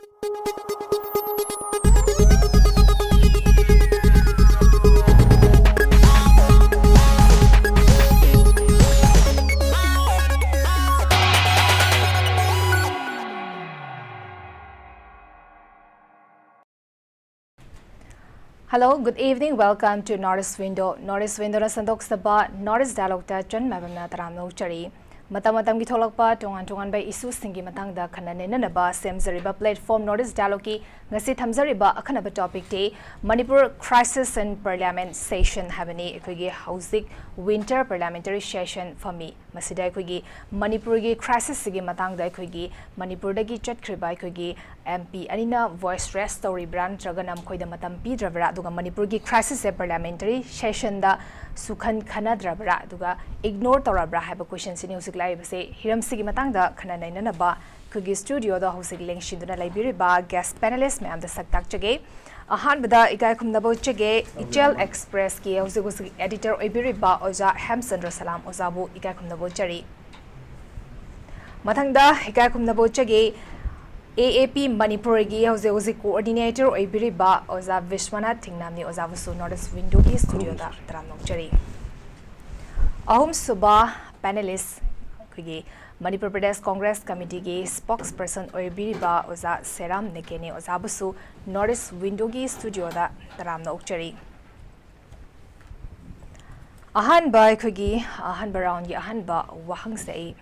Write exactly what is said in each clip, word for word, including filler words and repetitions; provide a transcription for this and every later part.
Hello, good evening. Welcome to North East Window. North East Window ꯅ ꯁꯟꯗꯣꯛꯆꯕ North East Dialogue ꯇ ꯆꯟ ꯃꯥꯏꯕꯝꯅ ꯇꯔꯥꯝꯅ ꯑꯣꯛꯆꯔꯤ꯫ ꯃꯇꯝ ꯃꯇꯝꯒꯤ ꯊꯣꯛꯂꯛꯄ ꯇꯣꯉꯥꯟ ꯇꯣꯉꯥꯟꯕ issue ꯁꯤꯡꯒꯤ ꯃꯇꯥꯡꯗ ꯈꯟꯅ ꯅꯩꯅꯅꯕ ꯁꯦꯝꯖꯔꯤꯕ platform North East Dialogue ꯀꯤ ꯉꯁꯤ ꯊꯝꯖꯔꯤꯕ ꯑꯈꯟꯅꯕ topic T Manipur Crisis in Parliament Session ꯍꯥꯏꯕꯅꯤ꯫ ꯑꯩꯈꯣꯏꯒꯤ ꯍꯧꯖꯤꯛ winter parliamentary session ꯐꯝꯃꯤ꯫ ꯃꯁꯤꯗ ꯑꯩꯈꯣꯏꯒꯤ ꯃꯅꯤꯄꯨꯔꯒꯤ crisis ꯁꯤꯒꯤ ꯃꯇꯥꯡꯗ ꯑꯩꯈꯣꯏꯒꯤ ꯃꯅꯤꯄꯨꯔꯗꯒꯤ ꯆꯠꯈ꯭ꯔꯤꯕ ꯑꯩꯈꯣꯏꯒꯤ M P ꯑꯅꯤꯅ voice raise ꯇꯧꯔꯤꯕ꯭ꯔꯥ ꯅꯠꯇ꯭ꯔꯒꯅ ꯃꯈꯣꯏꯗ ꯃꯇꯝ ꯄꯤꯗ꯭ꯔꯕ꯭ꯔꯥ, ꯑꯗꯨꯒ ꯃꯅꯤꯄꯨꯔꯒꯤ crisis ꯁꯦ parliamentary session ꯗ ꯁꯨꯈꯟ ꯈꯟꯅꯗ꯭ꯔꯕ꯭ꯔꯥ, ꯑꯗꯨꯒ ignore ꯇꯧꯔꯕ꯭ꯔꯥ ꯍꯥꯏꯕ question ꯁꯤꯅꯤ ꯍꯧꯖꯤꯛ ꯂꯥꯛꯏꯕꯁꯦ꯫ ꯍꯤꯔꯝꯁꯤꯒꯤ ꯃꯇꯥꯡꯗ ꯈꯟꯅ ꯅꯩꯅꯅꯕ ꯑꯩꯈꯣꯏꯒꯤ studio ꯗ ꯍꯧꯖꯤꯛ ꯂꯦꯡꯁꯤꯟꯗꯨꯅ ꯂꯩꯕꯤꯔꯤꯕ guest panelist ꯃꯌꯥꯝꯗ ꯁꯛ ꯇꯥꯛꯆꯒꯦ꯫ ꯑꯍꯥꯟꯕꯗ ꯏꯀꯥꯏ ꯈꯨꯝꯅꯕ ꯎꯠꯆꯒꯦ, ꯏꯆꯦꯜ Express ꯀꯤ ꯍꯧꯖꯤꯛ ꯍꯧꯖꯤꯛ editor ꯑꯣꯏꯕꯤꯔꯤꯕ ꯑꯣꯖꯥ ꯍꯦꯝꯆꯟꯗ꯭ꯔ ꯁꯂꯥꯝ ꯑꯣꯖꯥꯕꯨ ꯏꯀꯥꯏ ꯈꯨꯝꯅꯕ ꯎꯠꯆꯔꯤ꯫ ꯃꯊꯪꯗ ꯏꯀꯥꯏ ꯈꯨꯝꯅꯕ ꯎꯠꯆꯒꯦ, A A P ꯃꯅꯤꯄꯨꯔꯒꯤ ꯍꯧꯖꯤꯛ ꯍꯧꯖꯤꯛ coordinator ꯑꯣꯏꯕꯤꯔꯤꯕ ꯑꯣꯖꯥ ꯕꯤꯁ꯭ꯋꯥꯅꯥꯊ ꯊꯤꯡꯅꯥꯝꯅꯤ꯫ ꯑꯣꯖꯥꯕꯨꯁꯨ North East Window ꯒꯤ studio ꯗ ꯇꯔꯥꯝꯅ ꯑꯣꯛꯆꯔꯤ꯫ ꯑꯍꯨꯝꯁꯨꯕ panelist ꯑꯩꯈꯣꯏꯒꯤ ꯃꯅꯤꯄꯨꯔ ꯄ꯭ꯔꯗꯦꯁ ꯀꯣꯡꯒ꯭ꯔꯦꯁ ꯀꯃꯤꯇꯤꯒꯤ spokesperson ꯑꯣꯏꯕꯤꯔꯤꯕ ꯑꯣꯖꯥ ꯁꯦꯔꯥꯝ ꯅꯦꯀꯦꯅꯦ꯫ ꯑꯣꯖꯥꯕꯨꯁꯨ North East Window ꯒꯤ studio ꯗ ꯇꯔꯥꯝꯅ ꯑꯣꯛꯆꯔꯤ꯫ ꯑꯍꯥꯟꯕ, ꯑꯩꯈꯣꯏꯒꯤ ꯑꯍꯥꯟꯕ round ꯒꯤ ꯑꯍꯥꯟꯕ ꯋꯥꯍꯪꯁꯦ ꯑꯩ,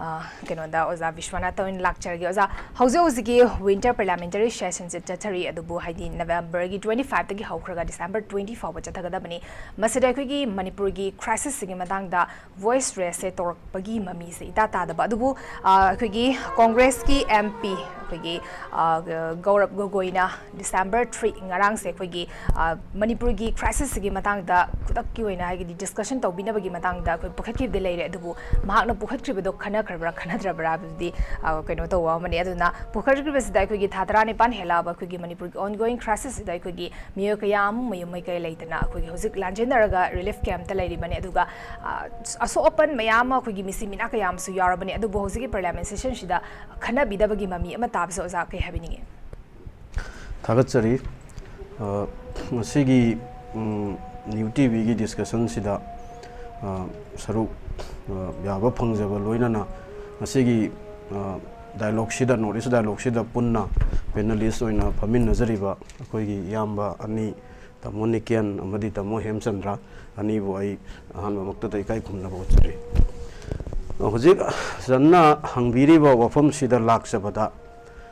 ꯑ, ꯀꯩꯅꯣꯗ ꯑꯣꯖꯥ ꯕꯤꯁ꯭ꯋꯥꯅꯥꯊꯇ ꯑꯣꯏꯅ ꯂꯥꯛꯆꯔꯒꯦ꯫ ꯑꯣꯖꯥ, ꯍꯧꯖꯤꯛ ꯍꯧꯖꯤꯛꯀꯤ winter parliamentary session ꯁꯦ ꯆꯠꯊꯔꯤ, ꯑꯗꯨꯕꯨ ꯍꯥꯏꯗꯤ November ꯒꯤ twenty five ꯇꯒꯤ ꯍꯧꯈ꯭ꯔꯒ December twenty ꯐꯥꯎꯕ ꯆꯠꯊꯒꯗꯕꯅꯤ꯫ ꯃꯁꯤꯗ ꯑꯩꯈꯣꯏꯒꯤ ꯃꯅꯤꯄꯨꯔꯒꯤ crisis ꯁꯤꯒꯤ ꯃꯇꯥꯡꯗ voice raise ꯁꯦ ꯇꯧꯔꯛꯄꯒꯤ ꯃꯃꯤꯁꯦ ꯏꯇꯥ ꯇꯥꯗꯕ꯫ ꯑꯗꯨꯕꯨ, ꯑ, ꯑꯩꯈꯣꯏꯒꯤ ꯀꯣꯡꯒ꯭ꯔꯦꯁꯀꯤ M P, ꯑꯩꯈꯣꯏꯒꯤ, ꯑ, ꯒ-, ꯒꯧꯔꯕ ꯒꯣꯒꯣꯏꯅ December three, ꯉꯔꯥꯡꯁꯦ ꯑꯩꯈꯣꯏꯒꯤ, ꯑ, ꯃꯅꯤꯄꯨꯔꯒꯤ crisis ꯁꯤꯒꯤ ꯃꯇꯥꯡꯗ ꯈꯨꯗꯛꯀꯤ ꯑꯣꯏꯅ ꯍꯥꯏꯗꯤ discussion ꯇꯧꯕꯤꯅꯕꯒꯤ ꯃꯇꯥꯡꯗ ꯑꯩꯈꯣꯏ ꯄꯨꯈꯠꯈꯤꯕꯗꯤ ꯂꯩꯔꯦ, ꯑꯗꯨꯕꯨ ꯃꯍꯥꯛꯅ ꯄꯨꯈꯠꯈ꯭ꯔꯤꯕꯗꯣ ꯈꯟꯅꯈ꯭ꯔꯕ꯭ꯔꯥ ꯈꯟꯅꯗ꯭ꯔꯕ꯭ꯔꯥ ꯍꯥꯏꯕꯗꯨꯗꯤ, ꯑ, ꯀꯩꯅꯣ ꯇꯧꯕ ꯑꯃꯅꯤ꯫ ꯑꯗꯨꯅ ꯄꯨꯈꯠꯈ꯭ꯔꯤꯕꯁꯤꯗ ꯑꯩꯈꯣꯏꯒꯤ ꯊꯥ ꯇꯔꯥꯅꯤꯄꯥꯟ ꯍꯦꯜꯂꯛꯑꯕ ꯑꯩꯈꯣꯏꯒꯤ ꯃꯅꯤꯄꯨꯔꯒꯤ ongoing crisis ꯁꯤꯗ ꯑꯩꯈꯣꯏꯒꯤ ꯃꯤꯑꯣꯏ ꯀꯌꯥ ꯑꯃ ꯃꯌꯨꯝ ꯃꯀꯩ ꯂꯩꯇꯅ ꯑꯩꯈꯣꯏꯒꯤ ꯍꯧꯖꯤꯛ ꯂꯥꯟꯖꯦꯟꯅꯔꯒ relief camp ꯇ ꯂꯩꯔꯤꯕꯅꯤ꯫ ꯑꯗꯨꯒ, ꯑ, ꯑꯁꯣꯛ ꯑꯄꯟ ꯃꯌꯥꯝ ꯑꯃ, ꯑꯩꯈꯣꯏꯒꯤ ꯃꯤꯁꯤ ꯃꯤꯅꯥ ꯀꯌꯥ ꯑꯃꯁꯨ ꯌꯥꯎꯔꯕꯅꯤ꯫ ꯑꯗꯨꯕꯨ ꯍꯧꯖꯤꯛꯀꯤ parliament session ꯁꯤꯗ ꯈꯟꯅꯕꯤꯗꯕꯒꯤ ꯃꯃꯤ ꯑꯃꯠꯇ ꯇꯥꯕꯁꯨ ꯑꯣꯖꯥ ꯀꯩ ꯍꯥꯏꯕꯤꯅꯤꯡꯉꯤ? ꯊꯥꯒꯠꯆꯔꯤ꯫ ꯑ, ꯉꯁꯤꯒꯤ, ꯎꯝ, ꯅ꯭ꯌꯨ ꯇꯤꯚꯤꯒꯤ ꯗꯤꯁꯀꯁꯟꯁꯤꯗ, ꯑ, ꯁꯔꯨꯛ, ꯑ, ꯌꯥꯕ ꯐꯪꯖꯕ ꯂꯣꯏꯅꯅ ꯉꯁꯤꯒꯤ, ꯑ, ꯗꯥꯏꯂꯣꯒꯁꯤꯗ, ꯅꯣꯔꯠ ꯏꯁ ꯗꯥꯏꯂꯣꯒꯁꯤꯗ ꯄꯨꯟꯅ ꯄꯦꯅꯦꯂꯤꯁ ꯑꯣꯏꯅ ꯐꯝꯃꯤꯟꯅꯖꯔꯤꯕ ꯑꯩꯈꯣꯏꯒꯤ ꯏꯌꯥꯝꯕ ꯑꯅꯤ, ꯇꯥꯃꯣ ꯅꯤꯀꯦꯟ ꯑꯃꯗꯤ ꯇꯥꯃꯣ ꯍꯦꯝꯆꯟꯗ꯭ꯔ ꯑꯅꯤꯕꯨ ꯑꯩ ꯑꯍꯥꯟꯕꯃꯛꯇꯗ ꯏꯀꯥꯏ ꯈꯨꯝꯅꯕ ꯎꯠꯆꯔꯤ꯫ ꯍꯧꯖꯤꯛ ꯁꯟꯅ ꯍꯪꯕꯤꯔꯤꯕ ꯋꯥꯐꯝꯁꯤꯗ ꯂꯥꯛꯆꯕꯗ,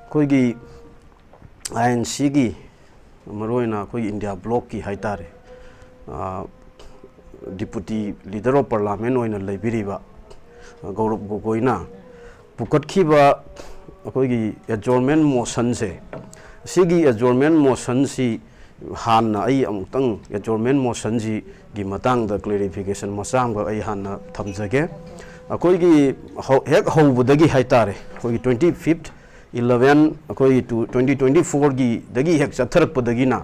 ꯑꯩꯈꯣꯏꯒꯤ ꯑꯥꯏ ꯑꯦꯟ ꯁꯤꯒꯤ, ꯃꯔꯨꯑꯣꯏꯅ ꯑꯩꯈꯣꯏꯒꯤ ꯏꯟꯗꯤꯌꯥ ꯕ꯭ꯂꯣꯛꯀꯤ ꯍꯥꯏ ꯇꯥꯔꯦ, ꯗꯤꯄꯨꯇꯤ ꯂꯤꯗꯔ ꯑꯣꯐ ꯄꯥꯔꯂꯥꯃꯦꯟ ꯑꯣꯏꯅ ꯂꯩꯕꯤꯔꯤꯕ ꯒꯧꯔꯕ ꯒꯣꯒꯣꯏꯅ ꯄꯨꯈꯠꯈꯤꯕ ꯑꯩꯈꯣꯏꯒꯤ ꯑꯦꯖꯣꯔꯃꯦꯟ ꯃꯣꯁꯟꯁꯦ, ꯁꯤꯒꯤ ꯑꯦꯖꯣꯔꯃꯦꯟ ꯃꯣꯁꯟꯁꯤ ꯍꯥꯟꯅ ꯑꯩ ꯑꯃꯨꯛꯇꯪ ꯑꯦꯖꯣꯔꯃꯦꯟ ꯃꯣꯁꯟꯁꯤꯒꯤ ꯃꯇꯥꯡꯗ ꯀ꯭ꯂꯦꯔꯤꯐꯤꯀꯦꯁꯟ ꯃꯆꯥ ꯑꯃꯈꯛ ꯑꯩ ꯍꯥꯟꯅ ꯊꯝꯖꯒꯦ꯫ ꯑꯩꯈꯣꯏꯒꯤ ꯍꯧ-, ꯍꯦꯛ ꯍꯧꯕꯗꯒꯤ ꯍꯥꯏ ꯇꯥꯔꯦ, ꯑꯩꯈꯣꯏꯒꯤ ꯇ꯭ꯋꯦꯟꯇꯤ ꯐꯤꯐꯠ ꯏꯂꯚꯦꯟ, ꯑꯩꯈꯣꯏꯒꯤ ꯇꯨ-, ꯇ꯭ꯋꯦꯟꯇꯤ ꯇ꯭ꯋꯦꯟꯇꯤ ꯐꯣꯔꯒꯤꯗꯒꯤ ꯍꯦꯛ ꯆꯠꯊꯔꯛꯄꯗꯒꯤꯅ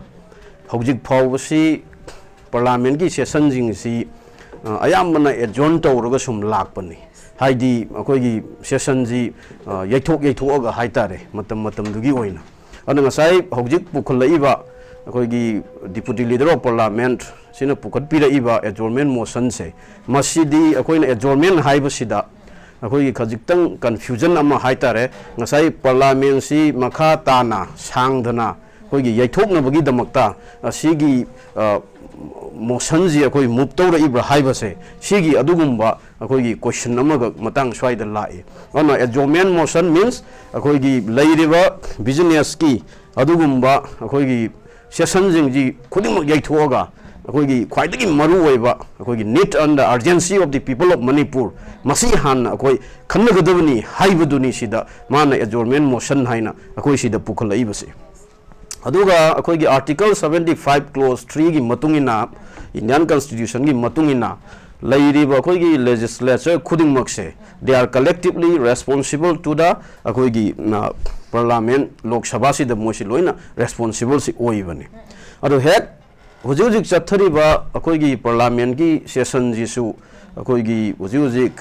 ꯍꯧꯖꯤꯛ ꯐꯥꯎꯕꯁꯤ ꯄꯥꯔꯂꯥꯃꯦꯟꯒꯤ ꯁꯦꯁꯟꯁꯤꯡꯁꯤ, ꯑ, ꯑꯌꯥꯝꯕꯅ ꯑꯦꯖꯣꯔꯟ ꯇꯧꯔꯒ ꯁꯨꯝ ꯂꯥꯛꯄꯅꯤ꯫ ꯍꯥꯏꯗꯤ ꯑꯩꯈꯣꯏꯒꯤ ꯁꯦꯁꯟꯁꯤ, ꯑ, ꯌꯩꯊꯣꯛ ꯌꯩꯊꯣꯛꯑꯒ ꯍꯥꯏ ꯇꯥꯔꯦ, ꯃꯇꯝ ꯃꯇꯝꯗꯨꯒꯤ ꯑꯣꯏꯅ꯫ ꯑꯗꯨꯅ ꯉꯁꯥꯏ ꯍꯧꯖꯤꯛ ꯄꯨꯈꯠꯂꯛꯏꯕ ꯑꯩꯈꯣꯏꯒꯤ ꯗꯤꯄꯨꯇꯤ ꯂꯤꯗꯔ ꯑꯣꯐ ꯄꯥꯔꯂꯥꯃꯦꯟ ꯁꯤꯅ ꯄꯨꯈꯠꯄꯤꯔꯛꯏꯕ ꯑꯦꯖꯣꯔꯃꯦꯟ ꯃꯣꯁꯟꯁꯦ, ꯃꯁꯤꯗꯤ ꯑꯩꯈꯣꯏꯅ ꯑꯦꯖꯣꯔꯃꯦꯟ ꯍꯥꯏꯕꯁꯤꯗ ꯑꯩꯈꯣꯏꯒꯤ ꯈꯖꯤꯛꯇꯪ ꯀꯟꯐ꯭ꯌꯨꯖꯟ ꯑꯃ ꯍꯥꯏ ꯇꯥꯔꯦ꯫ ꯉꯁꯥꯏ ꯄꯥꯔꯂꯥꯃꯦꯟꯁꯤ ꯃꯈꯥ ꯇꯥꯅ ꯁꯥꯡꯗꯅ ꯑꯩꯈꯣꯏꯒꯤ ꯌꯩꯊꯣꯛꯅꯕꯒꯤꯗꯃꯛꯇ ꯑꯁꯤꯒꯤ, ꯑ, ꯃꯣꯁꯟꯁꯤ ꯑꯩꯈꯣꯏ ꯃꯨꯚ ꯇꯧꯔꯛꯏꯕ꯭ꯔꯥ ꯍꯥꯏꯕꯁꯦ, ꯁꯤꯒꯤ ꯑꯗꯨꯒꯨꯝꯕ ꯑꯩꯈꯣꯏꯒꯤ ꯀꯣꯏꯁꯟ ꯑꯃꯈꯛ ꯃꯇꯥꯡ ꯁ꯭ꯋꯥꯏꯗ ꯂꯥꯛꯏ꯫ ꯑꯗꯨꯅ adjournment motion means ꯑꯩꯈꯣꯏꯒꯤ ꯂꯩꯔꯤꯕ ꯕꯤꯖꯤꯅꯦꯁꯀꯤ ꯑꯗꯨꯒꯨꯝꯕ ꯑꯩꯈꯣꯏꯒꯤ ꯁꯦꯁꯟꯁꯤꯡꯁꯤ ꯈꯨꯗꯤꯡꯃꯛ ꯌꯩꯊꯣꯛꯑꯒ ꯑꯩꯈꯣꯏꯒꯤ ꯈ꯭ꯋꯥꯏꯗꯒꯤ ꯃꯔꯨ ꯑꯣꯏꯕ ꯑꯩꯈꯣꯏꯒꯤ need and the urgency of the people of Manipur, ꯃꯁꯤ ꯍꯥꯟꯅ ꯑꯩꯈꯣꯏ ꯈꯟꯅꯒꯗꯕꯅꯤ ꯍꯥꯏꯕꯗꯨꯅꯤ ꯁꯤꯗ ꯃꯥꯅ adjournment motion ꯍꯥꯏꯅ ꯑꯩꯈꯣꯏ ꯁꯤꯗ ꯄꯨꯈꯠꯂꯛꯏꯕꯁꯦ꯫ ꯑꯗꯨꯒ ꯑꯩꯈꯣꯏꯒꯤ Article seventy five clause three ꯒꯤ ꯃꯇꯨꯡ ꯏꯟꯅ, Indian Constitution ꯒꯤ ꯃꯇꯨꯡ ꯏꯟꯅ ꯂꯩꯔꯤꯕ ꯑꯩꯈꯣꯏꯒꯤ legislature ꯈꯨꯗꯤꯡꯃꯛꯁꯦ, they are collectively responsible to the, ꯑꯩꯈꯣꯏꯒꯤ, ꯅ, parliament, ꯂꯣꯛ ꯁꯚꯥꯁꯤꯗ ꯃꯣꯏꯁꯤ ꯂꯣꯏꯅ responsible ꯁꯤ ꯑꯣꯏꯕꯅꯤ꯫ ꯑꯗꯣ ꯍꯦꯛ ꯍꯧꯖꯤꯛ ꯍꯧꯖꯤꯛ ꯆꯠꯊꯔꯤꯕ ꯑꯩꯈꯣꯏꯒꯤ parliament ꯀꯤ session ꯁꯤꯁꯨ ꯑꯩꯈꯣꯏꯒꯤ ꯍꯧꯖꯤꯛ ꯍꯧꯖꯤꯛ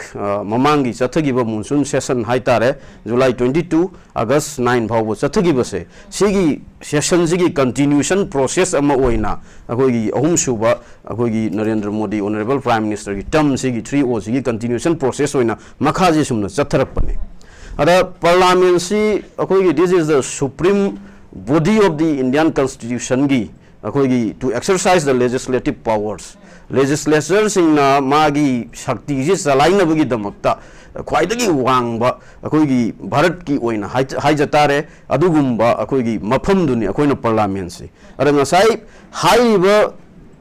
ꯃꯃꯥꯡꯒꯤ ꯆꯠꯊꯈꯤꯕ monsoon session ꯍꯥꯏꯇꯥꯔꯦ, July twenty two August nine ꯐꯥꯎꯕ ꯆꯠꯊꯈꯤꯕꯁꯦ, ꯁꯤꯒꯤ session ꯁꯤꯒꯤ continuation process ꯑꯃ ꯑꯣꯏꯅ ꯑꯩꯈꯣꯏꯒꯤ ꯑꯍꯨꯝꯁꯨꯕ ꯑꯩꯈꯣꯏꯒꯤ Narendra Modi Honourable Prime Minister ꯒꯤ term ꯁꯤꯒꯤ three O ꯁꯤꯒꯤ continuation process ꯑꯣꯏꯅ ꯃꯈꯥꯁꯦ ꯁꯨꯝꯅ ꯆꯠꯊꯔꯛꯄꯅꯦ꯫ ꯑꯗ Parliament ꯁꯤ ꯑꯩꯈꯣꯏꯒꯤ this is the supreme body of the Indian Constitution ꯒꯤ ꯑꯩꯈꯣꯏꯒꯤ to exercise the legislative powers, legislature ꯁꯤꯡꯅ ꯃꯥꯒꯤ ꯁꯛꯇꯤꯁꯤ ꯆꯂꯥꯏꯅꯕꯒꯤꯗꯃꯛꯇ ꯈ꯭ꯋꯥꯏꯗꯒꯤ ꯋꯥꯡꯕ ꯑꯩꯈꯣꯏꯒꯤ ꯚꯥꯔꯠꯀꯤ ꯑꯣꯏꯅ ꯍꯥꯏꯖ ꯇꯥꯔꯦ, ꯑꯗꯨꯒꯨꯝꯕ ꯑꯩꯈꯣꯏꯒꯤ ꯃꯐꯝꯗꯨꯅꯤ ꯑꯩꯈꯣꯏꯅ Parliament ꯁꯤ꯫ ꯑꯗ ꯉꯁꯥꯏ ꯍꯥꯏꯔꯤꯕ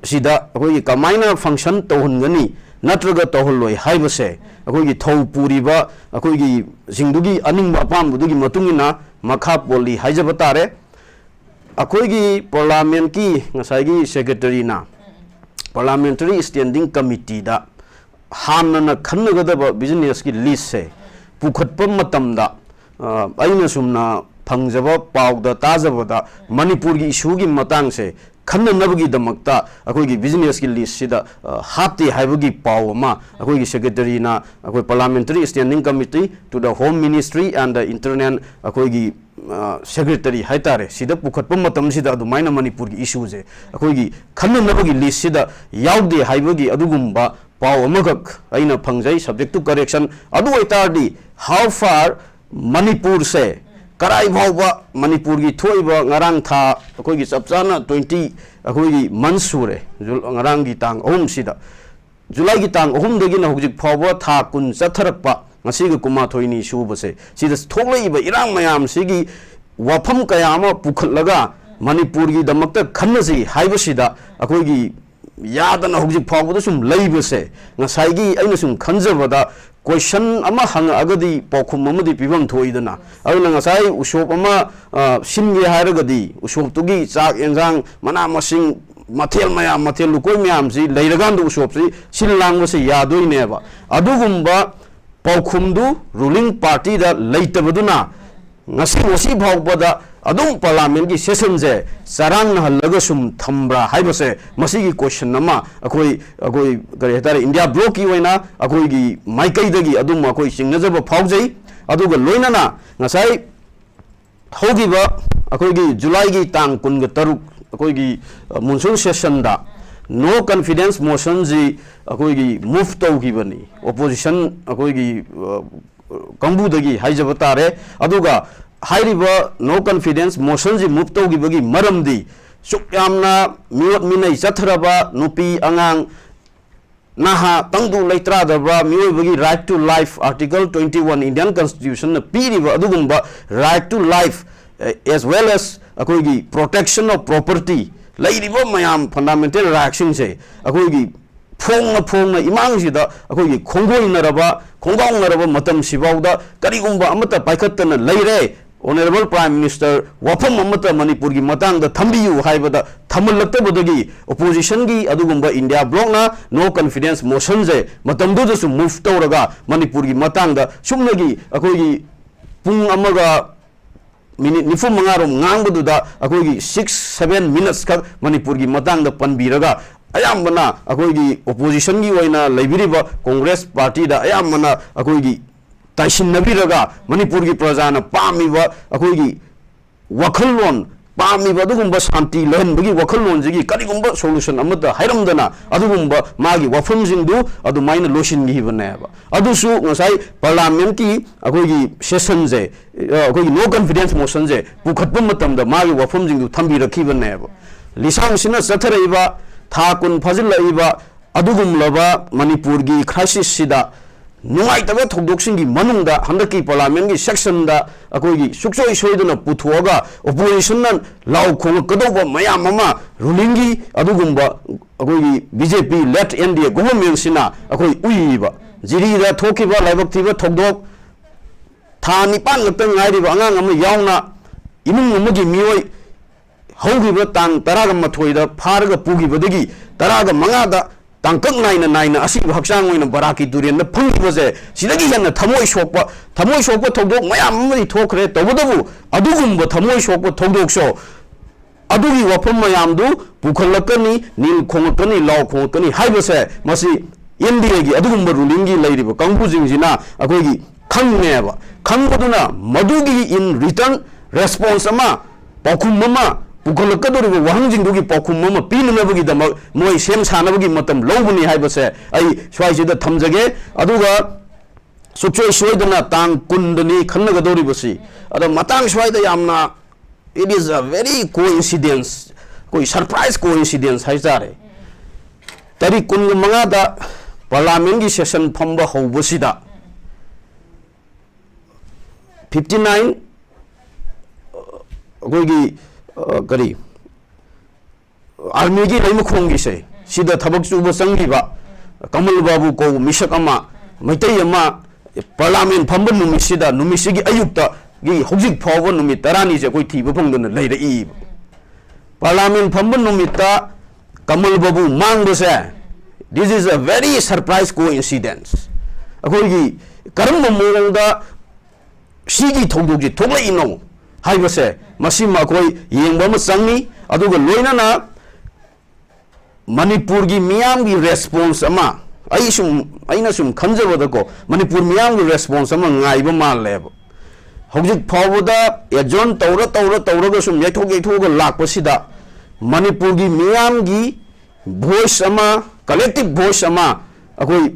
ꯁꯤꯗ ꯑꯩꯈꯣꯏꯒꯤ ꯀꯃꯥꯏꯅ function ꯇꯧꯍꯟꯒꯅꯤ ꯅꯠꯇ꯭ꯔꯒ ꯇꯧꯍꯜꯂꯣꯏ ꯍꯥꯏꯕꯁꯦ ꯑꯩꯈꯣꯏꯒꯤ ꯊꯧ ꯄꯨꯔꯤꯕ ꯑꯩꯈꯣꯏꯒꯤ ꯁꯤꯡꯗꯨꯒꯤ ꯑꯅꯤꯡꯕ ꯑꯄꯥꯝꯕꯗꯨꯒꯤ ꯃꯇꯨꯡ ꯏꯟꯅ ꯃꯈꯥ ꯄꯣꯜꯂꯤ ꯍꯥꯏꯖꯕ ꯇꯥꯔꯦ꯫ ꯑꯩꯈꯣꯏꯒꯤ Parliament ꯀꯤ ꯉꯁꯥꯏꯒꯤ Secretary ꯅ Parliamentary Standing Committee ꯗ ꯍꯥꯟꯅꯅ ꯈꯟꯅꯒꯗꯕ business ꯀꯤ list ꯁꯦ ꯄꯨꯈꯠꯄ ꯃꯇꯝꯗ, ꯑ, ꯑꯩꯅ ꯁꯨꯝꯅ ꯐꯪꯖꯕ ꯄꯥꯎꯗ ꯇꯥꯖꯕꯗ ꯃꯅꯤꯄꯨꯔꯒꯤ issue ꯒꯤ ꯃꯇꯥꯡꯁꯦ ꯈꯟꯅꯅꯕꯒꯤꯗꯃꯛꯇ ꯑꯩꯈꯣꯏꯒꯤ business ꯀꯤ list ꯁꯤꯗ, ꯑ, ꯍꯥꯞꯇꯦ ꯍꯥꯏꯕꯒꯤ ꯄꯥꯎ ꯑꯃ ꯑꯩꯈꯣꯏꯒꯤ Secretary ꯅ ꯑꯩꯈꯣꯏ Parliamentary Standing Committee to the Home Ministry and the Internal ꯑꯩꯈꯣꯏꯒꯤ ꯑ, Secretary ꯍꯥꯏꯇꯥꯔꯦ, ꯁꯤꯗ ꯄꯨꯈꯠꯄ ꯃꯇꯝꯁꯤꯗ ꯑꯗꯨꯃꯥꯏꯅ ꯃꯅꯤꯄꯨꯔꯒꯤ issue ꯁꯦ ꯑꯩꯈꯣꯏꯒꯤ ꯈꯟꯅꯅꯕꯒꯤ list ꯁꯤꯗ ꯌꯥꯎꯗꯦ ꯍꯥꯏꯕꯒꯤ ꯑꯗꯨꯒꯨꯝꯕ ꯄꯥꯎ ꯑꯃꯈꯛ ꯑꯩꯅ ꯐꯪꯖꯩ, subject to correction꯫ ꯑꯗꯨ ꯑꯣꯏꯇꯥꯔꯗꯤ how far ꯃꯅꯤꯄꯨꯔꯁꯦ ꯀꯔꯥꯏ ꯐꯥꯎꯕ ꯃꯅꯤꯄꯨꯔꯒꯤ ꯊꯣꯛꯏꯕ ꯉꯔꯥꯡ ꯊꯥ ꯑꯩꯈꯣꯏꯒꯤ ꯆꯞ ꯆꯥꯅ twenty ꯑꯩꯈꯣꯏꯒꯤ month ꯁꯨꯔꯦ, ꯖꯨ-, ꯉꯔꯥꯡꯒꯤ ꯇꯥꯡ ꯑꯍꯨꯝꯁꯤꯗ꯫ July ꯒꯤ ꯇꯥꯡ ꯑꯍꯨꯝꯗꯒꯤꯅ ꯍꯧꯖꯤꯛ ꯐꯥꯎꯕ ꯊꯥ ꯀꯨꯟ ꯆꯠꯊꯔꯛꯄ, ꯉꯁꯤꯒ ꯀꯨꯟꯃꯥꯊꯣꯏꯅꯤ ꯁꯨꯕꯁꯦ, ꯁꯤꯗ ꯊꯣꯛꯂꯛꯏꯕ ꯏꯔꯥꯡ ꯃꯌꯥꯝꯁꯤꯒꯤ ꯋꯥꯐꯝ ꯀꯌꯥ ꯑꯃ ꯄꯨꯈꯠꯂꯒ ꯃꯅꯤꯄꯨꯔꯒꯤꯗꯃꯛꯇ ꯈꯟꯅꯁꯤ ꯍꯥꯏꯕꯁꯤꯗ ꯑꯩꯈꯣꯏꯒꯤ ꯌꯥꯗꯅ ꯍꯧꯖꯤꯛ ꯐꯥꯎꯕꯗ ꯁꯨꯝ ꯂꯩꯕꯁꯦ, ꯉꯁꯥꯏꯒꯤ ꯑꯩꯅ ꯁꯨꯝ ꯈꯟꯖꯕꯗ question ꯑꯃ ꯍꯪꯉꯛꯑꯒꯗꯤ ꯄꯥꯎꯈꯨꯝ ꯑꯃꯗꯤ ꯄꯤꯐꯝ ꯊꯣꯛꯏꯗꯅ꯫ ꯑꯗꯨꯅ ꯉꯁꯥꯏ ꯎꯁꯣꯞ ꯑꯃ, ꯑ, ꯁꯤꯟꯒꯦ ꯍꯥꯏꯔꯒꯗꯤ ꯎꯁꯣꯞꯇꯨꯒꯤ ꯆꯥꯛ, ꯑꯦꯟꯁꯥꯡ, ꯃꯅꯥ ꯃꯁꯤꯡ, ꯃꯊꯦꯜ ꯃꯌꯥꯝ, ꯃꯊꯦꯜ ꯂꯨꯀꯣꯏ ꯃꯌꯥꯝꯁꯤ ꯂꯩꯔꯀꯥꯟꯗ ꯎꯁꯣꯞꯁꯤ ꯁꯤꯜ ꯂꯥꯡꯕꯁꯤ ꯌꯥꯗꯣꯏꯅꯦꯕ꯫ ꯑꯗꯨꯒꯨꯝꯕ ꯄꯥꯎꯈꯨꯝꯗꯨ ruling party ꯗ ꯂꯩꯇꯕꯗꯨꯅ ꯉꯁꯤ, ꯉꯁꯤ ꯐꯥꯎꯕꯗ ꯑꯗꯨꯝ ꯄꯥꯔꯂꯥꯃꯦꯟꯒꯤ ꯁꯦꯁꯟꯁꯦ ꯆꯔꯥꯡꯅꯍꯜꯂꯒ ꯁꯨꯝ ꯊꯝꯕ꯭ꯔꯥ ꯍꯥꯏꯕꯁꯦ, ꯃꯁꯤꯒꯤ ꯀꯣꯏꯁꯟ ꯑꯃ ꯑꯩꯈꯣꯏ, ꯑꯩꯈꯣꯏ ꯀꯔꯤ ꯍꯥꯏꯇꯥꯔꯦ, ꯏꯟꯗꯤꯌꯥ ꯕ꯭ꯂꯣꯛꯀꯤ ꯑꯣꯏꯅ ꯑꯩꯈꯣꯏꯒꯤ ꯃꯥꯏꯀꯩꯗꯒꯤ ꯑꯗꯨꯝ ꯑꯩꯈꯣꯏ ꯆꯤꯡꯅꯖꯕ ꯐꯥꯎꯖꯩ꯫ ꯑꯗꯨꯒ ꯂꯣꯏꯅꯅ ꯉꯁꯥꯏ ꯍꯧꯈꯤꯕ ꯑꯩꯈꯣꯏꯒꯤ ꯖꯨꯂꯥꯏꯒꯤ ꯇꯥꯡ ꯀꯨꯟꯒ ꯇꯔꯨꯛ ꯑꯩꯈꯣꯏꯒꯤ ꯃꯣꯟꯁꯨꯟ ꯁꯦꯁꯟꯗ ꯅꯣ ꯀꯟꯐꯤꯗꯦꯟꯁ ꯃꯣꯁꯟꯁꯤ ꯑꯩꯈꯣꯏꯒꯤ ꯃꯨꯚ ꯇꯧꯈꯤꯕꯅꯤ, ꯑꯣꯄꯣꯖꯤꯁꯟ ꯑꯩꯈꯣꯏꯒꯤ ꯀꯥꯡꯕꯨꯗꯒꯤ ꯍꯥꯏꯖꯕ ꯇꯥꯔꯦ꯫ ꯑꯗꯨꯒ ꯍꯥꯏꯔꯤꯕ ꯅꯣ ꯀꯟꯐꯤꯗꯦꯟꯁ ꯃꯣꯁꯟꯁꯤ ꯃꯨꯚ ꯇꯧꯈꯤꯕꯒꯤ ꯃꯔꯝꯗꯤ ꯁꯨꯛ ꯌꯥꯝꯅ ꯃꯤꯑꯣꯠ ꯃꯤꯅꯩ ꯆꯠꯊꯔꯕ ꯅꯨꯄꯤ ꯑꯉꯥꯡ ꯅꯍꯥ ꯇꯪꯗꯨ ꯂꯩꯇ꯭ꯔꯥꯗꯕ ꯃꯤꯑꯣꯏꯕꯒꯤ right to life, Article twenty one Indian Constitutionꯅ ꯄꯤꯔꯤꯕ ꯑꯗꯨꯒꯨꯝꯕ right to life, as well as ꯑꯩꯈꯣꯏꯒꯤ protection of property, ꯂꯩꯔꯤꯕ ꯃꯌꯥꯝ fundamental rightꯁꯤꯡꯁꯦ ꯑꯩꯈꯣꯏꯒꯤ ꯐꯣꯡꯅ ꯐꯣꯡꯅ ꯏꯃꯥꯡꯁꯤꯗ ꯑꯩꯈꯣꯏꯒꯤ ꯈꯣꯡꯒꯣꯏꯅꯔꯕ, ꯈꯣꯡꯒꯥꯎꯅꯔꯕ ꯃꯇꯝꯁꯤꯐꯥꯎꯗ ꯀꯔꯤꯒꯨꯝꯕ ꯑꯃꯠꯇ ꯄꯥꯏꯈꯠꯇꯅ ꯂꯩꯔꯦ꯫ Honourable Prime Minister, ꯋꯥꯐꯝ ꯑꯃꯠꯇ ꯃꯅꯤꯄꯨꯔꯒꯤ ꯃꯇꯥꯡꯗ ꯊꯝꯕꯤꯌꯨ ꯍꯥꯏꯕꯗ ꯊꯝꯍꯜꯂꯛꯇꯕꯗꯒꯤ ꯑꯣꯄꯣꯖꯤꯁꯟꯒꯤ ꯑꯗꯨꯒꯨꯝꯕ ꯏꯟꯗꯤꯌꯥ ꯕ꯭ꯂꯣꯛꯅ ꯅꯣ ꯀꯟꯐꯤꯗꯦꯟꯁ ꯃꯣꯁꯟꯁꯦ ꯃꯇꯝꯗꯨꯗꯁꯨ ꯃꯨꯚ ꯇꯧꯔꯒ ꯃꯅꯤꯄꯨꯔꯒꯤ ꯃꯇꯥꯡꯗ ꯁꯨꯞꯅꯒꯤ ꯑꯩꯈꯣꯏꯒꯤ ꯄꯨꯡ ꯑꯃꯒ ꯃꯤꯅꯤꯠ ꯅꯤꯐꯨ ꯃꯉꯥꯔꯣꯝ ꯉꯥꯡꯕꯗꯨꯗ ꯑꯩꯈꯣꯏꯒꯤ six seven minutes ꯈꯛ ꯃꯅꯤꯄꯨꯔꯒꯤ ꯃꯇꯥꯡꯗ ꯄꯟꯕꯤꯔꯒ ꯑꯌꯥꯝꯕꯅ ꯑꯩꯈꯣꯏꯒꯤ ꯑꯣꯄꯣꯖꯤꯁꯟꯒꯤ ꯑꯣꯏꯅ ꯂꯩꯕꯤꯔꯤꯕ ꯀꯣꯡꯒ꯭ꯔꯦꯁ ꯄꯥꯔꯇꯤꯗ ꯑꯌꯥꯝꯕꯅ ꯑꯩꯈꯣꯏꯒꯤ ꯇꯥꯏꯁꯤꯟꯅꯕꯤꯔꯒ ꯃꯅꯤꯄꯨꯔꯒꯤ ꯄ꯭ꯔꯖꯥꯅ ꯄꯥꯝꯃꯤꯕ ꯑꯩꯈꯣꯏꯒꯤ ꯋꯥꯈꯜꯂꯣꯟ, ꯄꯥꯝꯃꯤꯕ ꯑꯗꯨꯒꯨꯝꯕ ꯁꯥꯟꯇꯤ ꯂꯩꯍꯟꯕꯒꯤ ꯋꯥꯈꯜꯂꯣꯟꯁꯤꯒꯤ ꯀꯔꯤꯒꯨꯝꯕ solution ꯑꯃꯠꯇ ꯍꯥꯏꯔꯝꯗꯅ ꯑꯗꯨꯒꯨꯝꯕ ꯃꯥꯒꯤ ꯋꯥꯐꯝꯁꯤꯡꯗꯨ ꯑꯗꯨꯃꯥꯏꯅ ꯂꯣꯏꯁꯤꯟꯈꯤꯕꯅꯦꯕ꯫ ꯑꯗꯨꯁꯨ ꯉꯁꯥꯏ ꯄꯥꯔꯂꯥꯃꯦꯟꯀꯤ ꯑꯩꯈꯣꯏꯒꯤ ꯁꯦꯁꯟꯁꯦ, ꯑꯩꯈꯣꯏꯒꯤ ꯅꯣ ꯀꯟꯐꯤꯗꯦꯟꯁ ꯃꯣꯁꯟꯁꯦ ꯄꯨꯈꯠꯄ ꯃꯇꯝꯗ ꯃꯥꯒꯤ ꯋꯥꯐꯝꯁꯤꯡꯗꯨ ꯊꯝꯕꯤꯔꯛꯈꯤꯕꯅꯦꯕ꯫ ꯂꯤꯁꯥꯡꯁꯤꯟꯅ ꯆꯠꯊꯔꯛꯏꯕ ꯊꯥ ꯀꯨꯟ ꯐꯥꯖꯤꯜꯂꯛꯏꯕ ꯑꯗꯨꯒꯨꯝꯂꯕ ꯃꯅꯤꯄꯨꯔꯒꯤ ꯀ꯭ꯔꯥꯏꯁꯤꯁꯁꯤꯗ ꯅꯨꯡꯉꯥꯏꯇꯕ ꯊꯧꯗꯣꯛꯁꯤꯡꯒꯤ ꯃꯅꯨꯡꯗ ꯍꯟꯗꯛꯀꯤ ꯄꯥꯔꯂꯥꯃꯦꯟꯒꯤ ꯁꯦꯁꯟꯗ ꯑꯩꯈꯣꯏꯒꯤ ꯁꯨꯡꯁꯣꯏ ꯁꯣꯏꯗꯅ ꯄꯨꯊꯣꯛꯑꯒ ꯑꯣꯄꯣꯖꯤꯁꯟꯅ ꯂꯥꯎ ꯈꯣꯡꯂꯛꯀꯗꯧꯕ ꯃꯌꯥꯝ ꯑꯃ ꯔꯨꯂꯤꯡꯒꯤ ꯑꯗꯨꯒꯨꯝꯕ ꯑꯩꯈꯣꯏꯒꯤ ꯕꯤ ꯖꯦ ꯄꯤ ꯂꯦꯗ ꯑꯦꯟ ꯗꯤ ꯑꯦ ꯒꯣꯚꯔꯟꯃꯦꯟꯁꯤꯅ ꯑꯩꯈꯣꯏ ꯎꯏꯕ꯫ ꯖꯤꯔꯤꯗ ꯊꯣꯛꯈꯤꯕ ꯂꯥꯏꯕꯛ ꯊꯤꯕ ꯊꯧꯗꯣꯛ, ꯊꯥ ꯅꯤꯄꯥꯟ ꯈꯛꯇ ꯉꯥꯏꯔꯤꯕ ꯑꯉꯥꯡ ꯑꯃ ꯌꯥꯎꯅ ꯏꯃꯨꯡ ꯑꯃꯒꯤ ꯃꯤꯑꯣꯏ ꯍꯧꯈꯤꯕ ꯇꯥꯡ ꯇꯔꯥꯒ ꯃꯥꯊꯣꯏꯗ ꯐꯥꯔꯒ ꯄꯨꯈꯤꯕꯗꯒꯤ ꯇꯔꯥꯒ ꯃꯉꯥꯗ ꯇꯥꯡꯀꯛ ꯅꯥꯏꯅ ꯅꯥꯏꯅ ꯑꯁꯤꯕ ꯍꯛꯆꯥꯡ ꯑꯣꯏꯅ ꯕꯔꯥꯛꯀꯤ ꯇꯨꯔꯦꯟꯗ ꯐꯪꯈꯤꯕꯁꯦ, ꯁꯤꯗꯒꯤ ꯍꯦꯟꯅ ꯊꯃꯣꯏ ꯁꯣꯛꯄ, ꯊꯃꯣꯏ ꯁꯣꯛꯄ ꯊꯧꯗꯣꯛ ꯃꯌꯥꯝ ꯑꯃꯗꯤ ꯊꯣꯛꯈ꯭ꯔꯦ꯫ ꯇꯧꯕꯇꯕꯨ ꯑꯗꯨꯒꯨꯝꯕ ꯊꯃꯣꯏ ꯁꯣꯛꯄ ꯊꯧꯗꯣꯛꯁꯨ, ꯑꯗꯨꯒꯤ ꯋꯥꯐꯝ ꯃꯌꯥꯝꯗꯨ ꯄꯨꯈꯠꯂꯛꯀꯅꯤ, ꯅꯤꯜ ꯈꯣꯡꯂꯛꯀꯅꯤ, ꯂꯥꯎ ꯈꯣꯡꯂꯛꯀꯅꯤ ꯍꯥꯏꯕꯁꯦ, ꯃꯁꯤ ꯑꯦꯟ ꯗꯤ ꯑꯦꯒꯤ ꯑꯗꯨꯒꯨꯝꯕ ꯔꯨꯂꯤꯡꯒꯤ ꯂꯩꯔꯤꯕ ꯀꯥꯡꯕꯨꯁꯤꯡꯁꯤꯅ ꯑꯩꯈꯣꯏꯒꯤ ꯈꯪꯉꯦꯕ꯫ ꯈꯪꯕꯗꯨꯅ ꯃꯗꯨꯒꯤ in return response ꯑꯃ, ꯄꯥꯎꯈꯨꯝ ꯑꯃ, ꯄꯨꯈꯠꯂꯛꯀꯗꯧꯔꯤꯕ ꯋꯥꯍꯪꯁꯤꯡꯗꯨꯒꯤ ꯄꯥꯎꯈꯨꯝ ꯑꯃ ꯄꯤꯅꯅꯕꯒꯤꯗꯃꯛ ꯃꯣꯏ ꯁꯦꯝ ꯁꯥꯅꯕꯒꯤ ꯃꯇꯝ ꯂꯧꯕꯅꯤ ꯍꯥꯏꯕꯁꯦ ꯑꯩ ꯁ꯭ꯋꯥꯏꯁꯤꯗ ꯊꯝꯖꯒꯦ꯫ ꯑꯗꯨꯒ ꯁꯨꯡꯁꯣꯏ ꯁꯣꯏꯗꯅ ꯇꯥꯡ ꯀꯨꯟꯗꯅꯤ ꯈꯟꯅꯒꯗꯧꯔꯤꯕꯁꯤ꯫ ꯑꯗꯣ ꯃꯇꯥꯡ ꯁ꯭ꯋꯥꯏꯗ ꯌꯥꯝꯅ, it is a very coincidence, ꯑꯩꯈꯣꯏ surprise coincidence ꯍꯥꯏꯇꯥꯔꯦ꯫ ꯇꯥꯔꯤꯛ ꯀꯨꯟꯒ ꯃꯉꯥꯗ ꯄꯥꯔꯂꯥꯃꯦꯟꯒꯤ ꯁꯦꯁꯟ ꯐꯝꯕ ꯍꯧꯕꯁꯤꯗ ꯐꯤꯐꯇꯤ ꯅꯥꯏꯟ, ꯑꯩꯈꯣꯏꯒꯤ, ꯑ, ꯀꯔꯤ, ꯑꯥꯔꯃꯤꯒꯤ ꯂꯩꯃꯈꯣꯡꯒꯤꯁꯦ, ꯁꯤꯗ ꯊꯕꯛ ꯁꯨꯕ ꯆꯪꯈꯤꯕ ꯀꯃꯜ ꯕꯥꯕꯨ ꯀꯧꯕ ꯃꯤꯁꯛ ꯑꯃ, ꯃꯩꯇꯩ ꯑꯃ, ꯄꯥꯔꯂꯥꯃꯦꯟ ꯐꯝꯕ ꯅꯨꯃꯤꯠꯁꯤꯗ, ꯅꯨꯃꯤꯠꯁꯤꯒꯤ ꯑꯌꯨꯛꯇꯒꯤ ꯍꯧꯖꯤꯛ ꯐꯥꯎꯕ ꯅꯨꯃꯤꯠ ꯇꯔꯥꯅꯤꯁꯦ ꯑꯩꯈꯣꯏ ꯊꯤꯕ ꯐꯪꯗꯅ ꯂꯩꯔꯛꯏꯕ꯫ ꯄꯥꯔꯂꯥꯃꯦꯟ ꯐꯝꯕ ꯅꯨꯃꯤꯠꯇ ꯀꯃꯜ ꯕꯥꯕꯨ ꯃꯥꯡꯕꯁꯦ, this is a very surprise coincidence꯫ ꯑꯩꯈꯣꯏꯒꯤ ꯀꯔꯝꯕ ꯃꯑꯣꯡꯗ ꯁꯤꯒꯤ ꯊꯧꯗꯣꯛꯁꯤ ꯊꯣꯛꯂꯛꯏꯅꯣ ꯍꯥꯏꯕꯁꯦ, ꯃꯁꯤꯃ ꯑꯩꯈꯣꯏ ꯌꯦꯡꯕ ꯑꯃ ꯆꯪꯉꯤ꯫ ꯑꯗꯨꯒ ꯂꯣꯏꯅꯅ ꯃꯅꯤꯄꯨꯔꯒꯤ ꯃꯤꯌꯥꯝꯒꯤ ꯔꯦꯁꯄꯣꯟꯁ ꯑꯃ, ꯑꯩ ꯁꯨꯝ, ꯑꯩꯅ ꯁꯨꯝ ꯈꯟꯖꯕꯗꯀꯣ, ꯃꯅꯤꯄꯨꯔ ꯃꯤꯌꯥꯝꯒꯤ ꯔꯦꯁꯄꯣꯟꯁ ꯑꯃ ꯉꯥꯏꯕ ꯃꯥꯜꯂꯦꯕ꯫ ꯍꯧꯖꯤꯛ ꯐꯥꯎꯕꯗ ꯑꯦꯖꯣꯟ ꯇꯧꯔ, ꯇꯧꯔ, ꯇꯧꯔꯒ ꯁꯨꯝ ꯌꯩꯊꯣꯛ ꯌꯩꯊꯣꯛꯑꯒ ꯂꯥꯛꯄꯁꯤꯗ, ꯃꯅꯤꯄꯨꯔꯒꯤ ꯃꯤꯌꯥꯝꯒꯤ ꯚꯣꯏꯁ ꯑꯃ, ꯀꯂꯦꯛꯇꯤꯚ ꯚꯣꯏꯁ ꯑꯃ ꯑꯩꯈꯣꯏ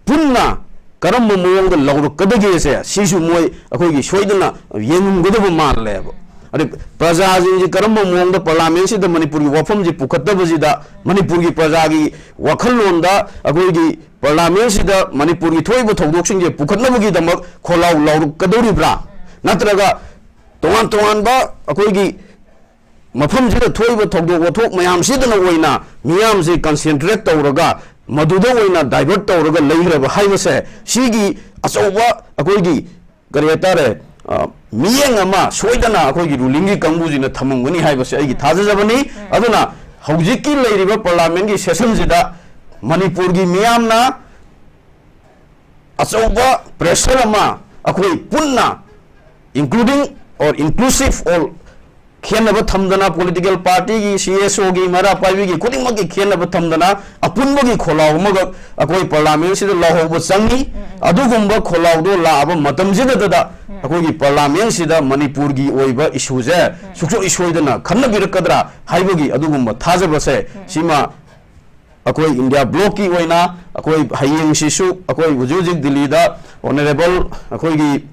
ꯄꯨꯟꯅ ꯀꯔꯝꯕ ꯃꯑꯣꯡꯗ ꯂꯧꯔꯛꯀꯗꯒꯦꯁꯦ, ꯁꯤꯁꯨ ꯃꯣꯏ ꯑꯩꯈꯣꯏꯒꯤ ꯁꯣꯏꯗꯅ ꯌꯦꯡꯉꯝꯒꯗꯕ ꯃꯥꯜꯂꯦꯕ꯫ ꯑꯗꯩ ꯄ꯭ꯔꯖꯥꯁꯤꯡꯁꯤ ꯀꯔꯝꯕ ꯃꯑꯣꯡꯗ ꯄꯥꯔꯂꯥꯃꯦꯟꯁꯤꯗ ꯃꯅꯤꯄꯨꯔꯒꯤ ꯋꯥꯐꯝꯁꯤ ꯄꯨꯈꯠꯇꯕꯁꯤꯗ, ꯃꯅꯤꯄꯨꯔꯒꯤ ꯄ꯭ꯔꯖꯥꯒꯤ ꯋꯥꯈꯜꯂꯣꯟꯗ ꯑꯩꯈꯣꯏꯒꯤ ꯄꯥꯔꯂꯥꯃꯦꯟꯁꯤꯗ ꯃꯅꯤꯄꯨꯔꯒꯤ ꯊꯣꯛꯏꯕ ꯊꯧꯗꯣꯛꯁꯤꯡꯁꯦ ꯄꯨꯈꯠꯅꯕꯒꯤꯗꯃꯛ ꯈꯣꯜꯂꯥꯎ ꯂꯥꯎꯔꯛꯀꯗꯧꯔꯤꯕ꯭ꯔꯥ? ꯅꯠꯇ꯭ꯔꯒ ꯇꯣꯉꯥꯟ ꯇꯣꯉꯥꯟꯕ ꯑꯩꯈꯣꯏꯒꯤ ꯃꯐꯝꯁꯤꯗ ꯊꯣꯛꯏꯕ ꯊꯧꯗꯣꯛ ꯋꯥꯊꯣꯛ ꯃꯌꯥꯝꯁꯤꯗꯅ ꯑꯣꯏꯅ ꯃꯤꯌꯥꯝꯁꯤ ꯀꯟꯁꯦꯟꯇ꯭ꯔꯦꯠ ꯇꯧꯔꯒ, ꯃꯗꯨꯗ ꯑꯣꯏꯅ ꯗꯥꯏꯚꯔꯠ ꯇꯧꯔꯒ ꯂꯩꯈ꯭ꯔꯕ ꯍꯥꯏꯕꯁꯦ, ꯁꯤꯒꯤ ꯑꯆꯧꯕ ꯑꯩꯈꯣꯏꯒꯤ, ꯀꯔꯤ ꯍꯥꯏꯇꯥꯔꯦ, ꯑ, ꯃꯤꯠꯌꯦꯡ ꯑꯃ ꯁꯣꯏꯗꯅ ꯑꯩꯈꯣꯏꯒꯤ ꯔꯨꯂꯤꯡꯒꯤ ꯀꯥꯡꯕꯨꯁꯤꯅ ꯊꯝꯃꯝꯒꯅꯤ ꯍꯥꯏꯕꯁꯦ ꯑꯩꯒꯤ ꯊꯥꯖꯖꯕꯅꯤ꯫ ꯑꯗꯨꯅ ꯍꯧꯖꯤꯛꯀꯤ ꯂꯩꯔꯤꯕ ꯄꯥꯔꯂꯥꯃꯦꯟꯒꯤ ꯁꯦꯁꯟꯁꯤꯗ ꯃꯅꯤꯄꯨꯔꯒꯤ ꯃꯤꯌꯥꯝꯅ ꯑꯆꯧꯕ pressure ꯑꯃ ꯑꯩꯈꯣꯏ ꯄꯨꯟꯅ, including or inclusive all, ꯈꯦꯟꯅꯕ ꯊꯝꯗꯅ, political party ꯒꯤ, C S O ꯒꯤ, ꯃꯩꯔꯥ ꯄꯥꯏꯕꯤꯒꯤ, ꯈꯨꯗꯤꯡꯃꯛꯀꯤ ꯈꯦꯟꯅꯕ ꯊꯝꯗꯅ ꯑꯄꯨꯟꯕꯒꯤ ꯈꯣꯜꯂꯥꯎ ꯑꯃꯒ ꯑꯩꯈꯣꯏ parliament ꯁꯤꯗ ꯂꯥꯎꯍꯧꯕ ꯆꯪꯉꯤ꯫ ꯑꯗꯨꯒꯨꯝꯕ ꯈꯣꯜꯂꯥꯎꯗꯣ ꯂꯥꯛꯑꯕ ꯃꯇꯝꯁꯤꯗꯗ ꯑꯩꯈꯣꯏꯒꯤ parliament ꯁꯤꯗ ꯃꯅꯤꯄꯨꯔꯒꯤ ꯑꯣꯏꯕ issue ꯁꯦ ꯁꯨꯡꯁꯣꯏ ꯁꯣꯏꯗꯅ ꯈꯟꯅꯕꯤꯔꯛꯀꯗ꯭ꯔꯥ ꯍꯥꯏꯕꯒꯤ ꯑꯗꯨꯒꯨꯝꯕ ꯊꯥꯖꯕꯁꯦ ꯁꯤꯃ ꯑꯩꯈꯣꯏ India bloc ꯀꯤ ꯑꯣꯏꯅ ꯑꯩꯈꯣꯏ ꯍꯌꯦꯡꯁꯤꯁꯨ ꯑꯩꯈꯣꯏ ꯍꯧꯖꯤꯛ ꯍꯧꯖꯤꯛ ꯗꯤꯜꯂꯤꯗ honourable ꯑꯩꯈꯣꯏꯒꯤ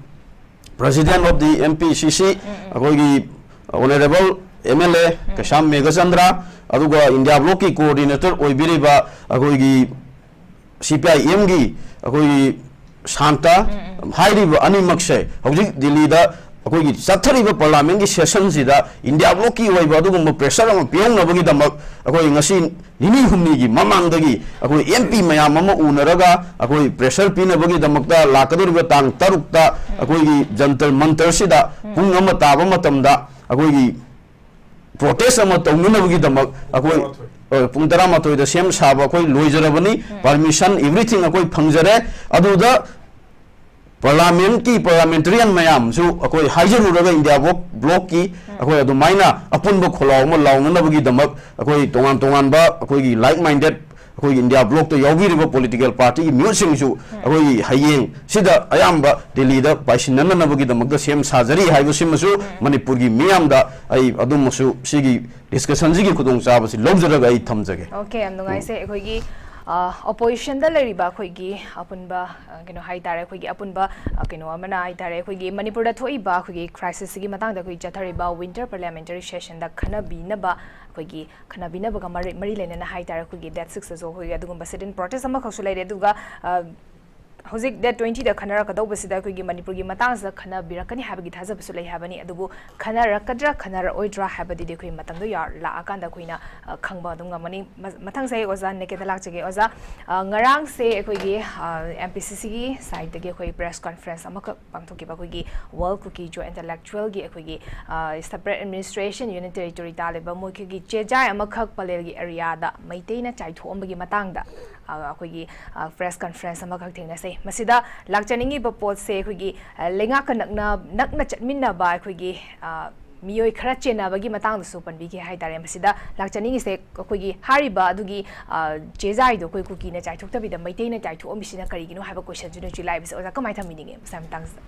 president of the M P C C, ꯑꯩꯈꯣꯏꯒꯤ honourable M L A ꯀꯩꯁꯥꯝ ꯃꯦꯘꯆꯟꯗ꯭ꯔ, ꯑꯗꯨꯒ India bloc ꯀꯤ coordinator ꯑꯣꯏꯕꯤꯔꯤꯕ ꯑꯩꯈꯣꯏꯒꯤ C P I M ꯒꯤ ꯑꯩꯈꯣꯏꯒꯤ ꯁꯥꯟꯇ ꯍꯥꯏꯔꯤꯕ ꯑꯅꯤꯃꯛꯁꯦ ꯍꯧꯖꯤꯛ ꯗꯤꯜꯂꯤꯗ ꯑꯩꯈꯣꯏꯒꯤ ꯆꯠꯊꯔꯤꯕ parliament ꯀꯤ session ꯁꯤꯗ India bloc ꯀꯤ ꯑꯣꯏꯕ ꯑꯗꯨꯒꯨꯝꯕ pressure ꯑꯃ ꯄꯤꯍꯧꯅꯕꯒꯤꯗꯃꯛ ꯑꯩꯈꯣꯏ ꯉꯁꯤ ꯅꯤꯅꯤ ꯍꯨꯝꯅꯤꯒꯤ ꯃꯃꯥꯡꯗꯒꯤ ꯑꯩꯈꯣꯏ M P ꯃꯌꯥꯝ ꯑꯃ ꯎꯅꯔꯒ ꯑꯩꯈꯣꯏ pressure ꯄꯤꯅꯕꯒꯤꯗꯃꯛꯇ ꯂꯥꯛꯀꯗꯧꯔꯤꯕ ꯇꯥꯡ ꯇꯔꯨꯛꯇ ꯑꯩꯈꯣꯏꯒꯤ ꯖꯟꯇꯔ ꯃꯟꯇꯔꯁꯤꯗ ꯄꯨꯡ ꯑꯃ ꯇꯥꯕ ꯃꯇꯝꯗ ꯑꯩꯈꯣꯏꯒꯤ protest ꯑꯃ ꯇꯧꯅꯅꯕꯒꯤꯗꯃꯛ ꯑꯩꯈꯣꯏ, ꯑ, ꯄꯨꯡ ꯇꯔꯥꯃꯥꯊꯣꯏꯗ ꯁꯦꯝ ꯁꯥꯕ ꯑꯩꯈꯣꯏ ꯂꯣꯏꯖꯔꯕꯅꯤ꯫ Permission, everything ꯑꯩꯈꯣꯏ ꯐꯪꯖꯔꯦ꯫ ꯑꯗꯨꯗ parliament ꯀꯤ parliamentarian ꯃꯌꯥꯝꯁꯨ ꯑꯩꯈꯣꯏ ꯍꯥꯏꯖꯔꯨꯔꯒ India bloc, bloc ꯀꯤ ꯑꯩꯈꯣꯏ ꯑꯗꯨꯃꯥꯏꯅ ꯑꯄꯨꯟꯕ ꯈꯣꯜꯂꯥꯎ ꯑꯃ ꯂꯥꯎꯅꯅꯕꯒꯤꯗꯃꯛ ꯑꯩꯈꯣꯏ ꯇꯣꯉꯥꯟ ꯇꯣꯉꯥꯟꯕ ꯑꯩꯈꯣꯏꯒꯤ like minded ꯑꯩꯈꯣꯏꯒꯤ India bloc ꯇ ꯌꯥꯎꯕꯤꯔꯤꯕ political party ꯒꯤ ꯃꯤꯍꯨꯠꯁꯤꯡꯁꯨ ꯑꯩꯈꯣꯏꯒꯤ ꯍꯌꯦꯡ ꯁꯤꯗ ꯑꯌꯥꯝꯕ ꯗꯤꯜꯂꯤꯗ ꯄꯥꯏꯁꯤꯟꯅꯅꯕꯒꯤꯗꯃꯛꯇ ꯁꯦꯝ ꯁꯥꯖꯔꯤ ꯍꯥꯏꯕꯁꯤꯃꯁꯨ ꯃꯅꯤꯄꯨꯔꯒꯤ ꯃꯤꯌꯥꯝꯗ ꯑꯩ ꯑꯗꯨꯃꯁꯨ ꯁꯤꯒꯤ discussion ꯁꯤꯒꯤ ꯈꯨꯗꯣꯡꯆꯥꯕꯁꯤ ꯂꯧꯖꯔꯒ ꯑꯩ ꯊꯝꯖꯒꯦ꯫ Okay, ꯌꯥꯝ ꯅꯨꯡꯉꯥꯏꯖꯩ꯫ ꯑꯩꯈꯣꯏꯒꯤ, ꯑ, opposition ꯗ ꯂꯩꯔꯤꯕ ꯑꯩꯈꯣꯏꯒꯤ ꯑꯄꯨꯟꯕ, ꯑ, ꯀꯩꯅꯣ ꯍꯥꯏꯇꯥꯔꯦ, ꯑꯩꯈꯣꯏꯒꯤ ꯑꯄꯨꯟꯕ, ꯑ, ꯀꯩꯅꯣ ꯑꯃꯅ ꯍꯥꯏꯇꯥꯔꯦ, ꯑꯩꯈꯣꯏꯒꯤ ꯃꯅꯤꯄꯨꯔꯗ ꯊꯣꯛꯏꯕ ꯑꯩꯈꯣꯏꯒꯤ crisis ꯁꯤꯒꯤ ꯃꯇꯥꯡꯗ ꯑꯩꯈꯣꯏꯒꯤ ꯆꯠꯊꯔꯤꯕ winter parliamentary session ꯗ ꯈꯟꯅꯕꯤꯅꯕ, ꯑꯩꯈꯣꯏꯒꯤ ꯈꯟꯅꯕꯤꯅꯕꯒ ꯃꯔꯤ, ꯃꯔꯤ ꯂꯩꯅꯅ ꯍꯥꯏꯇꯥꯔꯦ, ꯑꯩꯈꯣꯏꯒꯤ date six ꯇꯁꯨ ꯑꯩꯈꯣꯏꯒꯤ ꯑꯗꯨꯒꯨꯝꯕ sit-in protest ꯑꯃꯈꯛꯁꯨ ꯂꯩꯔꯦ꯫ ꯑꯗꯨꯒ, ꯑ, ꯍꯧꯖꯤꯛ ꯗꯦꯠ ꯇ꯭ꯋꯦꯟꯇꯤꯗ ꯈꯟꯅꯔꯛꯀꯗꯧꯕꯁꯤꯗ ꯑꯩꯈꯣꯏꯒꯤ ꯃꯅꯤꯄꯨꯔꯒꯤ ꯃꯇꯥꯡꯁꯤꯗ ꯈꯟꯅꯕꯤꯔꯛꯀꯅꯤ ꯍꯥꯏꯕꯒꯤ ꯊꯥꯖꯕꯁꯨ ꯂꯩ ꯍꯥꯏꯕꯅꯤ꯫ ꯑꯗꯨꯕꯨ ꯈꯟꯅꯔꯛꯀꯗ꯭ꯔꯥ ꯈꯟꯅꯔꯛꯑꯣꯏꯗ꯭ꯔꯥ ꯍꯥꯏꯕꯗꯨꯗꯤ ꯑꯩꯈꯣꯏ ꯃꯇꯝꯗꯣ ꯌꯥꯎ- ꯂꯥꯛꯑꯀꯥꯟꯗ ꯑꯩꯈꯣꯏꯅ ꯑ, ꯈꯪꯕ ꯑꯗꯨꯝ ꯉꯝꯃꯅꯤ꯫ ꯃ- ꯃꯊꯪꯁꯦ ꯑꯩ ꯑꯣꯖꯥ ꯅꯦꯀꯦꯗ ꯂꯥꯛꯆꯒꯦ꯫ ꯑꯣꯖꯥ, ꯑ, ꯉꯔꯥꯡꯁꯦ ꯑꯩꯈꯣꯏꯒꯤ ꯑꯦꯝ ꯄꯤ ꯁꯤ ꯁꯤꯒꯤ ꯁꯥꯏꯠꯇꯒꯤ ꯑꯩꯈꯣꯏ ꯄ꯭ꯔꯦꯁ ꯀꯣꯟꯐ꯭ꯔꯦꯟꯁ ꯑꯃꯈꯛ ꯄꯥꯡꯊꯣꯛꯈꯤꯕ, ꯑꯩꯈꯣꯏꯒꯤ ꯋꯥꯔꯜ ꯀꯨꯀꯤ ꯖꯣ ꯏꯟꯇꯦꯂꯦꯛꯆꯨꯋꯦꯜꯒꯤ ꯑꯩꯈꯣꯏꯒꯤ ꯁꯦꯄꯔꯦꯠ ꯑꯦꯗꯃꯤꯅꯤꯁꯇ꯭ꯔꯦꯁꯟ, ꯌꯨꯅꯤꯠ ꯇꯦꯔꯤꯇꯣꯔꯤ ꯇꯥꯜꯂꯤꯕ ꯃꯣꯏꯈꯣꯏꯒꯤ ꯆꯦꯖꯥꯏ ꯑꯃꯈꯛ ꯄꯂꯦꯜꯒꯤ ꯑꯦꯔꯤꯌꯥꯗ ꯃꯩꯇꯩꯅ ꯆꯥꯏꯊꯣꯛꯑꯝꯕꯒꯤ ꯃꯇꯥꯡꯗ ꯑ, ꯑꯩꯈꯣꯏꯒꯤ ꯄ꯭ꯔꯦꯁ ꯀꯟꯐ꯭ꯔꯦꯟꯁ ꯑꯃꯈꯛ ꯊꯦꯡꯅꯁꯦ꯫ ꯃꯁꯤꯗ ꯂꯥꯛꯆꯅꯤꯡꯉꯤꯕ ꯄꯣꯠꯁꯦ ꯑꯩꯈꯣꯏꯒꯤ ꯑ, ꯂꯩꯉꯥꯛꯀ ꯅꯛꯅ ꯅꯛꯅ ꯆꯠꯃꯤꯟꯅꯕ ꯑꯩꯈꯣꯏꯒꯤ ꯑ, ꯃꯤꯑꯣꯏ ꯈꯔ ꯆꯦꯟꯅꯕꯒꯤ ꯃꯇꯥꯡꯗꯁꯨ ꯄꯟꯕꯤꯒꯦ ꯍꯥꯏꯇꯥꯔꯦ꯫ ꯃꯁꯤꯗ ꯂꯥꯛꯆꯅꯤꯡꯉꯤꯁꯦ ꯑꯩꯈꯣꯏꯒꯤ ꯍꯥꯏꯔꯤꯕ ꯑꯗꯨꯒꯤ ꯑ, ꯆꯦꯖꯥꯏꯗꯣ ꯑꯩꯈꯣꯏ ꯀꯨꯀꯤꯅ ꯆꯥꯏꯊꯣꯛꯇꯕꯤꯗ ꯃꯩꯇꯩꯅ ꯆꯥꯏꯊꯣꯛꯑꯝꯃꯤꯁꯤꯅ ꯀꯔꯤꯒꯤꯅꯣ ꯍꯥꯏꯕ ꯀꯣꯏꯁꯟꯁꯤꯅ ꯍꯧꯖꯤꯛ ꯂꯥꯛꯏꯕꯁꯦ꯫ ꯑꯣꯖꯥ, ꯀꯃꯥꯏꯅ ꯊꯝꯕꯤꯅꯤꯡꯉꯦ ꯃꯁꯥꯒꯤ ꯃꯇꯥꯡꯁꯤꯗ?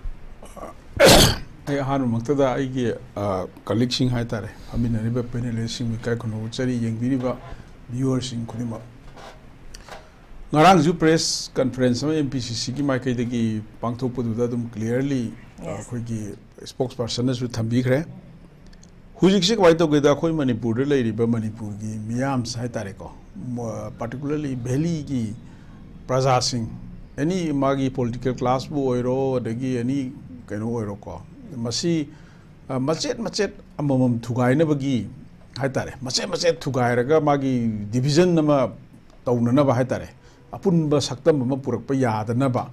ꯑꯩ ꯑꯍꯥꯟꯕꯃꯛꯇꯗ ꯑꯩꯒꯤ ꯀꯂꯤꯛꯁꯤꯡ ꯍꯥꯏꯇꯥꯔꯦ, ꯐꯝꯃꯤꯟꯅꯔꯤꯕ ꯄꯦꯅꯦꯂꯤꯁꯁꯤꯡꯕꯨ ꯏꯀꯥꯏ ꯈꯨꯝꯅꯕ ꯎꯠꯆꯔꯤ꯫ ꯌꯦꯡꯕꯤꯔꯤꯕ ꯚ꯭ꯌꯨꯋꯔꯁꯤꯡ ꯈꯨꯗꯤꯡꯃꯛ, ꯉꯔꯥꯡꯁꯨ ꯄ꯭ꯔꯦꯁ ꯀꯟꯐ꯭ꯔꯦꯟꯁ ꯑꯃ ꯑꯦꯝ ꯄꯤ ꯁꯤ ꯁꯤꯒꯤ ꯃꯥꯏꯀꯩꯗꯒꯤ ꯄꯥꯡꯊꯣꯛꯄꯗꯨꯗ ꯑꯗꯨꯝ ꯀ꯭ꯂꯤꯌꯥꯔꯂꯤ Yes. ꯑꯩꯈꯣꯏꯒꯤ ꯁ꯭ꯄꯣꯛꯁ ꯄꯥꯔꯁꯟꯅꯁꯨ ꯊꯝꯕꯤꯈ꯭ꯔꯦ꯫ ꯍꯧꯖꯤꯛꯁꯦ ꯀꯃꯥꯏꯅ ꯇꯧꯒꯦꯗ, ꯑꯩꯈꯣꯏ ꯃꯅꯤꯄꯨꯔꯗ ꯂꯩꯔꯤꯕ ꯃꯅꯤꯄꯨꯔꯒꯤ ꯃꯤꯌꯥꯝꯁꯦ ꯍꯥꯏꯇꯥꯔꯦꯀꯣ, ꯄꯥꯔꯇꯤꯀꯨꯂꯔꯂꯤ ꯚꯦꯂꯤꯒꯤ ꯄ꯭ꯔꯖꯥꯁꯤꯡ, ꯑꯦꯅꯤ ꯃꯥꯒꯤ ꯄꯣꯂꯤꯇꯤꯀꯦꯜ ꯀ꯭ꯂꯥꯁꯄꯨ ꯑꯣꯏꯔꯣ, ꯑꯗꯒꯤ ꯑꯦꯅꯤ ꯀꯩꯅꯣ ꯑꯣꯏꯔꯣꯀꯣ, ꯃꯁꯤ ꯑ, ꯃꯆꯦꯠ ꯃꯆꯦꯠ ꯑꯃꯃꯝ ꯊꯨꯒꯥꯏꯅꯕꯒꯤ ꯍꯥꯏꯇꯥꯔꯦ, ꯃꯆꯦꯠ ꯃꯆꯦꯠ ꯊꯨꯒꯥꯏꯔꯒ ꯃꯥꯒꯤ ꯗꯤꯚꯤꯖꯟ ꯑꯃ ꯇꯧꯅꯅꯕ ꯍꯥꯏꯇꯥꯔꯦ, ꯑꯄꯨꯟꯕ ꯁꯛꯇꯝ ꯑꯃ ꯄꯨꯔꯛꯄ ꯌꯥꯗꯅꯕ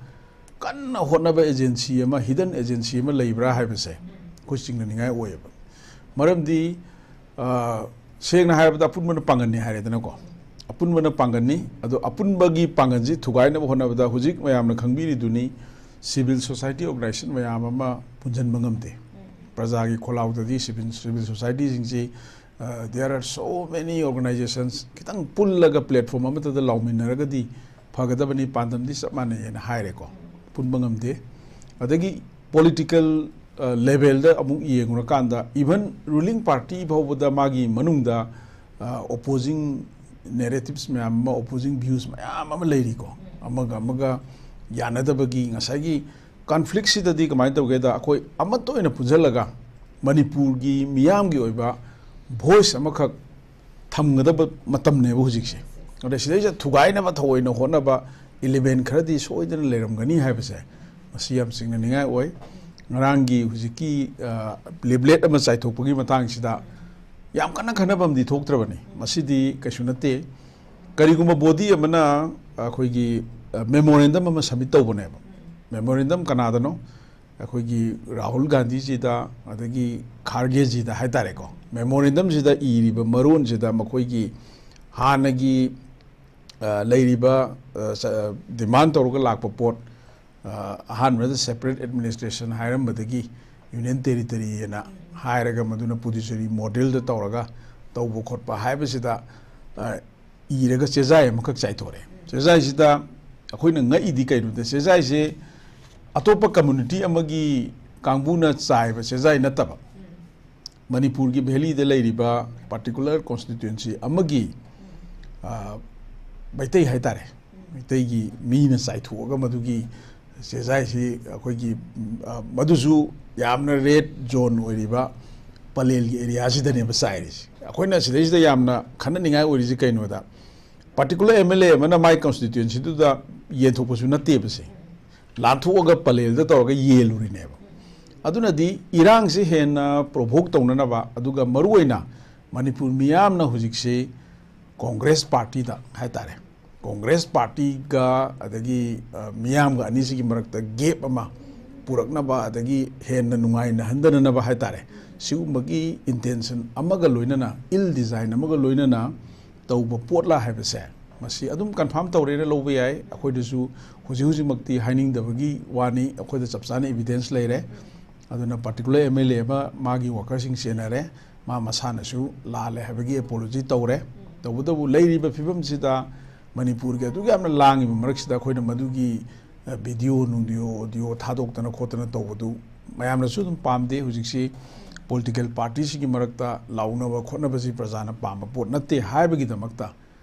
ꯀꯟꯅ ꯍꯣꯠꯅꯕ ꯑꯦꯖꯦꯟꯁꯤ ꯑꯃ, ꯍꯤꯗꯟ ꯑꯦꯖꯦꯟꯁꯤ ꯑꯃ ꯂꯩꯕ꯭ꯔꯥ ꯍꯥꯏꯕꯁꯦ ꯑꯩꯈꯣꯏ ꯆꯤꯡꯅꯅꯤꯡꯉꯥꯏ ꯑꯣꯏꯌꯦꯕ꯫ ꯃꯔꯝꯗꯤ ꯑ, ꯁꯦꯡꯅ ꯍꯥꯏꯔꯕꯗ ꯑꯄꯨꯟꯕꯅ ꯄꯥꯡꯒꯜꯅꯤ ꯍꯥꯏꯔꯦꯗꯅꯀꯣ, ꯑꯄꯨꯟꯕꯅ ꯄꯥꯡꯒꯜꯅꯤ꯫ ꯑꯗꯣ ꯑꯄꯨꯟꯕꯒꯤ ꯄꯥꯡꯒꯜꯁꯤ ꯊꯨꯒꯥꯏꯅꯕ ꯍꯣꯠꯅꯕꯗ ꯍꯧꯖꯤꯛ ꯃꯌꯥꯝꯅ ꯈꯪꯕꯤꯔꯤꯗꯨꯅꯤ, ꯁꯤꯚꯤꯜ ꯁꯣꯁꯥꯏꯇꯤ ꯑꯣꯔꯒꯅꯥꯏꯖꯦꯁꯟ ꯃꯌꯥꯝ ꯑꯃ ꯄꯨꯟꯁꯤꯟꯕ ꯉꯝꯗꯦ꯫ ꯄ꯭ꯔꯖꯥꯒꯤ ꯈꯣꯜꯂꯥꯎꯗꯗꯤ ꯁꯤꯚꯤꯜ ꯁꯤꯚꯤꯜ ꯁꯣꯁꯥꯏꯇꯤꯁꯤꯡꯁꯤ, there are so many organizations, ꯈꯤꯇꯪ ꯄꯨꯜꯂꯒ ꯄ꯭ꯂꯦꯠꯐꯣꯝ ꯑꯃꯠꯇꯗ ꯂꯥꯎꯃꯤꯟꯅꯔꯒꯗꯤ ꯐꯒꯗꯕꯅꯤ, ꯄꯥꯟꯗꯝꯗꯤ ꯆꯞ ꯃꯥꯟꯅꯩꯅ ꯍꯥꯏꯔꯦꯀꯣ, ꯄꯨꯟꯕ ꯉꯝꯗꯦ꯫ ꯑꯗꯒꯤ ꯄꯣꯂꯤꯇꯤꯀꯦꯜ ꯂꯦꯚꯦꯜꯗ ꯑꯃꯨꯛ ꯌꯦꯡꯉꯨꯔꯀꯥꯟꯗ, ꯏꯚꯟ ꯔꯨꯂꯤꯡ ꯄꯥꯔꯇꯤ ꯐꯥꯎꯕꯗ ꯃꯥꯒꯤ ꯃꯅꯨꯡꯗ ꯑꯣꯄꯣꯖꯤꯡ ꯅꯦꯔꯦꯇꯤꯞꯁ ꯃꯌꯥꯝ ꯑꯃ, ꯑꯣꯄꯣꯖꯤꯡ ꯚ꯭ꯌꯨꯁ ꯃꯌꯥꯝ ꯑꯃ ꯂꯩꯔꯤꯀꯣ꯫ ꯑꯃꯒ ꯑꯃꯒ ꯌꯥꯅꯗꯕꯒꯤ ꯉꯁꯥꯏꯒꯤ ꯀꯟꯐ꯭ꯂꯤꯛꯁꯤꯗꯗꯤ ꯀꯃꯥꯏꯅ ꯇꯧꯒꯦꯗ, ꯑꯩꯈꯣꯏ ꯑꯃꯠꯇ ꯑꯣꯏꯅ ꯄꯨꯟꯁꯤꯜꯂꯒ ꯃꯅꯤꯄꯨꯔꯒꯤ ꯃꯤꯌꯥꯝꯒꯤ ꯑꯣꯏꯕ ꯚꯣꯏꯁ ꯑꯃꯈꯛ ꯊꯝꯒꯗꯕ ꯃꯇꯝꯅꯦꯕ ꯍꯧꯖꯤꯛꯁꯦ꯫ ꯑꯗ ꯁꯤꯗꯩꯁꯤꯗ ꯊꯨꯒꯥꯏꯅꯕ ꯊꯑꯣꯏꯅ ꯍꯣꯠꯅꯕ, ꯏꯂꯤꯃꯦꯟ ꯈꯔꯗꯤ ꯁꯣꯏꯗꯅ ꯂꯩꯔꯝꯒꯅꯤ ꯍꯥꯏꯕꯁꯦ ꯃꯁꯤ ꯌꯥꯝ ꯆꯤꯡꯅꯅꯤꯡꯉꯥꯏ ꯑꯣꯏ꯫ ꯉꯔꯥꯡꯒꯤ ꯍꯧꯖꯤꯛꯀꯤ ꯂꯤꯕꯂꯦꯠ ꯑꯃ ꯆꯥꯏꯊꯣꯛꯄꯒꯤ ꯃꯇꯥꯡꯁꯤꯗ ꯌꯥꯝ ꯀꯟꯅ ꯈꯟꯅꯕ ꯑꯃꯗꯤ ꯊꯣꯛꯇ꯭ꯔꯕꯅꯤ꯫ ꯃꯁꯤꯗꯤ ꯀꯩꯁꯨ ꯅꯠꯇꯦ꯫ ꯀꯔꯤꯒꯨꯝꯕ ꯕꯣꯗꯤ ꯑꯃꯅ ꯑꯩꯈꯣꯏꯒꯤ ꯃꯦꯃꯣꯔꯦꯟꯗꯝ ꯑꯃ ꯁꯕꯃꯤꯠ ꯇꯧꯕꯅꯦꯕ꯫ ꯃꯦꯃꯣꯔꯦꯟꯗꯝ ꯀꯅꯥꯗꯅꯣ? ꯑꯩꯈꯣꯏꯒꯤ ꯔꯥꯍꯨꯜ ꯒꯥꯟꯙꯤꯖꯤꯗ, ꯑꯗꯒꯤ ꯈꯥꯔꯒꯦꯖꯤꯗ ꯍꯥꯏꯇꯥꯔꯦꯀꯣ꯫ ꯃꯦꯃꯣꯔꯦꯟꯗꯝꯁꯤꯗ ꯏꯔꯤꯕ ꯃꯔꯣꯟꯁꯤꯗ ꯃꯈꯣꯏꯒꯤ ꯍꯥꯟꯅꯒꯤ ꯂꯩꯔꯤꯕ ꯗꯤꯃꯥꯟ ꯇꯧꯔꯒ ꯂꯥꯛꯄ ꯄꯣꯠ, ꯑꯍꯥꯟꯕꯗ ꯁꯦꯄꯔꯦꯠ ꯑꯦꯗꯃꯤꯅꯤꯁꯇ꯭ꯔꯦꯁꯟ ꯍꯥꯏꯔꯝꯕꯗꯒꯤ ꯌꯨꯅꯤꯌꯟ ꯇꯦꯔꯤꯇꯔꯤ ꯍꯥꯏꯅ ꯍꯥꯏꯔꯒ, ꯃꯗꯨꯅ ꯄꯨꯗꯨꯆꯦꯔꯤ ꯃꯣꯗꯦꯜꯗ ꯇꯧꯔꯒ ꯇꯧꯕ ꯈꯣꯠꯄ ꯍꯥꯏꯕꯁꯤꯗ ꯏꯔꯒ ꯆꯦꯖꯥꯏ ꯑꯃꯈꯛ ꯆꯥꯏꯊꯣꯔꯛꯑꯦ꯫ ꯆꯦꯖꯥꯏꯁꯤꯗ ꯑꯩꯈꯣꯏꯅ ꯉꯛꯏꯗꯤ ꯀꯩꯅꯣꯗ, ꯆꯦꯖꯥꯏꯁꯦ ꯑꯇꯣꯞꯄ ꯀꯝꯃꯨꯅꯤꯇꯤ ꯑꯃꯒꯤ ꯀꯥꯡꯕꯨꯅ ꯆꯥꯏꯕ ꯆꯦꯖꯥꯏ ꯅꯠꯇꯕ, ꯃꯅꯤꯄꯨꯔꯒꯤ ꯚꯦꯂꯤꯗ ꯂꯩꯔꯤꯕ ꯄꯥꯔꯇꯤꯀꯨꯂꯔ ꯀꯣꯟꯁꯇꯤꯇ꯭ꯋꯦꯟꯁꯤ ꯑꯃꯒꯤ ꯃꯩꯇꯩ ꯍꯥꯏꯇꯥꯔꯦ, ꯃꯩꯇꯩꯒꯤ ꯃꯤꯅ ꯆꯥꯏꯊꯣꯛꯑꯒ ꯃꯗꯨꯒꯤ ꯆꯦꯖꯥꯏꯁꯤ ꯑꯩꯈꯣꯏꯒꯤ ꯃꯗꯨꯁꯨ ꯌꯥꯝꯅ ꯔꯦꯗ ꯖꯣꯟ ꯑꯣꯏꯔꯤꯕ ꯄꯂꯦꯜꯒꯤ ꯑꯦꯔꯤꯌꯥꯁꯤꯗꯅꯦꯕ ꯆꯥꯏꯔꯤꯁꯤ꯫ ꯑꯩꯈꯣꯏꯅ ꯁꯤꯗꯩꯁꯤꯗ ꯌꯥꯝꯅ ꯈꯟꯅꯅꯤꯡꯉꯥꯏ ꯑꯣꯏꯔꯤꯁꯤ ꯀꯩꯅꯣꯗ, ꯄꯥꯔꯇꯤꯀꯨꯂꯔ ꯑꯦꯝ ꯑꯦꯜ ꯑꯦ ꯑꯃꯅ ꯃꯥꯏ ꯀꯟꯁꯇꯤꯇ꯭ꯋꯦꯟꯁꯤꯗꯨꯗ ꯌꯦꯟꯊꯣꯛꯄꯁꯨ ꯅꯠꯇꯦꯕꯁꯦ, ꯂꯥꯟꯊꯣꯛꯑꯒ ꯄꯂꯦꯜꯗ ꯇꯧꯔꯒ ꯌꯦꯜꯂꯨꯔꯤꯅꯦꯕ꯫ ꯑꯗꯨꯅꯗꯤ ꯏꯔꯥꯡꯁꯤ ꯍꯦꯟꯅ ꯄ꯭ꯔꯣꯚꯣꯛ ꯇꯧꯅꯅꯕ, ꯑꯗꯨꯒ ꯃꯔꯨꯑꯣꯏꯅ ꯃꯅꯤꯄꯨꯔ ꯃꯤꯌꯥꯝꯅ ꯍꯧꯖꯤꯛꯁꯤ ꯀꯣꯡꯒ꯭ꯔꯦꯁ ꯄꯥꯔꯇꯤꯗ ꯍꯥꯏꯇꯥꯔꯦ, ꯀꯣꯡꯒ꯭ꯔꯦꯁ ꯄꯥꯔꯇꯤꯒ ꯑꯗꯒꯤ ꯃꯤꯌꯥꯝꯒ ꯑꯅꯤꯁꯤꯒꯤ ꯃꯔꯛꯇ ꯒꯦꯞ ꯑꯃ ꯄꯨꯔꯛꯅꯕ, ꯑꯗꯒꯤ ꯍꯦꯟꯅ ꯅꯨꯡꯉꯥꯏꯅꯍꯟꯗꯅꯅꯕ ꯍꯥꯏꯇꯥꯔꯦ, ꯁꯤꯒꯨꯝꯕꯒꯤ ꯏꯟꯇꯦꯟꯁꯟ ꯑꯃꯒ ꯂꯣꯏꯅꯅ, ꯏꯜ ꯗꯤꯖꯥꯏꯟ ꯑꯃꯒ ꯂꯣꯏꯅꯅ ꯇꯧꯕ ꯄꯣꯠꯂꯥ ꯍꯥꯏꯕꯁꯦ ꯃꯁꯤ ꯑꯗꯨꯝ ꯀꯟꯐꯥꯔꯝ ꯇꯧꯔꯦꯅ ꯂꯧꯕ ꯌꯥꯏ꯫ ꯑꯩꯈꯣꯏꯗꯁꯨ ꯍꯧꯖꯤꯛ ꯍꯧꯖꯤꯛꯃꯛꯇꯤ ꯍꯥꯏꯅꯤꯡꯗꯕꯒꯤ ꯋꯥꯅꯤ, ꯑꯩꯈꯣꯏꯗ ꯆꯞ ꯆꯥꯅ ꯏꯕꯤꯗꯦꯟꯁ ꯂꯩꯔꯦ꯫ ꯑꯗꯨꯅ ꯄꯥꯔꯇꯤꯀꯨꯂꯔ ꯑꯦꯝ ꯑꯦꯜ ꯑꯦ ꯑꯃ ꯃꯥꯒꯤ ꯋꯥꯀꯔꯁꯤꯡ ꯆꯦꯟꯅꯔꯦ, ꯃꯥ ꯃꯁꯥꯅꯁꯨ ꯂꯥꯜꯂꯦ ꯍꯥꯏꯕꯒꯤ ꯑꯦꯄꯣꯂꯣꯖꯤ ꯇꯧꯔꯦ꯫ ꯇꯧꯕꯇꯕꯨ ꯂꯩꯔꯤꯕ ꯐꯤꯕꯝꯁꯤꯗ ꯃꯅꯤꯄꯨꯔꯒꯤ ꯑꯗꯨꯛ ꯌꯥꯝꯅ ꯂꯥꯡꯉꯤꯕ ꯃꯔꯛꯁꯤꯗ ꯑꯩꯈꯣꯏꯅ ꯃꯗꯨꯒꯤ ꯚꯤꯗꯤꯑꯣ ꯅꯨꯡꯗꯤꯑꯣ ꯑꯣꯗꯤꯑꯣ ꯊꯥꯗꯣꯛꯇꯅ ꯈꯣꯠꯇꯅ ꯇꯧꯕꯗꯨ ꯃꯌꯥꯝꯅꯁꯨ ꯑꯗꯨꯝ ꯄꯥꯝꯗꯦ꯫ ꯍꯧꯖꯤꯛꯁꯤ ꯄꯣꯂꯤꯇꯤꯀꯦꯜ ꯄꯥꯔꯇꯤꯁꯤꯒꯤ ꯃꯔꯛꯇ ꯂꯥꯎꯅꯕ ꯈꯣꯠꯅꯕꯁꯤ ꯄ꯭ꯔꯖꯥꯅ ꯄꯥꯝꯕ ꯄꯣꯠ ꯅꯠꯇꯦ ꯍꯥꯏꯕꯒꯤꯗꯃꯛꯇ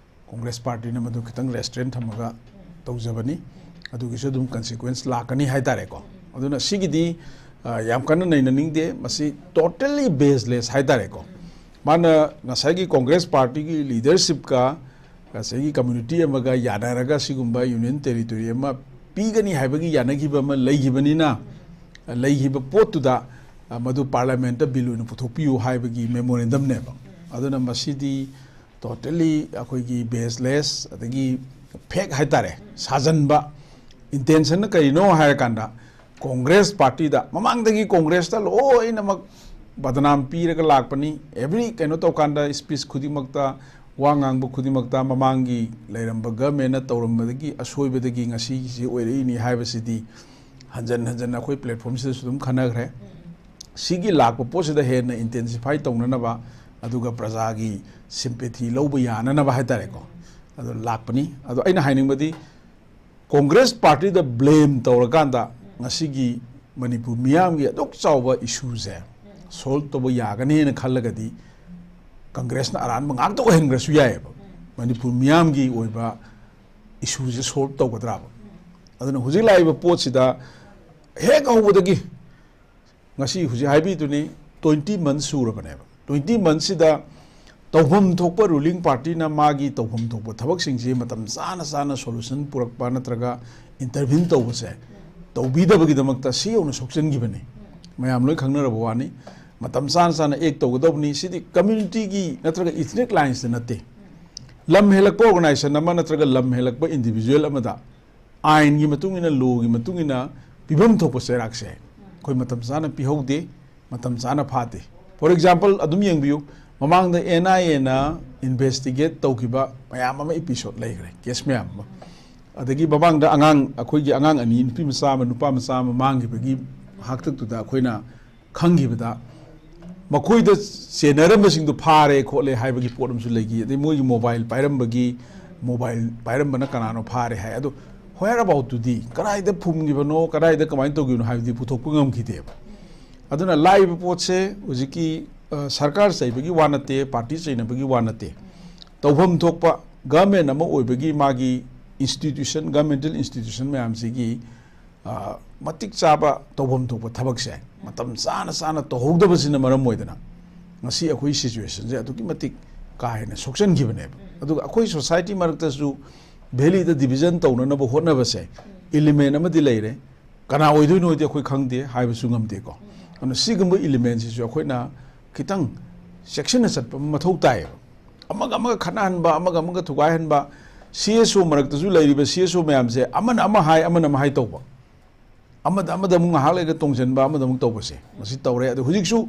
ꯀꯣꯡꯒ꯭ꯔꯦꯁ ꯄꯥꯔꯇꯤꯅ ꯃꯗꯨ ꯈꯤꯇꯪ ꯔꯦꯁꯇ꯭ꯔꯦꯟ ꯊꯝꯃꯒ ꯇꯧꯖꯕꯅꯤ꯫ ꯑꯗꯨꯒꯤꯁꯨ ꯑꯗꯨꯝ ꯀꯟꯁꯤꯀ꯭ꯋꯦꯟꯁ ꯂꯥꯛꯀꯅꯤ ꯍꯥꯏꯇꯥꯔꯦꯀꯣ꯫ ꯑꯗꯨꯅ ꯁꯤꯒꯤꯗꯤ ꯌꯥꯝ ꯀꯟꯅ ꯅꯩꯅꯅꯤꯡꯗꯦ꯫ ꯃꯁꯤ ꯇꯣꯇꯦꯜꯂꯤ ꯕꯦꯁꯂꯦꯁ ꯍꯥꯏꯇꯥꯔꯦꯀꯣ꯫ ꯃꯥꯅ ꯉꯁꯥꯏꯒꯤ ꯀꯣꯡꯒ꯭ꯔꯦꯁ ꯄꯥꯔꯇꯤꯒꯤ ꯂꯤꯗꯔꯁꯤꯞꯀ ꯉꯁꯥꯏꯒꯤ community ꯑꯃꯒ ꯌꯥꯅꯔꯒ ꯁꯤꯒꯨꯝꯕ union territory ꯑꯃ ꯄꯤꯒꯅꯤ ꯍꯥꯏꯕꯒꯤ ꯌꯥꯅꯈꯤꯕ ꯑꯃ ꯂꯩꯈꯤꯕꯅꯤꯅ, ꯂꯩꯈꯤꯕ ꯄꯣꯠꯇꯨꯗ, ꯑ, ꯃꯗꯨ parliament bill ꯑꯣꯏꯅ ꯄꯨꯊꯣꯛꯄꯤꯌꯨ ꯍꯥꯏꯕꯒꯤ memorandum ꯅꯦꯕ꯫ ꯑꯗꯨꯅ ꯃꯁꯤꯗꯤ totally ꯑꯩꯈꯣꯏꯒꯤ baseless ꯑꯗꯒꯤ fake ꯍꯥꯏꯇꯥꯔꯦ, ꯁꯥꯖꯟꯕ꯫ Intention ꯅ ꯀꯔꯤꯅꯣ ꯍꯥꯏꯔꯀꯥꯟꯗ, Congress party ꯗ ꯃꯃꯥꯡꯗꯒꯤ Congress ꯇ ꯂꯣꯏꯅꯃꯛ ꯕꯗꯅꯥꯝ ꯄꯤꯔꯒ ꯂꯥꯛꯄꯅꯤ꯫ Every ꯀꯩꯅꯣ ꯇꯧꯀꯥꯟꯗ, speech ꯈꯨꯗꯤꯡꯃꯛꯇ, ꯋꯥ ꯉꯥꯡꯕ ꯈꯨꯗꯤꯡꯃꯛꯇ, ꯃꯃꯥꯡꯒꯤ ꯂꯩꯔꯝꯕ government ꯅ ꯇꯧꯔꯝꯕꯗꯒꯤ ꯑꯁꯣꯏꯕꯗꯒꯤ ꯉꯁꯤꯒꯤꯁꯤ ꯑꯣꯏꯔꯛꯏꯅꯤ ꯍꯥꯏꯕꯁꯤꯗꯤ ꯍꯟꯖꯟ ꯍꯟꯖꯟꯅ ꯑꯩꯈꯣꯏ platform ꯁꯤꯗꯁꯨ ꯑꯗꯨꯝ ꯈꯟꯅꯈ꯭ꯔꯦ꯫ ꯁꯤꯒꯤ ꯂꯥꯛꯄ ꯄꯣꯠꯁꯤꯗ ꯍꯦꯟꯅ intensify ꯇꯧꯅꯅꯕ, ꯑꯗꯨꯒ ꯄ꯭ꯔꯖꯥꯒꯤ sympathy ꯂꯧꯕ ꯌꯥꯅꯅꯕ ꯍꯥꯏꯇꯥꯔꯦꯀꯣ, ꯑꯗꯣ ꯂꯥꯛꯄꯅꯤ꯫ ꯑꯗꯣ ꯑꯩꯅ ꯍꯥꯏꯅꯤꯡꯕꯗꯤ, Congress party ꯗ blame ꯇꯧꯔꯀꯥꯟꯗ ꯉꯁꯤꯒꯤ ꯃꯅꯤꯄꯨꯔ ꯃꯤꯌꯥꯝꯒꯤ ꯑꯗꯨꯛ ꯆꯥꯎꯕ issue ꯁꯦ solve ꯇꯧꯕ ꯌꯥꯒꯅꯦꯅ ꯈꯜꯂꯒꯗꯤ, Congress ꯅ ꯑꯔꯥꯟꯕ ꯉꯥꯛꯇ ꯑꯣꯏꯍꯟꯈ꯭ꯔꯁꯨ ꯌꯥꯏꯑꯕ꯫ ꯃꯅꯤꯄꯨꯔ ꯃꯤꯌꯥꯝꯒꯤ ꯑꯣꯏꯕ issue ꯁꯦ solve ꯇꯧꯒꯗ꯭ꯔꯥꯕ? ꯑꯗꯨꯅ ꯍꯧꯖꯤꯛ ꯂꯥꯛꯏꯕ ꯄꯣꯠꯁꯤꯗ ꯍꯦꯛ ꯍꯧꯕꯗꯒꯤ, ꯉꯁꯤ ꯍꯧꯖꯤꯛ ꯍꯥꯏꯕꯤꯗꯨꯅꯤ, twenty months ꯁꯨꯔꯕꯅꯦꯕ꯫ Twenty months ꯁꯤꯗ ꯇꯧꯐꯝ ꯊꯣꯛꯄ ruling party ꯅ ꯃꯥꯒꯤ ꯇꯧꯐꯝ ꯊꯣꯛꯄ ꯊꯕꯛꯁꯤꯡꯁꯤ ꯃꯇꯝ ꯆꯥꯅ ꯆꯥꯅ solution ꯄꯨꯔꯛꯄ ꯅꯠꯇ꯭ꯔꯒ intervene ꯇꯧꯕꯁꯦ ꯇꯧꯕꯤꯗꯕꯒꯤꯗꯃꯛꯇ ꯁꯤ ꯌꯧꯅ ꯁꯣꯛꯆꯟꯈꯤꯕꯅꯤ꯫ ꯃꯌꯥꯝ ꯂꯣꯏ ꯈꯪꯅꯔꯕ ꯋꯥꯅꯤ꯫ ꯃꯇꯝ ꯆꯥꯅ ꯆꯥꯅ act ꯇꯧꯒꯗꯧꯕꯅꯤ꯫ ꯁꯤꯗꯤ community ꯒꯤ ꯅꯠꯇ꯭ꯔꯒ ethnic lines ꯇ ꯅꯠꯇꯦ꯫ ꯂꯝ ꯍꯦꯜꯂꯛꯄ organization ꯑꯃ ꯅꯠꯇ꯭ꯔꯒ ꯂꯝ ꯍꯦꯜꯂꯛꯄ individual ꯑꯃꯗ ꯑꯥꯏꯟꯒꯤ ꯃꯇꯨꯡ ꯏꯟꯅ, law ꯒꯤ ꯃꯇꯨꯡ ꯏꯟꯅ ꯄꯤꯐꯝ ꯊꯣꯛꯄ ꯆꯩꯔꯥꯛꯁꯦ ꯑꯩꯈꯣꯏ ꯃꯇꯝ ꯆꯥꯅ ꯄꯤꯍꯧꯗꯦ, ꯃꯇꯝ ꯆꯥꯅ ꯐꯥꯗꯦ꯫ For example, ꯑꯗꯨꯝ ꯌꯦꯡꯕꯤꯌꯨ, ꯃꯃꯥꯡꯗ N I A ꯅ investigate ꯇꯧꯈꯤꯕ ꯃꯌꯥꯝ ꯑꯃ, episode ꯂꯩꯈ꯭ꯔꯦ, case ꯃꯌꯥꯝ ꯑꯃ꯫ ꯑꯗꯒꯤ ꯃꯃꯥꯡꯗ ꯑꯉꯥꯡ, ꯑꯩꯈꯣꯏꯒꯤ ꯑꯉꯥꯡ ꯑꯅꯤ, ꯅꯨꯄꯤ ꯃꯆꯥ ꯑꯃ, ꯅꯨꯄꯥ ꯃꯆꯥ ꯑꯃ ꯃꯥꯡꯈꯤꯕꯒꯤ ꯍꯥꯛꯇꯛꯇꯨꯗ ꯑꯩꯈꯣꯏꯅ ꯈꯪꯈꯤꯕꯗ, ꯃꯈꯣꯏꯗ ꯆꯦꯟꯅꯔꯝꯕꯁꯤꯡꯗꯣ ꯐꯥꯔꯦ ꯈꯣꯠꯂꯦ ꯍꯥꯏꯕꯒꯤ ꯄꯣꯠ ꯑꯃꯁꯨ ꯂꯩꯈꯤ꯫ ꯑꯗꯩ ꯃꯣꯏꯒꯤ mobile ꯄꯥꯏꯔꯝꯕꯒꯤ, mobile ꯄꯥꯏꯔꯝꯕꯅ ꯀꯅꯥꯅꯣ ꯐꯥꯔꯦ ꯍꯥꯏ꯫ ꯑꯗꯣ whereabout ꯇꯨꯗꯤ, ꯀꯗꯥꯏꯗ ꯐꯨꯝꯈꯤꯕꯅꯣ, ꯀꯗꯥꯏꯗ ꯀꯃꯥꯏꯅ ꯇꯧꯈꯤꯕꯅꯣ ꯍꯥꯏꯕꯗꯤ ꯄꯨꯊꯣꯛꯄ ꯉꯝꯈꯤꯗꯦꯕ꯫ ꯑꯗꯨꯅ ꯂꯥꯛꯏꯕ ꯄꯣꯠꯁꯦ ꯍꯧꯖꯤꯛꯀꯤ, ꯑ, ꯁꯔꯀꯥꯔ ꯆꯩꯕꯒꯤ ꯋꯥ ꯅꯠꯇꯦ, party ꯆꯩꯅꯕꯒꯤ ꯋꯥ ꯅꯠꯇꯦ꯫ ꯇꯧꯐꯝ ꯊꯣꯛꯄ government ꯑꯃ ꯑꯣꯏꯕꯒꯤ ꯃꯥꯒꯤ institution, governmental institution ꯃꯌꯥꯝꯁꯤꯒꯤ ꯑ, ꯃꯇꯤꯛ ꯆꯥꯕ ꯇꯧꯐꯝ ꯊꯣꯛꯄ ꯊꯕꯛꯁꯦ ꯃꯇꯝ ꯆꯥꯅ ꯆꯥꯅ ꯇꯧꯍꯧꯗꯕꯁꯤꯅ ꯃꯔꯝ ꯑꯣꯏꯗꯅ ꯉꯁꯤ ꯑꯩꯈꯣꯏ situation ꯁꯦ ꯑꯗꯨꯛꯀꯤ ꯃꯇꯤꯛ ꯀꯥ ꯍꯦꯟꯅ ꯁꯣꯛꯆꯟꯈꯤꯕꯅꯦꯕ꯫ ꯑꯗꯨꯒ ꯑꯩꯈꯣꯏ ꯁꯣꯁꯥꯏꯇꯤ ꯃꯔꯛꯇꯁꯨ ꯚꯦꯂꯤꯗ ꯗꯤꯕꯤꯖꯟ ꯇꯧꯅꯅꯕ ꯍꯣꯠꯅꯕꯁꯦ ꯏꯂꯤꯃꯦꯟ ꯑꯃꯗꯤ ꯂꯩꯔꯦ꯫ ꯀꯅꯥ ꯑꯣꯏꯗꯣꯏꯅꯣꯗꯤ ꯑꯩꯈꯣꯏ ꯈꯪꯗꯦ, ꯍꯥꯏꯕꯁꯨ ꯉꯝꯗꯦꯀꯣ꯫ ꯑꯗꯨꯅ ꯁꯤꯒꯨꯝꯕ ꯏꯂꯤꯃꯦꯟꯁꯤꯁꯨ ꯑꯩꯈꯣꯏꯅ ꯈꯤꯇꯪ ꯆꯦꯛꯁꯤꯟꯅ ꯆꯠꯄ ꯑꯃ ꯃꯊꯧ ꯇꯥꯏꯌꯦꯕ꯫ ꯑꯃꯒ ꯑꯃꯒ ꯈꯠꯅꯍꯟꯕ, ꯑꯃꯒ ꯑꯃꯒ ꯊꯨꯒꯥꯏꯍꯟꯕ, ꯁꯤ ꯑꯦꯁ ꯑꯣ ꯃꯔꯛꯇꯁꯨ ꯂꯩꯔꯤꯕ ꯁꯤ ꯑꯦꯁ ꯑꯣ ꯃꯌꯥꯝꯁꯦ ꯑꯃꯅ ꯑꯃ ꯍꯥꯏ, ꯑꯃꯅ ꯑꯃ ꯍꯥꯏ ꯇꯧꯕ, ꯑꯃꯗ ꯑꯃꯗ ꯑꯃꯨꯛ ꯉꯥꯏꯍꯥꯛ ꯂꯩꯔꯒ ꯇꯣꯡꯁꯤꯟꯕ, ꯑꯃꯗ ꯑꯃꯨꯛ ꯇꯧꯕꯁꯦ ꯃꯁꯤ ꯇꯧꯔꯦ꯫ ꯑꯗꯣ ꯍꯧꯖꯤꯛꯁꯨ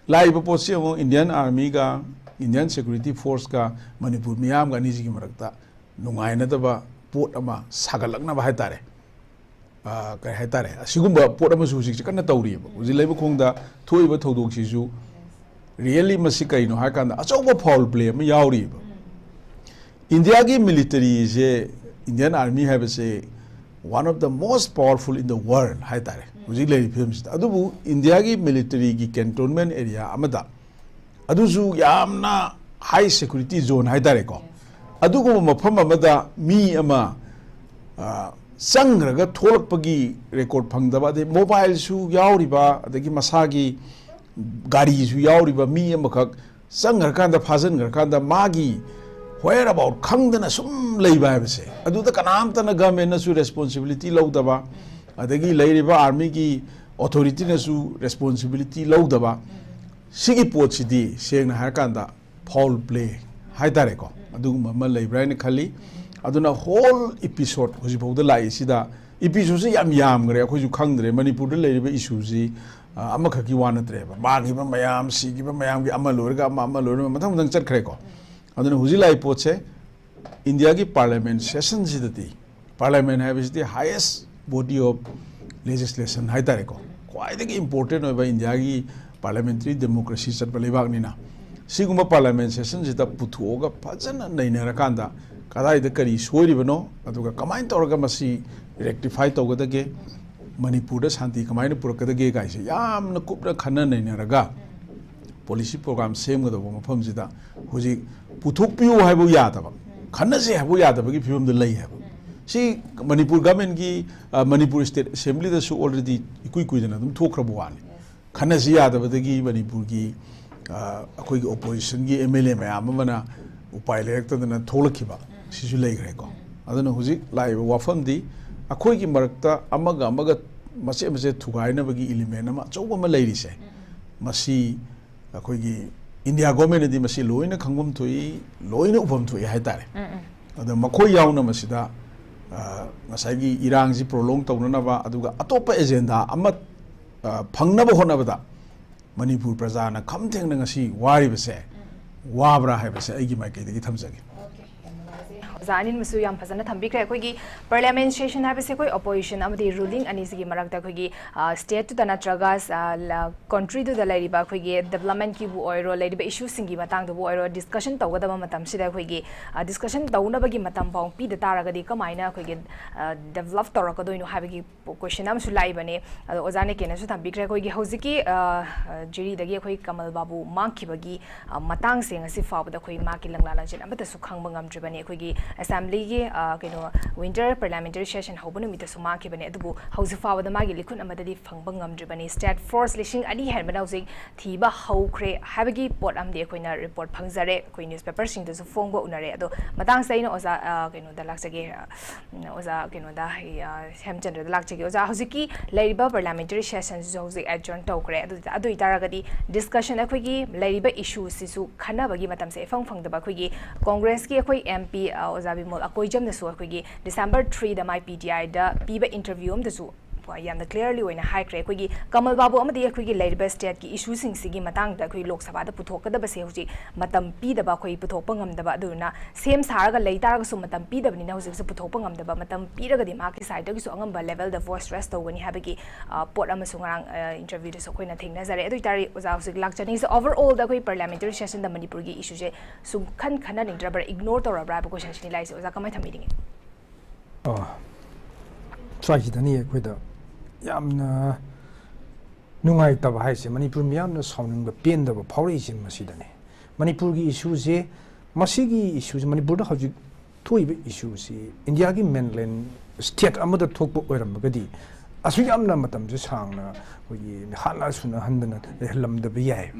ꯂꯥꯛꯏꯕ ꯄꯣꯠꯁꯤ ꯑꯃꯨꯛ ꯏꯟꯗꯤꯌꯟ ꯑꯥꯔꯃꯤꯒ ꯏꯟꯗꯤꯌꯟ ꯁꯦꯀ꯭ꯌꯨꯔꯤꯇꯤ ꯐꯣꯔꯁꯀ ꯃꯅꯤꯄꯨꯔ ꯃꯤꯌꯥꯝꯒ ꯑꯅꯤꯁꯤꯒꯤ ꯃꯔꯛꯇ ꯅꯨꯡꯉꯥꯏꯅꯗꯕ ꯄꯣꯠ ꯑꯃ ꯁꯥꯒꯠꯂꯛꯅꯕ ꯍꯥꯏꯇꯥꯔꯦ꯫ ꯑ, ꯀꯩ ꯍꯥꯏꯇꯥꯔꯦ, ꯑꯁꯤꯒꯨꯝꯕ ꯄꯣꯠ ꯑꯃꯁꯨ ꯍꯧꯖꯤꯛꯁꯦ ꯀꯟꯅ ꯇꯧꯔꯤꯑꯕ꯫ ꯍꯧꯖꯤꯛ ꯂꯩꯕ ꯈꯣꯡꯗ ꯊꯣꯛꯏꯕ ꯊꯧꯗꯣꯛꯁꯤꯁꯨ ꯔꯤꯌꯦꯜꯂꯤ ꯃꯁꯤ ꯀꯩꯅꯣ ꯍꯥꯏ ꯀꯥꯟꯗ ꯑꯆꯧꯕ ꯐꯥꯎꯜ ꯄ꯭ꯂꯦ ꯑꯃ ꯌꯥꯎꯔꯤꯑꯕ꯫ ꯏꯟꯗꯤꯌꯥꯒꯤ ꯃꯤꯂꯤꯇꯔꯤꯁꯦ, ꯏꯟꯗꯤꯌꯟ ꯑꯥꯔꯃꯤ ꯍꯥꯏꯕꯁꯦ one of the most powerful in the world ꯍꯥꯏꯇꯥꯔꯦ ꯍꯧꯖꯤꯛ ꯂꯩꯔꯤꯕ ꯐꯤꯕꯝꯁꯤꯗ꯫ ꯑꯗꯨꯕꯨ ꯏꯟꯗꯤꯌꯥꯒꯤ ꯃꯤꯂꯤꯇꯔꯤꯒꯤ ꯀꯦꯟꯇꯣꯟꯃꯦꯟ ꯑꯦꯔꯤꯌꯥ ꯑꯃꯗ, ꯑꯗꯨꯁꯨ ꯌꯥꯝꯅ ꯍꯥꯏ ꯁꯦꯀ꯭ꯌꯨꯔꯤꯇꯤ ꯖꯣꯟ ꯍꯥꯏꯇꯥꯔꯦꯀꯣ, ꯑꯗꯨꯒꯨꯝꯕ ꯃꯐꯝ ꯑꯃꯗ ꯃꯤ ꯑꯃ, ꯑ, ꯆꯪꯈ꯭ꯔꯒ ꯊꯣꯛꯂꯛꯄꯒꯤ ꯔꯦꯀꯣꯔꯠ ꯐꯪꯗꯕ, ꯑꯗꯩ ꯃꯣꯕꯥꯏꯜꯁꯨ ꯌꯥꯎꯔꯤꯕ, ꯑꯗꯒꯤ ꯃꯁꯥꯒꯤ ꯒꯥꯔꯤꯁꯨ ꯌꯥꯎꯔꯤꯕ ꯃꯤ ꯑꯃꯈꯛ ꯆꯪꯈ꯭ꯔꯀꯥꯟꯗ, ꯐꯥꯖꯤꯟꯈ꯭ꯔꯀꯥꯟꯗ ꯃꯥꯒꯤ whereabout ꯈꯪꯗꯅ ꯁꯨꯝ ꯂꯩꯕ ꯍꯥꯏꯕꯁꯦ, ꯑꯗꯨꯗ ꯀꯅꯥꯝꯇꯅ, ꯒꯚꯔꯟꯃꯦꯟꯅꯁꯨ ꯔꯦꯁꯄꯣꯟꯁꯤꯕꯤꯂꯤꯇꯤ ꯂꯧꯗꯕ, ꯑꯗꯒꯤ ꯂꯩꯔꯤꯕ ꯑꯥꯔꯃꯤꯒꯤ ꯑꯣꯊꯣꯔꯤꯇꯤꯅꯁꯨ ꯔꯦꯁꯄꯣꯟꯁꯤꯕꯤꯂꯤꯇꯤ ꯂꯧꯗꯕ, ꯁꯤꯒꯤ ꯄꯣꯠꯁꯤꯗꯤ ꯁꯦꯡꯅ ꯍꯥꯏꯔꯀꯥꯟꯗ ꯐꯥꯎꯜ ꯄ꯭ꯂꯦ ꯍꯥꯏꯇꯥꯔꯦꯀꯣ, ꯑꯗꯨꯒꯨꯝꯕ ꯑꯃ ꯂꯩꯕ꯭ꯔꯥ ꯍꯥꯏꯅ ꯈꯜꯂꯤ꯫ ꯑꯗꯨꯅ ꯍꯣꯜ ꯏꯄꯤꯁꯣꯠ ꯍꯧꯖꯤꯛꯐꯥꯎꯗ ꯂꯥꯛꯏꯁꯤꯗ, ꯏꯄꯤꯁꯣꯠꯁꯤ ꯌꯥꯝ ꯌꯥꯝꯈ꯭ꯔꯦ, ꯑꯩꯈꯣꯏꯁꯨ ꯈꯪꯗ꯭ꯔꯦ꯫ ꯃꯅꯤꯄꯨꯔꯗ ꯂꯩꯔꯤꯕ ꯏꯁꯨꯁꯤ, ꯑ, ꯑꯃꯈꯛꯀꯤ ꯋꯥ ꯅꯠꯇ꯭ꯔꯦꯕ, ꯃꯥꯡꯈꯤꯕ ꯃꯌꯥꯝ, ꯁꯤꯈꯤꯕ ꯃꯌꯥꯝꯒꯤ ꯑꯃ ꯂꯣꯏꯔꯒ ꯑꯃ, ꯑꯃ ꯂꯣꯏꯔꯒ ꯃꯊꯪ ꯃꯊꯪ ꯆꯠꯈ꯭ꯔꯦꯀꯣ꯫ ꯑꯗꯨꯅ ꯍꯧꯖꯤꯛ ꯂꯥꯛꯏ ꯄꯣꯠꯁꯦ ꯏꯟꯗꯤꯌꯥꯒꯤ ꯄꯥꯔꯂꯤꯌꯥꯃꯦꯟ ꯁꯦꯁꯟꯁꯤꯗꯗꯤ, ꯄꯥꯔꯂꯤꯌꯥꯃꯦꯟ ꯍꯥꯏꯕꯁꯤꯗꯤ highest body of legislation ꯍꯥꯏꯇꯥꯔꯦꯀꯣ, ꯈ꯭ꯋꯥꯏꯗꯒꯤ ꯏꯝꯄꯣꯔꯇꯦꯟ ꯑꯣꯏꯕ ꯏꯟꯗꯤꯌꯥꯒꯤ ꯄꯥꯔꯂꯤꯌꯥꯃꯦꯟꯇꯔꯤ ꯗꯦꯃꯣꯀ꯭ꯔꯦꯁꯤ ꯆꯠꯄ ꯂꯩꯕꯥꯛꯅꯤꯅ, ꯁꯤꯒꯨꯝꯕ ꯄꯥꯔꯂꯤꯌꯥꯃꯦꯟ ꯁꯦꯁꯟꯁꯤꯗ ꯄꯨꯊꯣꯛꯑꯒ ꯐꯖꯅ ꯅꯩꯅꯔꯀꯥꯟꯗ ꯀꯗꯥꯏꯗ ꯀꯔꯤ ꯁꯣꯏꯔꯤꯕꯅꯣ, ꯑꯗꯨꯒ ꯀꯃꯥꯏꯅ ꯇꯧꯔꯒ ꯃꯁꯤ ꯔꯦꯛꯇꯤꯐꯥꯏ ꯇꯧꯒꯗꯒꯦ, ꯃꯅꯤꯄꯨꯔꯗ ꯁꯥꯟꯇꯤ ꯀꯃꯥꯏꯅ ꯄꯨꯔꯛꯀꯗꯒꯦ ꯀꯥꯏꯁꯦ ꯌꯥꯝꯅ ꯀꯨꯞꯅ ꯈꯟꯅ ꯅꯩꯅꯔꯒ ꯄꯣꯂꯤꯁꯤ ꯄ꯭ꯔꯣꯒ꯭ꯔꯥꯝ ꯁꯦꯝꯒꯗꯧꯕ ꯃꯐꯝꯁꯤꯗ ꯍꯧꯖꯤꯛ ꯄꯨꯊꯣꯛꯄꯤꯌꯨ ꯍꯥꯏꯕ ꯌꯥꯗꯕ, ꯈꯟꯅꯁꯦ ꯍꯥꯏꯕ ꯌꯥꯗꯕꯒꯤ ꯐꯤꯕꯝꯗ ꯂꯩ ꯍꯥꯏꯕ꯫ ꯁꯤ ꯃꯅꯤꯄꯨꯔ ꯒꯚꯔꯟꯃꯦꯟꯒꯤ, ꯑ, ꯃꯅꯤꯄꯨꯔ ꯁ꯭ꯇꯦꯠ ꯑꯦꯁꯦꯝꯕ꯭ꯂꯤꯗꯁꯨ ꯑꯣꯜꯔꯦꯗꯤ ꯏꯀꯨꯏ ꯀꯨꯏꯗꯅ ꯑꯗꯨꯝ ꯊꯣꯛꯈ꯭ꯔꯕ ꯋꯥꯅꯤ꯫ ꯈꯟꯅꯁꯤ ꯌꯥꯗꯕꯗꯒꯤ ꯃꯅꯤꯄꯨꯔꯒꯤ, ꯑ, ꯑꯩꯈꯣꯏꯒꯤ ꯑꯣꯄꯣꯖꯤꯁꯟꯒꯤ ꯑꯦꯝ ꯑꯦꯜ ꯑꯦ ꯃꯌꯥꯝ ꯑꯃꯅ ꯎꯄꯥꯏ ꯂꯩꯔꯛꯇꯗꯅ ꯊꯣꯛꯂꯛꯈꯤꯕ ꯁꯤꯁꯨ ꯂꯩꯈ꯭ꯔꯦꯀꯣ꯫ ꯑꯗꯨꯅ ꯍꯧꯖꯤꯛ ꯂꯥꯛꯏꯕ ꯋꯥꯐꯝꯗꯤ ꯑꯩꯈꯣꯏꯒꯤ ꯃꯔꯛꯇ ꯑꯃꯒ ꯑꯃꯒ ꯃꯆꯦꯠ ꯃꯆꯦꯠ ꯊꯨꯒꯥꯏꯅꯕꯒꯤ element ꯑꯃ ꯑꯆꯧꯕ ꯑꯃ ꯂꯩꯔꯤꯁꯦ, ꯃꯁꯤ ꯑꯩꯈꯣꯏꯒꯤ ꯏꯟꯗꯤꯌꯥ ꯒꯣꯔꯃꯦꯟꯅꯗꯤ ꯃꯁꯤ ꯂꯣꯏꯅ ꯈꯪꯐꯝ ꯊꯣꯛꯏ, ꯂꯣꯏꯅ ꯎꯐꯝ ꯊꯣꯛꯏ ꯍꯥꯏꯇꯥꯔꯦ꯫ ꯑꯗ ꯃꯈꯣꯏ ꯌꯥꯎꯅ ꯃꯁꯤꯗ, ꯑ, ꯉꯁꯥꯏꯒꯤ ꯏꯔꯥꯡꯁꯤ prolong ꯇꯧꯅꯅꯕ, ꯑꯗꯨꯒ ꯑꯇꯣꯞꯄ agenda ꯑꯃ, ꯑ, ꯐꯪꯅꯕ ꯍꯣꯠꯅꯕꯗ ꯃꯅꯤꯄꯨꯔ ꯄ꯭ꯔꯖꯥꯅ ꯈꯝ ꯊꯦꯡꯅ ꯉꯁꯤ ꯋꯥꯔꯤꯕꯁꯦ ꯋꯥꯕ꯭ꯔꯥ ꯍꯥꯏꯕꯁꯦ ꯑꯩꯒꯤ ꯃꯥꯏꯀꯩꯗꯒꯤ ꯊꯝꯖꯒꯦ꯫ ꯑꯣꯖꯥ ꯑꯅꯤꯃꯁꯨ ꯌꯥꯝ ꯐꯖꯅ ꯊꯝꯕꯤꯈ꯭ꯔꯦ꯫ ꯑꯩꯈꯣꯏꯒꯤ parliament session ꯍꯥꯏꯕꯁꯦ ꯑꯩꯈꯣꯏ opposition ꯑꯃꯗꯤ ruling ꯑꯅꯤꯁꯤꯒꯤ ꯃꯔꯛꯇ ꯑꯩꯈꯣꯏꯒꯤ, ꯑ, stateꯇꯨꯗ ꯅꯠꯇ꯭ꯔꯒ, ꯑ, ꯂ-, countryꯗꯨꯗ ꯂꯩꯔꯤꯕ ꯑꯩꯈꯣꯏꯒꯤ developmentꯀꯤꯕꯨ ꯑꯣꯏꯔꯣ, ꯂꯩꯔꯤꯕ issueꯁꯤꯡꯒꯤ ꯃꯇꯥꯡꯗꯕꯨ ꯑꯣꯏꯔꯣ, discussion ꯇꯧꯒꯗꯕ ꯃꯇꯝꯁꯤꯗ ꯑꯩꯈꯣꯏꯒꯤ, ꯑ, discussion ꯇꯧꯅꯕꯒꯤ ꯃꯇꯝ ꯐꯥꯎ ꯄꯤꯗ ꯇꯥꯔꯒꯗꯤ ꯀꯃꯥꯏꯅ ꯑꯩꯈꯣꯏꯒꯤ, ꯑ, develop ꯇꯧꯔꯛꯀꯗꯣꯏꯅꯣ ꯍꯥꯏꯕꯒꯤ question ꯑꯃꯁꯨ ꯂꯥꯛꯏꯕꯅꯦ꯫ ꯑꯗꯣ ꯑꯣꯖꯥ ꯅꯦꯀꯦꯅꯁꯨ ꯊꯝꯕꯤꯈ꯭ꯔꯦ꯫ ꯑꯩꯈꯣꯏꯒꯤ ꯍꯧꯖꯤꯛꯀꯤ, ꯑ, ꯖꯤꯔꯤꯗꯒꯤ ꯑꯩꯈꯣꯏ ꯀꯃꯜ ꯕꯥꯕꯨ ꯃꯥꯡꯈꯤꯕꯒꯤ, ꯑ, ꯃꯇꯥꯡꯁꯦ ꯉꯁꯤ ꯐꯥꯎꯕꯗ ꯑꯩꯈꯣꯏ ꯃꯥꯒꯤ ꯂꯪꯂꯥ ꯂꯪꯆꯦꯜ ꯑꯃꯠꯇꯁꯨ ꯈꯪꯕ ꯉꯝꯗ꯭ꯔꯤꯕꯅꯤ꯫ ꯑꯩꯈꯣꯏꯒꯤ assemblyꯒꯤ, ꯑ, ꯀꯩꯅꯣ, winter parliamentary session ꯍꯧꯕ ꯅꯨꯃꯤꯠꯇꯁꯨ ꯃꯥꯡꯈꯤꯕꯅꯤ, ꯑꯗꯨꯕꯨ ꯍꯧꯖꯤꯛ ꯐꯥꯎꯕꯗ ꯃꯥꯒꯤ ꯂꯤꯈꯨꯠ ꯑꯃꯠꯇꯗꯤ ꯐꯪꯕ ꯉꯝꯗ꯭ꯔꯤꯕꯅꯤ꯫ State force ꯂꯤꯁꯤꯡ ꯑꯅꯤ ꯍꯦꯟꯕꯅ ꯍꯧꯖꯤꯛ ꯊꯤꯕ ꯍꯧꯈ꯭ꯔꯦ ꯍꯥꯏꯕꯒꯤ ꯄꯣꯠ ꯑꯃꯗꯤ ꯑꯩꯈꯣꯏꯅ report ꯐꯪꯖꯔꯦ, ꯑꯩꯈꯣꯏ newspaperꯁꯤꯡꯗꯁꯨ ꯐꯣꯡꯕ ꯎꯅꯔꯦ꯫ ꯑꯗꯣ ꯃꯇꯥꯡꯁꯤꯗ ꯑꯩꯅ ꯑꯣꯖꯥ, ꯑ, ꯀꯩꯅꯣꯗ ꯂꯥꯛꯆꯒꯦ, ꯑ, ꯑꯣꯖꯥ ꯀꯩꯅꯣꯗ, ꯑ, ꯍꯦꯝꯆꯟꯗ꯭ꯔꯗ ꯂꯥꯛꯆꯒꯦ꯫ ꯑꯣꯖꯥ, ꯍꯧꯖꯤꯛꯀꯤ ꯂꯩꯔꯤꯕ parliamentary sessionꯁꯤꯁꯨ ꯍꯧꯖꯤꯛ adjourn ꯇꯧꯈ꯭ꯔꯦ꯫ ꯑꯗꯨ, ꯑꯗꯨ ꯑꯣꯏꯇꯥꯔꯒꯗꯤ discussion, ꯑꯩꯈꯣꯏꯒꯤ ꯂꯩꯔꯤꯕ issueꯁꯤꯁꯨ ꯈꯟꯅꯕꯒꯤ ꯃꯇꯝꯁꯦ ꯏꯐꯪ ꯐꯪꯗꯕ ꯑꯩꯈꯣꯏꯒꯤ Congressꯀꯤ ꯑꯩꯈꯣꯏ MP, ꯑ, ꯑꯣꯖꯥ ꯕꯤꯃꯣꯜ ꯑꯀꯣꯏꯖꯝꯅꯁꯨ ꯑꯩꯈꯣꯏꯒꯤ December threeꯗ ꯃꯥꯏ PTIꯗ ꯄꯤꯕ interview ꯑꯃꯗꯁꯨ ꯌꯥꯝꯅ clearly ꯑꯣꯏꯅ ꯍꯥꯏꯈ꯭ꯔꯦ꯫ ꯑꯩꯈꯣꯏꯒꯤ ꯀꯃꯜ ꯕꯥꯕꯨ ꯑꯃꯗꯤ ꯑꯩꯈꯣꯏꯒꯤ ꯂꯩꯔꯤꯕ stateꯀꯤ issueꯁꯤꯡꯁꯤꯒꯤ ꯃꯇꯥꯡꯗ ꯑꯩꯈꯣꯏ ꯂꯣꯛ ꯁꯚꯥꯗ ꯄꯨꯊꯣꯛꯀꯗꯕꯁꯦ ꯍꯧꯖꯤꯛ ꯃꯇꯝ ꯄꯤꯗꯕ, ꯑꯩꯈꯣꯏ ꯄꯨꯊꯣꯛꯄ ꯉꯝꯗꯕ, ꯑꯗꯨꯗꯨꯅ ꯁꯦꯝ ꯁꯥꯔꯒ ꯂꯩ ꯇꯥꯔꯒꯁꯨ ꯃꯇꯝ ꯄꯤꯗꯕꯅꯤꯅ ꯍꯧꯖꯤꯛꯁꯦ ꯄꯨꯊꯣꯛꯄ ꯉꯝꯗꯕ꯫ ꯃꯇꯝ ꯄꯤꯔꯒꯗꯤ ꯃꯍꯥꯛꯀꯤ sideꯇꯒꯤꯁꯨ ꯑꯉꯝꯕ levelꯗ voice raise ꯇꯧꯒꯅꯤ ꯍꯥꯏꯕꯒꯤ, ꯑ, ꯄꯣꯠ ꯑꯃꯁꯨ ꯉꯔꯥꯡ, ꯑ, interviewꯗꯁꯨ ꯑꯩꯈꯣꯏꯅ ꯊꯦꯡꯅꯖꯔꯦ꯫ ꯑꯗꯨ ꯑꯣꯏꯇꯥꯔꯗꯤ ꯑꯣꯖꯥ, ꯍꯧꯖꯤꯛ ꯂꯥꯛꯆꯅꯤꯡꯉꯤꯁꯦ overallꯗ ꯑꯩꯈꯣꯏ parliamentary sessionꯗ ꯃꯅꯤꯄꯨꯔꯒꯤ issueꯁꯦ ꯁꯨꯡꯈꯟ ꯈꯟꯅꯅꯤꯡꯗ꯭ꯔꯕ꯭ꯔꯥ, ignore ꯇꯧꯔꯕ꯭ꯔꯥ ꯍꯥꯏꯕ questionꯁꯤꯅꯤ ꯂꯥꯛꯏꯁꯦ꯫ ꯑꯣꯖꯥ, ꯀꯃꯥꯏꯅ ꯊꯝꯕꯤꯅꯤꯡꯉꯤ? ꯑꯣ, ꯁ꯭ꯋꯥꯏꯁꯤꯗꯅꯤ ꯑꯩꯈꯣꯏꯗ ꯌꯥꯝꯅ ꯅꯨꯡꯉꯥꯏꯇꯕ ꯍꯥꯏꯁꯦ, ꯃꯅꯤꯄꯨꯔ ꯃꯤꯌꯥꯝꯅ ꯁꯥꯎꯅꯤꯡꯕ, ꯄꯦꯟꯗꯕ ꯐꯥꯎꯔꯛꯏꯁꯦ ꯃꯁꯤꯗꯅꯤ꯫ ꯃꯅꯤꯄꯨꯔꯒꯤ issueꯁꯦ, ꯃꯁꯤꯒꯤ issueꯁꯦ, ꯃꯅꯤꯄꯨꯔꯗ ꯍꯧꯖꯤꯛ ꯊꯣꯛꯏꯕ issueꯁꯤ ꯏꯟꯗꯤꯌꯥꯒꯤ mainland state ꯑꯃꯗ ꯊꯣꯛꯄ ꯑꯣꯏꯔꯝꯃꯒꯗꯤ ꯑꯁꯨꯛ ꯌꯥꯝꯅ ꯃꯇꯝꯁꯦ ꯁꯥꯡꯅ ꯑꯩꯈꯣꯏꯒꯤ ꯍꯥꯠꯅ ꯁꯨꯅꯍꯟꯗꯅ ꯂꯩꯍꯜꯂꯝꯗꯕ ꯌꯥꯏ꯫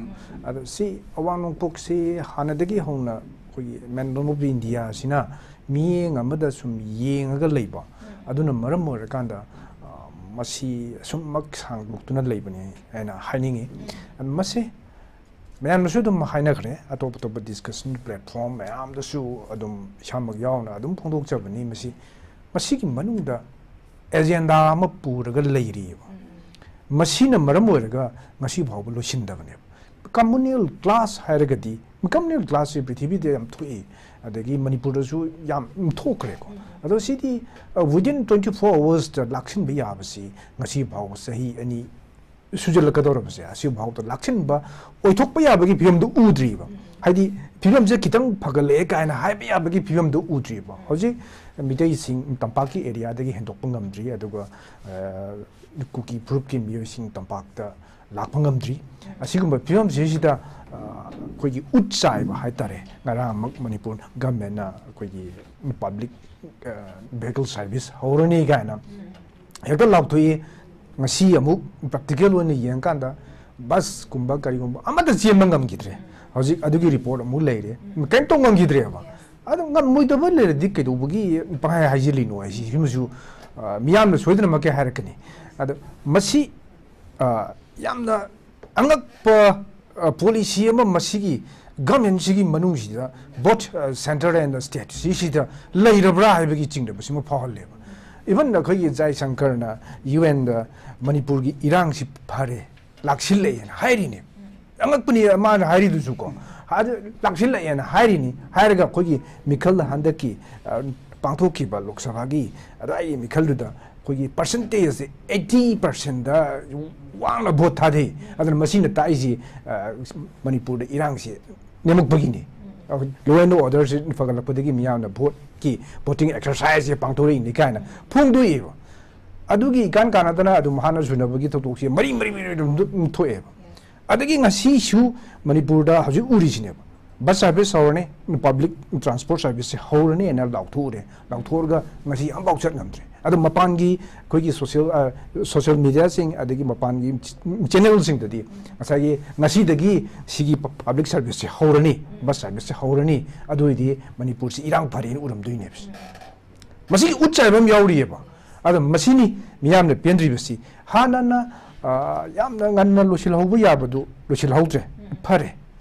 ꯑꯗꯣ ꯁꯤ ꯑꯋꯥꯡ ꯅꯣꯡꯄꯣꯛꯁꯤ ꯍꯥꯟꯅꯗꯒꯤ ꯍꯧꯅ ꯑꯩꯈꯣꯏꯒꯤ ꯃꯦꯟꯗꯣꯝ ꯑꯣꯐ ꯏꯟꯗꯤꯌꯥꯁꯤꯅ ꯃꯤꯠꯌꯦꯡ ꯑꯃꯗ ꯁꯨꯝ ꯌꯦꯡꯉꯒ ꯂꯩꯕ, ꯑꯗꯨꯅ ꯃꯔꯝ ꯑꯣꯏꯔꯀꯥꯟꯗ, ꯑ, ꯃꯁꯤ ꯑꯁꯨꯝꯃꯛ ꯁꯥꯡꯗꯣꯛꯇꯨꯅ ꯂꯩꯕꯅꯤ ꯍꯥꯏꯅ ꯍꯥꯏꯅꯤꯡꯉꯤ꯫ ꯃꯁꯤ ꯃꯌꯥꯝꯅꯁꯨ ꯑꯗꯨꯝ ꯍꯥꯏꯅꯈ꯭ꯔꯦ, ꯑꯇꯣꯞ ꯑꯇꯣꯞꯄ ꯗꯤꯁꯀꯁꯟ ꯄ꯭ꯂꯦꯠꯐꯣꯝ ꯃꯌꯥꯝꯗꯁꯨ ꯑꯗꯨꯝ ꯏꯁꯥꯃꯛ ꯌꯥꯎꯅ ꯑꯗꯨꯝ ꯐꯣꯡꯗꯣꯛꯆꯕꯅꯤ꯫ ꯃꯁꯤ, ꯃꯁꯤꯒꯤ ꯃꯅꯨꯡꯗ ꯑꯦꯖꯦꯟꯗꯥ ꯑꯃ ꯄꯨꯔꯒ ꯂꯩꯔꯤꯑꯕ꯫ ꯃꯁꯤꯅ ꯃꯔꯝ ꯑꯣꯏꯔꯒ ꯉꯁꯤ ꯐꯥꯎꯕ ꯂꯣꯏꯁꯤꯟꯗꯕꯅꯦꯕ꯫ ꯀꯝꯃꯨꯅꯦꯜ ꯀ꯭ꯂꯥꯁ ꯍꯥꯏꯔꯒꯗꯤ, ꯀꯝꯃꯨꯅꯦꯜ ꯀ꯭ꯂꯥꯁꯁꯦ ꯄ꯭ꯔꯤꯊꯤꯕꯤꯗ ꯌꯥꯝ ꯊꯣꯛꯏ, ꯑꯗꯒꯤ ꯃꯅꯤꯄꯨꯔꯗꯁꯨ ꯌꯥꯝ ꯊꯣꯛꯈ꯭ꯔꯦꯀꯣ꯫ ꯑꯗꯣ ꯁꯤꯗꯤ, ꯑ, within twenty four hoursꯇ ꯂꯥꯛꯁꯤꯟꯕ ꯌꯥꯕꯁꯤ ꯉꯁꯤ ꯐꯥꯎꯕ ꯆꯍꯤ ꯑꯅꯤ ꯁꯨꯖꯜꯂꯛꯀꯗꯧꯔꯕꯁꯦ, ꯑꯁꯤꯐꯥꯎꯗ ꯂꯥꯛꯁꯤꯟꯕ ꯑꯣꯏꯊꯣꯛꯄ ꯌꯥꯕꯒꯤ ꯐꯤꯕꯝꯗꯨ ꯎꯗ꯭ꯔꯤꯕ꯫ ꯍꯥꯏꯗꯤ ꯐꯤꯕꯝꯁꯦ ꯈꯤꯇꯪ ꯐꯒꯠꯂꯛꯑꯦ ꯀꯥꯏꯅ ꯍꯥꯏꯕ ꯌꯥꯕꯒꯤ ꯐꯤꯕꯝꯗꯨ ꯎꯗ꯭ꯔꯤꯕ꯫ ꯍꯧꯖꯤꯛ ꯃꯤꯇꯩꯁꯤꯡ ꯇꯝꯄꯥꯛꯀꯤ ꯑꯦꯔꯤꯌꯥꯗꯒꯤ ꯍꯦꯟꯗꯣꯛꯄ ꯉꯝꯗ꯭ꯔꯤ, ꯑꯗꯨꯒ, ꯑ, ꯀꯨꯀꯤ ꯐꯨꯔꯨꯞꯀꯤ ꯃꯤꯑꯣꯏꯁꯤꯡ ꯇꯝꯄꯥꯛꯇ ꯂꯥꯛꯄ ꯉꯝꯗ꯭ꯔꯤ꯫ ꯑꯁꯤꯒꯨꯝꯕ ꯐꯤꯕꯝꯁꯤꯁꯤꯗ, ꯑ, ꯑꯩꯈꯣꯏꯒꯤ ꯎꯠ ꯆꯥꯏꯕ ꯍꯥꯏꯇꯥꯔꯦ, ꯉꯔꯥꯡꯃꯛ ꯃꯅꯤꯄꯨꯔ ꯒꯚꯔꯟꯃꯦꯟꯅ ꯑꯩꯈꯣꯏꯒꯤ ꯄꯕ꯭ꯂꯤꯛ, ꯑ, ꯚꯦꯍꯤꯀꯜ ꯁꯥꯔꯚꯤꯁ ꯍꯧꯔꯅꯤ ꯀꯥꯏꯅ ꯍꯦꯛꯇ ꯂꯥꯎꯊꯣꯛꯏ꯫ ꯉꯁꯤ ꯑꯃꯨꯛ ꯄ꯭ꯔꯦꯛꯇꯤꯀꯦꯜ ꯑꯣꯏꯅ ꯌꯦꯡꯉꯀꯥꯟꯗ ꯕꯁꯀꯨꯝꯕ ꯀꯔꯤꯒꯨꯝꯕ ꯑꯃꯠꯇ ꯆꯦꯟꯕ ꯉꯝꯈꯤꯗ꯭ꯔꯦ꯫ ꯍꯧꯖꯤꯛ ꯑꯗꯨꯒꯤ ꯔꯤꯄꯣꯔꯠ ꯑꯃꯨꯛ ꯂꯩꯔꯦ꯫ ꯀꯔꯤꯝ ꯇꯧ ꯉꯝꯈꯤꯗ꯭ꯔꯦꯕ꯫ ꯑꯗꯨ ꯉꯝꯃꯣꯏꯗꯕ ꯂꯩꯔꯗꯤ ꯀꯩꯗꯧꯕꯒꯤ ꯄꯪꯍꯥꯏ ꯍꯥꯏꯖꯤꯜꯂꯤꯅꯣ ꯍꯥꯏꯁꯤ, ꯁꯤꯃꯁꯨ, ꯑ, ꯃꯤꯌꯥꯝꯅ ꯁꯣꯏꯗꯅꯃꯛꯀꯤ ꯍꯥꯏꯔꯛꯀꯅꯤ꯫ ꯑꯗꯣ ꯃꯁꯤ, ꯑ, ꯌꯥꯝꯅ ꯑꯉꯛꯄ, ꯑ, ꯄꯣꯂꯤꯁꯤ ꯑꯃ ꯃꯁꯤꯒꯤ ꯒꯚꯔꯟꯃꯦꯟꯁꯤꯒꯤ ꯃꯅꯨꯡꯁꯤꯗ, both, ꯑ, centre and state ꯁꯤꯁꯤꯗ ꯂꯩꯔꯕ꯭ꯔꯥ ꯍꯥꯏꯕꯒꯤ ꯆꯤꯡꯅꯕꯁꯤꯃ ꯐꯥꯎꯍꯜꯂꯦꯕ꯫ Even ꯑꯩꯈꯣꯏꯒꯤ ꯖꯥꯏꯁꯪꯀꯔꯅ ꯌꯨ ꯑꯦꯟꯗ ꯃꯅꯤꯄꯨꯔꯒꯤ ꯏꯔꯥꯡꯁꯤ ꯐꯔꯦ, ꯂꯥꯛꯁꯤꯜꯂꯛꯑꯦꯅ ꯍꯥꯏꯔꯤꯅꯦ꯫ ꯑꯉꯛꯄꯅꯤ ꯃꯥꯅ ꯍꯥꯏꯔꯤꯗꯨꯁꯨ ꯀꯣ꯫ ꯑꯗꯨ ꯂꯥꯛꯁꯤꯜꯂꯛꯑꯦꯅ ꯍꯥꯏꯔꯤꯅꯤ꯫ ꯍꯥꯏꯔꯒ ꯑꯩꯈꯣꯏꯒꯤ ꯃꯤꯈꯜ ꯍꯟꯗꯛꯀꯤ, ꯑ, ꯄꯥꯡꯊꯣꯛꯈꯤꯕ ꯂꯣꯛ ꯁꯚꯥꯒꯤ ꯑꯗꯨꯋꯥꯏꯒꯤ ꯃꯤꯈꯜꯗꯨꯗ ꯑꯩꯈꯣꯏꯒꯤ ꯄꯥꯔꯁꯦꯟꯇꯦꯖꯁꯦ eighty percentꯗ ꯋꯥꯡꯅ ꯚꯣꯠ ꯊꯥꯗꯩ꯫ ꯑꯗꯨꯅ ꯃꯁꯤꯅ ꯇꯥꯛꯏꯁꯤ, ꯑ, ꯃꯅꯤꯄꯨꯔꯗ ꯏꯔꯥꯡꯁꯤ ꯅꯦꯝꯃꯛꯄꯒꯤꯅꯤ꯫ Law and orderꯁꯤ ꯐꯒꯠꯂꯛꯄꯗꯒꯤ ꯃꯤꯌꯥꯝꯅ ꯚꯣꯠꯀꯤ, voting exerciseꯁꯦ ꯄꯥꯡꯊꯣꯔꯛꯏꯅꯤ ꯀꯥꯏꯅ ꯐꯣꯡꯗꯣꯛꯏꯕ꯫ ꯑꯗꯨꯒꯤ ꯏꯀꯥꯟ ꯀꯥꯟꯅꯗꯅ ꯑꯗꯨꯝ ꯍꯥꯟꯅ ꯁꯨꯅꯕꯒꯤ ꯊꯧꯗꯣꯛꯁꯦ ꯃꯔꯤ ꯃꯔꯤ ꯃꯔꯤ ꯑꯗꯨꯝ ꯑꯗꯨꯝ ꯊꯣꯛꯑꯦꯕ꯫ ꯑꯗꯒꯤ ꯉꯁꯤꯁꯨ ꯃꯅꯤꯄꯨꯔꯗ ꯍꯧꯖꯤꯛ ꯎꯔꯤꯁꯤꯅꯦꯕ, ꯕꯁ ꯁꯥꯔꯚꯤꯁ ꯍꯧꯔꯅꯤ, ꯄꯕ꯭ꯂꯤꯛ ꯇ꯭ꯔꯥꯟꯁꯄꯣꯔꯠ ꯁꯥꯔꯚꯤꯁꯁꯦ ꯍꯧꯔꯅꯤꯅ ꯂꯥꯎꯊꯣꯛꯎꯔꯦ꯫ ꯂꯥꯎꯊꯣꯛꯑꯒ ꯉꯁꯤ ꯑꯃꯐꯥꯎ ꯆꯠ ꯉꯝꯗ꯭ꯔꯦ꯫ ꯑꯗꯣ ꯃꯄꯥꯟꯒꯤ ꯑꯩꯈꯣꯏꯒꯤ ꯁꯣꯁꯤꯌꯦꯜ, ꯑ, ꯁꯣꯁꯤꯌꯦꯜ ꯃꯤꯗꯤꯌꯥꯁꯤꯡ, ꯑꯗꯒꯤ ꯃꯄꯥꯟꯒꯤ ꯆꯦꯅꯦꯜꯁꯤꯡꯗꯗꯤ ꯉꯁꯥꯏꯒꯤ ꯉꯁꯤꯗꯒꯤ ꯁꯤꯒꯤ ꯄ-, ꯄꯕ꯭ꯂꯤꯛ ꯁꯥꯔꯚꯤꯁꯁꯦ ꯍꯧꯔꯅꯤ, ꯕꯁ ꯁꯥꯔꯚꯤꯁꯁꯦ ꯍꯧꯔꯅꯤ, ꯑꯗꯨ ꯑꯣꯏꯗꯤ ꯃꯅꯤꯄꯨꯔꯁꯤ ꯏꯔꯥꯡ ꯐꯔꯦꯅ ꯎꯔꯝꯗꯣꯏꯅꯦꯕ꯫ ꯃꯁꯤꯒꯤ ꯎꯠ ꯆꯥꯏꯕ ꯑꯃ ꯌꯥꯎꯔꯤꯑꯕ꯫ ꯑꯗꯣ ꯃꯁꯤꯅꯤ ꯃꯤꯌꯥꯝꯅ ꯄꯦꯟꯗ꯭ꯔꯤꯕꯁꯤ꯫ ꯍꯥꯟꯅꯅ, ꯑ, ꯌꯥꯝꯅ ꯉꯟꯅ ꯂꯣꯏꯁꯤꯜꯍꯧꯕ ꯌꯥꯕꯗꯨ ꯂꯣꯏꯁꯤꯜꯍꯧꯗ꯭ꯔꯦ, ꯐꯔꯦ꯫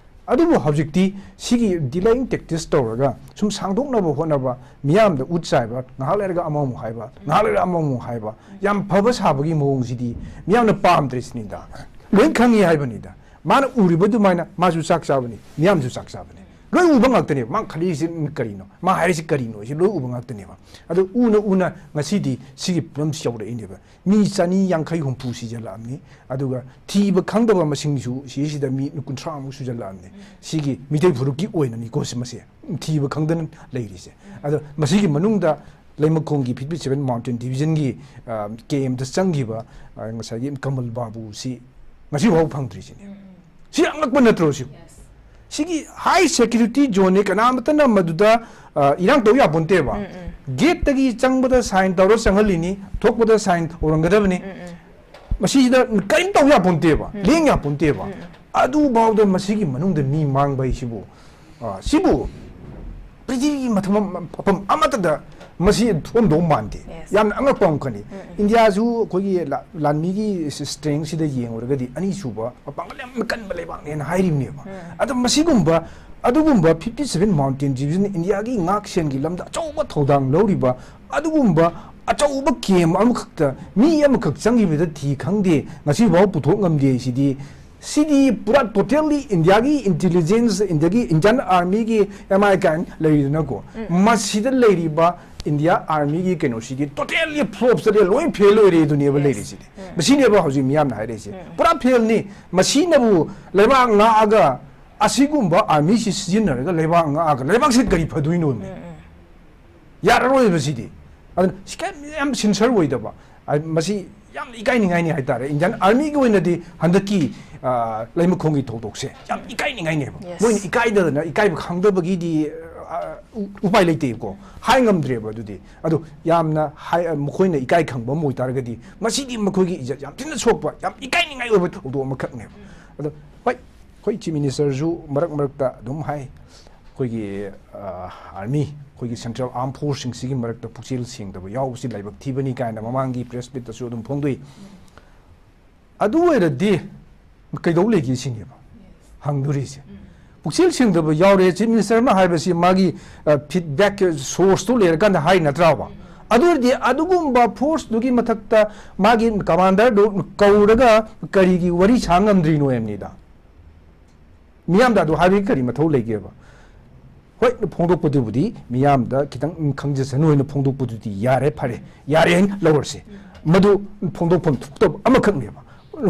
ꯑꯗꯨꯕꯨ ꯍꯧꯖꯤꯛꯇꯤ ꯁꯤꯒꯤ ꯗꯤꯂꯦꯌꯤꯡ ꯇꯦꯛꯇꯤꯛꯁ ꯇꯧꯔꯒ ꯁꯨꯝ ꯁꯥꯡꯗꯣꯛꯅꯕ ꯍꯣꯠꯅꯕ, ꯃꯤꯌꯥꯝꯗ ꯎꯠ ꯆꯥꯏꯕ, ꯉꯥꯏꯍꯥꯛ ꯂꯩꯔꯒ ꯑꯃꯃꯨꯛ ꯍꯥꯏꯕ, ꯉꯥꯏꯍꯥꯛ ꯂꯩꯔꯒ ꯑꯃꯃꯨꯛ ꯍꯥꯏꯕ, ꯌꯥꯝ ꯐꯕ ꯁꯥꯕꯒꯤ ꯃꯑꯣꯡꯁꯤꯗꯤ ꯃꯤꯌꯥꯝꯅ ꯄꯥꯝꯗ꯭ꯔꯤꯁꯤꯅꯤꯗ꯫ ꯂꯣꯏ ꯈꯪꯉꯤ ꯍꯥꯏꯕꯅꯤꯗ꯫ ꯃꯥꯅ ꯎꯔꯤꯕ ꯑꯗꯨꯃꯥꯏꯅ ꯃꯥꯁꯨ ꯆꯥꯛ ꯆꯥꯕꯅꯤ, ꯃꯤꯌꯥꯝꯁꯨ ꯆꯥꯛ ꯆꯥꯕꯅꯤ꯫ ꯂꯣꯏ ꯎꯕ ꯉꯥꯛꯇꯅꯦꯕ꯫ ꯃꯥ ꯈꯜꯂꯤꯁꯤ ꯀꯔꯤꯅꯣ? ꯃꯥ ꯍꯥꯏꯔꯤꯁꯤ ꯀꯔꯤꯅꯣ? ꯁꯤ ꯂꯣꯏ ꯎꯕ ꯉꯥꯛꯇꯅꯦꯕ꯫ ꯑꯗꯨ ꯎꯅ ꯎꯅ ꯉꯁꯤꯗꯤ ꯁꯤꯒꯤ ꯐꯤꯕꯝꯁꯤ ꯌꯧꯔꯛꯏꯅꯦꯕ꯫ ꯃꯤ ꯆꯅꯤ ꯌꯥꯡꯈꯩ ꯍꯨꯝꯐꯨ ꯁꯤꯖꯜꯂꯛꯑꯕꯅꯤ꯫ ꯑꯗꯨꯒ ꯊꯤꯕ ꯈꯪꯗꯕ ꯃꯁꯤꯡꯁꯨ ꯁꯤꯁꯤꯗ ꯃꯤ ꯀꯨꯟꯊ꯭ꯔꯥꯃꯨꯛ ꯁꯨꯖꯜꯂꯛꯑꯕꯅꯤ꯫ ꯁꯤꯒꯤ ꯃꯤꯇꯩ ꯐꯨꯔꯨꯞꯀꯤ ꯑꯣꯏꯅꯅꯤꯀꯣ ꯁꯤ ꯃꯁꯦ ꯊꯤꯕ ꯈꯪꯗꯅ ꯂꯩꯔꯤꯁꯦ꯫ ꯑꯗꯣ ꯃꯁꯤꯒꯤ ꯃꯅꯨꯡꯗ ꯂꯩꯃꯈꯣꯡꯒꯤ ꯐꯤꯐꯇꯤ ꯁꯚꯦꯟ ꯃꯥꯎꯟꯇꯦꯟ ꯗꯤꯕꯤꯖꯟꯒꯤ, ꯑ, ꯀꯦꯝꯗ ꯆꯪꯈꯤꯕ, ꯑ, ꯉꯁꯥꯏꯒꯤ ꯀꯃꯜ ꯕꯥꯕꯨꯁꯤ ꯉꯁꯤꯐꯥꯎ ꯐꯪꯗ꯭ꯔꯤꯁꯤꯅꯤ꯫ ꯁꯤ ꯑꯉꯛꯄ ꯅꯠꯇ꯭ꯔꯣ ꯁꯤ? ꯁꯤꯒꯤ ꯍꯥꯏ ꯁꯦꯀ꯭ꯌꯨꯔꯤꯇꯤ ꯖꯣꯟꯅꯤ, ꯀꯅꯥꯃꯠꯇꯅ ꯃꯗꯨꯗ, ꯑ, ꯏꯔꯥꯡ ꯇꯧ ꯌꯥꯄꯣꯟꯇꯦꯕ꯫ ꯒꯦꯠꯇꯒꯤ ꯆꯪꯕꯗ ꯁꯥꯏꯟ ꯇꯧꯔ ꯆꯪꯍꯜꯂꯤꯅꯤ, ꯊꯣꯛꯄꯗ ꯁꯥꯏꯟ ꯇꯧꯔꯝꯒꯗꯕꯅꯤ꯫ ꯃꯁꯤꯁꯤꯗ ꯀꯔꯤꯝ ꯇꯧ ꯌꯥꯄꯣꯟꯇꯦꯕ, ꯂꯦꯡ ꯌꯥꯄꯣꯟꯇꯦꯕ꯫ ꯑꯗꯨꯐꯥꯎꯗ ꯃꯁꯤꯒꯤ ꯃꯅꯨꯡꯗ ꯃꯤ ꯃꯥꯡꯕ ꯍꯥꯏꯁꯤꯕꯨ, ꯑ, ꯁꯤꯕꯨ ꯄ꯭ꯔꯤꯊꯤꯕꯤꯒꯤ ꯃꯐꯝ, ꯃꯐꯝ ꯑꯃꯠꯇꯗ ꯃꯁꯤ ꯊꯣꯛꯑꯝꯗꯧ ꯃꯥꯟꯗꯦ꯫ ꯌꯥꯝꯅ ꯑꯉꯛꯄ ꯑꯃꯈꯛꯅꯤ꯫ ꯏꯟꯗꯤꯌꯥꯁꯨ ꯑꯩꯈꯣꯏꯒꯤ ꯂꯥ-, ꯂꯥꯟꯃꯤꯒꯤ ꯁꯤ-, ꯁ꯭ꯇꯔꯦꯡꯁꯤꯗ ꯌꯦꯡꯉꯨꯔꯒꯗꯤ ꯑꯅꯤꯁꯨꯕ ꯃꯄꯥꯡꯒꯜ ꯌꯥꯝꯅ ꯀꯟꯕ ꯂꯩꯕꯥꯛꯅꯦꯅ ꯍꯥꯏꯔꯤꯕꯅꯦꯕ꯫ ꯑꯗꯣ ꯃꯁꯤꯒꯨꯝꯕ, ꯑꯗꯨꯒꯨꯝꯕ ꯐꯤꯐꯇꯤ ꯁꯚꯦꯟ ꯃꯥꯎꯟꯇꯦꯟ ꯗꯤꯕꯤꯖꯟ ꯏꯟꯗꯤꯌꯥꯒꯤ ꯉꯥꯛ ꯁꯦꯟꯒꯤ ꯂꯝꯗ ꯑꯆꯧꯕ ꯊꯧꯗꯥꯡ ꯂꯧꯔꯤꯕ ꯑꯗꯨꯒꯨꯝꯕ ꯑꯆꯧꯕ ꯀꯦꯝ ꯑꯃꯈꯛꯇ ꯃꯤ ꯑꯃꯈꯛ ꯆꯪꯈꯤꯕꯗ ꯊꯤ ꯈꯪꯗꯦ, ꯉꯁꯤꯐꯥꯎ ꯄꯨꯊꯣꯛ ꯉꯝꯗꯦ꯫ ꯁꯤꯗꯤ, ꯁꯤꯗꯤ ꯄꯨꯔꯥ ꯇꯣꯇꯦꯜꯂꯤ ꯏꯟꯗꯤꯌꯥꯒꯤ ꯏꯟꯇꯦꯂꯤꯖꯦꯟꯁ, ꯏꯟꯗꯤꯌꯥꯒꯤ ꯏꯟꯗꯤꯌꯟ ꯑꯥꯔꯃꯤꯒꯤ ꯑꯦꯝ ꯑꯥꯏ ꯀꯥꯏꯅ ꯂꯩꯔꯤꯗꯅꯀꯣ, ꯃꯁꯤꯗ ꯂꯩꯔꯤꯕ ꯏꯟꯗꯤꯌꯥ ꯑꯥꯔꯃꯤꯒꯤ ꯀꯩꯅꯣꯁꯤꯗꯤ ꯇꯣꯇꯦꯜꯂꯤ ꯐ꯭ꯂꯣꯞ ꯆꯠꯂꯦ, ꯂꯣꯏ ꯐꯦꯜ ꯑꯣꯏꯔꯦ ꯑꯗꯨꯅꯦꯕ ꯂꯩꯔꯤꯁꯤꯗꯤ꯫ ꯃꯁꯤꯅꯦꯕ ꯍꯧꯖꯤꯛ ꯃꯤꯌꯥꯝꯅ ꯍꯥꯏꯔꯛꯏꯁꯦ꯫ ꯄꯨꯔꯥ ꯐꯦꯜꯅꯤ꯫ ꯃꯁꯤꯅꯕꯨ ꯂꯩꯕꯥꯛ ꯉꯥꯛꯑꯒ, ꯑꯁꯤꯒꯨꯝꯕ ꯑꯥꯔꯃꯤꯁꯤ ꯁꯤꯖꯤꯟꯅꯔꯒ ꯂꯩꯕꯥꯛ ꯉꯥꯛꯑꯒ ꯂꯩꯕꯥꯛꯁꯤ ꯀꯔꯤ ꯐꯗꯣꯏꯅꯣꯃꯤ? ꯌꯥꯔꯔꯣꯏꯕ ꯁꯤꯗꯤ꯫ ꯑꯗꯨꯅ ꯁꯤ ꯀꯩꯝ ꯌꯥꯝ ꯁꯤꯟꯁꯔ ꯑꯣꯏꯗꯕ, ꯑ, ꯃꯁꯤ ꯌꯥꯝ ꯏꯀꯥꯏꯅꯤꯡꯉꯥꯏꯅꯤ ꯍꯥꯏꯇꯥꯔꯦ꯫ ꯏꯟꯗꯤꯌꯟ ꯑꯥꯔꯃꯤꯒꯤ ꯑꯣꯏꯅꯗꯤ ꯍꯟꯗꯛꯀꯤ, ꯑ, ꯂꯩꯃꯈꯣꯡꯒꯤ ꯊꯧꯗꯣꯛꯁꯦ ꯌꯥꯝ ꯏꯀꯥꯏꯅꯤꯡꯉꯥꯏꯅꯦꯕ꯫ ꯃꯣꯏꯅ ꯏꯀꯥꯏꯗꯗꯅ, ꯏꯀꯥꯏꯕ ꯈꯪꯗꯕꯒꯤꯗꯤ, ꯑ, ꯎꯄꯥꯏ ꯂꯩꯇꯦꯀꯣ, ꯍꯥꯏ ꯉꯝꯗ꯭ꯔꯦꯕ꯫ ꯑꯗꯨꯗꯤ ꯑꯗꯨ ꯌꯥꯝꯅ ꯃꯈꯣꯏꯅ ꯏꯀꯥꯏ ꯈꯪꯕ ꯑꯃ ꯑꯣꯏꯇꯥꯔꯒꯗꯤ, ꯃꯁꯤꯗꯤ ꯃꯈꯣꯏꯒꯤ ꯏꯖꯠ ꯌꯥꯝ ꯊꯤꯅ ꯁꯣꯛꯄ, ꯌꯥꯝ ꯏꯀꯥꯏꯅꯤꯡꯉꯥꯏ ꯑꯣꯏꯕ ꯊꯧꯗꯣꯛ ꯑꯃꯈꯛꯅꯦꯕ꯫ ꯑꯗꯣ ꯍꯣꯏ, ꯑꯩꯈꯣꯏ ꯆꯤꯐ ꯃꯤꯅꯤꯁꯇꯔꯁꯨ ꯃꯔꯛ ꯃꯔꯛꯇ ꯑꯗꯨꯝ ꯍꯥꯏ, ꯑꯩꯈꯣꯏꯒꯤ ꯑꯥꯔꯃꯤ, ꯑꯩꯈꯣꯏꯒꯤ ꯁꯦꯟꯇ꯭ꯔꯦꯜ ꯑꯥꯔꯝ ꯐꯣꯔꯁꯁꯤꯡꯁꯤꯒꯤ ꯃꯔꯛꯇ ꯄꯨꯛꯆꯦꯜ ꯁꯦꯡꯗꯕ ꯌꯥꯎꯕꯁꯤ ꯂꯥꯏꯕꯛ ꯊꯤꯕꯅꯤ ꯀꯥꯏꯅ ꯃꯃꯥꯡꯒꯤ ꯄ꯭ꯔꯦꯁ ꯃꯤꯠꯇꯁꯨ ꯑꯗꯨꯝ ꯐꯣꯡꯗꯣꯛꯏ꯫ ꯑꯗꯨ ꯑꯣꯏꯔꯗꯤ ꯀꯩꯗꯧ ꯂꯩꯒꯦ ꯁꯤꯅꯦꯕ ꯍꯪꯗꯣꯔꯤꯁꯦ꯫ ꯄꯨꯛꯆꯦꯜ ꯁꯦꯡꯗꯕ ꯌꯥꯎꯔꯦ, ꯆꯤꯐ ꯃꯤꯅꯤꯁꯇꯔ ꯑꯃ ꯍꯥꯏꯕꯁꯤ ꯃꯥꯒꯤ ꯐꯤꯗꯕꯦꯛ ꯁꯣꯔꯁꯇꯨ ꯂꯩꯔꯀꯥꯟꯗ ꯍꯥꯏ ꯅꯠꯇ꯭ꯔꯥꯕ? ꯑꯗꯨ ꯑꯣꯏꯔꯗꯤ ꯑꯗꯨꯒꯨꯝꯕ ꯐꯣꯔꯁꯇꯨꯒꯤ ꯃꯊꯛꯇ ꯃꯥꯒꯤ ꯀꯃꯥꯟꯗꯔꯗꯨ ꯀꯧꯔꯒ ꯀꯔꯤꯒꯤ ꯋꯥꯔꯤ ꯁꯥ ꯉꯝꯗ꯭ꯔꯤꯅꯣ ꯍꯥꯏꯕꯅꯤꯗ꯫ ꯃꯤꯌꯥꯝꯗ ꯑꯗꯨ ꯍꯥꯏꯕꯒꯤ ꯀꯔꯤ ꯃꯊꯧ ꯂꯩꯒꯦꯕ? ꯍꯣꯏ, ꯐꯣꯡꯗꯣꯛꯄꯗꯨꯕꯨꯗꯤ ꯃꯤꯌꯥꯝꯗ ꯈꯤꯇꯪ ꯈꯪꯖꯁꯅꯨ ꯍꯥꯏꯅ ꯐꯣꯡꯗꯣꯛꯄꯗꯨꯗꯤ ꯌꯥꯔꯦ, ꯐꯔꯦ, ꯌꯥꯔꯦ ꯍꯥꯏꯅ ꯂꯧꯔꯁꯦ꯫ ꯃꯗꯨ ꯐꯣꯡꯗꯣꯛꯐꯝ ꯊꯣꯛꯇꯕ ꯑꯃꯈꯛꯅꯦꯕ꯫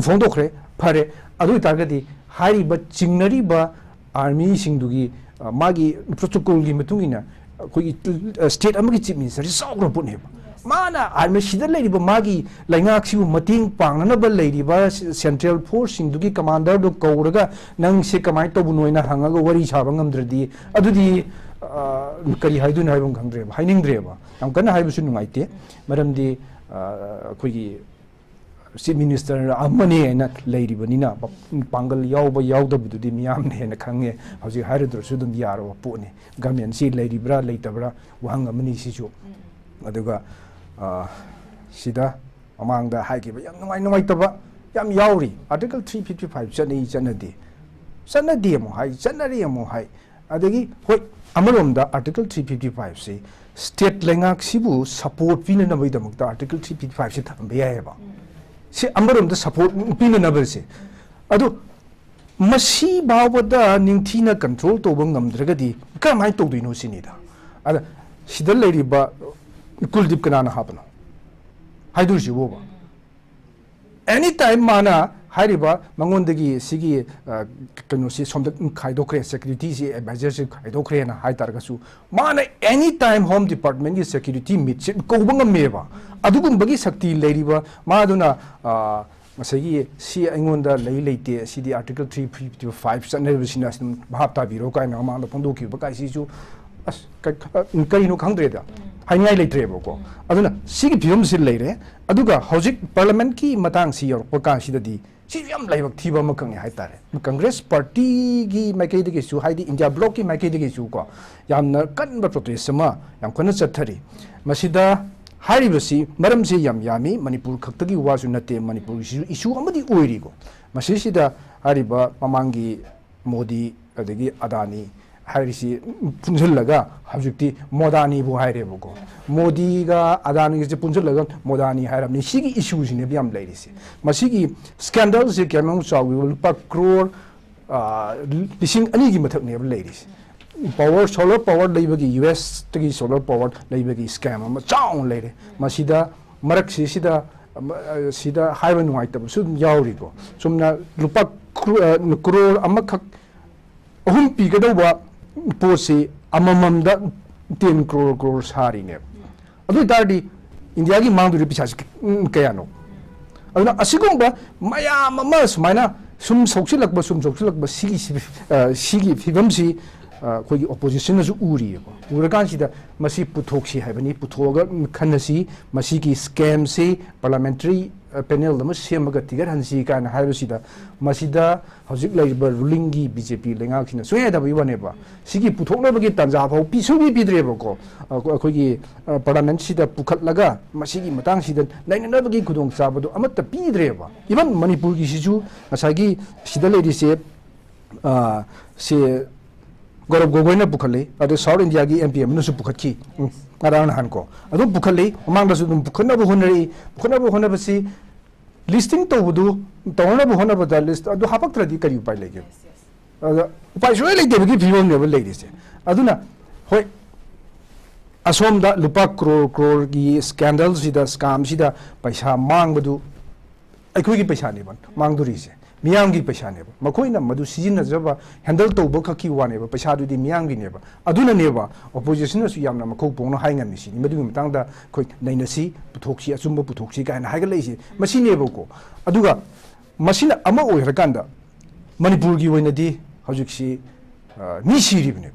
ꯐꯣꯡꯗꯣꯛꯈ꯭ꯔꯦ, ꯐꯔꯦ꯫ ꯑꯗꯨ ꯑꯣꯏꯇꯥꯔꯒꯗꯤ ꯍꯥꯏꯔꯤꯕ ꯆꯤꯡꯅꯔꯤꯕ ꯑꯥꯔꯃꯤꯁꯤꯡꯗꯨꯒꯤ, ꯑ, ꯃꯥꯒꯤ ꯄ꯭ꯔꯣꯇꯣꯀꯣꯜꯒꯤ ꯃꯇꯨꯡ ꯏꯟꯅ ꯑꯩꯈꯣꯏꯒꯤ, ꯑ, ꯁ꯭ꯇꯦꯠ ꯑꯃꯒꯤ ꯆꯤꯐ ꯃꯤꯅꯤꯁꯇꯔꯁꯤ ꯆꯥꯎꯈ꯭ꯔꯕ ꯄꯣꯠꯅꯦꯕ꯫ ꯃꯥꯅ ꯑꯥꯔꯃꯤ ꯁꯤꯗ ꯂꯩꯔꯤꯕ ꯃꯥꯒꯤ ꯂꯩꯉꯥꯛꯁꯤꯕꯨ ꯃꯇꯦꯡ ꯄꯥꯡꯅꯅꯕ ꯂꯩꯔꯤꯕ ꯁꯦꯟꯇ꯭ꯔꯦꯜ ꯐꯣꯔꯁꯁꯤꯡꯗꯨꯒꯤ ꯀꯃꯥꯟꯗꯔꯗꯨ ꯀꯧꯔꯒ ꯅꯪꯁꯦ ꯀꯃꯥꯏꯅ ꯇꯧꯕꯅꯣ ꯍꯥꯏꯅ ꯍꯪꯉꯒ ꯋꯥꯔꯤ ꯁꯥꯕ ꯉꯝꯗ꯭ꯔꯗꯤ, ꯑꯗꯨꯗꯤ, ꯑ, ꯀꯔꯤ ꯍꯥꯏꯗꯣꯏꯅꯣ ꯍꯥꯏꯕ ꯑꯃ ꯈꯪꯗ꯭ꯔꯦꯕ, ꯍꯥꯏꯅꯤꯡꯗ꯭ꯔꯦꯕ꯫ ꯌꯥꯝ ꯀꯟꯅ ꯍꯥꯏꯕꯁꯨ ꯅꯨꯡꯉꯥꯏꯇꯦ, ꯃꯔꯝꯗꯤ, ꯑ, ꯑꯩꯈꯣꯏꯒꯤ ꯆꯤꯐ ꯃꯤꯅꯤꯁꯇꯔ ꯑꯃꯅꯤ ꯍꯥꯏꯅ ꯂꯩꯔꯤꯕꯅꯤꯅ, ꯄꯥꯡꯒꯜ ꯌꯥꯎꯕ ꯌꯥꯎꯗꯕꯗꯨꯗꯤ ꯃꯤꯌꯥꯝꯅ ꯍꯦꯟꯅ ꯈꯪꯉꯦ꯫ ꯍꯧꯖꯤꯛ ꯍꯥꯏꯔꯨꯗ꯭ꯔꯁꯨ ꯑꯗꯨꯝ ꯌꯥꯔꯕ ꯄꯣꯠꯅꯤ꯫ ꯒꯃꯦꯟꯁꯤ ꯂꯩꯔꯤꯕ꯭ꯔꯥ ꯂꯩꯇꯕ꯭ꯔꯥ ꯋꯥꯍꯪ ꯑꯃꯅꯤ ꯁꯤꯁꯨ꯫ ꯑꯗꯨꯒ, ꯑ, ꯁꯤꯗ ꯃꯃꯥꯡꯗ ꯍꯥꯏꯈꯤꯕ ꯌꯥꯝ ꯅꯨꯡꯉꯥꯏ ꯅꯨꯡꯉꯥꯏꯇꯕ ꯌꯥꯝ ꯌꯥꯎꯔꯤ꯫ ꯑꯥꯔꯇꯤꯀꯜ ꯊ꯭ꯔꯤ ꯐꯤꯐꯇꯤ ꯐꯥꯏꯚ ꯆꯠꯅꯩ ꯆꯠꯅꯗꯦ, ꯆꯠꯅꯗꯦ ꯑꯃꯨꯛ ꯍꯥꯏ, ꯆꯠꯅꯔꯤ ꯑꯃꯨꯛ ꯍꯥꯏ꯫ ꯑꯗꯒꯤ ꯍꯣꯏ, ꯑꯃꯔꯣꯝꯗ ꯑꯥꯔꯇꯤꯀꯜ ꯊ꯭ꯔꯤ ꯐꯤꯐꯇꯤ ꯐꯥꯏꯚꯁꯤ ꯁ꯭ꯇꯦꯠ ꯂꯩꯉꯥꯛꯁꯤꯕꯨ ꯁꯄꯣꯔꯠ ꯄꯤꯅꯅꯕꯒꯤꯗꯃꯛꯇ ꯑꯥꯔꯇꯤꯀꯜ ꯊ꯭ꯔꯤ ꯐꯤꯐꯇꯤ ꯐꯥꯏꯚꯁꯤ ꯊꯝꯕ ꯌꯥꯏꯑꯕ꯫ ꯁꯤ ꯑꯃꯔꯣꯝꯗ ꯁꯄꯣꯔꯠ ꯄꯤꯅꯅꯕꯁꯦ꯫ ꯑꯗꯣ ꯃꯁꯤ ꯐꯥꯎꯕꯗ ꯅꯤꯡꯊꯤꯅ ꯀꯟꯇ꯭ꯔꯣꯜ ꯇꯧꯕ ꯉꯝꯗ꯭ꯔꯒꯗꯤ ꯀꯔꯝꯍꯥꯏꯅ ꯇꯧꯗꯣꯏꯅꯣ ꯁꯤꯅꯤꯗ꯫ ꯑꯗ ꯁꯤꯗ ꯂꯩꯔꯤꯕ ꯀꯨꯜꯗꯤꯞ ꯀꯅꯥꯅ ꯍꯥꯞꯄꯅꯣ ꯍꯥꯏꯗꯣꯏꯁꯤꯕꯣꯕ? ꯑꯦꯅꯤ ꯇꯥꯏꯝ ꯃꯥꯅ ꯍꯥꯏꯔꯤꯕ ꯃꯉꯣꯟꯗꯒꯤ ꯁꯤꯒꯤ, ꯑ, ꯀꯩꯅꯣꯁꯤ ꯁꯣꯝꯗ ꯈꯥꯏꯗꯣꯛꯈ꯭ꯔꯦ, ꯁꯦꯀ꯭ꯌꯨꯔꯤꯇꯤꯁꯤ, ꯑꯦꯗꯚꯥꯏꯖꯔꯁꯤ ꯈꯥꯏꯗꯣꯛꯈ꯭ꯔꯦꯅ ꯍꯥꯏ ꯇꯥꯔꯒꯁꯨ, ꯃꯥꯅ ꯑꯦꯅꯤ ꯇꯥꯏꯝ ꯍꯣꯝ ꯗꯤꯄꯥꯔꯠꯃꯦꯟꯒꯤ ꯁꯦꯀ꯭ꯌꯨꯔꯤꯇꯤ ꯃꯤꯠꯁꯦ ꯀꯧꯕ ꯉꯝꯃꯦꯕ꯫ ꯑꯗꯨꯒꯨꯝꯕꯒꯤ ꯁꯛꯇꯤ ꯂꯩꯔꯤꯕ ꯃꯥꯗꯨꯅ, ꯑ, ꯉꯁꯥꯏꯒꯤ ꯁꯤ ꯑꯩꯉꯣꯟꯗ ꯂꯩ ꯂꯩꯇꯦ, ꯁꯤꯗꯤ ꯑꯥꯔꯇꯤꯀꯜ ꯊ꯭ꯔꯤ ꯐꯤꯐꯇꯤ ꯐꯥꯏꯚ ꯆꯠꯅꯔꯤꯕꯁꯤꯅ ꯑꯗꯨꯝ ꯚꯥꯞ ꯇꯥꯕꯤꯔꯣ ꯀꯥꯏꯅ ꯃꯃꯥꯡꯗ ꯐꯣꯡꯗꯣꯛꯈꯤꯕ ꯀꯥꯏꯁꯤꯁꯨ ꯑꯁ, ꯀ-, ꯀ-, ꯀꯔꯤꯅꯣ ꯈꯪꯗ꯭ꯔꯦꯗ, ꯍꯥꯏꯅꯤꯡꯉꯥꯏ ꯂꯩꯇ꯭ꯔꯦꯕꯀꯣ꯫ ꯑꯗꯨꯅ ꯁꯤꯒꯤ ꯐꯤꯕꯝꯁꯤ ꯂꯩꯔꯦ꯫ ꯑꯗꯨꯒ ꯍꯧꯖꯤꯛ ꯄꯥꯔꯂꯤꯌꯥꯃꯦꯟꯠꯀꯤ ꯃꯇꯥꯡꯁꯤ ꯌꯧꯔꯛꯄ ꯀꯥꯟꯁꯤꯗꯗꯤ ꯁꯤꯁꯨ ꯌꯥꯝ ꯂꯥꯏꯕꯛ ꯊꯤꯕ ꯑꯃꯈꯛꯅꯤ ꯍꯥꯏꯇꯥꯔꯦ꯫ ꯀꯪꯒ꯭ꯔꯦꯁ ꯄꯥꯔꯇꯤꯒꯤ ꯃꯥꯏꯀꯩꯗꯒꯤꯁꯨ, ꯍꯥꯏꯗꯤ ꯏꯟꯗꯤꯌꯥ ꯕ꯭ꯂꯣꯛꯀꯤ ꯃꯥꯏꯀꯩꯗꯒꯤꯁꯨ ꯀꯣ, ꯌꯥꯝꯅ ꯀꯟꯕ ꯄ꯭ꯔꯣꯇꯦꯁ ꯑꯃ ꯌꯥꯝ ꯀꯟꯅ ꯆꯠꯊꯔꯤ꯫ ꯃꯁꯤꯗ ꯍꯥꯏꯔꯤꯕꯁꯤ ꯃꯔꯝꯁꯦ ꯌꯥꯝ ꯌꯥꯝꯃꯤ, ꯃꯅꯤꯄꯨꯔ ꯈꯛꯇꯒꯤ ꯋꯥꯁꯨ ꯅꯠꯇꯦ, ꯃꯅꯤꯄꯨꯔꯒꯤꯁꯨ ꯏꯁꯨ ꯑꯃꯗꯤ ꯑꯣꯏꯔꯤꯀꯣ꯫ ꯃꯁꯤꯁꯤꯗ ꯍꯥꯏꯔꯤꯕ ꯃꯃꯥꯡꯒꯤ ꯃꯣꯗꯤ ꯑꯗꯒꯤ ꯑꯗꯥꯅꯤ ꯍꯥꯏꯔꯤꯁꯤ ꯄꯨꯟꯁꯤꯜꯂꯒ ꯍꯧꯖꯤꯛꯇꯤ ꯃꯣꯗꯥꯅꯤꯕꯨ ꯍꯥꯏꯔꯦꯕꯀꯣ꯫ ꯃꯣꯗꯤꯒ ꯑꯗꯥꯅꯤꯒꯁꯦ ꯄꯨꯟꯁꯤꯜꯂꯒ ꯃꯣꯗꯥꯅꯤ ꯍꯥꯏꯔꯕꯅꯤ꯫ ꯁꯤꯒꯤ ꯏꯁꯨꯁꯤꯅꯦꯕ ꯌꯥꯝ ꯂꯩꯔꯤꯁꯦ꯫ ꯃꯁꯤꯒꯤ ꯁ꯭ꯀꯦꯟꯗꯜꯁꯦ ꯀꯌꯥꯃꯨꯛ ꯆꯥꯎꯒꯦꯕ? ꯂꯨꯄꯥ ꯀ꯭ꯔꯣꯔ, ꯑꯥ, ꯂꯤꯁꯤꯡ ꯑꯅꯤꯒꯤ ꯃꯊꯛꯅꯦꯕ ꯂꯩꯔꯤꯁꯦ꯫ ꯄꯥꯋꯔ, ꯁꯣꯂꯔ ꯄꯥꯋꯔ ꯂꯩꯕꯒꯤ, ꯌꯨ ꯑꯦꯁꯇꯒꯤ ꯁꯣꯂꯔ ꯄꯥꯋꯔ ꯂꯩꯕꯒꯤ ꯁ꯭ꯀꯦꯝ ꯑꯃ ꯆꯥꯎꯅ ꯂꯩꯔꯦ꯫ ꯃꯁꯤꯗ, ꯃꯔꯛꯁꯤꯁꯤꯗ, ꯑꯃ, ꯑ, ꯁꯤꯗ ꯍꯥꯏꯕ ꯅꯨꯡꯉꯥꯏꯇꯕꯁꯨ ꯑꯗꯨꯝ ꯌꯥꯎꯔꯤꯀꯣ꯫ ꯆꯨꯝꯅ ꯂꯨꯄꯥ ꯀ꯭ꯔꯣ-, ꯑ, ꯀ꯭ꯔꯣꯔ ꯑꯃꯈꯛ ꯑꯍꯨꯝ ꯄꯤꯒꯗꯧꯕ ꯄꯣꯠꯁꯤ ꯑꯃꯃꯝꯗ ꯇꯦꯟ ꯀ꯭ꯔꯣꯔ ꯀ꯭ꯔꯣꯔ ꯁꯥꯔꯤꯅꯦꯕ꯫ ꯑꯗꯨ ꯑꯣꯏꯇꯥꯔꯗꯤ ꯏꯟꯗꯤꯌꯥꯒꯤ ꯃꯥꯡꯗꯣꯔꯤ ꯄꯩꯁꯥꯁꯤ ꯀ-, ꯎꯝ, ꯀꯌꯥꯅꯣ? ꯑꯗꯨꯅ ꯑꯁꯤꯒꯨꯝꯕ ꯃꯌꯥꯝ ꯑꯃ ꯁꯨꯃꯥꯏꯅ ꯁꯨꯝ ꯁꯣꯛꯆꯤꯜꯂꯛꯄ, ꯁꯨꯝ ꯁꯣꯛꯆꯤꯜꯂꯛꯄ, ꯁꯤꯒꯤ ꯁꯤ-, ꯑ, ꯁꯤꯒꯤ ꯐꯤꯕꯝꯁꯤ, ꯑ, ꯑꯩꯈꯣꯏꯒꯤ ꯑꯣꯄꯣꯖꯤꯁꯟꯅꯁꯨ ꯎꯔꯤꯑꯕ꯫ ꯎꯔꯀꯥꯟꯁꯤꯗ ꯃꯁꯤ ꯄꯨꯊꯣꯛꯁꯤ ꯍꯥꯏꯕꯅꯤ, ꯄꯨꯊꯣꯛꯑꯒ ꯈꯟꯅꯁꯤ, ꯃꯁꯤꯒꯤ ꯁ꯭ꯀꯦꯝꯁꯤ ꯄꯥꯔꯂꯤꯌꯥꯃꯦꯟꯇꯔꯤ, ꯑ, ꯄꯦꯅꯦꯜ ꯑꯃ ꯁꯦꯝꯃꯒ ꯊꯤꯒꯠꯍꯟꯁꯤ ꯀꯥꯏꯅ ꯍꯥꯏꯕꯁꯤꯗ, ꯃꯁꯤꯗ ꯍꯧꯖꯤꯛ ꯂꯩꯔꯤꯕ ꯔꯨꯂꯤꯡꯒꯤ ꯕꯤ ꯖꯦ ꯄꯤ ꯂꯩꯉꯥꯛꯁꯤꯅ ꯁꯨꯡꯌꯥ ꯌꯥꯗꯕꯒꯤ ꯋꯥꯅꯦꯕ꯫ ꯁꯤꯒꯤ ꯄꯨꯊꯣꯛꯅꯕꯒꯤ ꯇꯥꯟꯖꯥ ꯐꯥꯎ ꯄꯤ-, ꯁꯨꯡꯄꯤ ꯄꯤꯗ꯭ꯔꯦꯕꯀꯣ꯫ ꯑꯩꯈꯣ-, ꯑꯩꯈꯣꯏꯒꯤ, ꯑ, ꯄꯥꯔꯂꯤꯌꯥꯃꯦꯟꯠꯁꯤꯗ ꯄꯨꯈꯠꯂꯒ ꯃꯁꯤꯒꯤ ꯃꯇꯥꯡꯁꯤꯗ ꯅꯩꯅꯅꯕꯒꯤ ꯈꯨꯗꯣꯡꯆꯥꯕꯗꯣ ꯑꯃꯠꯇ ꯄꯤꯗ꯭ꯔꯦꯕ꯫ ꯏꯚꯟ ꯃꯅꯤꯄꯨꯔꯒꯤꯁꯤꯁꯨ ꯉꯁꯥꯏꯒꯤ ꯁꯤꯗ ꯂꯩꯔꯤꯁꯦ, ꯑ, ꯁꯤ ꯒꯧꯔꯕ ꯒꯣꯒꯣꯏꯅ ꯄꯨꯈꯠꯂꯤ, ꯑꯗꯩ ꯁꯥꯎꯠ ꯏꯟꯗꯤꯌꯥꯒꯤ ꯑꯦꯝ ꯄꯤ ꯑꯃꯅꯁꯨ ꯄꯨꯈꯠꯈꯤ, ꯎꯝ, ꯉꯔꯥꯡ ꯅꯍꯥꯟ ꯀꯣ꯫ ꯑꯗꯨꯝ ꯄꯨꯈꯠꯂꯤ, ꯃꯃꯥꯡꯗꯁꯨ ꯑꯗꯨꯝ ꯄꯨꯈꯠꯅꯕ ꯍꯣꯠꯅꯔꯛꯏ꯫ ꯄꯨꯈꯠꯅꯕ ꯍꯣꯠꯅꯕꯁꯤ ꯂꯤꯁꯇꯤꯡ ꯇꯧꯕꯗꯨ, ꯇꯧꯅꯕ ꯍꯣꯠꯅꯕꯗ ꯂꯤꯁ ꯑꯗꯨ ꯍꯥꯄꯛꯇ꯭ꯔꯗꯤ ꯀꯔꯤ ꯎꯄꯥꯏ ꯂꯩꯒꯦ? ꯑꯗ ꯎꯄꯥꯏ ꯁꯨꯡꯂꯩ ꯂꯩꯇꯕꯒꯤ ꯐꯤꯕꯝꯅꯦꯕ ꯂꯩꯔꯤꯁꯦ꯫ ꯑꯗꯨꯅ ꯍꯣꯏ, ꯑꯁꯣꯝꯗ ꯂꯨꯄꯥ ꯀ꯭ꯔꯣꯔ ꯀ꯭ꯔꯣꯔꯒꯤ ꯁ꯭ꯀꯦꯟꯗꯜꯁꯤꯗ, ꯁ꯭ꯀꯥꯝꯁꯤꯗ ꯄꯩꯁꯥ ꯃꯥꯡꯕꯗꯨ ꯑꯩꯈꯣꯏꯒꯤ ꯄꯩꯁꯥꯅꯦꯕ ꯃꯥꯡꯗꯣꯔꯤꯁꯦ, ꯃꯤꯌꯥꯝꯒꯤ ꯄꯩꯁꯥꯅꯦꯕ꯫ ꯃꯈꯣꯏꯅ ꯃꯗꯨ ꯁꯤꯖꯤꯟꯅꯖꯕ, ꯍꯦꯟꯗꯜ ꯇꯧꯕ ꯈꯛꯀꯤ ꯋꯥꯅꯦꯕ, ꯄꯩꯁꯥꯗꯨꯗꯤ ꯃꯤꯌꯥꯝꯒꯤꯅꯦꯕ꯫ ꯑꯗꯨꯅꯅꯦꯕ ꯑꯣꯄꯣꯖꯤꯁꯟꯅꯁꯨ ꯌꯥꯝꯅ ꯃꯈꯧ ꯄꯣꯡꯅ ꯍꯥꯏ ꯉꯝꯃꯤꯁꯤꯅꯤ꯫ ꯃꯗꯨꯒꯤ ꯃꯇꯥꯡꯗ ꯑꯩꯈꯣꯏ ꯅꯩꯅꯁꯤ, ꯄꯨꯊꯣꯛꯁꯤ, ꯑꯆꯨꯝꯕ ꯄꯨꯊꯣꯛꯁꯤ ꯀꯥꯏꯅ ꯍꯥꯏꯒꯠꯂꯛꯏꯁꯦ ꯃꯁꯤꯅꯦꯕꯀꯣ꯫ ꯑꯗꯨꯒ ꯃꯁꯤꯅ ꯑꯃ ꯑꯣꯏꯈ꯭ꯔꯀꯥꯟꯗ ꯃꯅꯤꯄꯨꯔꯒꯤ ꯑꯣꯏꯅꯗꯤ ꯍꯧꯖꯤꯛꯁꯤ, ꯑ, ꯃꯤ ꯁꯤꯔꯤꯕꯅꯦꯕ꯫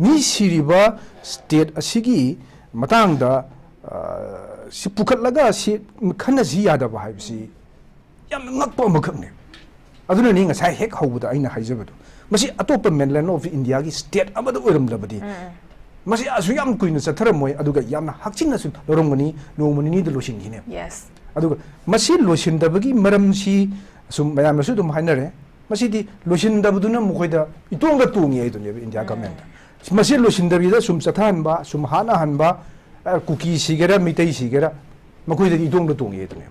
ꯃꯤ ꯁꯤꯔꯤꯕ ꯁ꯭ꯇꯦꯠ ꯑꯁꯤꯒꯤ ꯃꯇꯥꯡꯗ, ꯑ, ꯁꯤ ꯄꯨꯈꯠꯂꯒ ꯁꯤ ꯈꯟꯅꯁꯤ ꯌꯥꯗꯕ ꯍꯥꯏꯕꯁꯤ ꯌꯥꯝꯅ ꯉꯛꯄ ꯑꯃꯈꯛꯅꯦ꯫ ꯑꯗꯨꯅꯅꯤ ꯉꯁꯥꯏ ꯍꯦꯛ ꯍꯧꯕꯗ ꯑꯩꯅ ꯍꯥꯏꯖꯕꯗꯣ, ꯃꯁꯤ ꯑꯇꯣꯞꯄ mainland of Indiaꯒꯤ ꯁ꯭ꯇꯦꯠ ꯑꯃꯗ ꯑꯣꯏꯔꯝꯂꯕꯗꯤ ꯃꯁꯤ ꯑꯁꯨꯛ ꯌꯥꯝ ꯀꯨꯏꯅ ꯆꯠꯊꯔꯝꯃꯣꯏ, ꯑꯗꯨꯒ ꯌꯥꯝꯅ ꯍꯛꯆꯤꯟꯅꯁꯨ ꯂꯧꯔꯝꯒꯅꯤ, ꯅꯣꯡꯃ ꯅꯤꯅꯤꯗ ꯂꯣꯏꯁꯤꯟꯈꯤꯅꯦꯕ꯫ Yes. ꯑꯗꯨꯒ ꯃꯁꯤ ꯂꯣꯏꯁꯤꯟꯗꯕꯒꯤ ꯃꯔꯝꯁꯤ ꯁꯨꯝ ꯃꯌꯥꯝꯅꯁꯨ ꯑꯗꯨꯝ ꯍꯥꯏꯅꯔꯦ, ꯃꯁꯤꯗꯤ ꯂꯣꯏꯁꯤꯟꯗꯕꯗꯨꯅ ꯃꯈꯣꯏꯗ ꯏꯇꯣꯡꯗ ꯇꯣꯡꯉꯤ ꯍꯥꯏꯗꯨꯅꯦꯕ ꯏꯟꯗꯤꯌꯥ ꯒꯚꯔꯟꯃꯦꯟꯗ꯫ ꯃꯁꯤ ꯂꯣꯏꯁꯤꯟꯗꯕꯤꯗ ꯁꯨꯝ ꯆꯠꯊꯍꯟꯕ, ꯁꯨꯝ ꯍꯥꯠꯅꯍꯟꯕ, ꯑ, ꯀꯨꯀꯤ ꯁꯤꯒꯦꯔꯥ, ꯃꯤꯇꯩ ꯁꯤꯒꯦꯔꯥ, ꯃꯈꯣꯏꯗꯗꯤ ꯏꯇꯣꯡꯗ ꯇꯣꯡꯉꯤ ꯍꯥꯏꯗꯨꯅꯦꯕ꯫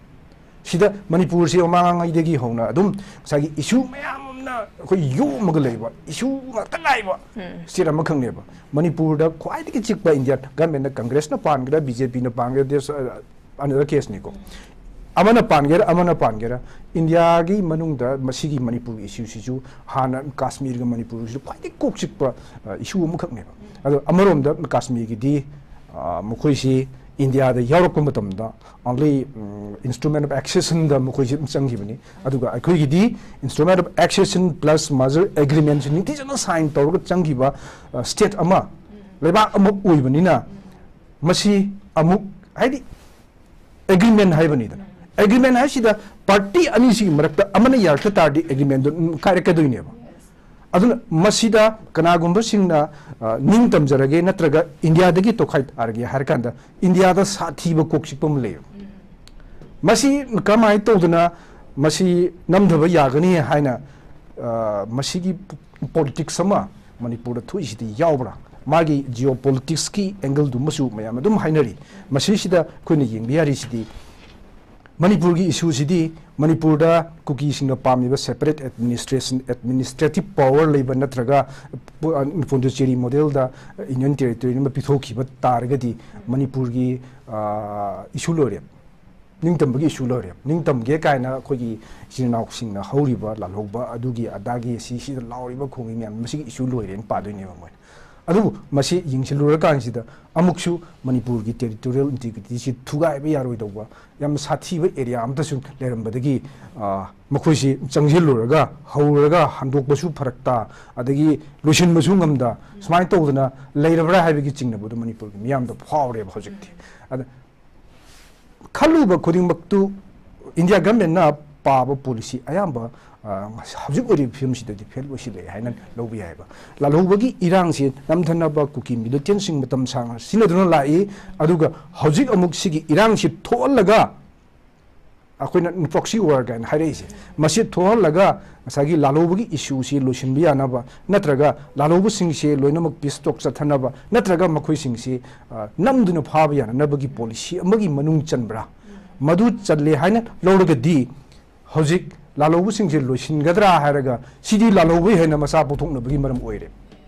ꯁꯤꯗ ꯃꯅꯤꯄꯨꯔꯁꯤ ꯃꯃꯥꯡꯉꯩꯗꯒꯤ ꯍꯧꯅ ꯑꯗꯨꯝ ꯉꯁꯥꯏꯒꯤ ꯏꯁꯨ ꯃꯌꯥꯝ ꯑꯃꯅ ꯑꯩꯈꯣꯏ ꯌꯣꯝꯃꯒ ꯂꯩꯕ, ꯏꯁꯨ ꯉꯥꯛꯇ ꯂꯥꯛꯏꯕ ꯁ꯭ꯇꯦꯠ ꯑꯃꯈꯛꯅꯦꯕ꯫ ꯃꯅꯤꯄꯨꯔꯗ ꯈ꯭ꯋꯥꯏꯗꯒꯤ ꯆꯤꯛꯄ ꯏꯟꯗꯤꯌꯥ ꯒꯚꯔꯟꯃꯦꯟꯠꯅ, ꯀꯪꯒ꯭ꯔꯦꯁꯅ ꯄꯥꯟꯒꯦꯔꯥ, ꯕꯤ ꯖꯦ ꯄꯤꯅ ꯄꯥꯟꯒꯦꯔꯥ, ꯗꯦꯁ, ꯑ, another caseꯅꯤꯀꯣ꯫ ꯑꯃꯅ ꯄꯥꯟꯒꯦꯔꯥ, ꯑꯃꯅ ꯄꯥꯟꯒꯦꯔꯥ, ꯏꯟꯗꯤꯌꯥꯒꯤ ꯃꯅꯨꯡꯗ ꯃꯁꯤꯒꯤ ꯃꯅꯤꯄꯨꯔꯒꯤ ꯏꯁꯨꯁꯤꯁꯨ ꯍꯥꯟꯅ ꯀꯥꯁꯃꯤꯔꯒ ꯃꯅꯤꯄꯨꯔꯒꯤꯁꯨ ꯈ꯭ꯋꯥꯏꯗꯒꯤ ꯀꯣꯛ ꯆꯤꯛꯄ, ꯑ, ꯏꯁꯨ ꯑꯃꯈꯛꯅꯦꯕ꯫ ꯑꯗꯣ ꯑꯃꯔꯣꯝꯗ ꯀꯥꯁꯃꯤꯔꯒꯤꯗꯤ, ꯑ, ꯃꯈꯣꯏꯁꯤ ꯏꯟꯗꯤꯌꯥꯗ ꯌꯥꯎꯔꯛꯄ ꯃꯇꯝꯗ only, ꯎꯝ, instrument of accessionꯗ ꯃꯈꯣꯏꯁꯤ ꯑꯗꯨꯝ ꯆꯪꯈꯤꯕꯅꯤ꯫ ꯑꯗꯨꯒ ꯑꯩꯈꯣꯏꯒꯤꯗꯤ instrument of accession plus merger agreementꯁꯤ ꯅꯤꯡꯊꯤꯖꯅ sign ꯇꯧꯔꯒ ꯆꯪꯈꯤꯕ, ꯑ, ꯁ꯭ꯇꯦꯠ ꯑꯃ, ꯂꯩꯕꯥꯛ ꯑꯃ ꯑꯣꯏꯕꯅꯤꯅ ꯃꯁꯤ ꯑꯃꯨꯛ, ꯍꯥꯏꯗꯤ, ꯑꯦꯒ꯭ꯔꯤꯃꯦꯟ ꯍꯥꯏꯕꯅꯤꯗꯅ꯫ ꯑꯦꯒ꯭ꯔꯤꯃꯦꯟ ꯍꯥꯏꯁꯤꯗ ꯄꯥꯔꯇꯤ ꯑꯅꯤꯁꯤꯒꯤ ꯃꯔꯛꯇ ꯑꯃꯅ ꯌꯥꯔꯛꯇ ꯇꯥꯔꯗꯤ ꯑꯦꯒ꯭ꯔꯤꯃꯦꯟꯗꯨ ꯑꯗꯨꯝ ꯀꯥꯏꯔꯛꯀꯗꯣꯏꯅꯦꯕ꯫ ꯑꯗꯨꯅ ꯃꯁꯤꯗ ꯀꯅꯥꯒꯨꯝꯕꯁꯤꯡꯅ, ꯑ, ꯅꯤꯡ ꯇꯝꯖꯔꯒꯦ ꯅꯠꯇ꯭ꯔꯒ ꯏꯟꯗꯤꯌꯥꯗꯒꯤ ꯇꯣꯈꯥꯏ ꯇꯥꯔꯒꯦ ꯍꯥꯏꯔ ꯀꯥꯟꯗ ꯏꯟꯗꯤꯌꯥꯗ ꯁꯥꯊꯤꯕ ꯀꯣꯛ ꯆꯤꯛꯄ ꯑꯃ ꯂꯩꯌꯦꯕ꯫ ꯃꯁꯤ ꯀꯃꯥꯏꯅ ꯇꯧꯗꯅ ꯃꯁꯤ ꯅꯝꯊꯕ ꯌꯥꯒꯅꯤ ꯍꯥꯏꯅ, ꯑ, ꯃꯁꯤꯒꯤ politics ꯑꯃ ꯃꯅꯤꯄꯨꯔꯗ ꯊꯣꯛꯏꯁꯤꯗꯤ ꯌꯥꯎꯕ꯭ꯔꯥ? ꯃꯥꯒꯤ geopoliticsꯀꯤ angleꯗꯨꯃꯁꯨ ꯃꯌꯥꯝ ꯑꯗꯨꯝ ꯍꯥꯏꯅꯔꯤ꯫ ꯃꯁꯤꯁꯤꯗ ꯑꯩꯈꯣꯏꯅ ꯌꯦꯡꯕ ꯌꯥꯔꯤꯁꯤꯗꯤ ꯃꯅꯤꯄꯨꯔꯒꯤ ꯏꯁꯨꯁꯤꯗꯤ ꯃꯅꯤꯄꯨꯔꯗ ꯀꯨꯀꯤꯁꯤꯡꯅ ꯄꯥꯝꯃꯤꯕ separate administration, administrative power ꯂꯩꯕ ꯅꯠꯇ꯭ꯔꯒ ꯄꯨ-, ꯑ, ꯄꯣꯟꯗꯤꯆꯦꯔꯤ modelꯗ union territory ꯑꯃ ꯄꯤꯊꯣꯛꯈꯤꯕ ꯇꯥꯔꯒꯗꯤ ꯃꯅꯤꯄꯨꯔꯒꯤ, ꯑ, ꯏꯁꯨ ꯂꯣꯏꯔꯦ꯫ ꯅꯤꯡꯇꯝꯕꯒꯤ ꯏꯁꯨ ꯂꯣꯏꯔꯦ꯫ ꯅꯤꯡꯇꯝꯒꯦ ꯀꯥꯏꯅ ꯑꯩꯈꯣꯏꯒꯤ ꯏꯆꯤꯟ ꯏꯅꯥꯎꯁꯤꯡꯅ ꯍꯧꯔꯤꯕ, ꯂꯥꯜꯍꯧꯕ, ꯑꯗꯨꯒꯤ ꯑꯗꯥꯒꯤ, ꯁꯤ, ꯁꯤꯗ ꯂꯥꯎꯔꯤꯕ ꯈꯣꯡꯉꯤ ꯃꯌꯥꯝ, ꯃꯁꯤꯒꯤ ꯏꯁꯨ ꯂꯣꯏꯔꯦꯅ ꯄꯥꯗꯣꯏꯅꯦꯕ ꯃꯣꯏꯅ꯫ ꯑꯗꯨꯕꯨ ꯃꯁꯤ ꯌꯦꯡꯁꯤꯜꯂꯨꯔꯀꯥꯟꯁꯤꯗ ꯑꯃꯨꯛꯁꯨ ꯃꯅꯤꯄꯨꯔꯒꯤ territorial integrityꯁꯤ ꯊꯨꯒꯥꯏꯕ ꯌꯥꯔꯣꯏꯗꯧꯕ ꯌꯥꯝ ꯁꯥꯊꯤꯕ area ꯑꯃꯇꯁꯨ ꯂꯩꯔꯝꯕꯗꯒꯤ, ꯑ, ꯃꯈꯣꯏꯁꯤ ꯆꯪꯁꯤꯜꯂꯨꯔꯒ ꯍꯧꯔꯒ ꯍꯟꯗꯣꯛꯄꯁꯨ ꯐꯔꯛ ꯇꯥ, ꯑꯗꯒꯤ ꯂꯣꯏꯁꯤꯟꯕꯁꯨ ꯉꯝꯗ, ꯁꯨꯃꯥꯏꯅ ꯇꯧꯗꯅ ꯂꯩꯔꯕ꯭ꯔꯥ ꯍꯥꯏꯕꯒꯤ ꯆꯤꯡꯅꯕꯗꯨ ꯃꯅꯤꯄꯨꯔꯒꯤ ꯃꯤꯌꯥꯝꯗ ꯐꯥꯎꯔꯦꯕ ꯍꯧꯖꯤꯛꯇꯤ꯫ ꯑꯗ ꯈꯜꯂꯨꯕ ꯈꯨꯗꯤꯡꯃꯛꯇꯨ India governmentꯅ ꯄꯥꯕ policy ꯑꯌꯥꯝꯕ, ꯑ, ꯍꯧꯖꯤꯛ ꯑꯣꯏꯔꯤꯕ ꯐꯤꯕꯝꯁꯤꯗꯗꯤ fail ꯑꯣꯏꯁꯤꯜꯂꯛꯑꯦ ꯍꯥꯏꯅ ꯂꯧꯕ ꯌꯥꯏꯑꯕ꯫ ꯂꯥꯜꯍꯧꯕꯒꯤ ꯏꯔꯥꯡꯁꯤ ꯅꯝꯊꯅꯕ ꯀꯨꯀꯤ militantꯁꯤꯡ ꯃꯇꯝ ꯁꯥꯡꯅ ꯁꯤꯖꯤꯟꯅꯗꯨꯅ ꯂꯥꯛꯏ, ꯑꯗꯨꯒ ꯍꯧꯖꯤꯛ ꯑꯃꯨꯛ ꯁꯤꯒꯤ ꯏꯔꯥꯡꯁꯤ ꯊꯣꯛꯍꯜꯂꯒ ꯑꯩꯈꯣꯏꯅ proxy war ꯀꯥꯏꯅ ꯍꯥꯏꯔꯛꯏꯁꯦ, ꯃꯁꯤ ꯊꯣꯛꯍꯜꯂꯒ ꯉꯁꯥꯏꯒꯤ ꯂꯥꯜꯍꯧꯕꯒꯤ issueꯁꯤ ꯂꯣꯏꯁꯤꯟꯕ ꯌꯥꯅꯕ, ꯅꯠꯇ꯭ꯔꯒ ꯂꯥꯜꯍꯧꯕꯁꯤꯡꯁꯦ ꯂꯣꯏꯅꯃꯛ peace talk ꯆꯠꯊꯅꯕ, ꯅꯠꯇ꯭ꯔꯒ ꯃꯈꯣꯏꯁꯤꯡꯁꯤ, ꯑ, ꯅꯝꯗꯨꯅ ꯐꯥꯕ ꯌꯥꯅꯅꯕꯒꯤ policy ꯑꯃꯒꯤ ꯃꯅꯨꯡ ꯆꯟꯕ꯭ꯔꯥ? ꯃꯗꯨ ꯆꯜꯂꯦ ꯍꯥꯏꯅ ꯂꯧꯔꯒꯗꯤ ꯍꯧꯖꯤꯛ ꯂꯥꯜꯍꯧꯕꯁꯤꯡꯁꯦ ꯂꯣꯏꯁꯤꯟꯒꯗ꯭ꯔꯥ ꯍꯥꯏꯔꯒ ꯁꯤꯗꯤ ꯂꯥꯜꯍꯧꯕ ꯍꯦꯟꯅ ꯃꯆꯥ ꯄꯣꯛꯊꯣꯛꯅꯕꯒꯤ ꯃꯔꯝ ꯑꯣꯏꯔꯦ꯫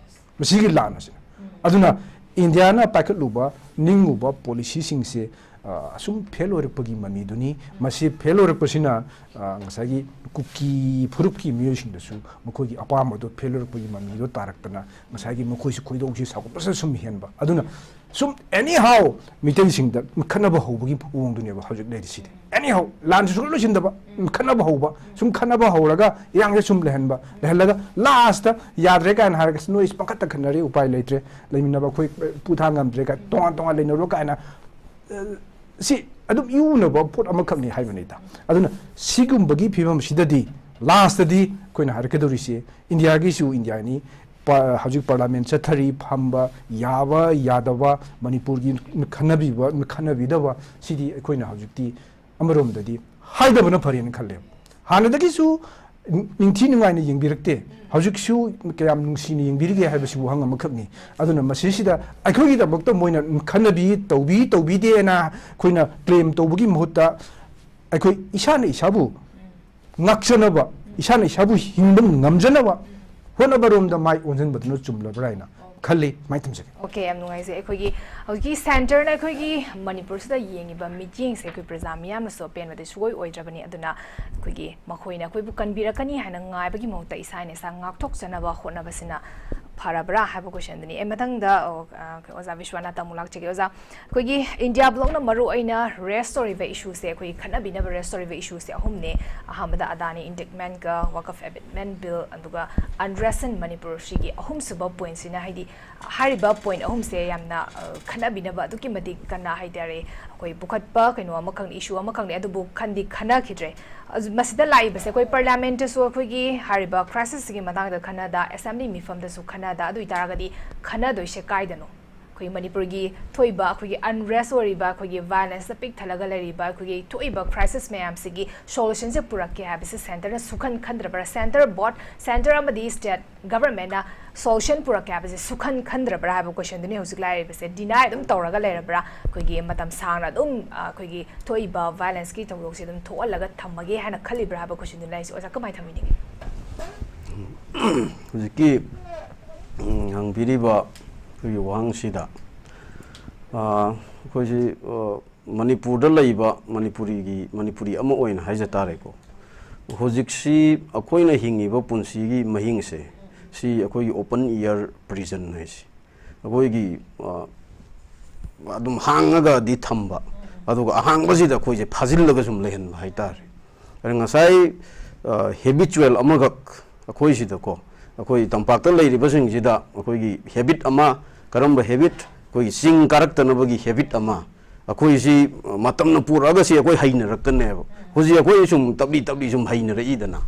ꯃꯁꯤꯒꯤ ꯂꯥꯟ ꯑꯁꯤꯅ꯫ ꯑꯗꯨꯅ Indiaꯅ ꯄꯥꯏꯈꯠꯂꯨꯕ, ꯅꯤꯡꯉꯨꯕ policyꯁꯤꯡꯁꯦ, ꯑ, ꯑꯁꯨꯝ fail ꯑꯣꯏꯔꯛꯄꯒꯤ ꯃꯃꯤꯗꯨꯅꯤ꯫ ꯃꯁꯤ fail ꯑꯣꯏꯔꯛꯄꯁꯤꯅ, ꯑ, ꯉꯁꯥꯏꯒꯤ ꯀꯨꯀꯤ ꯐꯨꯔꯨꯞꯀꯤ ꯃꯤꯑꯣꯏꯁꯤꯡꯗꯁꯨ ꯃꯈꯣꯏꯒꯤ ꯑꯄꯥꯝꯕꯗꯣ fail ꯑꯣꯏꯔꯛꯄꯒꯤ ꯃꯃꯤꯗꯣ ꯇꯥꯔꯛꯇꯅ ꯉꯁꯥꯏꯒꯤ ꯃꯈꯣꯏꯁꯨ ꯈꯣꯏꯗꯧꯁꯤ ꯁꯥꯎꯒꯠꯄꯁꯨ ꯁꯨꯝ ꯍꯦꯟꯕ꯫ ꯑꯗꯨꯅ ꯁꯨꯝ anyhow ꯃꯤꯇꯩꯁꯤꯡꯗ ꯈꯠꯅꯕ ꯍꯧꯕꯒꯤ ꯃꯑꯣꯡꯗꯨꯅꯦꯕ ꯍꯧꯖꯤꯛ ꯂꯩꯔꯤꯁꯤꯗꯤ꯫ Anyhow, ꯂꯥꯟꯁꯤ ꯁꯨꯡꯂꯣꯏ ꯂꯣꯏꯁꯤꯟꯗꯕ, ꯈꯠꯅꯕ ꯍꯧꯕ, ꯁꯨꯝ ꯈꯠꯅꯕ ꯍꯧꯔꯒ ꯏꯔꯥꯡꯁꯦ ꯁꯨꯝ ꯂꯩꯍꯟꯕ, ꯂꯩꯍꯜꯂꯒ lastꯇ ꯌꯥꯗ꯭ꯔꯦ ꯀꯥꯏꯅ ꯍꯥꯏꯔꯒ "ꯅꯣꯏ ꯄꯪꯈꯠꯇ ꯈꯠꯅꯔꯦ, ꯎꯄꯥꯏ ꯂꯩꯇ꯭ꯔꯦ, ꯂꯩꯃꯤꯟꯅꯕ ꯑꯩꯈꯣꯏ ꯄꯨꯊꯥꯡ ꯉꯝꯗ꯭ꯔꯦ" ꯀꯥꯏꯅ ꯇꯣꯉꯥꯟ ꯇꯣꯉꯥꯟ ꯂꯩꯅꯔꯣ ꯀꯥꯏꯅ, ꯑ, ꯁꯤ ꯑꯗꯨꯝ ꯏꯎꯅꯕ ꯄꯣꯠ ꯑꯃꯈꯛꯅꯤ ꯍꯥꯏꯕꯅꯤꯗ꯫ ꯑꯗꯨꯅ ꯁꯤꯒꯨꯝꯕꯒꯤ ꯐꯤꯕꯝꯁꯤꯗꯗꯤ lastꯇꯗꯤ ꯑꯩꯈꯣꯏꯅ ꯍꯥꯏꯔꯛꯀꯗꯧꯔꯤꯁꯦ Indiaꯒꯤꯁꯨ Indiaꯅꯤ, ꯄ-, ꯍꯧꯖꯤꯛ parliament ꯆꯠꯊꯔꯤ, ꯐꯝꯕ ꯌꯥꯕ ꯌꯥꯗꯕ, ꯃꯅꯤꯄꯨꯔꯒꯤ ꯈꯟꯅꯕꯤꯕ ꯈꯟꯅꯕꯤꯗꯕ, ꯁꯤꯗꯤ ꯑꯩꯈꯣꯏꯅ ꯍꯧꯖꯤꯛꯇꯤ ꯑꯃꯔꯣꯝꯗꯗꯤ ꯍꯥꯏꯗꯕꯅ ꯐꯔꯦꯅ ꯈꯜꯂꯦ꯫ ꯍꯥꯟꯅꯗꯒꯤꯁꯨ ꯅꯤꯡꯊꯤ ꯅꯨꯡꯉꯥꯏꯅ ꯌꯦꯡꯕꯤꯔꯛꯇꯦ, ꯍꯧꯖꯤꯛꯁꯨ ꯀꯌꯥꯝ ꯅꯨꯡꯁꯤꯅ ꯌꯦꯡꯕꯤꯔꯤꯒꯦ ꯍꯥꯏꯕꯁꯤ ꯋꯥꯍꯪ ꯑꯃꯈꯛꯅꯤ꯫ ꯑꯗꯨꯅ ꯃꯁꯤꯁꯤꯗ ꯑꯩꯈꯣꯏꯒꯤꯗꯃꯛꯇ ꯃꯣꯏꯅ ꯈꯟꯅꯕꯤ, ꯇꯧꯕꯤ ꯇꯧꯕꯤꯗꯦꯅ ꯑꯩꯈꯣꯏꯅ claim ꯇꯧꯕꯒꯤ ꯃꯍꯨꯠꯇ ꯑꯩꯈꯣꯏ ꯏꯁꯥꯅ ꯏꯁꯥꯕꯨ ꯉꯥꯛꯆꯅꯕ, ꯏꯁꯥꯅ ꯏꯁꯥꯕꯨ ꯍꯤꯡꯕ ꯉꯝꯖꯅꯕ ꯍꯣꯠꯅꯕꯔꯣꯝꯗ ꯃꯥꯏ ꯑꯣꯟꯁꯤꯟꯕꯗꯨꯅ ꯆꯨꯝꯂꯕ꯭ꯔꯥ ꯍꯥꯏꯅ ꯈꯜꯂꯤ꯫ ꯁꯨꯃꯥꯏꯅ ꯊꯝꯖꯒꯦ꯫ Okay, ꯌꯥꯝ ꯅꯨꯡꯉꯥꯏꯖꯩ꯫ ꯑꯩꯈꯣꯏꯒꯤ ꯍꯧꯖꯤꯛꯀꯤ centreꯅ ꯑꯩꯈꯣꯏꯒꯤ ꯃꯅꯤꯄꯨꯔꯁꯤꯗ ꯌꯦꯡꯉꯤꯕ ꯃꯤꯠꯌꯦꯡꯁꯦ ꯑꯩꯈꯣꯏ ꯄ꯭ꯔꯖꯥ ꯃꯤꯌꯥꯝꯅꯁꯨ ꯑꯄꯦꯟꯕꯗꯤ ꯁꯨꯡꯑꯣꯏ ꯑꯣꯏꯗ꯭ꯔꯕꯅꯤ꯫ ꯑꯗꯨꯅ ꯑꯩꯈꯣꯏꯒꯤ ꯃꯈꯣꯏꯅ ꯑꯩꯈꯣꯏꯕꯨ ꯀꯟꯕꯤꯔꯛꯀꯅꯤ ꯍꯥꯏꯅ ꯉꯥꯏꯕꯒꯤ ꯃꯍꯨꯠꯇ ꯏꯁꯥꯅ ꯏꯁꯥ ꯉꯥꯛꯊꯣꯛꯆꯅꯕ ꯍꯣꯠꯅꯕꯁꯤꯅ ꯐꯔꯕ꯭ꯔꯥ ꯍꯥꯏꯕ ꯀꯣꯏꯁꯟꯗꯨꯅꯤ꯫ ꯑꯦ, ꯃꯊꯪꯗ, ꯑꯣ, ꯑ, ꯑꯣꯖꯥ ꯕꯤꯁ꯭ꯋꯥꯅꯥꯊ ꯑꯃꯨꯛ ꯂꯥꯛꯆꯒꯦ꯫ ꯑꯣꯖꯥ, ꯑꯩꯈꯣꯏꯒꯤ ꯏꯟꯗꯤꯌꯥ ꯕ꯭ꯂꯣꯛꯅ ꯃꯔꯨ ꯑꯣꯏꯅ ꯔꯦꯁ ꯇꯧꯔꯤꯕ ꯏꯁꯨꯁꯦ, ꯑꯩꯈꯣꯏꯒꯤ ꯈꯠꯅꯕꯤꯅꯕ ꯔꯦꯁ ꯇꯧꯔꯤꯕ ꯏꯁꯨꯁꯦ ꯑꯍꯨꯝꯅꯦ꯫ ꯑꯍꯥꯟꯕꯗ ꯑꯗꯥꯅꯤ ꯏꯟꯗꯤꯛꯃꯦꯟꯒ ꯋꯥꯀꯐ ꯑꯦꯕꯦꯟꯃꯦꯟ ꯕꯤꯜ, ꯑꯗꯨꯒ ꯑꯟꯔꯦꯁ ꯏꯟ ꯃꯅꯤꯄꯨꯔ, ꯁꯤꯒꯤ ꯑꯍꯨꯝꯁꯨꯕ ꯄꯣꯏꯟꯠꯁꯤꯅ, ꯍꯥꯏꯗꯤ ꯍꯥꯏꯔꯤꯕ ꯄꯣꯏꯟꯠ ꯑꯍꯨꯝꯁꯦ ꯌꯥꯝꯅ, ꯑ, ꯈꯠꯅꯕꯤꯅꯕ ꯑꯗꯨꯛꯀꯤ ꯃꯇꯤꯛ ꯀꯟꯅ ꯍꯥꯏꯇꯥꯔꯦ, ꯑꯩꯈꯣꯏ ꯄꯨꯈꯠꯄ ꯀꯩꯅꯣ ꯑꯃꯈꯛꯅꯤ, ꯏꯁꯨ ꯑꯃꯈꯛꯅꯤ, ꯑꯗꯨꯕꯨ ꯈꯟꯗꯤ ꯈꯟꯅꯈꯤꯗ꯭ꯔꯦ꯫ ꯑꯗꯨ ꯃꯁꯤꯗ ꯂꯥꯛꯏꯕꯁꯦ ꯑꯩꯈꯣꯏ ꯄꯥꯔꯂꯤꯌꯥꯃꯦꯟꯠꯇꯁꯨ ꯑꯩꯈꯣꯏꯒꯤ ꯍꯥꯏꯔꯤꯕ ꯀ꯭ꯔꯥꯏꯁꯤꯁꯁꯤꯒꯤ ꯃꯇꯥꯡꯗ ꯈꯟꯅꯗ, ꯑꯦꯁꯦꯝꯕ꯭ꯂꯤ ꯃꯤꯐꯝꯗꯁꯨ ꯈꯟꯅꯗ, ꯑꯗꯨ ꯑꯣꯏꯇꯥꯔꯒꯗꯤ ꯈꯟꯅꯗꯣꯏꯁꯦ ꯀꯥꯏꯗꯅꯣ? ꯑꯩꯈꯣꯏ ꯃꯅꯤꯄꯨꯔꯒꯤ ꯊꯣꯛꯏꯕ ꯑꯩꯈꯣꯏꯒꯤ ꯑꯟꯔꯦꯁ ꯑꯣꯏꯔꯤꯕ, ꯑꯩꯈꯣꯏꯒꯤ ꯚꯥꯏꯂꯦꯟꯁꯇ ꯄꯤꯛ ꯊꯜꯂꯒ ꯂꯩꯔꯤꯕ ꯑꯩꯈꯣꯏꯒꯤ ꯊꯣꯛꯏꯕ ꯀ꯭ꯔꯥꯏꯁꯤꯁ ꯃꯌꯥꯝꯁꯤꯒꯤ ꯁꯣꯂꯨꯁꯟꯁꯦ ꯄꯨꯔꯛꯀꯦ ꯍꯥꯏꯕꯁꯦ ꯁꯦꯟꯇꯔꯅ ꯁꯨꯈꯟ ꯈꯟꯗ꯭ꯔꯕ꯭ꯔꯥ? ꯁꯦꯟꯇꯔ ꯕꯣꯠ, ꯁꯦꯟꯇꯔ ꯑꯃꯗꯤ ꯁ꯭ꯇꯦꯠ ꯒꯚꯔꯟꯃꯦꯟꯠꯅ ꯁꯣꯂꯨꯁꯟ ꯄꯨꯔꯛꯀꯦ ꯍꯥꯏꯕꯁꯦ ꯁꯨꯈꯟ ꯈꯟꯗ꯭ꯔꯕ꯭ꯔꯥ ꯍꯥꯏꯕ ꯀꯣꯏꯁꯟꯗꯨꯅꯤ ꯍꯧꯖꯤꯛ ꯂꯥꯛꯏꯕꯁꯦ꯫ ꯗꯤꯅꯥꯏ ꯑꯗꯨꯝ ꯇꯧꯔꯒ ꯂꯩꯔꯕ꯭ꯔꯥ? ꯑꯩꯈꯣꯏꯒꯤ ꯃꯇꯝ ꯁꯥꯡꯅ ꯑꯗꯨꯝ, ꯑ, ꯑꯩꯈꯣꯏꯒꯤ ꯊꯣꯛꯏꯕ ꯚꯥꯏꯂꯦꯟꯁꯀꯤ ꯊꯧꯗꯣꯛꯁꯦ ꯑꯗꯨꯝ ꯊꯣꯛꯍꯜꯂꯒ ꯊꯝꯃꯒꯦ ꯍꯥꯏꯅ ꯈꯜꯂꯤꯕ꯭ꯔꯥ ꯍꯥꯏꯕ ꯀꯣꯏꯁꯟꯗꯨꯅꯤ ꯂꯥꯛꯏꯁꯦ꯫ ꯑꯣꯖꯥ, ꯀꯃꯥꯏꯅ ꯊꯝꯕꯤꯅꯤꯡꯉꯤ? ꯍꯧꯖꯤꯛꯀꯤ, ꯎꯝ, ꯍꯪꯕꯤꯔꯤꯕ ꯑꯩꯈꯣꯏꯒꯤ ꯋꯥꯍꯪꯁꯤꯗ, ꯑ, ꯑꯩꯈꯣꯏꯁꯤ, ꯑ, ꯃꯅꯤꯄꯨꯔꯗ ꯂꯩꯕ ꯃꯅꯤꯄꯨꯔꯤꯒꯤ, ꯃꯅꯤꯄꯨꯔꯤ ꯑꯃ ꯑꯣꯏꯅ ꯍꯥꯏꯖ ꯇꯥꯔꯦꯀꯣ, ꯍꯧꯖꯤꯛꯁꯤ ꯑꯩꯈꯣꯏꯅ ꯍꯤꯡꯉꯤꯕ ꯄꯨꯟꯁꯤꯒꯤ ꯃꯍꯤꯡꯁꯦ, ꯁꯤ ꯑꯩꯈꯣꯏꯒꯤ open air prison ꯍꯥꯏꯁꯦ, ꯑꯩꯈꯣꯏꯒꯤ, ꯑ, ꯑꯗꯨꯝ ꯍꯥꯡꯉꯒꯗꯤ ꯊꯝꯕ, ꯑꯗꯨꯒ ꯑꯍꯥꯡꯕꯁꯤꯗ ꯑꯩꯈꯣꯏꯁꯦ ꯐꯥꯖꯤꯜꯂꯒ ꯁꯨꯝ ꯂꯩꯍꯟꯕ ꯍꯥꯏꯇꯥꯔꯦ꯫ ꯑꯗ ꯉꯁꯥꯏ, ꯑ, ꯍꯦꯕꯤꯆꯨꯋꯦꯜ ꯑꯃꯈꯛ ꯑꯩꯈꯣꯏꯁꯤꯗꯀꯣ, ꯑꯩꯈꯣꯏ ꯇꯝꯄꯥꯛꯇ ꯂꯩꯔꯤꯕꯁꯤꯡꯁꯤꯗ ꯑꯩꯈꯣꯏꯒꯤ ꯍꯦꯕꯤꯠ ꯑꯃ, ꯀꯔꯝꯕ ꯍꯦꯕꯤꯠ? ꯑꯩꯈꯣꯏꯒꯤ ꯆꯤꯡ ꯀꯥꯔꯛꯇꯅꯕꯒꯤ ꯍꯦꯕꯤꯠ ꯑꯃ, ꯑꯩꯈꯣꯏꯁꯤ ꯃꯇꯝꯅ ꯄꯨꯔꯛꯑꯒ ꯁꯤ ꯑꯩꯈꯣꯏ ꯍꯩꯅꯔꯛꯀꯅꯦꯕ꯫ ꯍꯧꯖꯤꯛ ꯑꯩꯈꯣꯏ ꯁꯨꯝ ꯇꯞꯂꯤ ꯇꯞꯂꯤ ꯁꯨꯝ ꯍꯩꯅꯔꯛꯏꯗꯅ,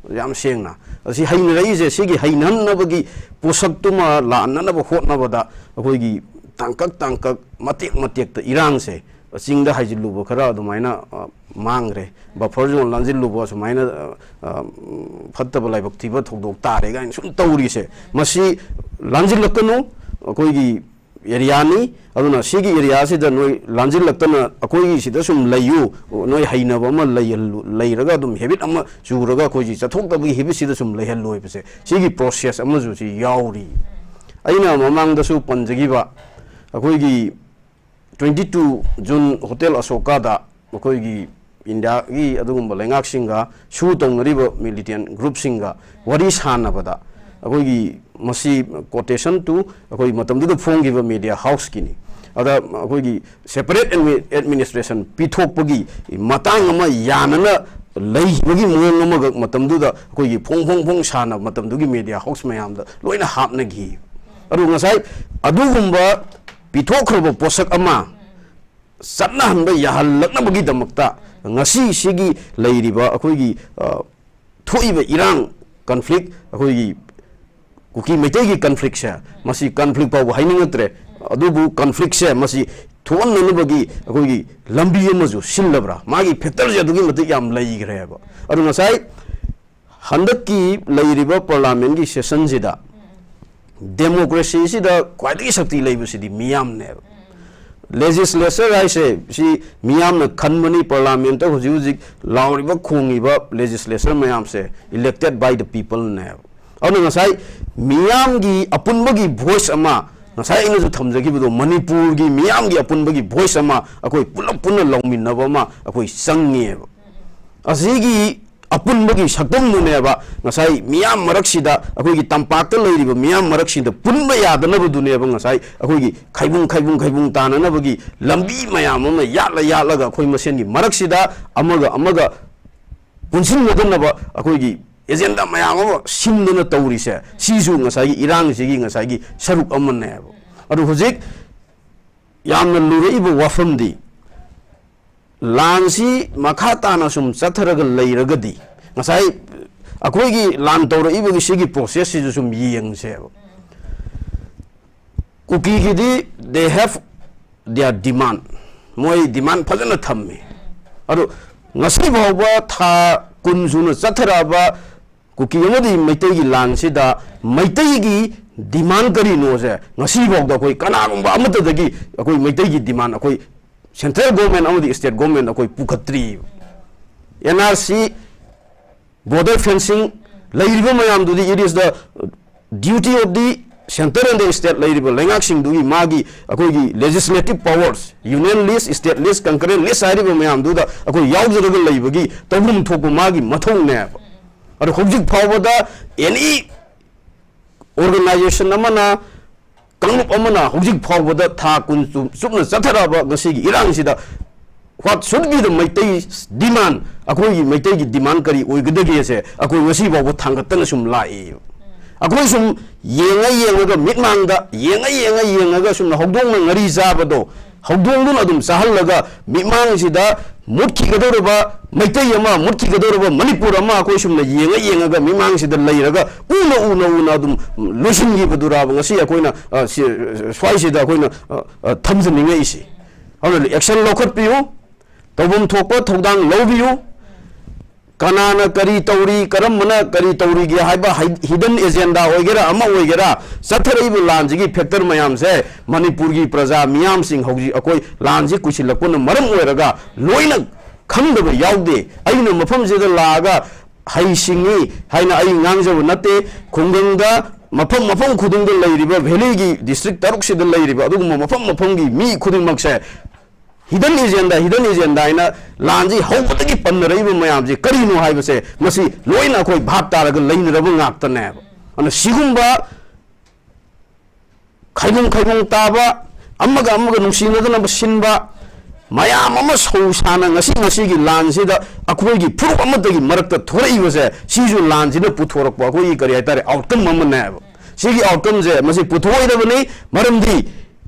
ꯌꯥꯝ ꯁꯦꯡꯅ꯫ ꯑꯁꯤ ꯍꯩꯅꯔꯛꯏꯁꯦ, ꯁꯤꯒꯤ ꯍꯩꯅꯍꯟꯅꯕꯒꯤ ꯄꯣꯠꯁꯛꯇꯨꯃ ꯂꯥꯛꯅꯅꯕ ꯍꯣꯠꯅꯕꯗ ꯑꯩꯈꯣꯏꯒꯤ ꯇꯥꯡꯀꯛ ꯇꯥꯡꯀꯛ, ꯃꯇꯦꯛ ꯃꯇꯦꯛꯇ ꯏꯔꯥꯡꯁꯦ, ꯆꯤꯡꯗ ꯍꯥꯏꯖꯤꯜꯂꯨꯕ ꯈꯔ ꯑꯗꯨꯃꯥꯏꯅ, ꯑ, ꯃꯥꯡꯈ꯭ꯔꯦ, ꯕꯐꯔ ꯖꯣꯟ ꯂꯥꯟꯖꯤꯜꯂꯨꯕ ꯁꯨꯃꯥꯏꯅ, ꯑ, ꯑ, ꯐꯠꯇꯕ ꯂꯥꯏꯕꯛ ꯊꯤꯕ ꯊꯧꯗꯣꯛ ꯇꯥꯔꯦ ꯀꯥꯏꯅ ꯁꯨꯝ ꯇꯧꯔꯤꯁꯦ, ꯃꯁꯤ ꯂꯥꯟꯖꯤꯜꯂꯛꯀꯅꯨ꯫ ꯑꯩꯈꯣꯏꯒꯤ ꯑꯦꯔꯤꯌꯥꯅꯤ꯫ ꯑꯗꯨꯅ ꯁꯤꯒꯤ ꯑꯦꯔꯤꯌꯥꯁꯤꯗ ꯅꯣꯏ ꯂꯥꯟꯖꯤꯜꯂꯛꯇꯅ ꯑꯩꯈꯣꯏꯒꯤ ꯁꯤꯗ ꯁꯨꯝ ꯂꯩꯌꯨ, ꯅꯣꯏ ꯍꯩꯅꯕ ꯑꯃ ꯂꯩꯍꯜꯂꯨ, ꯂꯩꯔꯒ ꯑꯗꯨꯝ ꯍꯦꯕꯤꯠ ꯑꯃ ꯆꯨꯔꯒ ꯑꯩꯈꯣꯏꯁꯤ ꯆꯠꯊꯣꯛꯇꯕꯒꯤ ꯍꯦꯕꯤꯠꯁꯤꯗ ꯁꯨꯝ ꯂꯩꯍꯜꯂꯣꯏꯕꯁꯦ, ꯁꯤꯒꯤ ꯄ꯭ꯔꯣꯁꯦꯁ ꯑꯃꯁꯨ ꯁꯤ ꯌꯥꯎꯔꯤ꯫ ꯑꯩꯅ ꯃꯃꯥꯡꯗꯁꯨ ꯄꯟꯖꯈꯤꯕ ꯑꯩꯈꯣꯏꯒꯤ twenty two June Hotel Ashoka ꯗ ꯑꯩꯈꯣꯏꯒꯤ ꯏꯟꯗꯤꯌꯥꯒꯤ ꯑꯗꯨꯒꯨꯝꯕ ꯂꯩꯉꯥꯛꯁꯤꯡꯒ ꯁꯨ ꯇꯧꯅꯔꯤꯕ ꯃꯤꯂꯤꯇꯦꯟ ꯒ꯭ꯔꯨꯞꯁꯤꯡꯒ ꯋꯥꯔꯤ ꯁꯥꯟꯅꯕꯗ ꯑꯩꯈꯣꯏꯒꯤ ꯃꯁꯤ quotation to ꯑꯩꯈꯣꯏ ꯃꯇꯝꯗꯨꯗ ꯐꯣꯡꯈꯤꯕ media houseꯀꯤꯅꯤ꯫ ꯑꯗ ꯑꯩꯈꯣꯏꯒꯤ separate administration ꯄꯤꯊꯣꯛꯄꯒꯤ ꯃꯇꯥꯡ ꯑꯃ ꯌꯥꯅꯅ ꯂꯩꯈꯤꯕꯒꯤ ꯃꯑꯣꯡ ꯑꯃꯈꯛ ꯃꯇꯝꯗꯨꯗ ꯑꯩꯈꯣꯏꯒꯤ ꯐꯣꯡ ꯐꯣꯡ ꯐꯣꯡ ꯁꯥꯅ ꯃꯇꯝꯗꯨꯒꯤ media house ꯃꯌꯥꯝꯗ ꯂꯣꯏꯅ ꯍꯥꯞꯅꯈꯤ꯫ ꯑꯗꯨ ꯉꯁꯥꯏ ꯑꯗꯨꯒꯨꯝꯕ ꯄꯤꯊꯣꯛꯈ꯭ꯔꯕ ꯄꯣꯠꯁꯛ ꯑꯃ ꯆꯠꯅꯍꯟꯕ ꯌꯥꯍꯜꯂꯛꯅꯕꯒꯤꯗꯃꯛꯇ ꯉꯁꯤ ꯁꯤꯒꯤ ꯂꯩꯔꯤꯕ ꯑꯩꯈꯣꯏꯒꯤ, ꯑ, ꯊꯣꯛꯏꯕ ꯏꯔꯥꯡ, conflict, ꯑꯩꯈꯣꯏꯒꯤ ꯀꯨꯀꯤ ꯃꯩꯇꯩꯒꯤ conflictꯁꯦ, ꯃꯁꯤ conflict ꯐꯥꯎꯕ ꯍꯥꯏꯅꯤꯡꯉꯛꯇ꯭ꯔꯦ, ꯑꯗꯨꯕꯨ conflictꯁꯦ ꯃꯁꯤ ꯊꯣꯛꯍꯟꯅꯅꯕꯒꯤ ꯑꯩꯈꯣꯏꯒꯤ ꯂꯝꯕꯤ ꯑꯃꯁꯨ ꯁꯤꯜꯂꯕ꯭ꯔꯥ? ꯃꯥꯒꯤ factorꯁꯦ ꯑꯗꯨꯛꯀꯤ ꯃꯇꯤꯛ ꯌꯥꯝ ꯂꯩꯈ꯭ꯔꯦꯕ꯫ ꯑꯗꯨ ꯉꯁꯥꯏ ꯍꯟꯗꯛꯀꯤ ꯂꯩꯔꯤꯕ parliamentꯀꯤ sessionꯁꯤꯗ democracyꯁꯤꯗ ꯈ꯭ꯋꯥꯏꯗꯒꯤ ꯁꯛꯇꯤ ꯂꯩꯕꯁꯤꯗꯤ ꯃꯤꯌꯥꯝꯅꯦꯕ꯫ Legislature ꯍꯥꯏꯁꯦ ꯁꯤ ꯃꯤꯌꯥꯝꯅ ꯈꯟꯕꯅꯤ꯫ Parliamentꯇ ꯍꯧꯖꯤꯛ ꯍꯧꯖꯤꯛ ꯂꯥꯎꯔꯤꯕ ꯈꯣꯡꯉꯤꯕ legislature ꯃꯌꯥꯝꯁꯦ elected by the peopleꯅꯦꯕ꯫ ꯑꯗꯨꯅ ꯉꯁꯥꯏ ꯃꯤꯌꯥꯝꯒꯤ ꯑꯄꯨꯟꯕꯒꯤ voice ꯑꯃ, ꯉꯁꯥꯏ ꯑꯩꯅꯁꯨ ꯊꯝꯖꯈꯤꯕꯗꯣ, ꯃꯅꯤꯄꯨꯔꯒꯤ ꯃꯤꯌꯥꯝꯒꯤ ꯑꯄꯨꯟꯕꯒꯤ voice ꯑꯃ ꯑꯩꯈꯣꯏ ꯄꯨꯂꯞ ꯄꯨꯟꯅ ꯂꯧꯃꯤꯟꯅꯕ ꯑꯃ ꯑꯩꯈꯣꯏ ꯆꯪꯉꯦꯕ꯫ ꯑꯁꯤꯒꯤ ꯑꯄꯨꯟꯕꯒꯤ ꯁꯛꯇꯝꯗꯨꯅꯦꯕ ꯉꯁꯥꯏ ꯃꯤꯌꯥꯝ ꯃꯔꯛꯁꯤꯗ, ꯑꯩꯈꯣꯏꯒꯤ ꯇꯝꯄꯥꯛꯇ ꯂꯩꯔꯤꯕ ꯃꯤꯌꯥꯝ ꯃꯔꯛꯁꯤꯗ ꯄꯨꯟꯕ ꯌꯥꯗꯅꯕꯗꯨꯅꯦꯕ ꯉꯁꯥꯏ ꯑꯩꯈꯣꯏꯒꯤ ꯈꯥꯏꯕꯨꯡ ꯈꯥꯏꯕꯨꯡ ꯈꯥꯏꯕꯨꯡ ꯇꯥꯅꯅꯕꯒꯤ ꯂꯝꯕꯤ ꯃꯌꯥꯝ ꯑꯃ ꯌꯥꯠꯂ ꯌꯥꯠꯂꯒ ꯑꯩꯈꯣꯏ ꯃꯁꯦꯟꯒꯤ ꯃꯔꯛꯁꯤꯗ ꯑꯃꯒ ꯑꯃꯒ ꯄꯨꯟꯁꯤꯟꯅꯗꯅꯕ ꯑꯩꯈꯣꯏꯒꯤ agenda ꯃꯌꯥꯝ ꯑꯃ ꯁꯤꯟꯗꯅ ꯇꯧꯔꯤꯁꯦ, ꯁꯤꯁꯨ ꯉꯁꯥꯏꯒꯤ ꯏꯔꯥꯡꯁꯤꯒꯤ ꯉꯁꯥꯏꯒꯤ ꯁꯔꯨꯛ ꯑꯃꯅꯦꯕ꯫ ꯑꯗꯨ ꯍꯧꯖꯤꯛ ꯌꯥꯝꯅ ꯂꯨꯔꯛꯏꯕ ꯋꯥꯐꯝꯗꯤ, ꯂꯥꯟꯁꯤ ꯃꯈꯥ ꯇꯥꯅ ꯁꯨꯝ ꯆꯠꯊꯔꯒ ꯂꯩꯔꯒꯗꯤ, ꯉꯁꯥꯏ ꯑꯩꯈꯣꯏꯒꯤ ꯂꯥꯟ ꯇꯧꯔꯛꯏꯕꯒꯤ ꯁꯤꯒꯤ processꯁꯤꯁꯨ ꯁꯨꯝ ꯌꯦꯡꯁꯦꯕ꯫ ꯀꯨꯀꯤꯒꯤꯗꯤ they have their demand, ꯃꯣꯏ demand ꯐꯖꯅ ꯊꯝꯃꯤ꯫ ꯑꯗꯨ ꯉꯁꯤ ꯐꯥꯎꯕ ꯊꯥ ꯀꯨꯟ ꯁꯨꯅ ꯆꯠꯊꯔꯛꯑꯕ ꯀꯨꯀꯤ ꯑꯃꯗꯤ ꯃꯩꯇꯩꯒꯤ ꯂꯥꯟꯁꯤꯗ ꯃꯩꯇꯩꯒꯤ demand ꯀꯔꯤꯅꯣꯁꯦ ꯉꯁꯤꯐꯥꯎꯗ ꯑꯩꯈꯣꯏ ꯀꯅꯥꯒꯨꯝꯕ ꯑꯃꯠꯇꯗꯒꯤ ꯑꯩꯈꯣꯏ ꯃꯩꯇꯩꯒꯤ demand ꯑꯩꯈꯣꯏ central government ꯑꯃꯗꯤ state government ꯑꯩꯈꯣꯏ ꯄꯨꯈꯠꯇ꯭ꯔꯤꯕ꯫ NRC, border fencing ꯂꯩꯔꯤꯕ ꯃꯌꯥꯝꯗꯨꯗꯤ it is the duty of the centre and the state, ꯂꯩꯔꯤꯕ ꯂꯩꯉꯥꯛꯁꯤꯡꯗꯨꯒꯤ ꯃꯥꯒꯤ ꯑꯩꯈꯣꯏꯒꯤ legislative powers, union list, state list, concurrent list ꯍꯥꯏꯔꯤꯕ ꯃꯌꯥꯝꯗꯨꯗ ꯑꯩꯈꯣꯏ ꯌꯥꯎꯖꯔꯒ ꯂꯩꯕꯒꯤ ꯇꯧꯐꯝ ꯊꯣꯛꯄ ꯃꯥꯒꯤ ꯃꯊꯧꯅꯦꯕ꯫ ꯑꯗꯣ ꯍꯧꯖꯤꯛ ꯐꯥꯎꯕꯗ any ꯑꯣꯔꯒꯅꯥꯏꯖꯦꯁꯟ ꯑꯃꯅ, ꯀꯥꯡꯂꯨꯞ ꯑꯃꯅ ꯍꯧꯖꯤꯛ ꯐꯥꯎꯕꯗ ꯊꯥ ꯀꯨꯟ ꯆꯨꯞ-, ꯆꯨꯞꯅ ꯆꯠꯊꯔꯛꯑꯕ ꯉꯁꯤꯒꯤ ꯏꯔꯥꯡꯁꯤꯗ, what should be the Meitei demand? ꯑꯩꯈꯣꯏꯒꯤ ꯃꯩꯇꯩꯒꯤ ꯗꯤꯃꯥꯟ ꯀꯔꯤ ꯑꯣꯏꯒꯗꯒꯦꯁꯦ ꯑꯩꯈꯣꯏ ꯉꯁꯤ ꯐꯥꯎꯕ ꯊꯥꯡꯒꯠꯇꯅ ꯁꯨꯝ ꯂꯥꯛꯏ꯫ ꯑꯩꯈꯣꯏ ꯁꯨꯝ ꯌꯦꯡꯉ ꯌꯦꯡꯉꯒ, ꯃꯤꯠꯃꯥꯡꯗ ꯌꯦꯡꯉ ꯌꯦꯡꯉ ꯌꯦꯡꯉꯒ ꯁꯨꯝꯅ ꯍꯧꯗꯣꯡꯅ ꯉꯥꯔꯤ ꯆꯥꯕꯗꯣ, ꯍꯧꯗꯣꯡꯗꯨꯅ ꯑꯗꯨꯝ ꯆꯥꯍꯜꯂꯒ, ꯃꯤꯠꯃꯥꯡꯁꯤꯗ ꯃꯨꯠꯈꯤꯒꯗꯧꯔꯕ ꯃꯩꯇꯩ ꯑꯃ, ꯃꯨꯠꯈꯤꯒꯗꯧꯔꯕ ꯃꯅꯤꯄꯨꯔ ꯑꯃ ꯑꯩꯈꯣꯏ ꯁꯨꯝꯅ ꯌꯦꯡꯉ ꯌꯦꯡꯉꯒ, ꯃꯤꯠꯃꯥꯡꯁꯤꯗ ꯂꯩꯔꯒ, ꯎꯅ ꯎꯅ ꯎꯅ ꯑꯗꯨꯝ ꯂꯣꯏꯁꯤꯟꯈꯤꯕꯗꯨꯔꯥꯕ ꯉꯁꯤ ꯑꯩꯈꯣꯏꯅ, ꯑ, ꯁꯤ, ꯁ꯭ꯋꯥꯏꯁꯤꯗ ꯑꯩꯈꯣꯏꯅ, ꯑ, ꯑ, ꯊꯝꯖꯅꯤꯡꯉꯛꯏꯁꯤ꯫ ꯑꯗꯨꯅ ꯑꯦꯛꯁꯟ ꯂꯧꯈꯠꯄꯤꯌꯨ, ꯇꯧꯐꯝ ꯊꯣꯛꯄ ꯊꯧꯗꯥꯡ ꯂꯧꯕꯤꯌꯨ꯫ ꯀꯅꯥꯅ ꯀꯔꯤ ꯇꯧꯔꯤ, ꯀꯔꯝꯕꯅ ꯀꯔꯤ ꯇꯧꯔꯤꯒꯦ ꯍꯥꯏꯕ ꯍꯥꯏ-, ꯍꯤꯗꯟ ꯑꯦꯖꯦꯟꯗꯥ ꯑꯣꯏꯒꯦꯔꯥ, ꯑꯃ ꯑꯣꯏꯒꯦꯔꯥ, ꯆꯠꯊꯔꯛꯏꯕ ꯂꯥꯟꯁꯤꯒꯤ ꯐꯦꯛꯇꯔ ꯃꯌꯥꯝꯁꯦ ꯃꯅꯤꯄꯨꯔꯒꯤ ꯄ꯭ꯔꯖꯥ ꯃꯤꯌꯥꯝꯁꯤꯡ ꯍꯧꯖꯤꯛ ꯑꯩꯈꯣꯏ ꯂꯥꯟꯁꯤ ꯀꯨꯏꯁꯤꯜꯂꯛꯄꯅ ꯃꯔꯝ ꯑꯣꯏꯔꯒ ꯂꯣꯏꯅ ꯈꯪꯗꯕ ꯌꯥꯎꯗꯦ꯫ ꯑꯩꯅ ꯃꯐꯝꯁꯤꯗ ꯂꯥꯛꯑꯒ ꯍꯩꯁꯤꯡꯉꯤ ꯍꯥꯏꯅ ꯑꯩ ꯉꯥꯡꯖꯕ ꯅꯠꯇꯦ꯫ ꯈꯨꯡꯒꯪꯗ ꯃꯐꯝ, ꯃꯐꯝ ꯈꯨꯗꯤꯡꯗ ꯂꯩꯔꯤꯕ ꯚꯦꯂꯤꯒꯤ ꯗꯤꯁꯇ꯭ꯔꯤꯛ ꯇꯔꯨꯛꯁꯤꯗ ꯂꯩꯔꯤꯕ ꯑꯗꯨꯒꯨꯝꯕ ꯃꯐꯝ ꯃꯐꯝꯒꯤ ꯃꯤ ꯈꯨꯗꯤꯡꯃꯛꯁꯦ ꯍꯤꯗꯟ ꯑꯦꯖꯦꯟꯗꯥ, ꯍꯤꯗꯟ ꯑꯦꯖꯦꯟꯗꯥ ꯍꯥꯏꯅ ꯂꯥꯟꯁꯤ ꯍꯧꯕꯗꯒꯤ ꯄꯟꯅꯔꯛꯏꯕ ꯃꯌꯥꯝꯁꯤ ꯀꯔꯤꯅꯣ ꯍꯥꯏꯕꯁꯦ ꯃꯁꯤ ꯂꯣꯏꯅ ꯑꯩꯈꯣꯏ ꯚꯥꯞ ꯇꯥꯔꯒ ꯂꯩꯅꯔꯕ ꯉꯥꯛꯇꯅꯦꯕ꯫ ꯑꯗꯨꯅ ꯁꯤꯒꯨꯝꯕ ꯈꯥꯏꯕꯨꯡ ꯈꯥꯏꯕꯨꯡ ꯇꯥꯕ, ꯑꯃꯒ ꯑꯃꯒ ꯅꯨꯡꯁꯤꯅꯗꯅꯕ ꯁꯤꯟꯕ ꯃꯌꯥꯝ ꯑꯃ ꯁꯧ ꯁꯥꯅ ꯉꯁꯤ, ꯉꯁꯤꯒꯤ ꯂꯥꯟꯁꯤꯗ ꯑꯩꯈꯣꯏꯒꯤ ꯐꯨꯔꯨꯞ ꯑꯃꯠꯇꯒꯤ ꯃꯔꯛꯇ ꯊꯣꯔꯛꯏꯕꯁꯦ, ꯁꯤꯁꯨ ꯂꯥꯟꯁꯤꯅ ꯄꯨꯊꯣꯔꯛꯄ ꯑꯩꯈꯣꯏꯒꯤ, ꯀꯔꯤ ꯍꯥꯏꯇꯥꯔꯦ, ꯑꯥꯎꯠꯀꯝ ꯑꯃꯅꯦꯕ꯫ ꯁꯤꯒꯤ ꯑꯥꯎꯠꯀꯝꯁꯦ ꯃꯁꯤ ꯄꯨꯊꯣꯛꯑꯣꯏꯗꯕꯅꯤ꯫ ꯃꯔꯝꯗꯤ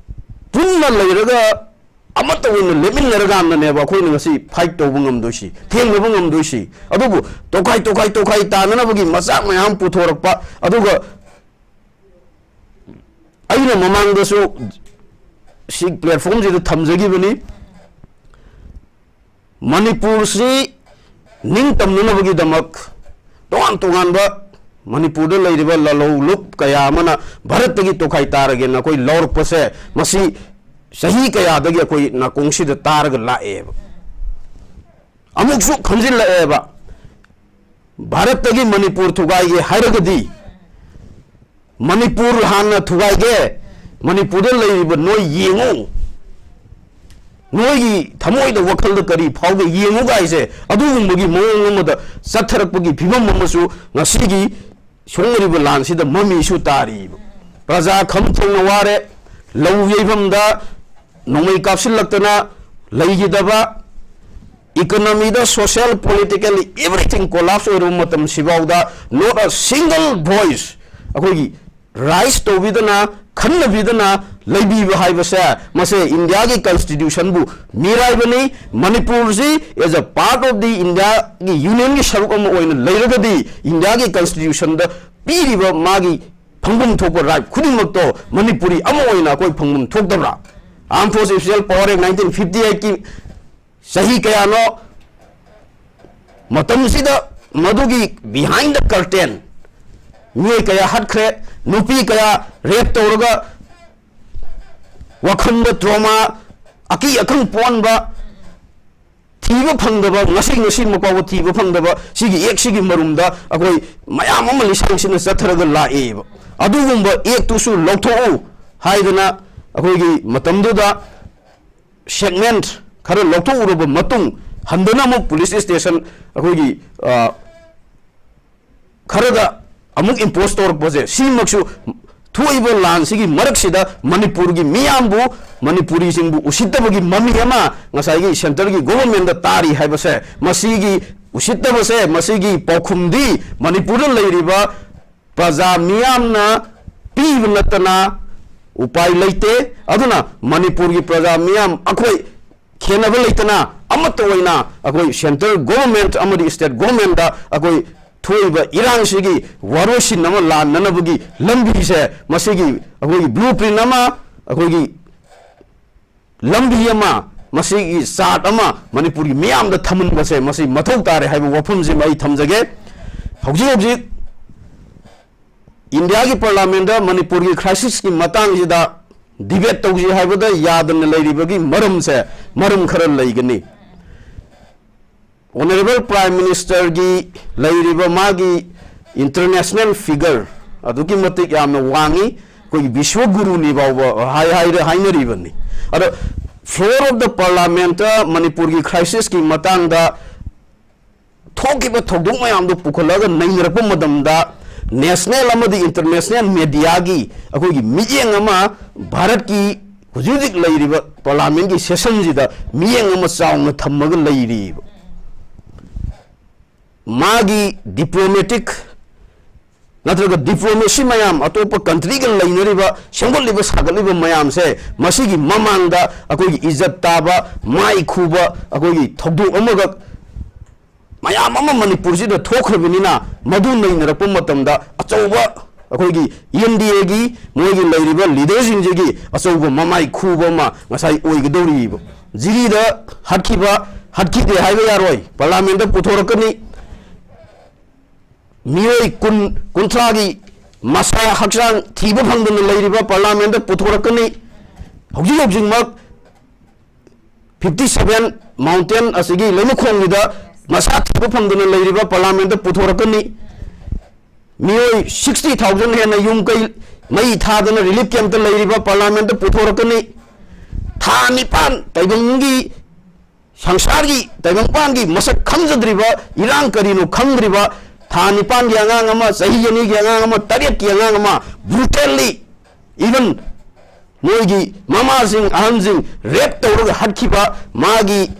ꯄꯨꯟꯅ ꯂꯩꯔꯒ ꯑꯃꯠꯇ ꯑꯣꯏꯅ ꯂꯦꯞꯃꯤꯟꯅꯔꯀꯥꯟꯗꯅꯦꯕ ꯑꯩꯈꯣꯏꯅ ꯉꯁꯤ ꯐꯥꯏꯠ ꯇꯧꯕ ꯉꯝꯗꯣꯏꯁꯤ, ꯊꯦꯡꯅꯕ ꯉꯝꯗꯣꯏꯁꯤ꯫ ꯑꯗꯨꯕꯨ ꯇꯣꯈꯥꯏ ꯇꯣꯈꯥꯏ ꯇꯣꯈꯥꯏ ꯇꯥꯅꯅꯕꯒꯤ ꯃꯆꯥꯛ ꯃꯌꯥꯝ ꯄꯨꯊꯣꯔꯛꯄ, ꯑꯗꯨꯒ ꯑꯩꯅ ꯃꯃꯥꯡꯗꯁꯨ ꯁꯤ ꯄ꯭ꯂꯦꯠꯐꯣꯝꯁꯤꯗ ꯊꯝꯖꯈꯤꯕꯅꯤ꯫ ꯃꯅꯤꯄꯨꯔꯁꯤ ꯅꯤꯡꯇꯝꯅꯅꯕꯒꯤꯗꯃꯛ ꯇꯣꯉꯥꯟ ꯇꯣꯉꯥꯟꯕ ꯃꯅꯤꯄꯨꯔꯗ ꯂꯩꯔꯤꯕ ꯂꯥꯂꯧ ꯂꯨꯞ ꯀꯌꯥ ꯑꯃꯅ ꯚꯥꯔꯠꯇꯒꯤ ꯇꯣꯈꯥꯏ ꯇꯥꯔꯒꯦꯅ ꯑꯩꯈꯣꯏ ꯂꯧꯔꯛꯄꯁꯦ, ꯃꯁꯤ ꯆꯍꯤ ꯀꯌꯥꯗꯒꯤ ꯑꯩꯈꯣꯏ ꯅꯥꯀꯣꯡꯁꯤꯗ ꯇꯥꯔꯒ ꯂꯥꯛꯑꯦꯕ꯫ ꯑꯃꯨꯛꯁꯨ ꯈꯟꯖꯤꯜꯂꯛꯑꯦꯕ, ꯚꯥꯔꯠꯇꯒꯤ ꯃꯅꯤꯄꯨꯔ ꯊꯨꯒꯥꯏꯒꯦ ꯍꯥꯏꯔꯒꯗꯤ ꯃꯅꯤꯄꯨꯔ ꯍꯥꯟꯅ ꯊꯨꯒꯥꯏꯒꯦ, ꯃꯅꯤꯄꯨꯔꯗ ꯂꯩꯔꯤꯕ ꯅꯣꯏ ꯌꯦꯡꯉꯨ, ꯅꯣꯏꯒꯤ ꯊꯃꯣꯏꯗ, ꯋꯥꯈꯜꯗ ꯀꯔꯤ ꯐꯥꯎꯒꯦ ꯌꯦꯡꯉꯨ ꯀꯥꯏꯁꯦ, ꯑꯗꯨꯒꯨꯝꯕꯒꯤ ꯃꯑꯣꯡ ꯑꯃꯗ ꯆꯠꯊꯔꯛꯄꯒꯤ ꯐꯤꯕꯝ ꯑꯃꯁꯨ ꯉꯁꯤꯒꯤ ꯁꯣꯛꯅꯔꯤꯕ ꯂꯥꯟꯁꯤꯗ ꯃꯃꯤꯁꯨ ꯇꯥꯔꯤꯕ꯫ ꯄ꯭ꯔꯖꯥ ꯈꯝ ꯊꯦꯡꯅ ꯋꯥꯔꯦ, ꯂꯧ ꯌꯩꯐꯝꯗ ꯅꯣꯡꯃꯩ ꯀꯥꯞꯁꯤꯜꯂꯛꯇꯅ ꯂꯩꯈꯤꯗꯕ, economy ꯗ, social, politically, everything collapse ꯑꯣꯏꯔꯕ ꯃꯇꯝꯁꯤꯐꯥꯎꯗ not a single voice ꯑꯩꯈꯣꯏꯒꯤ rise ꯇꯧꯕꯤꯗꯅ, ꯈꯟꯅꯕꯤꯗꯅ ꯂꯩꯕꯤꯕ ꯍꯥꯏꯕꯁꯦ, ꯃꯁꯦ ꯏꯟꯗꯤꯌꯥꯒꯤ constitution ꯕꯨ ꯃꯤꯔꯥꯏꯕꯅꯤ꯫ ꯃꯅꯤꯄꯨꯔꯁꯤ as a part of the India ꯒꯤ union ꯒꯤ ꯁꯔꯨꯛ ꯑꯃ ꯑꯣꯏꯅ ꯂꯩꯔꯒꯗꯤ ꯏꯟꯗꯤꯌꯥꯒꯤ constitution ꯗ ꯄꯤꯔꯤꯕ ꯃꯥꯒꯤ ꯐꯪꯐꯝ ꯊꯣꯛꯄ right ꯈꯨꯗꯤꯡꯃꯛꯇꯣ ꯃꯅꯤꯄꯨꯔꯤ ꯑꯃ ꯑꯣꯏꯅ ꯑꯩꯈꯣꯏ ꯐꯪꯐꯝ ꯊꯣꯛꯇꯕ꯭ꯔꯥ? Armed Force Special Power Act nineteen fifty eight ꯀꯤ ꯆꯍꯤ ꯀꯌꯥꯅꯣ ꯃꯇꯝꯁꯤꯗ ꯃꯗꯨꯒꯤ behind the curtain ꯃꯤꯑꯣꯏ ꯀꯌꯥ ꯍꯠꯈ꯭ꯔꯦ, ꯅꯨꯄꯤ ꯀꯌꯥ rape ꯇꯧꯔꯒ ꯋꯥꯈꯜꯗ trauma, ꯑꯀꯤ ꯑꯈꯪ ꯄꯣꯛꯍꯟꯕ, ꯊꯤꯕ ꯐꯪꯗꯕ, ꯉꯁꯤ ꯉꯁꯤꯃꯛ ꯐꯥꯎꯕ ꯊꯤꯕ ꯐꯪꯗꯕ ꯁꯤꯒꯤ act ꯁꯤꯒꯤ ꯃꯔꯨꯝꯗ ꯑꯩꯈꯣꯏ ꯃꯌꯥꯝ ꯑꯃ ꯂꯤꯁꯥꯡꯁꯤꯠꯅ ꯆꯠꯊꯔꯒ ꯂꯥꯛꯑꯦꯕ꯫ ꯑꯗꯨꯒꯨꯝꯕ act ꯇꯨꯁꯨ ꯂꯧꯊꯣꯛꯎ ꯍꯥꯏꯗꯅ ꯑꯩꯈꯣꯏꯒꯤ ꯃꯇꯝꯗꯨꯗ segment ꯈꯔ ꯂꯧꯊꯣꯛꯎꯔꯕ ꯃꯇꯨꯡ, ꯍꯟꯗꯅ ꯑꯃꯨꯛ police station ꯑꯩꯈꯣꯏꯒꯤ, ꯑ, ꯈꯔꯗ ꯑꯃꯨꯛ impose ꯇꯧꯔꯛꯄꯁꯦ, ꯁꯤꯃꯛꯁꯨ ꯊꯣꯛꯏꯕ ꯂꯥꯟꯁꯤꯒꯤ ꯃꯔꯛꯁꯤꯗ ꯃꯅꯤꯄꯨꯔꯒꯤ ꯃꯤꯌꯥꯝꯕꯨ, ꯃꯅꯤꯄꯨꯔꯤꯁꯤꯡꯕꯨ ꯎꯁꯤꯠꯇꯕꯒꯤ ꯃꯃꯤ ꯑꯃ ꯉꯁꯥꯏꯒꯤ centre ꯒꯤ government ꯇ ꯇꯥꯔꯤ ꯍꯥꯏꯕꯁꯦ, ꯃꯁꯤꯒꯤ ꯎꯁꯤꯠꯇꯕꯁꯦ, ꯃꯁꯤꯒꯤ ꯄꯥꯎꯈꯨꯝꯗꯤ ꯃꯅꯤꯄꯨꯔꯗ ꯂꯩꯔꯤꯕ ꯄ꯭ꯔꯖꯥ ꯃꯤꯌꯥꯝꯅ ꯄꯤꯕ ꯅꯠꯇꯅ ꯎꯄꯥꯏ ꯂꯩꯇꯦ꯫ ꯑꯗꯨꯅ ꯃꯅꯤꯄꯨꯔꯒꯤ ꯄ꯭ꯔꯖꯥ ꯃꯤꯌꯥꯝ ꯑꯩꯈꯣꯏ ꯈꯦꯟꯅꯕ ꯂꯩꯇꯅ ꯑꯃꯠꯇ ꯑꯣꯏꯅ ꯑꯩꯈꯣꯏ centre government ꯑꯃꯗꯤ state government ꯇ ꯑꯩꯈꯣꯏ ꯊꯣꯛꯏꯕ ꯏꯔꯥꯡꯁꯤꯒꯤ ꯋꯥꯔꯣꯏꯁꯤꯟ ꯑꯃ ꯂꯥꯟꯅꯅꯕꯒꯤ ꯂꯝꯕꯤꯁꯦ, ꯃꯁꯤꯒꯤ ꯑꯩꯈꯣꯏꯒꯤ blueprint ꯑꯃ, ꯑꯩꯈꯣꯏꯒꯤ ꯂꯝꯕꯤ ꯑꯃ, ꯃꯁꯤꯒꯤ chart ꯑꯃ ꯃꯅꯤꯄꯨꯔꯒꯤ ꯃꯤꯌꯥꯝꯗ ꯊꯝꯍꯟꯕꯁꯦ, ꯃꯁꯤ ꯃꯊꯧ ꯇꯥꯔꯦ ꯍꯥꯏꯕ ꯋꯥꯐꯝꯁꯤꯃ ꯑꯩ ꯊꯝꯖꯒꯦ꯫ ꯍꯧꯖꯤꯛ ꯍꯧꯖꯤꯛ ꯏꯟꯗꯤꯌꯥꯒꯤ parliament ꯇ ꯃꯅꯤꯄꯨꯔꯒꯤ crisis ꯀꯤ ꯃꯇꯥꯡꯁꯤꯗ debate ꯇꯧꯁꯤ ꯍꯥꯏꯕꯗ ꯌꯥꯗꯅ ꯂꯩꯔꯤꯕꯒꯤ ꯃꯔꯝꯁꯦ, ꯃꯔꯝ ꯈꯔ ꯂꯩꯒꯅꯤ꯫ Honourable Prime Minister ꯒꯤ ꯂꯩꯔꯤꯕ ꯃꯥꯒꯤ international figure ꯑꯗꯨꯛꯀꯤ ꯃꯇꯤꯛ ꯌꯥꯝꯅ ꯋꯥꯡꯉꯤ꯫ ꯑꯩꯈꯣꯏꯒꯤ ꯕꯤꯁ꯭ꯋ ꯒꯨꯔꯨꯅꯤ ꯐꯥꯎꯕ ꯍꯥꯏ-, ꯍꯥꯏꯔ-, ꯍꯥꯏꯅꯔꯤꯕꯅꯤ꯫ ꯑꯗꯣ floor of the parliament ꯇ ꯃꯅꯤꯄꯨꯔꯒꯤ crisis ꯀꯤ ꯃꯇꯥꯡꯗ ꯊꯣꯛꯈꯤꯕ ꯊꯧꯗꯣꯛ ꯃꯌꯥꯝꯗꯣ ꯄꯨꯈꯠꯂꯒ ꯅꯩꯅꯔꯛꯄ ꯃꯇꯝꯗ, ꯅꯦꯁꯅꯦꯜ ꯑꯃꯗꯤ ꯏꯟꯇꯔꯅꯦꯁꯅꯦꯜ ꯃꯦꯗꯤꯌꯥꯒꯤ ꯑꯩꯈꯣꯏꯒꯤ ꯃꯤꯠꯌꯦꯡ ꯑꯃ ꯚꯥꯔꯠꯀꯤ ꯍꯧꯖꯤꯛ ꯍꯧꯖꯤꯛ ꯂꯩꯔꯤꯕ ꯄꯥꯔꯂꯥꯃꯦꯟꯒꯤ ꯁꯦꯁꯟꯁꯤꯗ ꯃꯤꯠꯌꯦꯡ ꯑꯃ ꯆꯥꯎꯅ ꯊꯝꯃꯒ ꯂꯩꯔꯤꯕ꯫ ꯃꯥꯒꯤ ꯗꯤꯄ꯭ꯂꯣꯃꯦꯇꯤꯛ ꯅꯠꯇ꯭ꯔꯒ ꯗꯤꯄ꯭ꯂꯣꯃꯦꯁꯤ ꯃꯌꯥꯝ, ꯑꯇꯣꯞꯄ ꯀꯟꯇ꯭ꯔꯤꯒ ꯂꯩꯅꯔꯤꯕ, ꯁꯦꯝꯒꯠꯂꯤꯕ ꯁꯥꯒꯠꯂꯤꯕ ꯃꯌꯥꯝꯁꯦ, ꯃꯁꯤꯒꯤ ꯃꯃꯥꯡꯗ ꯑꯩꯈꯣꯏꯒꯤ ꯏꯖꯠ ꯇꯥꯕ, ꯃꯥꯏ ꯈꯨꯕ ꯑꯩꯈꯣꯏꯒꯤ ꯊꯧꯗꯣꯛ ꯑꯃꯈꯛ ꯃꯌꯥꯝ ꯑꯃ ꯃꯅꯤꯄꯨꯔꯁꯤꯗ ꯊꯣꯛꯈ꯭ꯔꯕꯅꯤꯅ, ꯃꯗꯨ ꯅꯩꯅꯔꯛꯄ ꯃꯇꯝꯗ ꯑꯆꯧꯕ ꯑꯩꯈꯣꯏꯒꯤ ꯏ ꯑꯦꯟ ꯗꯤ ꯑꯦꯒꯤ ꯃꯣꯏꯒꯤ ꯂꯩꯔꯤꯕ ꯂꯤꯗꯔꯁꯤꯡꯁꯤꯒꯤ ꯑꯆꯧꯕ ꯃꯃꯥꯏ ꯈꯨꯕ ꯑꯃ ꯉꯁꯥꯏ ꯑꯣꯏꯒꯗꯧꯔꯤꯕ꯫ ꯖꯤꯔꯤꯗ ꯍꯥꯠꯈꯤꯕ, ꯍꯥꯠꯈꯤꯗꯦ ꯍꯥꯏꯕ ꯌꯥꯔꯣꯏ, ꯄꯥꯔꯂꯥꯃꯦꯟꯗ ꯄꯨꯊꯣꯔꯛꯀꯅꯤ꯫ ꯃꯤꯑꯣꯏ ꯀꯨꯟ, ꯀꯨꯟꯊ꯭ꯔꯥꯒꯤ ꯃꯁꯥ ꯍꯛꯆꯥꯡ ꯊꯤꯕ ꯐꯪꯗꯅ ꯂꯩꯔꯤꯕ ꯄꯥꯔꯂꯥꯃꯦꯟꯗ ꯄꯨꯊꯣꯔꯛꯀꯅꯤ꯫ ꯍꯧꯖꯤꯛ ꯍꯧꯖꯤꯛꯃꯛ ꯐꯤꯐꯇꯤ ꯁꯚꯦꯟ ꯃꯥꯎꯟꯇꯦꯟ ꯑꯁꯤꯒꯤ ꯂꯩꯃꯈꯣꯡꯒꯤꯗ ꯃꯁꯥ ꯊꯤꯕ ꯐꯪꯗꯅ ꯂꯩꯔꯤꯕ ꯄꯥꯔꯂꯥꯃꯦꯟꯗ ꯄꯨꯊꯣꯔꯛꯀꯅꯤ꯫ ꯃꯤꯑꯣꯏ ꯁꯤꯛꯁꯇꯤ ꯊꯥꯎꯖꯟ ꯍꯦꯟꯅ ꯌꯨꯝ ꯀꯩ ꯃꯩ ꯊꯥꯗꯅ ꯔꯤꯂꯤꯐ ꯀꯦꯝꯞꯇ ꯂꯩꯔꯤꯕ ꯄꯥꯔꯂꯥꯃꯦꯟꯗ ꯄꯨꯊꯣꯔꯛꯀꯅꯤ꯫ ꯊꯥ ꯅꯤꯄꯥꯟ ꯇꯥꯏꯕꯪꯒꯤ, ꯁꯪꯁꯥꯔꯒꯤ ꯇꯥꯏꯕꯪꯄꯥꯟꯒꯤ ꯃꯁꯛ ꯈꯪꯖꯗ꯭ꯔꯤꯕ, ꯏꯔꯥꯡ ꯀꯔꯤꯅꯣ ꯈꯪꯗ꯭ꯔꯤꯕ ꯊꯥ ꯅꯤꯄꯥꯟꯒꯤ ꯑꯉꯥꯡ ꯑꯃ, ꯆꯍꯤ ꯑꯅꯤꯒꯤ ꯑꯉꯥꯡ ꯑꯃ, ꯇꯔꯦꯠꯀꯤ ꯑꯉꯥꯡ ꯑꯃ brutally, even ꯃꯣꯏꯒꯤ ꯃꯃꯥꯁꯤꯡ, ꯑꯍꯟꯁꯤꯡ ꯔꯦꯞ ꯇꯧꯔꯒ ꯍꯥꯠꯈꯤꯕ ꯃꯥꯒꯤ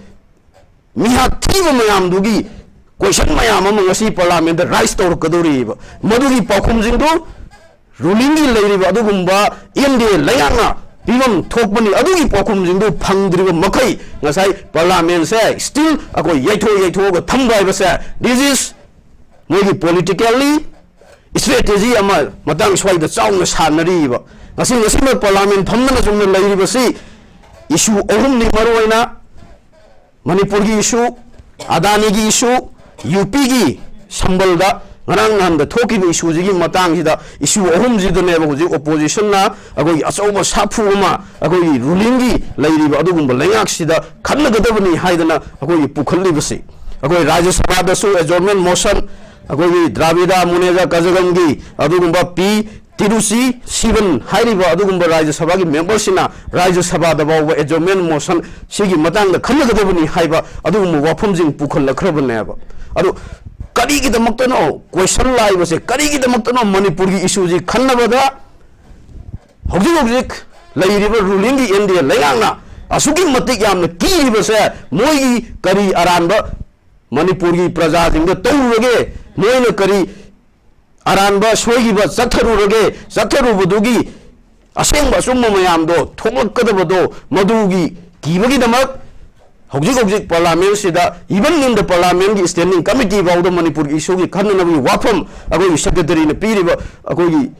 ꯃꯤꯍꯥꯠ ꯊꯤꯕ ꯃꯌꯥꯝꯗꯨꯒꯤ ꯀꯣꯏꯁꯟ ꯃꯌꯥꯝ ꯑꯃ ꯉꯁꯤ ꯄꯥꯔꯂꯥꯃꯦꯟꯗ ꯔꯥꯏꯁ ꯇꯧꯔꯛꯀꯗꯧꯔꯤꯕ꯫ ꯃꯗꯨꯒꯤ ꯄꯥꯎꯈꯨꯝꯁꯤꯡꯗꯨ ꯔꯨꯂꯤꯡꯒꯤ ꯂꯩꯔꯤꯕ ꯑꯗꯨꯒꯨꯝꯕ ꯑꯦꯟ ꯗꯤ ꯑꯦ ꯂꯩꯉꯥꯛꯅ ꯄꯤꯐꯝ ꯊꯣꯛꯄꯅꯤ꯫ ꯑꯗꯨꯒꯤ ꯄꯥꯎꯈꯨꯝꯁꯤꯡꯗꯨ ꯐꯪꯗ꯭ꯔꯤꯕ ꯃꯈꯩ ꯉꯁꯥꯏ ꯄꯥꯔꯂꯥꯃꯦꯟꯁꯦ still ꯑꯩꯈꯣꯏ ꯌꯩꯊꯣꯛ ꯌꯩꯊꯣꯛꯑꯒ ꯊꯝꯕ ꯍꯥꯏꯕꯁꯦ, this is ꯃꯣꯏꯒꯤ politically strategy ꯑꯃ ꯃꯇꯥꯡ ꯁ꯭ꯋꯥꯏꯗ ꯆꯥꯎꯅ ꯁꯥꯟꯅꯔꯤꯕ꯫ ꯉꯁꯤ, ꯉꯁꯤꯃꯛ ꯄꯥꯔꯂꯥꯃꯦꯟ ꯐꯝꯗꯅ ꯆꯨꯝꯅ ꯂꯩꯔꯤꯕꯁꯤ issue ꯑꯍꯨꯝꯅꯤ ꯃꯔꯨꯑꯣꯏꯅ꯫ ꯃꯅꯤꯄꯨꯔꯒꯤ issue, ꯑꯗꯥꯅꯤꯒꯤ issue, ꯌꯨ ꯄꯤꯒꯤ ꯁꯝꯕꯜꯗ ꯉꯔꯥꯡ ꯅꯍꯥꯟꯗ ꯊꯣꯛꯈꯤꯕ issueꯁꯤꯒꯤ ꯃꯇꯥꯡꯁꯤꯗ, issue ꯑꯍꯨꯝꯁꯤꯗꯅꯦꯕ ꯍꯧꯖꯤꯛ oppositionꯅ ꯑꯩꯈꯣꯏꯒꯤ ꯑꯆꯧꯕ ꯁꯥꯐꯨ ꯑꯃ ꯑꯩꯈꯣꯏꯒꯤ rulingꯒꯤ ꯂꯩꯔꯤꯕ ꯑꯗꯨꯒꯨꯝꯕ ꯂꯩꯉꯥꯛꯁꯤꯗ ꯈꯟꯅꯒꯗꯕꯅꯤ ꯍꯥꯏꯗꯅ ꯑꯩꯈꯣꯏꯒꯤ ꯄꯨꯈꯠꯂꯤꯕꯁꯤ꯫ ꯑꯩꯈꯣꯏ ꯔꯥꯖ꯭ꯌ ꯁꯚꯥꯗꯁꯨ adjournment motion, ꯑꯩꯈꯣꯏꯒꯤ ꯗ꯭ꯔꯥꯕꯤꯗ ꯃꯨꯅꯦꯖꯥ ꯀꯖꯒꯝꯒꯤ ꯑꯗꯨꯒꯨꯝꯕ ꯄꯤ ꯇꯤꯔꯨꯆꯤ ꯁꯤꯕꯟ ꯍꯥꯏꯔꯤꯕ ꯑꯗꯨꯒꯨꯝꯕ ꯔꯥꯖ꯭ꯌ ꯁꯚꯥꯒꯤ memberꯁꯤꯅ ꯔꯥꯖ꯭ꯌ ꯁꯚꯥꯗ ꯐꯥꯎꯕ adjournment motion ꯁꯤꯒꯤ ꯃꯇꯥꯡꯗ ꯈꯟꯅꯒꯗꯕꯅꯤ ꯍꯥꯏꯕ ꯑꯗꯨꯒꯨꯝꯕ ꯋꯥꯐꯝꯁꯤꯡ ꯄꯨꯈꯠꯂꯛꯈ꯭ꯔꯕꯅꯦꯕ꯫ ꯑꯗꯨ ꯀꯔꯤꯒꯤꯗꯃꯛꯇꯅꯣ ꯀꯣꯏꯁꯟ ꯂꯥꯛꯏꯕꯁꯦ? ꯀꯔꯤꯒꯤꯗꯃꯛꯇꯅꯣ ꯃꯅꯤꯄꯨꯔꯒꯤ ꯏꯁꯨꯁꯤ ꯈꯟꯅꯕꯗ ꯍꯧꯖꯤꯛ ꯍꯧꯖꯤꯛ ꯂꯩꯔꯤꯕ ꯔꯨꯂꯤꯡꯒꯤ ꯑꯦꯟ ꯗꯤ ꯑꯦ ꯂꯩꯉꯥꯛꯅ ꯑꯁꯨꯛꯀꯤ ꯃꯇꯤꯛ ꯌꯥꯝꯅ ꯀꯤꯔꯤꯕꯁꯦ? ꯃꯣꯏꯒꯤ ꯀꯔꯤ ꯑꯔꯥꯟꯕ ꯃꯅꯤꯄꯨꯔꯒꯤ ꯄ꯭ꯔꯖꯥꯁꯤꯡꯗ ꯇꯧꯔꯨꯔꯒꯦ? ꯃꯣꯏꯅ ꯀꯔꯤ ꯑꯔꯥꯟꯕ ꯁꯣꯏꯈꯤꯕ ꯆꯠꯊꯔꯨꯔꯒꯦ? ꯆꯠꯊꯔꯨꯕꯗꯨꯒꯤ ꯑꯁꯦꯡꯕ ꯑꯆꯨꯝꯕ ꯃꯌꯥꯝꯗꯣ ꯊꯣꯛꯂꯛꯀꯗꯕꯗꯣ, ꯃꯗꯨꯒꯤ ꯀꯤꯕꯒꯤꯗꯃꯛ ꯍꯧꯖꯤꯛ ꯍꯧꯖꯤꯛ ꯄꯥꯔꯂꯥꯃꯦꯟꯁꯤꯗ, even in the parliamentꯀꯤ standing committee ꯐꯥꯎꯗ ꯃꯅꯤꯄꯨꯔꯒꯤ ꯏꯁꯨꯒꯤ ꯈꯟꯅꯅꯕꯒꯤ ꯋꯥꯐꯝ ꯑꯩꯈꯣꯏꯒꯤ ꯁꯦꯀ꯭ꯔꯦꯇꯔꯤꯅ ꯄꯤꯔꯤꯕ, ꯑꯩꯈꯣꯏꯒꯤ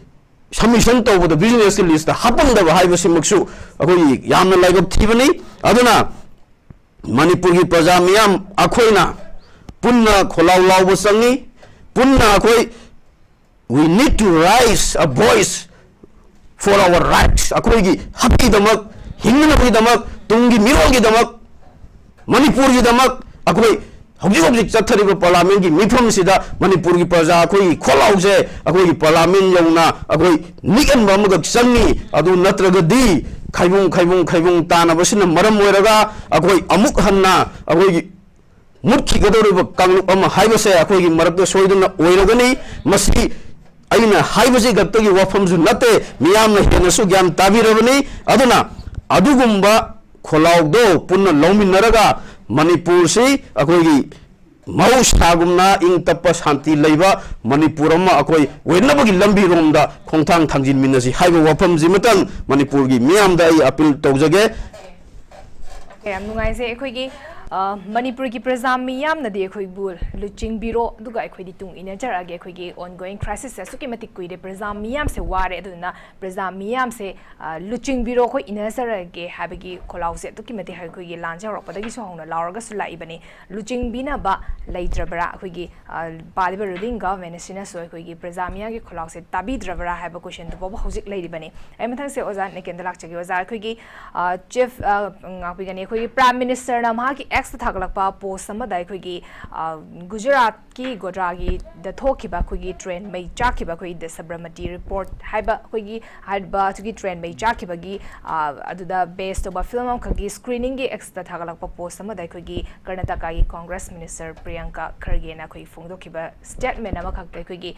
ꯁꯕꯃꯤꯁꯟ ꯇꯧꯕꯗ ꯕꯤꯖꯤꯅꯦꯁꯀꯤ ꯂꯤꯁꯇ ꯍꯥꯞꯄꯝꯗꯕ ꯍꯥꯏꯕꯁꯤꯃꯛꯁꯨ ꯑꯩꯈꯣꯏꯒꯤ ꯌꯥꯝꯅ ꯂꯥꯏꯕꯛ ꯊꯤꯕꯅꯤ꯫ ꯑꯗꯨꯅ ꯃꯅꯤꯄꯨꯔꯒꯤ ꯄ꯭ꯔꯖꯥ ꯃꯤꯌꯥꯝ ꯑꯩꯈꯣꯏꯅ ꯄꯨꯟꯅ ꯈꯣꯜꯂꯥꯎ ꯂꯥꯎꯕ ꯆꯪꯉꯤ꯫ ꯄꯨꯟꯅ ꯑꯩꯈꯣꯏ, we need to raise a voice for our rights, ꯑꯩꯈꯣꯏꯒꯤ ꯍꯛꯀꯤꯗꯃꯛ, ꯍꯤꯡꯅꯅꯕꯒꯤꯗꯃꯛ, ꯇꯨꯡꯒꯤ ꯃꯤꯔꯣꯜꯒꯤꯗꯃꯛ, ꯃꯅꯤꯄꯨꯔꯒꯤꯗꯃꯛ꯫ ꯑꯩꯈꯣꯏ ꯍꯧꯖꯤꯛ ꯍꯧꯖꯤꯛ ꯆꯠꯊꯔꯤꯕ ꯄꯥꯔꯂꯥꯃꯦꯟꯒꯤ ꯃꯤꯐꯝꯁꯤꯗ ꯃꯅꯤꯄꯨꯔꯒꯤ ꯄ꯭ꯔꯖꯥ ꯑꯩꯈꯣꯏꯒꯤ ꯈꯣꯜꯂꯥꯎꯁꯦ ꯑꯩꯈꯣꯏꯒꯤ ꯄꯥꯔꯂꯥꯃꯦꯟ ꯌꯧꯅ ꯑꯩꯈꯣꯏ ꯅꯤꯛꯍꯟꯕ ꯑꯃꯈꯛ ꯆꯪꯉꯤ꯫ ꯑꯗꯨ ꯅꯠꯇ꯭ꯔꯒꯗꯤ ꯈꯥꯏꯕꯨꯡ ꯈꯥꯏꯕꯨꯡ ꯈꯥꯏꯕꯨꯡ ꯇꯥꯅꯕꯁꯤꯅ ꯃꯔꯝ ꯑꯣꯏꯔꯒ ꯑꯩꯈꯣꯏ ꯑꯃꯨꯛ ꯍꯟꯅ ꯑꯩꯈꯣꯏꯒꯤ ꯃꯨꯠꯈꯤꯒꯗꯧꯔꯤꯕ ꯀꯥꯡꯂꯨꯞ ꯑꯃ ꯍꯥꯏꯕꯁꯦ ꯑꯩꯈꯣꯏꯒꯤ ꯃꯔꯛꯇ ꯁꯣꯏꯗꯅ ꯑꯣꯏꯔꯒꯅꯤ꯫ ꯃꯁꯤ ꯑꯩꯅ ꯍꯥꯏꯕꯁꯤ ꯈꯛꯇꯒꯤ ꯋꯥꯐꯝꯁꯨ ꯅꯠꯇꯦ, ꯃꯤꯌꯥꯝꯅ ꯍꯦꯟꯅꯁꯨ ꯒ꯭ꯌꯥꯟ ꯇꯥꯕꯤꯔꯕꯅꯤ꯫ ꯑꯗꯨꯅ ꯑꯗꯨꯒꯨꯝꯕ ꯈꯣꯜꯂꯥꯎꯗꯣ ꯄꯨꯟꯅ ꯂꯧꯃꯤꯟꯅꯔꯒ ꯃꯅꯤꯄꯨꯔꯁꯤ ꯑꯩꯈꯣꯏꯒꯤ ꯃꯍꯧꯁꯥꯒꯨꯝꯅ ꯏꯪ ꯇꯞꯄ ꯁꯥꯟꯇꯤ ꯂꯩꯕ ꯃꯅꯤꯄꯨꯔ ꯑꯃ ꯑꯩꯈꯣꯏ ꯑꯣꯏꯅꯕꯒꯤ ꯂꯝꯕꯤꯔꯣꯝꯗ ꯈꯣꯡꯊꯥꯡ ꯊꯥꯡꯖꯤꯟꯃꯤꯟꯅꯁꯤ ꯍꯥꯏꯕ ꯋꯥꯐꯝꯁꯤꯃꯇꯪ ꯃꯅꯤꯄꯨꯔꯒꯤ ꯃꯤꯌꯥꯝꯗ ꯑꯩ ꯑꯄꯤꯜ ꯇꯧꯖꯒꯦ꯫ ꯌꯥꯝ ꯅꯨꯡꯉꯥꯏꯖꯩ꯫ ꯑꯩꯈꯣꯏꯒꯤ ꯑ, ꯃꯅꯤꯄꯨꯔꯒꯤ ꯄ꯭ꯔꯖꯥ ꯃꯤꯌꯥꯝꯅꯗꯤ ꯑꯩꯈꯣꯏꯕꯨ ꯂꯨꯆꯤꯡꯕꯤꯔꯣ, ꯑꯗꯨꯒ ꯑꯩꯈꯣꯏꯗꯤ ꯇꯨꯡ ꯏꯟꯅꯖꯔꯛꯑꯒꯦ꯫ ꯑꯩꯈꯣꯏꯒꯤ ongoing crisisꯁꯦ ꯑꯁꯨꯛꯀꯤ ꯃꯇꯤꯛ ꯀꯨꯏꯔꯦ, ꯄ꯭ꯔꯖꯥ ꯃꯤꯌꯥꯝꯁꯦ ꯋꯥꯔꯦ꯫ ꯑꯗꯨꯗꯨꯅ ꯄ꯭ꯔꯖꯥ ꯃꯤꯌꯥꯝꯁꯦ ꯑ, ꯂꯨꯆꯤꯡꯕꯤꯔꯣ, ꯑꯩꯈꯣꯏ ꯏꯟꯅꯖꯔꯛꯑꯒꯦ ꯍꯥꯏꯕꯒꯤ ꯈꯣꯜꯂꯥꯎꯁꯦ ꯑꯗꯨꯛꯀꯤ ꯃꯇꯤꯛ ꯑꯩꯈꯣꯏꯒꯤ ꯂꯥꯟꯁꯦ ꯍꯧꯔꯛꯄꯗꯒꯤꯁꯨ ꯍꯧꯅ ꯂꯥꯎꯔꯒꯁꯨ ꯂꯥꯛꯏꯕꯅꯤ꯫ ꯂꯨꯆꯤꯡꯕꯤꯅꯕ ꯂꯩꯇ꯭ꯔꯕ꯭ꯔꯥ? ꯑꯩꯈꯣꯏꯒꯤ ꯑ, ꯄꯥꯜꯂꯤꯕ ruling government ꯑꯁꯤꯅꯁꯨ ꯑꯩꯈꯣꯏꯒꯤ ꯄ꯭ꯔꯖꯥ ꯃꯤꯌꯥꯝꯒꯤ ꯈꯣꯜꯂꯥꯎꯁꯦ ꯇꯥꯕꯤꯗ꯭ꯔꯕ꯭ꯔꯥ ꯍꯥꯏꯕ questionꯗꯨ ꯐꯥꯎꯕ ꯍꯧꯖꯤꯛ ꯂꯩꯔꯤꯕꯅꯤ꯫ ꯑꯩ ꯃꯊꯪꯁꯦ ꯑꯣꯖꯥ ꯅꯦꯀꯦꯟꯗ ꯂꯥꯛꯆꯒꯦ꯫ ꯑꯣꯖꯥ, ꯑꯩꯈꯣꯏꯒꯤ ꯑ, chief ꯑ, ꯉꯥꯛꯄꯤꯒꯅꯤ, ꯑꯩꯈꯣꯏꯒꯤ prime ministerꯅ ꯃꯍꯥꯛꯀꯤ ꯑꯦꯛꯁꯇ ꯊꯥꯒꯠꯂꯛꯄ ꯄꯣꯁ ꯑꯃꯗ ꯑꯩꯈꯣꯏꯒꯤ, ꯑ, ꯒꯨꯖꯔꯥꯠꯀꯤ ꯒꯣꯗ꯭ꯔꯥꯒꯤꯗ ꯊꯣꯛꯈꯤꯕ ꯑꯩꯈꯣꯏꯒꯤ ꯇ꯭ꯔꯦꯟ ꯃꯩ ꯆꯥꯛꯈꯤꯕ, ꯑꯩꯈꯣꯏꯒꯤ ꯗ ꯁꯕꯔꯃꯇꯤ ꯔꯤꯄꯣꯔꯠ ꯍꯥꯏꯕ ꯑꯩꯈꯣꯏꯒꯤ ꯍꯥꯏꯔꯤꯕ ꯑꯗꯨꯒꯤ ꯇ꯭ꯔꯦꯟ ꯃꯩ ꯆꯥꯛꯈꯤꯕꯒꯤ, ꯑ, ꯑꯗꯨꯗ ꯕꯦꯁ ꯇꯧꯕ ꯐꯤꯂꯝ ꯑꯃꯈꯛꯀꯤ ꯁ꯭ꯀ꯭ꯔꯤꯅꯤꯡꯒꯤ ꯑꯦꯛꯁꯇ ꯊꯥꯒꯠꯂꯛꯄ ꯄꯣꯁ ꯑꯃꯗ ꯑꯩꯈꯣꯏꯒꯤ ꯀꯔꯅꯥꯇꯀꯥꯒꯤ ꯀꯣꯡꯒ꯭ꯔꯦꯁ ꯃꯤꯅꯤꯁꯇꯔ ꯄ꯭ꯔꯤꯌꯥꯡꯀꯥ ꯈꯔꯒꯦꯅ ꯑꯩꯈꯣꯏ ꯐꯣꯡꯗꯣꯛꯈꯤꯕ ꯁ꯭ꯇꯦꯠꯃꯦꯟ ꯑꯃꯈꯛꯇ ꯑꯩꯈꯣꯏꯒꯤ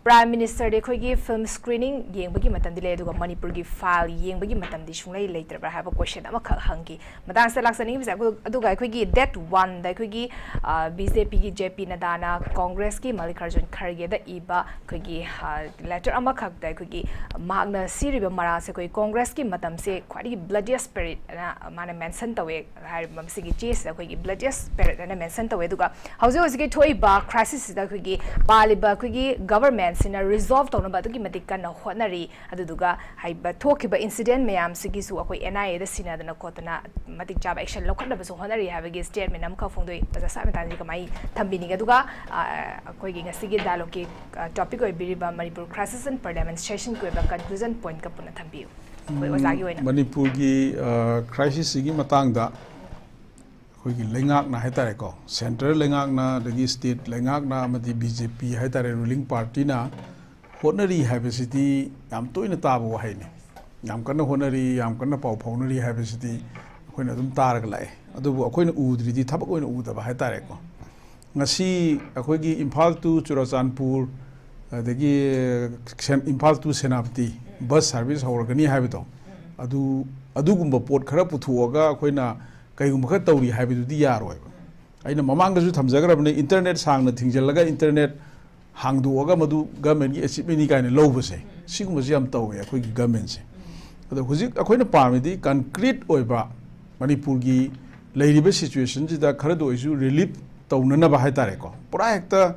ꯄ꯭ꯔꯥꯏꯝ ꯃꯤꯅꯤꯁꯇꯔꯗꯤ ꯑꯩꯈꯣꯏꯒꯤ ꯐꯤꯂꯝ ꯁ꯭ꯀ꯭ꯔꯤꯅꯤꯡ ꯌꯦꯡꯕꯒꯤ ꯃꯇꯝꯗꯤ ꯂꯩ, ꯑꯗꯨꯒ ꯃꯅꯤꯄꯨꯔꯒꯤ ꯐꯥꯏꯜ ꯌꯦꯡꯕꯒꯤ ꯃꯇꯝꯗꯤ ꯁꯨꯡꯂꯩ ꯂꯩꯇ꯭ꯔꯕ꯭ꯔꯥ ꯍꯥꯏꯕ ꯀꯣꯏꯁꯟ ꯑꯃꯈꯛ ꯍꯪꯈꯤ꯫ ꯃꯇꯥꯡꯁꯤꯗ ꯂꯥꯛꯆꯅꯤꯡꯉꯤꯕꯁꯦ, ꯑꯗꯨ-, ꯑꯗꯨꯒ ꯑꯩꯈꯣꯏꯒꯤ ꯗꯦꯠ ꯋꯥꯟꯗ ꯑꯩꯈꯣꯏꯒꯤ, ꯑ, ꯕꯤ ꯖꯦ ꯄꯤꯒꯤ ꯖꯦ ꯄꯤ ꯅꯗꯥꯅ ꯀꯣꯡꯒ꯭ꯔꯦꯁꯀꯤ ꯃꯜꯂꯤꯀꯥꯔꯖꯨꯟ ꯈꯔꯒꯦꯗ ꯏꯕ ꯑꯩꯈꯣꯏꯒꯤ, ꯑ, ꯂꯦꯇꯔ ꯑꯃꯈꯛꯇ ꯑꯩꯈꯣꯏꯒꯤ ꯃꯍꯥꯛꯅ ꯁꯤꯔꯤꯕ ꯃꯔꯥꯜꯁꯦ ꯑꯩꯈꯣꯏ ꯀꯣꯡꯒ꯭ꯔꯦꯁꯀꯤ ꯃꯇꯝꯁꯦ ꯈ꯭ꯋꯥꯏꯗꯒꯤ bloodiest period ꯑꯅ ꯃꯥꯅ ꯃꯦꯟꯁꯟ ꯇꯧꯋꯦ꯫ ꯍꯥꯏꯔꯤꯕ ꯃꯁꯤꯒꯤ ꯆꯦꯁꯤꯗ ꯑꯩꯈꯣꯏꯒꯤ bloodiest period ꯑꯅ ꯃꯦꯟꯁꯟ ꯇꯧꯋꯦ꯫ ꯑꯗꯨꯒ ꯍꯧꯖꯤꯛ ꯍꯧꯖꯤꯛꯀꯤ ꯊꯣꯛꯏꯕ ꯀ꯭ꯔꯥꯏꯁꯤꯁꯁꯤꯗ ꯑꯩꯈꯣꯏꯒꯤ ꯄꯥꯜꯂꯤꯕ ꯑꯩꯈꯣꯏꯒꯤ ꯒꯚꯔꯟꯃꯦꯟꯠꯁꯤꯅ ꯔꯤꯖꯣꯜꯚ ꯇꯧꯅꯕ ꯑꯗꯨꯛꯀꯤ ꯃꯇꯤꯛ ꯀꯟꯅ ꯍꯣꯠꯅꯔꯤ꯫ ꯑꯗꯨꯗꯨꯒ ꯍꯥꯏꯕ ꯊꯣꯛꯈꯤꯕ ꯏꯟꯁꯤꯗꯦꯟꯠ ꯃꯌꯥꯝꯁꯤꯒꯤꯁꯨ ꯑꯩꯈꯣꯏ ꯑꯦꯟ ꯑꯥꯏ ꯑꯦꯗ ꯁꯤꯟꯅꯗꯅ ꯈꯣꯠꯇꯅ ꯃꯇꯤꯛ ꯆꯥꯕ ꯑꯦꯛꯁꯟ ꯂꯧꯈꯠꯅꯕꯁꯨ ꯍꯣꯠꯅꯔꯤ ꯍꯥꯏꯕꯒꯤ ꯁ꯭ꯇꯦꯠꯃꯦꯟ ꯑꯃꯈꯛ ꯐꯣꯡꯗꯣꯛꯏ꯫ ꯑꯣꯖꯥ ꯁꯥꯍꯦꯕ ꯃꯇꯥꯡꯁꯤꯗ ꯀꯃꯥꯏꯅ ꯊꯝꯕꯤꯅꯤꯡꯉꯤ? ꯑꯗꯨꯒ, ꯑ, ꯑꯩꯈꯣꯏꯒꯤ ꯉꯁꯤꯒꯤ ꯗꯥꯏꯂꯣꯒꯀꯤ, ꯑ, ꯇꯣꯄꯤꯛ ꯑꯣꯏꯕꯤꯔꯤꯕ ꯃꯅꯤꯄꯨꯔ crisis and parliament sessionꯒꯤ ꯑꯣꯏꯕ ꯀꯟꯀ꯭ꯂꯨꯖꯟ ꯄꯣꯏꯟꯠꯀ ꯄꯨꯟꯅ ꯊꯝꯕꯤꯌꯨ꯫ ꯑꯩꯈꯣꯏ ꯑꯣꯖꯥꯒꯤ ꯑꯣꯏꯅ꯫ ꯃꯅꯤꯄꯨꯔꯒꯤ, ꯑ, crisis ꯁꯤꯒꯤ ꯃꯇꯥꯡꯗ ꯑꯩꯈꯣꯏꯒꯤ ꯂꯩꯉꯥꯛꯅ ꯍꯥꯏꯇꯥꯔꯦꯀꯣ, ꯁꯦꯟꯇ꯭ꯔꯦꯜ ꯂꯩꯉꯥꯛꯅ, ꯑꯗꯒꯤ ꯁ꯭ꯇꯦꯠ ꯂꯩꯉꯥꯛꯅ, ꯑꯃꯗꯤ ꯕꯤ ꯖꯦ ꯄꯤ ꯍꯥꯏꯇꯥꯔꯦ, ꯔꯨꯂꯤꯡ ꯄꯥꯔꯇꯤꯅ ꯍꯣꯠꯅꯔꯤ ꯍꯥꯏꯕꯁꯤꯗꯤ ꯌꯥꯝ ꯇꯣꯏꯅ ꯇꯥꯕ ꯋꯥꯍꯩꯅꯤ꯫ ꯌꯥꯝ ꯀꯟꯅ ꯍꯣꯠꯅꯔꯤ, ꯌꯥꯝ ꯀꯟꯅ ꯄꯥꯎ ꯐꯥꯎꯅꯔꯤ ꯍꯥꯏꯕꯁꯤꯗꯤ ꯑꯩꯈꯣꯏꯅ ꯑꯗꯨꯝ ꯇꯥꯔꯒ ꯂꯥꯛꯑꯦ꯫ ꯑꯗꯨꯕꯨ ꯑꯩꯈꯣꯏꯅ ꯎꯗ꯭ꯔꯤꯗꯤ ꯊꯕꯛ ꯑꯣꯏꯅ ꯎꯗꯕ ꯍꯥꯏꯇꯥꯔꯦꯀꯣ꯫ ꯉꯁꯤ ꯑꯩꯈꯣꯏꯒꯤ ꯏꯝꯐꯥꯜ to ꯆꯨꯔꯥꯆꯥꯟꯄꯨꯔ, ꯑꯗꯒꯤ ꯁꯦꯟ-, Imphal to Senapati bus service ꯍꯧꯔꯒꯅꯤ ꯍꯥꯏꯕꯗꯣ, ꯑꯗꯨ, ꯑꯗꯨꯒꯨꯝꯕ ꯄꯣꯠ ꯈꯔ ꯄꯨꯊꯣꯛꯑꯒ ꯑꯩꯈꯣꯏꯅ ꯀꯩꯒꯨꯝꯕ ꯈꯔ ꯇꯧꯔꯤ ꯍꯥꯏꯕꯗꯨꯗꯤ ꯌꯥꯔꯣꯏꯕ꯫ ꯑꯩꯅ ꯃꯃꯥꯡꯗꯁꯨ ꯊꯝꯖꯈ꯭ꯔꯕꯅꯤ, ꯏꯟꯇꯔꯅꯦꯠ ꯁꯥꯡꯅ ꯊꯤꯡꯖꯤꯜꯂꯒ ꯏꯟꯇꯔꯅꯦꯠ ꯍꯥꯡꯗꯣꯛꯑꯒ ꯃꯗꯨ ꯒꯚꯔꯟꯃꯦꯟꯠꯀꯤ ꯑꯦꯆꯤꯞꯃꯦꯟꯠꯅꯤ ꯀꯥꯏꯅ ꯂꯧꯕꯁꯦ, ꯁꯤꯒꯨꯝꯕꯁꯦ ꯌꯥꯝ ꯇꯧꯋꯦ ꯑꯩꯈꯣꯏꯒꯤ ꯒꯚꯔꯟꯃꯦꯟꯠꯁꯦ꯫ ꯑꯗꯣ ꯍꯧꯖꯤꯛ ꯑꯩꯈꯣꯏꯅ ꯄꯥꯝꯃꯤꯗꯤ ꯀꯟꯀ꯭ꯔꯤꯠ ꯑꯣꯏꯕ ꯃꯅꯤꯄꯨꯔꯒꯤ ꯂꯩꯔꯤꯕ ꯁꯤꯆꯨꯋꯦꯁꯟꯁꯤꯗ ꯈꯔꯗ ꯑꯣꯏꯔꯁꯨ ꯔꯤꯂꯤꯐ ꯇꯧꯅꯅꯕ ꯍꯥꯏꯇꯥꯔꯦꯀꯣ꯫ ꯄꯨꯔꯥ ꯍꯦꯛꯇ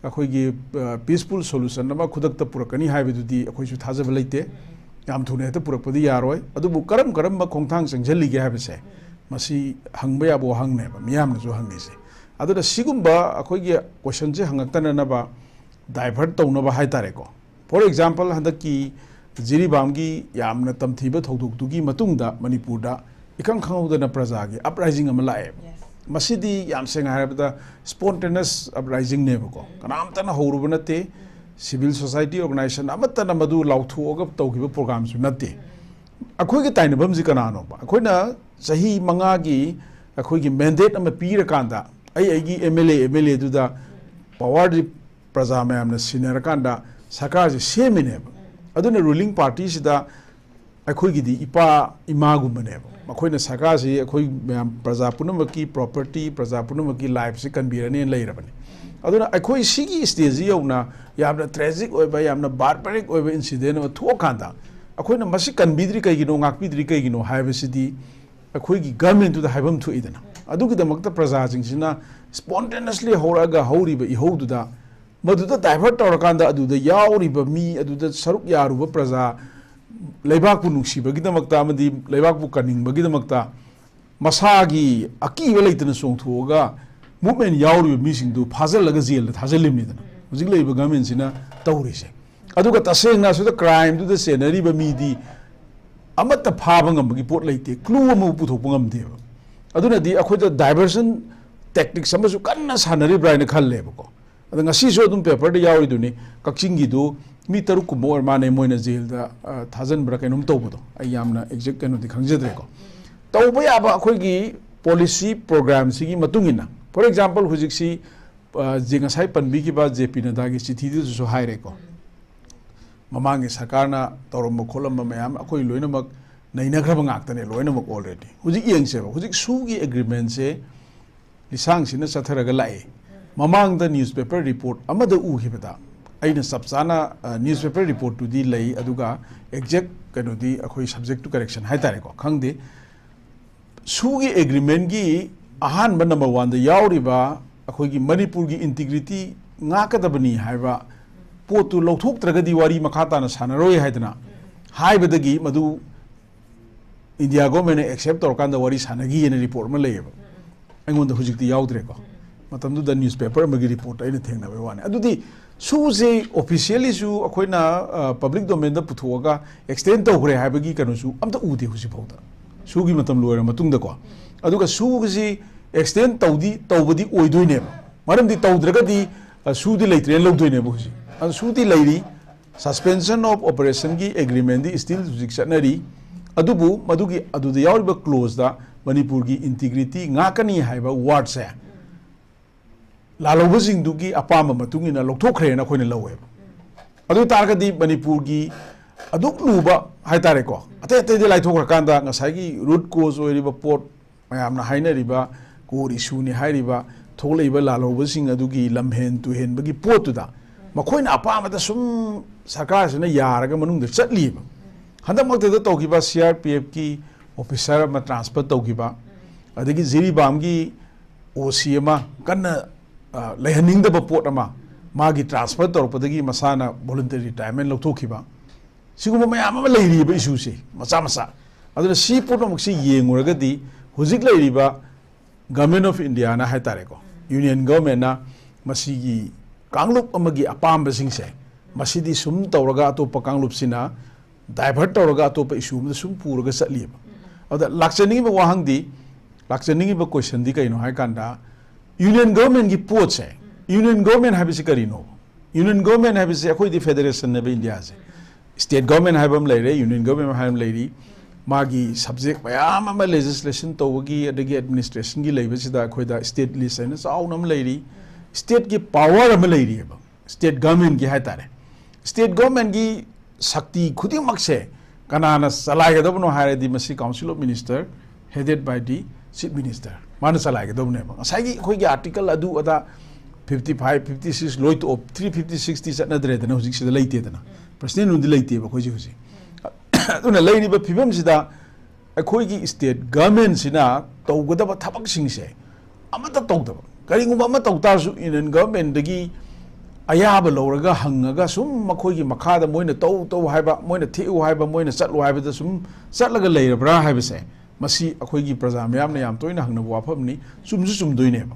ꯑꯩꯈꯣꯏꯒꯤ, ꯑ, ꯄꯤꯁꯐꯨꯜ ꯁꯣꯂꯨꯁꯟ ꯑꯃ ꯈꯨꯗꯛꯇ ꯄꯨꯔꯛꯀꯅꯤ ꯍꯥꯏꯕꯗꯨꯗꯤ ꯑꯩꯈꯣꯏꯁꯨ ꯊꯥꯖꯕ ꯂꯩꯇꯦ꯫ ꯌꯥꯝ ꯊꯨꯅ ꯍꯦꯛꯇ ꯄꯨꯔꯛꯄꯗꯤ ꯌꯥꯔꯣꯏ꯫ ꯑꯗꯨꯕꯨ ꯀꯔꯝ ꯀꯔꯝꯕ ꯈꯣꯡꯊꯥꯡ ꯆꯪꯁꯤꯜꯂꯤꯒꯦ ꯍꯥꯏꯕꯁꯦ, ꯃꯁꯤ ꯍꯪꯕ ꯌꯥꯕ ꯋꯥꯍꯪꯅꯦꯕ ꯃꯤꯌꯥꯝꯅꯁꯨ ꯍꯪꯉꯤꯁꯦ꯫ ꯑꯗꯨꯅ ꯁꯤꯒꯨꯝꯕ ꯑꯩꯈꯣꯏꯒꯤ ꯀꯣꯏꯁꯟꯁꯦ ꯍꯪꯉꯛꯇꯅꯅꯕ ꯗꯥꯏꯚꯔꯠ ꯇꯧꯅꯕ ꯍꯥꯏꯇꯥꯔꯦꯀꯣ꯫ For example, ꯍꯟꯗꯛꯀꯤ ꯖꯤꯔꯤꯕꯥꯝꯒꯤ ꯌꯥꯝꯅ ꯇꯝꯊꯤꯕ ꯊꯧꯗꯣꯛꯇꯨꯒꯤ ꯃꯇꯨꯡꯗ ꯃꯅꯤꯄꯨꯔꯗ ꯏꯈꯪ ꯈꯪꯍꯧꯗꯅ ꯄ꯭ꯔꯖꯥꯒꯤ ꯑꯞꯔꯥꯏꯖꯤꯡ ꯑꯃ ꯂꯥꯛꯑꯦꯕ꯫ Yes. ꯃꯁꯤꯗꯤ ꯌꯥꯝ ꯁꯦꯡꯅ ꯍꯥꯏꯔꯕꯗ spontaneous uprisingꯅꯦꯕꯀꯣ꯫ ꯀꯅꯥꯝꯇꯅ ꯍꯧꯔꯨꯕ ꯅꯠꯇꯦ, civil society organization ꯑꯃꯠꯇꯅ ꯃꯗꯨ ꯂꯥꯎꯊꯣꯛꯑꯒ ꯇꯧꯈꯤꯕ programꯁꯨ ꯅꯠꯇꯦ꯫ ꯑꯩꯈꯣꯏꯒꯤ ꯇꯥꯏꯅꯐꯝꯁꯤ ꯀꯅꯥꯅꯣꯕ? ꯑꯩꯈꯣꯏꯅ ꯆꯍꯤ ꯃꯉꯥꯒꯤ ꯑꯩꯈꯣꯏꯒꯤ mandate ꯑꯃ ꯄꯤꯔꯀꯥꯟꯗ, ꯑꯩ ꯑꯩꯒꯤ M L A, M L A ꯑꯗꯨꯗ powerꯗꯤ ꯄ꯭ꯔꯖꯥ ꯃꯌꯥꯝꯅ ꯁꯤꯟꯅꯔꯀꯥꯟꯗ ꯁꯔꯀꯥꯔꯁꯦ ꯁꯦꯝꯃꯤꯅꯦꯕ꯫ ꯑꯗꯨꯅ ruling partyꯁꯤꯗ ꯑꯩꯈꯣꯏꯒꯤꯗꯤ ꯏꯄꯥ ꯏꯃꯥꯒꯨꯝꯕꯅꯦꯕ꯫ ꯃꯈꯣꯏꯅ ꯁꯔꯀꯥꯔꯁꯤ ꯑꯩꯈꯣꯏ ꯃꯌꯥꯝ ꯄ꯭ꯔꯖꯥ ꯄꯨꯝꯅꯃꯛꯀꯤ property, ꯄ꯭ꯔꯖꯥ ꯄꯨꯝꯅꯃꯛꯀꯤ lifeꯁꯤ ꯀꯟꯕꯤꯔꯅꯦꯅ ꯂꯩꯔꯕꯅꯤ꯫ ꯑꯗꯨꯅ ꯑꯩꯈꯣꯏ ꯁꯤꯒꯤ stageꯁꯤ ꯌꯧꯅ ꯌꯥꯝꯅ tragic ꯑꯣꯏꯕ, ꯌꯥꯝꯅ barbaric ꯑꯣꯏꯕ incident ꯑꯃ ꯊꯣꯛꯑꯀꯥꯟꯗ ꯑꯩꯈꯣꯏꯅ ꯃꯁꯤ ꯀꯟꯕꯤꯗ꯭ꯔꯤ ꯀꯩꯒꯤꯅꯣ, ꯉꯥꯛꯄꯤꯗ꯭ꯔꯤ ꯀꯩꯒꯤꯅꯣ ꯍꯥꯏꯕꯁꯤꯗꯤ ꯑꯩꯈꯣꯏꯒꯤ governmentꯇꯨꯗ ꯍꯥꯏꯐꯝ ꯊꯣꯛꯏꯗꯅ꯫ ꯑꯗꯨꯒꯤꯗꯃꯛꯇ ꯄ꯭ꯔꯖꯥꯁꯤꯡꯁꯤꯅ spontaneously ꯍꯧꯔꯛꯑꯒ ꯍꯧꯔꯤꯕ ꯏꯍꯧꯗꯨꯗ ꯃꯗꯨꯗ divert ꯇꯧꯔꯀꯥꯟꯗ ꯑꯗꯨꯗ ꯌꯥꯎꯔꯤꯕ ꯃꯤ, ꯑꯗꯨꯗ ꯁꯔꯨꯛ ꯌꯥꯔꯨꯕ ꯄ꯭ꯔꯖꯥ, ꯂꯩꯕꯥꯛꯄꯨ ꯅꯨꯡꯁꯤꯕꯒꯤꯗꯃꯛꯇ ꯑꯃꯗꯤ ꯂꯩꯕꯥꯛꯄꯨ ꯀꯟꯅꯤꯡꯕꯒꯤꯗꯃꯛꯇ ꯃꯁꯥꯒꯤ ꯑꯀꯤꯕ ꯂꯩꯇꯅ ꯆꯣꯡꯊꯣꯛꯑꯒ movement ꯌꯥꯎꯔꯤꯕ ꯃꯤꯁꯤꯡꯗꯨ ꯐꯥꯖꯤꯜꯂꯒ ꯖꯦꯜꯗ ꯊꯥꯖꯤꯜꯂꯤꯕꯅꯤꯗꯅ ꯍꯧꯖꯤꯛ ꯂꯩꯔꯤꯕ governmentꯁꯤꯅ ꯇꯧꯔꯤꯁꯦ꯫ ꯑꯗꯨꯒ ꯇꯁꯦꯡꯅ ꯑꯁꯤꯗ crimeꯗꯨꯗ ꯆꯦꯟꯅꯔꯤꯕ ꯃꯤꯗꯤ ꯑꯃꯠꯇ ꯐꯥꯕ ꯉꯝꯕꯒꯤ ꯄꯣꯠ ꯂꯩꯇꯦ, clue ꯑꯃꯕꯨ ꯄꯨꯊꯣꯛꯄ ꯉꯝꯗꯦꯕ꯫ ꯑꯗꯨꯅꯗꯤ ꯑꯩꯈꯣꯏꯗ diversion tactics ꯑꯃꯁꯨ ꯀꯟꯅ ꯁꯥꯟꯅꯔꯤꯕ꯭ꯔꯥ ꯍꯥꯏꯅ ꯈꯜꯂꯦꯕꯀꯣ꯫ ꯑꯗ ꯉꯁꯤꯁꯨ ꯑꯗꯨꯝ paperꯗ ꯌꯥꯎꯔꯤꯗꯨꯅꯤ, ꯀꯛꯆꯤꯡꯒꯤꯗꯨ ꯃꯤ ꯇꯔꯨꯛ ꯀꯨꯝꯕ ꯑꯣꯏꯔ ꯃꯥꯅꯦ ꯃꯣꯏꯅ ꯖꯦꯜꯗ, ꯑ, ꯊꯥꯖꯤꯟꯕ꯭ꯔꯥ ꯀꯩꯅꯣꯝ ꯇꯧꯕꯗꯣ, ꯑꯩ ꯌꯥꯝꯅ exact ꯀꯩꯅꯣꯗꯤ ꯈꯪꯖꯗ꯭ꯔꯦꯀꯣ꯫ ꯇꯧꯕ ꯌꯥꯕ ꯑꯩꯈꯣꯏꯒꯤ policy programꯁꯤꯒꯤ ꯃꯇꯨꯡ ꯏꯟꯅ, for example, ꯍꯧꯖꯤꯛꯁꯤ, ꯑ, ꯖꯦ-, ꯉꯁꯥꯏ ꯄꯟꯕꯤꯈꯤꯕ J P Naddaꯒꯤ ꯆꯤꯊꯤꯗꯨꯗꯁꯨ ꯍꯥꯏꯔꯦꯀꯣ, ꯃꯃꯥꯡꯒꯤ ꯁꯔꯀꯥꯔꯅ ꯇꯧꯔꯝꯕ ꯈꯣꯠꯂꯝꯕ ꯃꯌꯥꯝ ꯑꯩꯈꯣꯏ ꯂꯣꯏꯅꯃꯛ ꯅꯩꯅꯈ꯭ꯔꯕ ꯉꯥꯛꯇꯅꯦ, ꯂꯣꯏꯅꯃꯛ already꯫ ꯍꯧꯖꯤꯛ ꯌꯦꯡꯁꯦꯕ, ꯍꯧꯖꯤꯛ ꯁꯨꯒꯤ agreementꯁꯦ ꯂꯤꯁꯥꯡꯁꯤꯅ ꯆꯠꯊꯔꯒ ꯂꯥꯛꯑꯦ꯫ ꯃꯃꯥꯡꯗ newspaper report ꯑꯃꯗ ꯎꯈꯤꯕꯗ, ꯑꯩꯅ ꯆꯞ ꯆꯥꯅ, ꯑ, newspaper reportꯇꯨꯗꯤ ꯂꯩ, ꯑꯗꯨꯒ exact ꯀꯩꯅꯣꯗꯤ ꯑꯩꯈꯣꯏ subject to correction ꯍꯥꯏꯇꯥꯔꯦꯀꯣ, ꯈꯪꯗꯦ꯫ ꯁꯨꯒꯤ agreementꯀꯤ ꯑꯍꯥꯟꯕ number oneꯗ ꯌꯥꯎꯔꯤꯕ ꯑꯩꯈꯣꯏꯒꯤ ꯃꯅꯤꯄꯨꯔꯒꯤ integrity ꯉꯥꯛꯀꯗꯕꯅꯤ ꯍꯥꯏꯕ ꯄꯣꯠꯇꯨ ꯂꯧꯊꯣꯛꯇ꯭ꯔꯒꯗꯤ ꯋꯥꯔꯤ ꯃꯈꯥ ꯇꯥꯅ ꯁꯥꯟꯅꯔꯣꯏ ꯍꯥꯏꯗꯅ ꯍꯥꯏꯕꯗꯒꯤ ꯃꯗꯨ India governmentꯅ accept ꯇꯧꯔꯀꯥꯟꯗ ꯋꯥꯔꯤ ꯁꯥꯟꯅꯈꯤꯑꯅ report ꯑꯃ ꯂꯩꯌꯦꯕ꯫ ꯑꯩꯉꯣꯟꯗ ꯍꯧꯖꯤꯛꯇꯤ ꯌꯥꯎꯗ꯭ꯔꯦꯀꯣ꯫ ꯃꯇꯝꯗꯨꯗ newspaper ꯑꯃꯒꯤ report ꯑꯩꯅ ꯊꯦꯡꯅꯕꯩ ꯋꯥꯅꯤ꯫ ꯑꯗꯨꯗꯤ ꯁꯨꯁꯤ officiallyꯁꯨ ꯑꯩꯈꯣꯏꯅ, ꯑ, public domainꯗ ꯄꯨꯊꯣꯛꯑꯒ extend ꯇꯧꯈ꯭ꯔꯦ ꯍꯥꯏꯕꯒꯤ ꯀꯩꯅꯣꯁꯨ ꯑꯝꯇ ꯎꯗꯦ ꯍꯧꯖꯤꯛꯐꯥꯎꯗ꯫ ꯁꯨꯒꯤ ꯃꯇꯝ ꯂꯣꯏꯔ ꯃꯇꯨꯡꯗꯀꯣ꯫ ꯑꯗꯨꯒ ꯁꯨꯒꯤꯁꯤ ꯑꯦꯛꯁꯇꯦꯟ ꯇꯧꯗꯤ ꯇꯧꯕꯗꯤ ꯑꯣꯏꯗꯣꯏꯅꯦꯕ꯫ ꯃꯔꯝꯗꯤ ꯇꯧꯗ꯭ꯔꯒꯗꯤ, ꯑ, ꯁꯨꯗꯤ ꯂꯩꯇ꯭ꯔꯦꯅ ꯂꯧꯗꯣꯏꯅꯦꯕ ꯍꯧꯖꯤꯛ꯫ ꯑꯗꯨ ꯁꯨꯗꯤ ꯂꯩꯔꯤ꯫ Suspension of Operation ꯒꯤ ꯑꯦꯒ꯭ꯔꯤꯃꯦꯟꯗꯤ still ꯍꯧꯖꯤꯛ ꯆꯠꯅꯔꯤ꯫ ꯑꯗꯨꯕꯨ ꯃꯗꯨꯒꯤ, ꯑꯗꯨꯗ ꯌꯥꯎꯔꯤꯕ ꯀ꯭ꯂꯣꯖꯇ ꯃꯅꯤꯄꯨꯔꯒꯤ ꯏꯟꯇꯤꯒ꯭ꯔꯤꯇꯤ ꯉꯥꯛꯀꯅꯤ ꯍꯥꯏꯕ ꯋꯥꯔꯗꯁꯦ ꯂꯥꯜꯍꯧꯕꯁꯤꯡꯗꯨꯒꯤ ꯑꯄꯥꯝꯕ ꯃꯇꯨꯡ ꯏꯟꯅ ꯂꯧꯊꯣꯛꯈ꯭ꯔꯦꯅ ꯑꯩꯈꯣꯏꯅ ꯂꯧꯋꯦꯕ꯫ ꯑꯗꯨ ꯑꯣꯏ ꯇꯥꯔꯒꯗꯤ ꯃꯅꯤꯄꯨꯔꯒꯤ ꯑꯗꯨꯛ ꯂꯨꯕ ꯍꯥꯏꯇꯥꯔꯦꯀꯣ, ꯑꯇꯩ ꯑꯇꯩꯗꯤ ꯂꯥꯏꯊꯣꯛꯈ꯭ꯔꯀꯥꯟꯗ ꯉꯁꯥꯏꯒꯤ ꯔꯨꯠ ꯀꯣꯖ ꯑꯣꯏꯔꯤꯕ ꯄꯣꯠ, ꯃꯌꯥꯝꯅ ꯍꯥꯏꯅꯔꯤꯕ core issue ꯅꯤ ꯍꯥꯏꯔꯤꯕ, ꯊꯣꯛꯂꯛꯏꯕ ꯂꯥꯜꯍꯧꯕꯁꯤꯡ ꯑꯗꯨꯒꯤ ꯂꯝꯍꯦꯟ ꯇꯨꯍꯦꯟꯕꯒꯤ ꯄꯣꯠꯇꯨꯗ ꯃꯈꯣꯏꯅ ꯑꯄꯥꯝꯕꯗ ꯁꯨꯝ ꯁꯔꯀꯥꯔꯁꯤꯅ ꯌꯥꯔꯒ ꯃꯅꯨꯡꯗ ꯆꯠꯂꯤꯕ꯫ ꯍꯟꯗꯛꯃꯛꯇꯗ ꯇꯧꯈꯤꯕ ꯁꯤ ꯑꯥꯔ ꯄꯤ ꯑꯦꯐꯀꯤ ꯑꯣꯐꯤꯁꯥꯔ ꯑꯃ ꯇ꯭ꯔꯥꯟꯁꯐꯔ ꯇꯧꯈꯤꯕ, ꯑꯗꯒꯤ ꯖꯤꯔꯤꯕꯥꯝꯒꯤ ꯑꯣ ꯁꯤ ꯑꯃ ꯀꯟꯅ, ꯑ, ꯂꯩꯍꯟꯅꯤꯡꯗꯕ ꯄꯣꯠ ꯑꯃ ꯃꯥꯒꯤ ꯇ꯭ꯔꯥꯟꯁꯐꯔ ꯇꯧꯔꯛꯄꯗꯒꯤ ꯃꯁꯥꯅ voluntary retirement ꯂꯧꯊꯣꯛꯈꯤꯕ, ꯁꯤꯒꯨꯝꯕ ꯃꯌꯥꯝ ꯑꯃ ꯂꯩꯔꯤꯕ ꯏꯁꯨꯁꯦ ꯃꯆꯥ ꯃꯆꯥ꯫ ꯑꯗꯨꯅ ꯁꯤ ꯄꯨꯝꯅꯃꯛꯁꯤ ꯌꯦꯡꯉꯨꯔꯒꯗꯤ ꯍꯧꯖꯤꯛ ꯂꯩꯔꯤꯕ Government of India ꯅ ꯍꯥꯏꯇꯥꯔꯦꯀꯣ, ꯌꯨꯅꯤꯌꯟ ꯒꯣꯚꯔꯟꯃꯦꯟꯅ ꯃꯁꯤꯒꯤ ꯀꯥꯡꯂꯨꯞ ꯑꯃꯒꯤ ꯑꯄꯥꯝꯕꯁꯤꯡꯁꯦ, ꯃꯁꯤꯗꯤ ꯁꯨꯝ ꯇꯧꯔꯒ ꯑꯇꯣꯞꯄ ꯀꯥꯡꯂꯨꯞꯁꯤꯅ divert ꯇꯧꯔꯒ ꯑꯇꯣꯞꯄ issue ꯑꯃꯗ ꯁꯨꯝ ꯄꯨꯔꯒ ꯆꯠꯂꯤꯕ꯫ ꯑꯗ ꯂꯥꯛꯆꯅꯤꯡꯉꯤꯕ ꯋꯥꯍꯪꯗꯤ, ꯂꯥꯛꯆꯅꯤꯡꯉꯤꯕ question ꯗꯤ ꯀꯩꯅꯣ ꯍꯥꯏ ꯀꯥꯟꯗ, ꯌꯨꯅꯤꯌꯟ ꯒꯣꯚꯔꯟꯃꯦꯟꯒꯤ ꯄꯣꯠꯁꯦ, ꯌꯨꯅꯤꯌꯟ ꯒꯣꯚꯔꯟꯃꯦꯟ ꯍꯥꯏꯕꯁꯤ ꯀꯔꯤꯅꯣ? ꯌꯨꯅꯤꯌꯟ ꯒꯣꯚꯔꯟꯃꯦꯟ ꯍꯥꯏꯕꯁꯤ ꯑꯩꯈꯣꯏꯗꯤ ꯐꯦꯗꯔꯦꯁꯟꯅꯦꯕ ꯏꯟꯗꯤꯌꯥꯁꯦ꯫ ꯁ꯭ꯇꯦꯠ ꯒꯣꯚꯔꯟꯃꯦꯟ ꯍꯥꯏꯕ ꯑꯃ ꯂꯩꯔꯦ, ꯌꯨꯅꯤꯌꯟ ꯒꯣꯚꯔꯟꯃꯦꯟ ꯍꯥꯏꯕ ꯑꯃ ꯂꯩꯔꯤ꯫ ꯃꯥꯒꯤ subject ꯃꯌꯥꯝ ꯑꯃ legislation ꯇꯧꯕꯒꯤ, ꯑꯗꯒꯤ administration ꯒꯤ ꯂꯩꯕꯁꯤꯗ ꯑꯩꯈꯣꯏꯗ state list ꯍꯥꯏꯅ ꯆꯥꯎꯅ ꯑꯃ ꯂꯩꯔꯤ꯫ State ꯀꯤ power ꯑꯃ ꯂꯩꯔꯤꯑꯕ, ꯁ꯭ꯇꯦꯠ ꯒꯣꯚꯔꯟꯃꯦꯟꯒꯤ ꯍꯥꯏꯇꯥꯔꯦ꯫ ꯁ꯭ꯇꯦꯠ ꯒꯣꯚꯔꯟꯃꯦꯟꯒꯤ ꯁꯛꯇꯤ ꯈꯨꯗꯤꯡꯃꯛꯁꯦ ꯀꯅꯥꯅ ꯆꯂꯥꯏꯒꯗꯕꯅꯣ ꯍꯥꯏꯔꯗꯤ, ꯃꯁꯤ Council of Minister headed by the Chief Minister, ꯃꯥꯅ ꯆꯂꯥꯏꯒꯗꯕꯅꯦꯕ꯫ ꯉꯁꯥꯏꯒꯤ ꯑꯩꯈꯣꯏꯒꯤ article ꯑꯗꯨ ꯑꯗꯥ fifty five, fifty six ꯂꯣꯏ ꯇꯣꯛꯑꯣ, three fifty six ꯇꯤ ꯆꯠꯅꯗ꯭ꯔꯦꯗꯅ, ꯍꯧꯖꯤꯛꯁꯤꯗ ꯂꯩꯇꯦꯗꯅ, ꯄ꯭ꯔꯁꯤꯗꯦꯟ ꯔꯨꯜꯗꯤ ꯂꯩꯇꯦꯕ ꯑꯩꯈꯣꯏꯁꯦ ꯍꯧꯖꯤꯛ꯫ ꯑꯗꯨꯅ ꯂꯩꯔꯤꯕ ꯐꯤꯕꯝꯁꯤꯗ ꯑꯩꯈꯣꯏꯒꯤ ꯁ꯭ꯇꯦꯠ ꯒꯣꯚꯔꯟꯃꯦꯟꯁꯤꯅ ꯇꯧꯒꯗꯕ ꯊꯕꯛꯁꯤꯡꯁꯦ ꯑꯃꯠꯇ ꯇꯧꯗꯕ, ꯀꯔꯤꯒꯨꯝꯕ ꯑꯃ ꯇꯧ ꯇꯥꯔꯁꯨ ꯌꯨꯅꯤꯌꯟ ꯒꯣꯚꯔꯟꯃꯦꯟꯗꯒꯤ ꯑꯌꯥꯕ ꯂꯧꯔꯒ ꯍꯪꯉꯒ ꯁꯨꯝ ꯃꯈꯣꯏꯒꯤ ꯃꯈꯥꯗ ꯃꯣꯏꯅ ꯇꯧ ꯇꯧ ꯍꯥꯏꯕ, ꯃꯣꯏꯅ ꯊꯦꯛꯎ ꯍꯥꯏꯕ, ꯃꯣꯏꯅ ꯆꯠꯂꯨ ꯍꯥꯏꯕꯗ ꯁꯨꯝ ꯆꯠꯂꯒ ꯂꯩꯔꯕ꯭ꯔꯥ ꯍꯥꯏꯕꯁꯦ, ꯃꯁꯤ ꯑꯩꯈꯣꯏꯒꯤ ꯄ꯭ꯔꯖꯥ ꯃꯌꯥꯝꯅ ꯌꯥꯝ ꯇꯣꯏꯅ ꯍꯪꯅꯕ ꯋꯥꯐꯝꯅꯤ꯫ ꯆꯨꯝꯁꯨ ꯆꯨꯝꯗꯣꯏꯅꯦꯕ꯫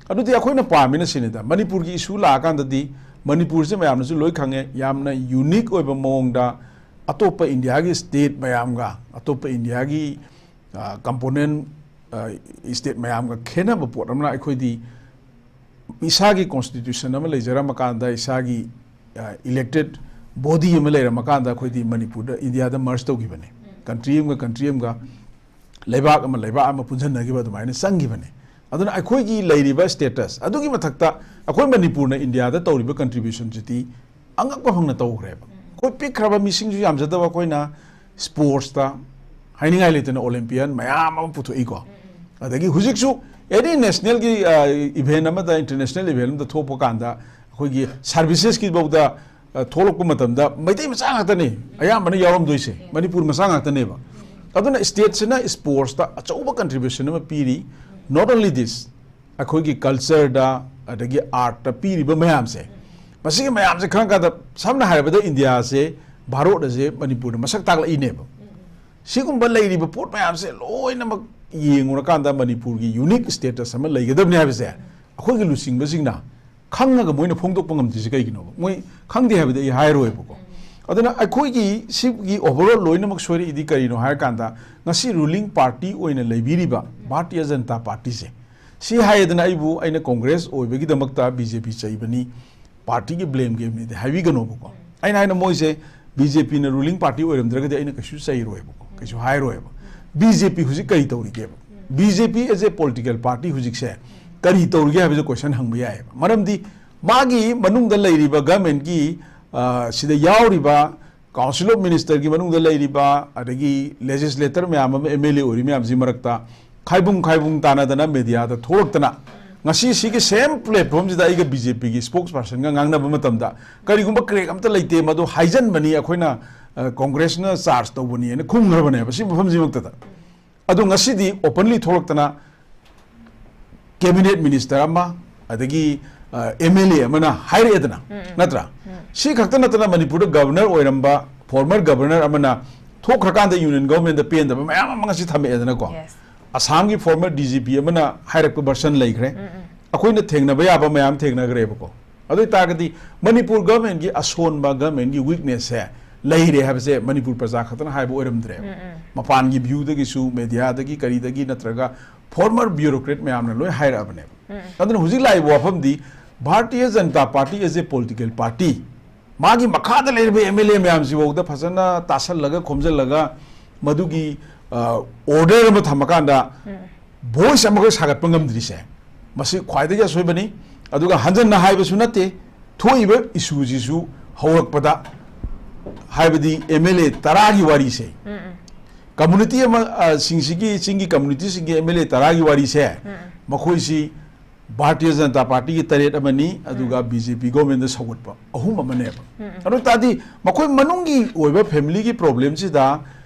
ꯑꯗꯨꯗꯤ ꯑꯩꯈꯣꯏꯅ ꯄꯥꯝꯃꯤꯅ ꯁꯤꯅꯤꯗ, ꯃꯅꯤꯄꯨꯔꯒꯤ issue ꯂꯥꯛꯑꯀꯥꯟꯗꯗꯤ ꯃꯅꯤꯄꯨꯔꯁꯦ ꯃꯌꯥꯝꯅꯁꯨ ꯂꯣꯏ ꯈꯪꯉꯦ, ꯌꯥꯝꯅ unique ꯑꯣꯏꯕ ꯃꯑꯣꯡꯗ ꯑꯇꯣꯞꯄ ꯏꯟꯗꯤꯌꯥꯒꯤ ꯁ꯭ꯇꯦꯠ ꯃꯌꯥꯝꯒ, ꯑꯇꯣꯞꯄ ꯏꯟꯗꯤꯌꯥꯒꯤ, ꯑ, component ꯁ꯭ꯇꯦꯠ ꯃꯌꯥꯝꯒ ꯈꯦꯠꯅꯕ ꯄꯣꯠ ꯑꯃꯅ, ꯑꯩꯈꯣꯏꯗꯤ ꯏꯁꯥꯒꯤ ꯀꯣꯟꯁꯇꯤꯇ꯭ꯌꯨꯁꯟ ꯑꯃ ꯂꯩꯖꯔꯝꯃꯀꯥꯟꯗ, ꯏꯁꯥꯒꯤ ꯏꯂꯦꯛꯇꯦꯠ ꯕꯣꯗꯤ ꯑꯃ ꯂꯩꯔꯝꯃꯀꯥꯟꯗ, ꯑꯩꯈꯣꯏꯗꯤ ꯃꯅꯤꯄꯨꯔꯗ, ꯏꯟꯗꯤꯌꯥꯗ ꯃꯔꯖ ꯇꯧꯈꯤꯕꯅꯦ꯫ ꯀꯟꯇ꯭ꯔꯤ ꯑꯃꯒ ꯀꯟꯇ꯭ꯔꯤ ꯑꯃꯒ, ꯂꯩꯕꯥꯛ ꯑꯃ ꯂꯩꯕꯥꯛ ꯑꯃ ꯄꯨꯟꯁꯤꯟꯅꯈꯤꯕ ꯑꯗꯨꯃꯥꯏꯅ ꯆꯪꯈꯤꯕꯅꯦ꯫ ꯑꯗꯨꯅ ꯑꯩꯈꯣꯏꯒꯤ ꯂꯩꯔꯤꯕ ꯁ꯭ꯇꯦꯇꯁ ꯑꯗꯨꯒꯤ ꯃꯊꯛꯇ, ꯑꯩꯈꯣꯏ ꯃꯅꯤꯄꯨꯔꯅ ꯏꯟꯗꯤꯌꯥꯗ ꯇꯧꯔꯤꯕ ꯀꯟꯇ꯭ꯔꯤꯕ꯭ꯌꯨꯁꯟꯁꯤꯗꯤ ꯑꯉꯛꯄ ꯐꯪꯅ ꯇꯧꯈ꯭ꯔꯦꯕ꯫ ꯑꯩꯈꯣꯏ ꯄꯤꯛꯈ꯭ꯔꯕ, ꯃꯤꯁꯤꯡꯁꯨ ꯌꯥꯝꯖꯗꯕ ꯑꯩꯈꯣꯏꯅ ꯁ꯭ꯄꯣꯔꯠꯁꯇ ꯍꯥꯏꯅꯤꯡꯉꯥꯏ ꯂꯩꯇꯅ ꯑꯣꯂꯦꯝꯄꯤꯌꯟ ꯃꯌꯥꯝ ꯑꯃ ꯄꯨꯊꯣꯛꯏꯀꯣ꯫ ꯑꯗꯒꯤ ꯍꯧꯖꯤꯛꯁꯨ ꯑꯦꯅꯤ ꯅꯦꯁꯅꯦꯜꯒꯤ ꯏꯚꯦꯟ ꯑꯃꯗ, ꯏꯟꯇꯔꯅꯦꯁꯅꯦꯜ ꯏꯚꯦꯟ ꯑꯃꯗ ꯊꯣꯛꯄ ꯀꯥꯟꯗ, ꯑꯩꯈꯣꯏꯒꯤ ꯁꯥꯔꯚꯤꯁꯦꯁꯀꯤ ꯐꯥꯎꯗ ꯑ, ꯊꯣꯛꯂꯛꯄ ꯃꯇꯝꯗ ꯃꯩꯇꯩ ꯃꯆꯥ ꯉꯥꯛꯇꯅꯦ꯫ ꯑꯌꯥꯝꯕꯅ ꯌꯥꯎꯔꯝꯗꯣꯏꯁꯦ ꯃꯅꯤꯄꯨꯔ ꯃꯆꯥ ꯉꯥꯛꯇꯅꯦꯕ꯫ ꯑꯗꯨꯅ ꯁ꯭ꯇꯦꯠꯁꯤꯅ ꯁ꯭ꯄꯣꯔꯠꯁꯇ ꯑꯆꯧꯕ ꯀꯟꯇ꯭ꯔꯤꯕ꯭ꯌꯨꯁꯟ ꯑꯃ ꯄꯤꯔꯤ꯫ Not only this, ꯑꯩꯈꯣꯏꯒꯤ ꯀꯜꯆꯔꯗ, ꯑꯗꯒꯤ ꯑꯥꯔꯠꯇ ꯄꯤꯔꯤꯕ ꯃꯌꯥꯝꯁꯦ, ꯃꯁꯤꯒꯤ ꯃꯌꯥꯝꯁꯦ ꯈꯪꯉꯀꯥꯟꯗ, ꯁꯝꯅ ꯍꯥꯏꯔꯕꯗ, ꯏꯟꯗꯤꯌꯥꯁꯦ, ꯚꯥꯔꯣꯠ ꯑꯁꯦ ꯃꯅꯤꯄꯨꯔꯗ ꯃꯁꯛ ꯇꯥꯛꯂꯛꯏꯅꯦꯕ꯫ ꯁꯤꯒꯨꯝꯕ ꯂꯩꯔꯤꯕ ꯄꯣꯠ ꯃꯌꯥꯝꯁꯦ ꯂꯣꯏꯅꯃꯛ ꯌꯦꯡꯉꯨꯔꯀꯥꯟꯗ ꯃꯅꯤꯄꯨꯔꯒꯤ ꯌꯨꯅꯤꯛ ꯁ꯭ꯇꯦꯇꯁ ꯑꯃ ꯂꯩꯒꯗꯕꯅꯤ ꯍꯥꯏꯕꯁꯦ ꯑꯩꯈꯣꯏꯒꯤ ꯂꯨꯆꯤꯡꯕꯁꯤꯡꯅ ꯈꯪꯉꯒ ꯃꯣꯏꯅ ꯐꯣꯡꯗꯣꯛꯄ ꯉꯝꯗ꯭ꯔꯤꯁꯦ ꯀꯩꯒꯤꯅꯣꯕ? ꯃꯣꯏ ꯈꯪꯗꯦ ꯍꯥꯏꯕꯗꯤ ꯑꯩ ꯍꯥꯏꯔꯣꯏꯕꯀꯣ꯫ ꯑꯗꯨꯅ ꯑꯩꯈꯣꯏꯒꯤ ꯁꯤꯒꯤ ꯑꯣꯚꯔꯑꯣꯜ ꯂꯣꯏꯅꯃꯛ ꯁꯣꯏꯔꯛꯏꯗꯤ ꯀꯔꯤꯅꯣ ꯍꯥꯏꯔꯀꯥꯟꯗ, ꯉꯁꯤ ꯔꯨꯂꯤꯡ ꯄꯥꯔꯇꯤ ꯑꯣꯏꯅ ꯂꯩꯕꯤꯔꯤꯕ ꯚꯥꯔꯇꯤꯌ ꯖꯅꯇꯥ ꯄꯥꯔꯇꯤꯁꯦ, ꯁꯤ ꯍꯥꯏꯌꯦꯗꯅ, ꯑꯩꯕꯨ, ꯑꯩꯅ ꯀꯣꯡꯒ꯭ꯔꯦꯁ ꯑꯣꯏꯕꯒꯤꯗꯃꯛꯇ ꯕꯤ ꯖꯦ ꯄꯤ ꯆꯩꯕꯅꯤ, ꯄꯥꯔꯇꯤꯒꯤ ꯕ꯭ꯂꯦꯝ ꯒꯦꯝꯅꯤꯗꯤ ꯍꯥꯏꯕꯤꯒꯅꯣꯕꯀꯣ꯫ ꯑꯩꯅ ꯍꯥꯏꯅ, ꯃꯣꯏꯁꯦ ꯕꯤ ꯖꯦ ꯄꯤꯅ ꯔꯨꯂꯤꯡ ꯄꯥꯔꯇꯤ ꯑꯣꯏꯔꯝꯗ꯭ꯔꯒꯗꯤ ꯑꯩꯅ ꯀꯩꯁꯨ ꯆꯩꯔꯣꯏꯕꯀꯣ, ꯀꯩꯁꯨ ꯍꯥꯏꯔꯣꯏꯕ꯫ ꯕꯤ ꯖꯦ ꯄꯤ ꯍꯧꯖꯤꯛ ꯀꯔꯤ ꯇꯧꯔꯤꯒꯦꯕ? B J P as a political party ꯍꯧꯖꯤꯛꯁꯦ ꯀꯔꯤ ꯇꯧꯔꯤꯒꯦ ꯍꯥꯏꯕꯁꯦ ꯀꯣꯏꯁꯟ ꯍꯪꯕ ꯌꯥꯏꯌꯦꯕ꯫ ꯃꯔꯝꯗꯤ ꯃꯥꯒꯤ ꯃꯅꯨꯡꯗ ꯂꯩꯔꯤꯕ ꯒꯃꯦꯟꯒꯤ, ꯑ, ꯁꯤꯗ ꯌꯥꯎꯔꯤꯕ ꯀꯥꯎꯟꯁꯤꯜ ꯑꯣꯐ ꯃꯤꯅꯤꯁꯇꯔꯒꯤ ꯃꯅꯨꯡꯗ ꯂꯩꯔꯤꯕ, ꯑꯗꯒꯤ ꯂꯦꯖꯤꯁꯂꯦꯇꯔ ꯃꯌꯥꯝ ꯑꯃ, ꯑꯦꯝ ꯑꯦꯜ ꯑꯦ ꯑꯣꯏꯔꯤ ꯃꯌꯥꯝꯁꯤ ꯃꯔꯛꯇ ꯈꯥꯏꯕꯨꯡ ꯈꯥꯏꯕꯨꯡ ꯇꯥꯅꯗꯅ ꯃꯦꯗꯤꯌꯥꯗ ꯊꯣꯛꯂꯛꯇꯅ, ꯉꯁꯤ ꯁꯤꯒꯤ ꯁꯦꯝ ꯄ꯭ꯂꯦꯠꯐꯣꯝꯁꯤꯗ ꯑꯩꯒ ꯕꯤ ꯖꯦ ꯄꯤꯒꯤ ꯁ꯭ꯄꯣꯛꯁ ꯄꯥꯔꯁꯟꯒ ꯉꯥꯡꯅꯕ ꯃꯇꯝꯗ, "ꯀꯔꯤꯒꯨꯝꯕ ꯀ꯭ꯔꯦꯛ ꯑꯝꯇ ꯂꯩꯇꯦ, ꯃꯗꯨ ꯍꯥꯏꯖꯟꯕꯅꯤ, ꯑꯩꯈꯣꯏꯅ, ꯑ, ꯀꯣꯡꯒ꯭ꯔꯦꯁꯅ ꯆꯥꯔꯖ ꯇꯧꯕꯅꯤ" ꯍꯥꯏꯅ ꯈꯨꯝꯈ꯭ꯔꯕꯅꯦꯕ ꯁꯤ ꯃꯐꯝꯁꯤꯃꯛꯇꯗ꯫ ꯑꯗꯣ ꯉꯁꯤꯗꯤ ꯑꯣꯄꯟꯂꯤ ꯊꯣꯛꯂꯛꯇꯅ ꯀꯦꯕꯤꯅꯦꯠ ꯃꯤꯅꯤꯁꯇꯔ ꯑꯃ, ꯑꯗꯒꯤ, ꯑ, ꯑꯦꯝ ꯑꯦꯜ ꯑꯦ ꯑꯃꯅ ꯍꯥꯏꯔꯛꯑꯦꯗꯅ, ꯎꯝ, ꯎꯝ꯫ ꯅꯠꯇ꯭ꯔꯥ? ꯎꯝ꯫ ꯁꯤ ꯈꯛꯇ ꯅꯠꯇꯅ ꯃꯅꯤꯄꯨꯔꯗ ꯒꯕꯔꯅꯔ ꯑꯣꯏꯔꯝꯕ, ꯐꯣꯔꯃꯔ ꯒꯕꯔꯅꯔ ꯑꯃꯅ ꯊꯣꯛꯈ꯭ꯔꯀꯥꯟꯗ ꯌꯨꯅꯤꯌꯟ ꯒꯚꯔꯟꯃꯦꯟꯗ ꯄꯦꯟꯗꯕ ꯃꯌꯥꯝ ꯑꯃ ꯉꯁꯤ ꯊꯝꯃꯛꯑꯦꯗꯅꯀꯣ꯫ Yes꯫ ꯑꯁꯥꯝꯒꯤ ꯐꯣꯔꯃꯔ ꯗꯤ ꯖꯤ ꯄꯤ ꯑꯃꯅ ꯍꯥꯏꯔꯛꯄ ꯚꯔꯁꯟ ꯂꯩꯈ꯭ꯔꯦ꯫ ꯎꯝ, ꯎꯝ꯫ ꯑꯩꯈꯣꯏꯅ ꯊꯦꯡꯅꯕ ꯌꯥꯕ ꯃꯌꯥꯝ ꯊꯦꯡꯅꯈ꯭ꯔꯦꯕꯀꯣ꯫ ꯑꯗꯨ ꯑꯣꯏ ꯇꯥꯔꯒꯗꯤ ꯃꯅꯤꯄꯨꯔ ꯒꯚꯔꯟꯃꯦꯟꯒꯤ ꯑꯁꯣꯟꯕ, ꯒꯚꯔꯟꯃꯦꯟꯒꯤ ꯋꯤꯛꯅꯦꯁꯁꯦ ꯂꯩꯔꯦ ꯍꯥꯏꯕꯁꯦ ꯃꯅꯤꯄꯨꯔ ꯄ꯭ꯔꯖꯥ ꯈꯛꯇꯅ ꯍꯥꯏꯕ ꯑꯣꯏꯔꯝꯗ꯭ꯔꯦꯕ꯫ ꯎꯝ, ꯎꯝ꯫ ꯃꯄꯥꯟꯒꯤ viewꯗꯒꯤꯁꯨ, mediaꯗꯒꯤ, ꯀꯔꯤꯗꯒꯤ, ꯅꯠꯇ꯭ꯔꯒ former bureaucrat ꯃꯌꯥꯝꯅ ꯂꯣꯏ ꯍꯥꯏꯔꯛꯑꯕꯅꯦꯕ꯫ ꯎꯝ, ꯎꯝ꯫ ꯑꯗꯨꯅ ꯍꯧꯖꯤꯛ ꯂꯥꯛꯏꯕ ꯋꯥꯐꯝꯗꯤ, Bharatiya Janata party as a political party, ꯃꯥꯒꯤ ꯃꯈꯥꯗ ꯂꯩꯔꯤꯕ M L A ꯃꯌꯥꯝꯁꯤꯐꯥꯎꯗ ꯐꯖꯅ ꯇꯥꯁꯜꯂꯒ, ꯈꯣꯝꯖꯤꯜꯂꯒ, ꯃꯗꯨꯒꯤ, ꯑ, order ꯑꯃ ꯊꯝꯃꯀꯥꯟꯗ, ꯎꯝ꯫ Voice ꯑꯃꯈꯛ ꯁꯥꯒꯠꯄ ꯉꯝꯗ꯭ꯔꯤꯁꯦ, ꯃꯁꯤ ꯈ꯭ꯋꯥꯏꯗꯒꯤ ꯑꯁꯣꯏꯕꯅꯤ꯫ ꯑꯗꯨꯒ ꯍꯟꯖꯟꯅ ꯍꯥꯏꯕꯁꯨ ꯅꯠꯇꯦ, ꯊꯣꯛꯏꯕ issueꯁꯤꯁꯨ ꯍꯧꯔꯛꯄꯗ ꯍꯥꯏꯕꯗꯤ M L A ꯇꯔꯥꯒꯤ ꯋꯥꯔꯤꯁꯦ, ꯎꯝ, ꯎꯝ꯫ Community ꯑꯃ, ꯑ, ꯁꯤꯡꯁꯤꯒꯤ, ꯆꯤꯡꯒꯤ communityꯁꯤꯡꯒꯤ M L A ꯇꯔꯥꯒꯤ ꯋꯥꯔꯤꯁꯦ, ꯎꯝ, ꯎꯝ꯫ ꯃꯈꯣꯏꯁꯤ ꯚꯥꯔꯇꯤꯌ ꯖꯅꯇꯥ ꯄꯥꯔꯇꯤꯒꯤ ꯇꯔꯦꯠ ꯑꯃꯅꯤ, ꯑꯗꯨꯒ ꯎꯝ꯫ B J P governmentꯗ ꯁꯧꯒꯠꯄ ꯑꯍꯨꯝ ꯑꯃꯅꯦꯕ꯫ ꯎꯝ, ꯎꯝ꯫ ꯑꯗꯨ ꯑꯣꯏ ꯇꯥꯔꯗꯤ ꯃꯈꯣꯏ ꯃꯅꯨꯡꯒꯤ ꯑꯣꯏꯕ familyꯒꯤ problemꯁꯤꯗ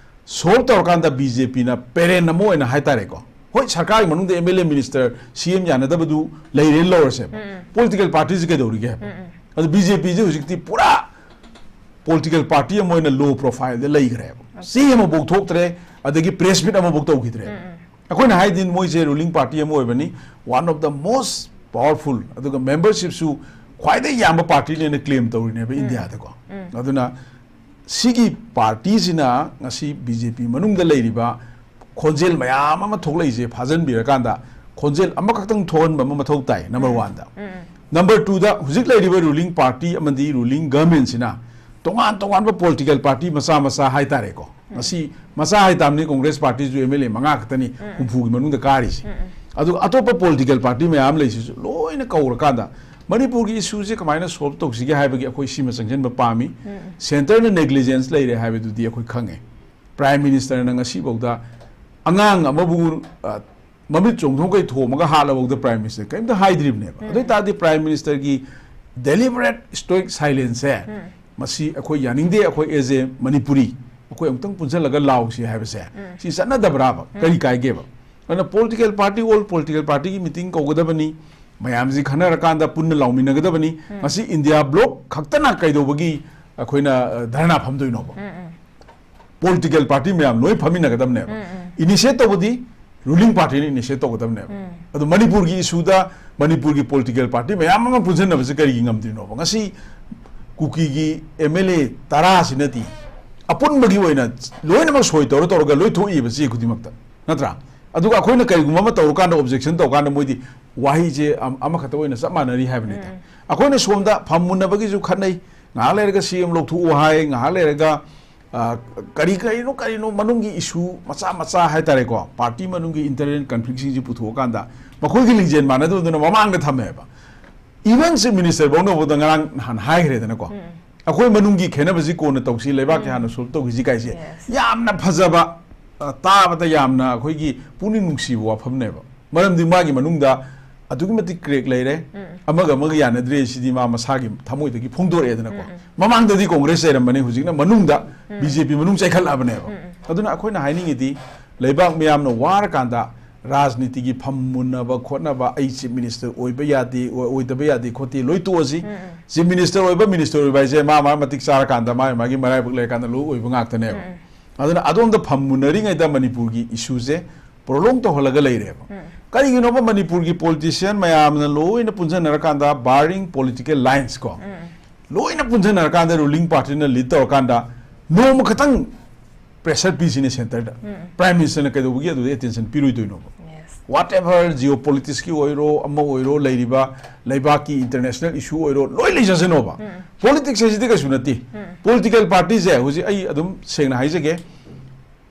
solve ꯇꯧꯔꯀꯥꯟꯗ B J Pꯅ parent ꯑꯃ ꯑꯣꯏꯅ ꯍꯥꯏꯇꯥꯔꯦꯀꯣ, ꯍꯣꯏ, ꯁꯔꯀꯥꯔꯒꯤ ꯃꯅꯨꯡꯗ M L A, minister, C M ꯌꯥꯅꯗꯕꯗꯨ ꯂꯩꯔꯦꯅ ꯂꯧꯔꯁꯦꯕ꯫ ꯎꯝ, ꯎꯝ꯫ Political partyꯁꯤ ꯀꯩꯗꯧꯔꯤꯒꯦ ꯍꯥꯏꯕ? ꯎꯝ, ꯎꯝ꯫ ꯑꯗꯨ B J Pꯁꯤ ꯍꯧꯖꯤꯛꯇꯤ ꯄꯨꯔꯥ political party ꯑꯃ ꯑꯣꯏꯅ low profileꯗ ꯂꯩꯈ꯭ꯔꯦꯕ꯫ Okay꯫ ꯆꯦ ꯑꯃꯐꯥꯎ ꯊꯣꯛꯇ꯭ꯔꯦ, ꯑꯗꯒꯤ press meet ꯑꯃꯐꯥꯎ ꯇꯧꯈꯤꯗ꯭ꯔꯦ꯫ ꯎꯝ, ꯎꯝ꯫ ꯑꯩꯈꯣꯏꯅ ꯍꯥꯏꯗꯤ ꯃꯣꯏꯁꯦ ruling party ꯑꯃ ꯑꯣꯏꯕꯅꯤ, one of the most powerful, ꯑꯗꯨꯒ membershipꯁꯨ ꯈ꯭ꯋꯥꯏꯗꯒꯤ ꯌꯥꯝꯕ partyꯅꯦꯅ claim ꯇꯧꯔꯤꯅꯦꯕ ꯎꯝ꯫ Indiaꯗꯀꯣ꯫ ꯎꯝ꯫ ꯑꯗꯨꯅ ꯁꯤꯒꯤ partyꯁꯤꯅ ꯉꯁꯤ B J P ꯃꯅꯨꯡꯗ ꯂꯩꯔꯤꯕ ꯈꯣꯟꯖꯦꯜ ꯃꯌꯥꯝ ꯑꯃ ꯊꯣꯛꯂꯛꯏꯁꯦ ꯐꯥꯖꯤꯟꯕꯤꯔꯀꯥꯟꯗ ꯈꯣꯟꯖꯦꯜ ꯑꯃꯈꯛꯇꯪ ꯊꯣꯛꯍꯟꯕ ꯑꯃ ꯃꯊꯧ ꯇꯥꯏ, number ꯎꯝ꯫ Oneꯗ꯫ ꯎꯝ, ꯎꯝ꯫ Number twoꯗ ꯍꯧꯖꯤꯛ ꯂꯩꯔꯤꯕ ruling party ꯑꯃꯗꯤ ruling governmentꯁꯤꯅ ꯇꯣꯉꯥꯟ ꯇꯣꯉꯥꯟꯕ political party ꯃꯆꯥ ꯃꯆꯥ ꯍꯥꯏꯇꯥꯔꯦꯀꯣ꯫ ꯎꯝ꯫ ꯉꯁꯤ ꯃꯆꯥ ꯍꯥꯏꯇꯥꯕꯅꯤ, Congress partyꯁꯨ M L A ꯃꯉꯥ ꯈꯛꯇꯅꯤ ꯎꯝ, ꯎꯝ꯫ ꯍꯨꯝꯐꯨꯒꯤ ꯃꯅꯨꯡꯗ ꯀꯥꯔꯤꯁꯦ꯫ ꯎꯝ, ꯎꯝ꯫ ꯑꯗꯨꯒ ꯑꯇꯣꯞꯄ political party ꯃꯌꯥꯝ ꯂꯩꯁꯤꯁꯨ ꯂꯣꯏꯅ ꯀꯧꯔꯀꯥꯟꯗ ꯃꯅꯤꯄꯨꯔꯒꯤ issueꯁꯦ ꯀꯃꯥꯏꯅ solve ꯇꯧꯁꯤꯒꯦ ꯍꯥꯏꯕꯒꯤ ꯑꯩꯈꯣꯏ ꯁꯤꯃ ꯆꯪꯁꯤꯟꯕ ꯄꯥꯝꯃꯤ꯫ ꯎꯝ, ꯎꯝ꯫ Centreꯅ negligence ꯂꯩꯔꯦ ꯍꯥꯏꯕꯗꯨꯗꯤ ꯑꯩꯈꯣꯏ ꯈꯪꯉꯦ꯫ Prime Ministerꯅ ꯉꯁꯤꯐꯥꯎꯗ ꯑꯉꯥꯡ ꯑꯃꯕꯨ, ꯑ, ꯃꯃꯤꯠ ꯆꯣꯡꯊꯣꯛꯈꯩ ꯊꯣꯝꯃꯒ ꯍꯥꯠꯂꯐꯥꯎꯗ Prime Minister ꯀꯔꯤꯝꯇ ꯍꯥꯏꯗ꯭ꯔꯤꯕꯅꯦꯕ꯫ ꯎꯝ꯫ ꯑꯗꯨ ꯑꯣꯏ ꯇꯥꯔꯗꯤ Prime Ministerꯒꯤ deliberate stoic silenceꯁꯦ, ꯎꯝ꯫ ꯃꯁꯤ ꯑꯩꯈꯣꯏ ꯌꯥꯅꯤꯡꯗꯦ, ꯑꯩꯈꯣꯏ as a Manipuri, ꯑꯩꯈꯣꯏ ꯑꯃꯨꯛꯇꯪ ꯄꯨꯟꯁꯤꯜꯂꯒ ꯂꯥꯎꯁꯤ ꯍꯥꯏꯕꯁꯦ, ꯎꯝ꯫ ꯁꯤ ꯆꯠꯅꯗꯕ꯭ꯔꯥꯕ? ꯎꯝ꯫ ꯀꯔꯤ ꯀꯥꯏꯒꯦꯕ? ꯑꯗꯨꯅ political party, all political partyꯒꯤ meeting ꯀꯧꯒꯗꯕꯅꯤ, ꯃꯌꯥꯝꯁꯤ ꯈꯟꯅꯔꯀꯥꯟꯗ ꯄꯨꯟꯅ ꯂꯥꯎꯃꯤꯟꯅꯒꯗꯕꯅꯤ꯫ ꯎꯝ꯫ ꯉꯁꯤ India bloc ꯈꯛꯇꯅ ꯀꯩꯗꯧꯕꯒꯤ ꯑꯩꯈꯣꯏꯅ, ꯑ, ꯙꯔꯅꯥ ꯐꯝꯗꯣꯏꯅꯣꯕ? ꯎꯝ, ꯎꯝ꯫ Political party ꯃꯌꯥꯝ ꯂꯣꯏ ꯐꯝꯃꯤꯟꯅꯒꯗꯕꯅꯦꯕ꯫ ꯎꯝ, ꯎꯝ꯫ Initiate ꯇꯧꯕꯗꯤ ruling partyꯅ initiate ꯇꯧꯒꯗꯕꯅꯦꯕ꯫ ꯎꯝ꯫ ꯑꯗꯣ ꯃꯅꯤꯄꯨꯔꯒꯤ issueꯗ ꯃꯅꯤꯄꯨꯔꯒꯤ political party ꯃꯌꯥꯝ ꯑꯃ ꯄꯨꯟꯁꯤꯟꯅꯕꯁꯦ ꯀꯔꯤꯒꯤ ꯉꯝꯗ꯭ꯔꯤꯅꯣꯕ? ꯉꯁꯤ ꯀꯨꯀꯤꯒꯤ ꯑꯦꯝ ꯑꯦꯜ ꯑꯦ ꯇꯔꯥꯁꯤꯅꯗꯤ ꯑꯄꯨꯟꯕꯒꯤ ꯑꯣꯏꯅ ꯂꯣꯏꯅꯃꯛ ꯁꯣꯏ ꯇꯧꯔ ꯇꯧꯔꯒ ꯂꯣꯏ ꯊꯣꯛꯏꯕ ꯆꯦ ꯈꯨꯗꯤꯡꯃꯛꯇ, ꯅꯠꯇ꯭ꯔꯥ? ꯑꯗꯨꯒ ꯑꯩꯈꯣꯏꯅ ꯀꯔꯤꯒꯨꯝꯕ ꯑꯃ ꯇꯧꯔꯀꯥꯟꯗ, ꯑꯣꯕꯖꯦꯛꯁꯟ ꯇꯧꯔꯀꯥꯟꯗ, ꯃꯣꯏꯗꯤ ꯋꯥꯍꯩꯁꯦ ꯑꯝ-, ꯑꯃꯈꯛꯇ ꯑꯣꯏꯅ ꯆꯞ ꯃꯥꯟꯅꯔꯤ ꯍꯥꯏꯕꯅꯤꯗ꯫ ꯎꯝ꯫ ꯑꯩꯈꯣꯏꯅ ꯁꯣꯝꯗ ꯐꯝ ꯃꯨꯟꯅꯕꯒꯤꯁꯨ ꯈꯠꯅꯩ, ꯉꯥꯏꯍꯥꯛ ꯂꯩꯔꯒ ꯁꯤ ꯑꯦꯝ ꯂꯧꯊꯣꯛꯎ ꯍꯥꯏ, ꯉꯥꯏꯍꯥꯛ ꯂꯩꯔꯒ, ꯑ, ꯀꯔꯤ ꯀꯔꯤꯅꯣ ꯀꯔꯤꯅꯣ ꯃꯅꯨꯡꯒꯤ ꯏꯁꯨ ꯃꯆꯥ ꯃꯆꯥ ꯍꯥꯏꯇꯥꯔꯦꯀꯣ, ꯄꯥꯔꯇꯤ ꯃꯅꯨꯡꯒꯤ ꯏꯟꯇꯔꯅꯦꯜ ꯀꯟꯐ꯭ꯂꯤꯛꯁꯤꯡꯁꯤ ꯄꯨꯊꯣꯛꯑꯀꯥꯟꯗ ꯃꯈꯣꯏꯒꯤ ꯂꯤꯡꯖꯦꯜ ꯃꯥꯟꯅꯗꯕꯗꯨꯅ ꯃꯃꯥꯡꯗ ꯊꯝꯃꯦꯕ꯫ ꯏꯚꯟ ꯆꯤꯐ ꯃꯤꯅꯤꯁꯇꯔ ꯐꯥꯎꯅꯕꯗ ꯉꯔꯥꯡ ꯅꯍꯥꯟ ꯍꯥꯏꯈ꯭ꯔꯦꯗꯅꯀꯣ, ꯎꯝ꯫ ꯑꯩꯈꯣꯏ ꯃꯅꯨꯡꯒꯤ ꯈꯦꯠꯅꯕꯁꯤ ꯀꯣꯟꯅ ꯇꯧꯁꯤ, ꯂꯩꯕꯥꯛꯀꯤ ꯎꯝ꯫ ꯍꯥꯟꯅ ꯁꯣꯜꯕ ꯇꯧꯈꯤꯁꯤ ꯀꯥꯏꯁꯦ꯫ Yes. ꯌꯥꯝꯅ ꯐꯖꯕ, ꯑ, ꯇꯥꯕꯗ ꯌꯥꯝꯅ ꯑꯩꯈꯣꯏꯒꯤ ꯄꯨꯛꯅꯤꯡ ꯅꯨꯡꯁꯤꯕ ꯋꯥꯐꯝꯅꯦꯕ꯫ ꯃꯔꯝꯗꯤ ꯃꯥꯒꯤ ꯃꯅꯨꯡꯗ ꯑꯗꯨꯛꯀꯤ ꯃꯇꯤꯛ ꯀ꯭ꯔꯦꯛ ꯂꯩꯔꯦ, ꯎꯝ꯫ ꯑꯃꯒ ꯑꯃꯒ ꯌꯥꯅꯗ꯭ꯔꯦ, ꯁꯤꯗꯤ ꯃꯥ ꯃꯁꯥꯒꯤ ꯊꯃꯣꯏꯗꯒꯤ ꯐꯣꯡꯗꯣꯔꯛꯑꯦꯗꯅꯀꯣ꯫ ꯎꯝ, ꯎꯝ꯫ ꯃꯃꯥꯡꯗꯗꯤ ꯀꯣꯡꯒ꯭ꯔꯦꯁ ꯂꯩꯔꯝꯕꯅꯤ, ꯍꯧꯖꯤꯛꯅ ꯃꯅꯨꯡꯗ ꯎꯝ꯫ ꯕꯤ ꯖꯦ ꯄꯤ ꯃꯅꯨꯡ ꯆꯥꯏꯈꯠꯂꯛꯑꯕꯅꯦꯕ꯫ ꯎꯝ, ꯎꯝ꯫ ꯑꯗꯨꯅ ꯑꯩꯈꯣꯏꯅ ꯍꯥꯏꯅꯤꯡꯉꯤꯗꯤ, ꯂꯩꯕꯥꯛ ꯃꯤꯌꯥꯝꯅ ꯋꯥꯔꯀꯥꯟꯗ ꯔꯥꯖꯅꯤꯇꯤꯒꯤ ꯐꯝ ꯃꯨꯟꯅꯕ ꯈꯣꯠꯅꯕ, ꯑꯩ ꯆꯤꯐ ꯃꯤꯅꯤꯁꯇꯔ ꯑꯣꯏꯕ ꯌꯥꯗꯦ, ꯑꯣꯏ-, ꯑꯣꯏꯗꯕ ꯌꯥꯗꯦ ꯈꯣꯠꯇꯦ, ꯂꯣꯏ ꯇꯣꯛꯑꯁꯤ꯫ ꯎꯝ, ꯎꯝ꯫ ꯆꯤꯐ ꯃꯤꯅꯤꯁꯇꯔ ꯑꯣꯏꯕ, ꯃꯤꯅꯤꯁꯇꯔ ꯑꯣꯏꯕ ꯍꯥꯏꯁꯦ ꯃꯥ ꯃꯥ ꯃꯇꯤꯛ ꯆꯥꯔꯀꯥꯟꯗ, ꯃꯥꯒꯤ ꯃꯥꯒꯤ ꯃꯔꯥꯏꯕꯛ ꯂꯩꯔꯀꯥꯟꯗ ꯂꯣꯏ ꯑꯣꯏꯕ ꯉꯥꯛꯇꯅꯦꯕ꯫ ꯎꯝ, ꯎꯝ꯫ ꯑꯗꯨꯅ ꯑꯗꯣꯝꯗ ꯐꯝ ꯃꯨꯟꯅꯔꯤꯉꯩꯗ ꯃꯅꯤꯄꯨꯔꯒꯤ ꯏꯁꯨꯁꯦ ꯄ꯭ꯔꯣꯂꯣꯡ ꯇꯧꯍꯜꯂꯒ ꯂꯩꯔꯦꯕ꯫ ꯎꯝ꯫ ꯀꯔꯤꯒꯤꯅꯣꯕ ꯃꯅꯤꯄꯨꯔꯒꯤ ꯄꯣꯂꯤꯇꯤꯁꯤꯌꯥꯟ ꯃꯌꯥꯝꯅ ꯂꯣꯏꯅ ꯄꯨꯟꯁꯤꯟꯅꯔꯀꯥꯟꯗ, barring political lines ꯀꯣ, ꯎꯝ꯫ ꯂꯣꯏꯅ ꯄꯨꯟꯁꯤꯟꯅꯔꯀꯥꯟꯗ, ꯔꯨꯂꯤꯡ ꯄꯥꯔꯇꯤꯅ ꯂꯤꯗ ꯇꯧꯔꯀꯥꯟꯗ ꯅꯣꯡꯃ ꯈꯛꯇꯪ ꯄ꯭ꯔꯦꯁꯔ ꯄꯤꯁꯤꯅꯦ ꯁꯦꯟꯇꯔꯗ꯫ ꯎꯝ꯫ ꯄ꯭ꯔꯥꯏꯝ ꯃꯤꯅꯤꯁꯇꯔꯅ ꯀꯩꯗꯧꯕꯒꯤ ꯑꯗꯨꯗ ꯑꯦꯇꯦꯟꯁꯟ ꯄꯤꯔꯣꯏꯗꯣꯏꯅꯣꯕ? Yes. Whatever, ꯖꯤꯑꯣ ꯄꯣꯂꯤꯇꯤꯛꯁꯀꯤ ꯑꯣꯏꯔꯣ, ꯑꯃ ꯑꯣꯏꯔꯣ, ꯂꯩꯔꯤꯕ ꯂꯩꯕꯥꯛꯀꯤ ꯏꯟꯇꯔꯅꯦꯁꯅꯦꯜ ꯏꯁꯨ ꯑꯣꯏꯔꯣ, ꯂꯣꯏ ꯂꯩꯖꯁꯅꯣꯕ꯫ ꯎꯝ꯫ ꯄꯣꯂꯤꯇꯤꯛꯁ ꯍꯥꯏꯁꯤꯗꯤ ꯀꯩꯁꯨ ꯅꯠꯇꯦ꯫ ꯎꯝ꯫ ꯄꯣꯂꯤꯇꯤꯀꯦꯜ ꯄꯥꯔꯇꯤꯁꯦ ꯍꯧꯖꯤꯛ ꯑꯩ ꯑꯗꯨꯝ ꯁꯦꯡꯅ ꯍꯥꯏꯖꯒꯦ,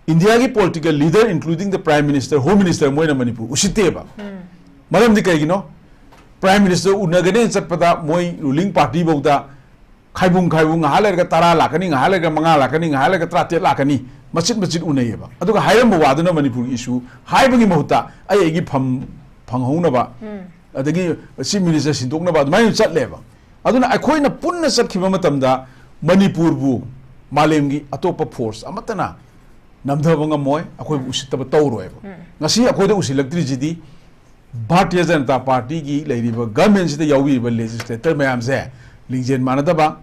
ꯏꯟꯗꯤꯌꯥꯒꯤ political leader, including the prime minister, home minister, ꯃꯣꯏꯅ ꯃꯅꯤꯄꯨꯔ ꯎꯁꯤꯠꯇꯦꯕ꯫ ꯎꯝ꯫ ꯃꯔꯝꯗꯤ ꯀꯩꯒꯤꯅꯣ? ꯄ꯭ꯔꯥꯏꯝ ꯃꯤꯅꯤꯁꯇꯔ ꯎꯅꯒꯅꯦꯅ ꯆꯠꯄꯗ ꯃꯣꯏ ꯔꯨꯂꯤꯡ ꯄꯥꯔꯇꯤ ꯐꯥꯎꯗ ꯈꯥꯏꯕꯨꯡ ꯈꯥꯏꯕꯨꯡ, ꯉꯥꯏꯍꯥꯛ ꯂꯩꯔꯒ ꯇꯔꯥ ꯂꯥꯛꯀꯅꯤ, ꯉꯥꯏꯍꯥꯛ ꯂꯩꯔꯒ ꯃꯉꯥ ꯂꯥꯛꯀꯅꯤ, ꯉꯥꯏꯍꯥꯛ ꯂꯩꯔꯒ ꯇꯔꯥꯇꯔꯦꯠ ꯂꯥꯛꯀꯅꯤ, ꯃꯆꯤꯠ ꯃꯆꯤꯠ ꯎꯅꯩꯌꯦꯕ꯫ ꯑꯗꯨꯒ ꯍꯥꯏꯔꯝꯕ ꯋꯥꯗꯨꯅ ꯃꯅꯤꯄꯨꯔꯒꯤ ꯏꯁꯨ ꯍꯥꯏꯕꯒꯤ ꯃꯍꯨꯠꯇ ꯑꯩ ꯑꯩꯒꯤ ꯐꯝ ꯐꯪꯍꯧꯅꯕ, ꯎꯝ꯫ ꯑꯗꯒꯤ ꯆꯤꯐ ꯃꯤꯅꯤꯁꯇꯔ ꯁꯤꯟꯗꯣꯛꯅꯕ ꯑꯗꯨꯃꯥꯏꯅ ꯆꯠꯂꯦꯕ꯫ ꯑꯗꯨꯅ ꯑꯩꯈꯣꯏꯅ ꯄꯨꯟꯅ ꯆꯠꯈꯤꯕ ꯃꯇꯝꯗ ꯃꯅꯤꯄꯨꯔꯕꯨ ꯃꯥꯂꯦꯝꯒꯤ ꯑꯇꯣꯞꯄ ꯐꯣꯔꯁ ꯑꯃꯠꯇꯅ ꯅꯝꯊꯕ ꯉꯝꯃꯣꯏ, ꯑꯩꯈꯣꯏꯕꯨ ꯎꯁꯤꯠꯇꯕ ꯇꯧꯔꯣꯏꯕ꯫ ꯎꯝ꯫ ꯉꯁꯤ ꯑꯩꯈꯣꯏꯗ ꯎꯁꯤꯜꯂꯛꯇ꯭ꯔꯤꯁꯤꯗꯤ ꯚꯥꯔꯇꯤꯌ ꯖꯅꯇꯥ ꯄꯥꯔꯇꯤꯒꯤ ꯂꯩꯔꯤꯕ ꯒꯚꯔꯟꯃꯦꯟꯁꯤꯗ ꯌꯥꯎꯕꯤꯔꯤꯕ ꯂꯦꯖꯤꯁꯂꯦꯇꯔ ꯃꯌꯥꯝꯁꯦ ꯂꯤꯡꯖꯦꯜ ꯃꯥꯟꯅꯗꯕ,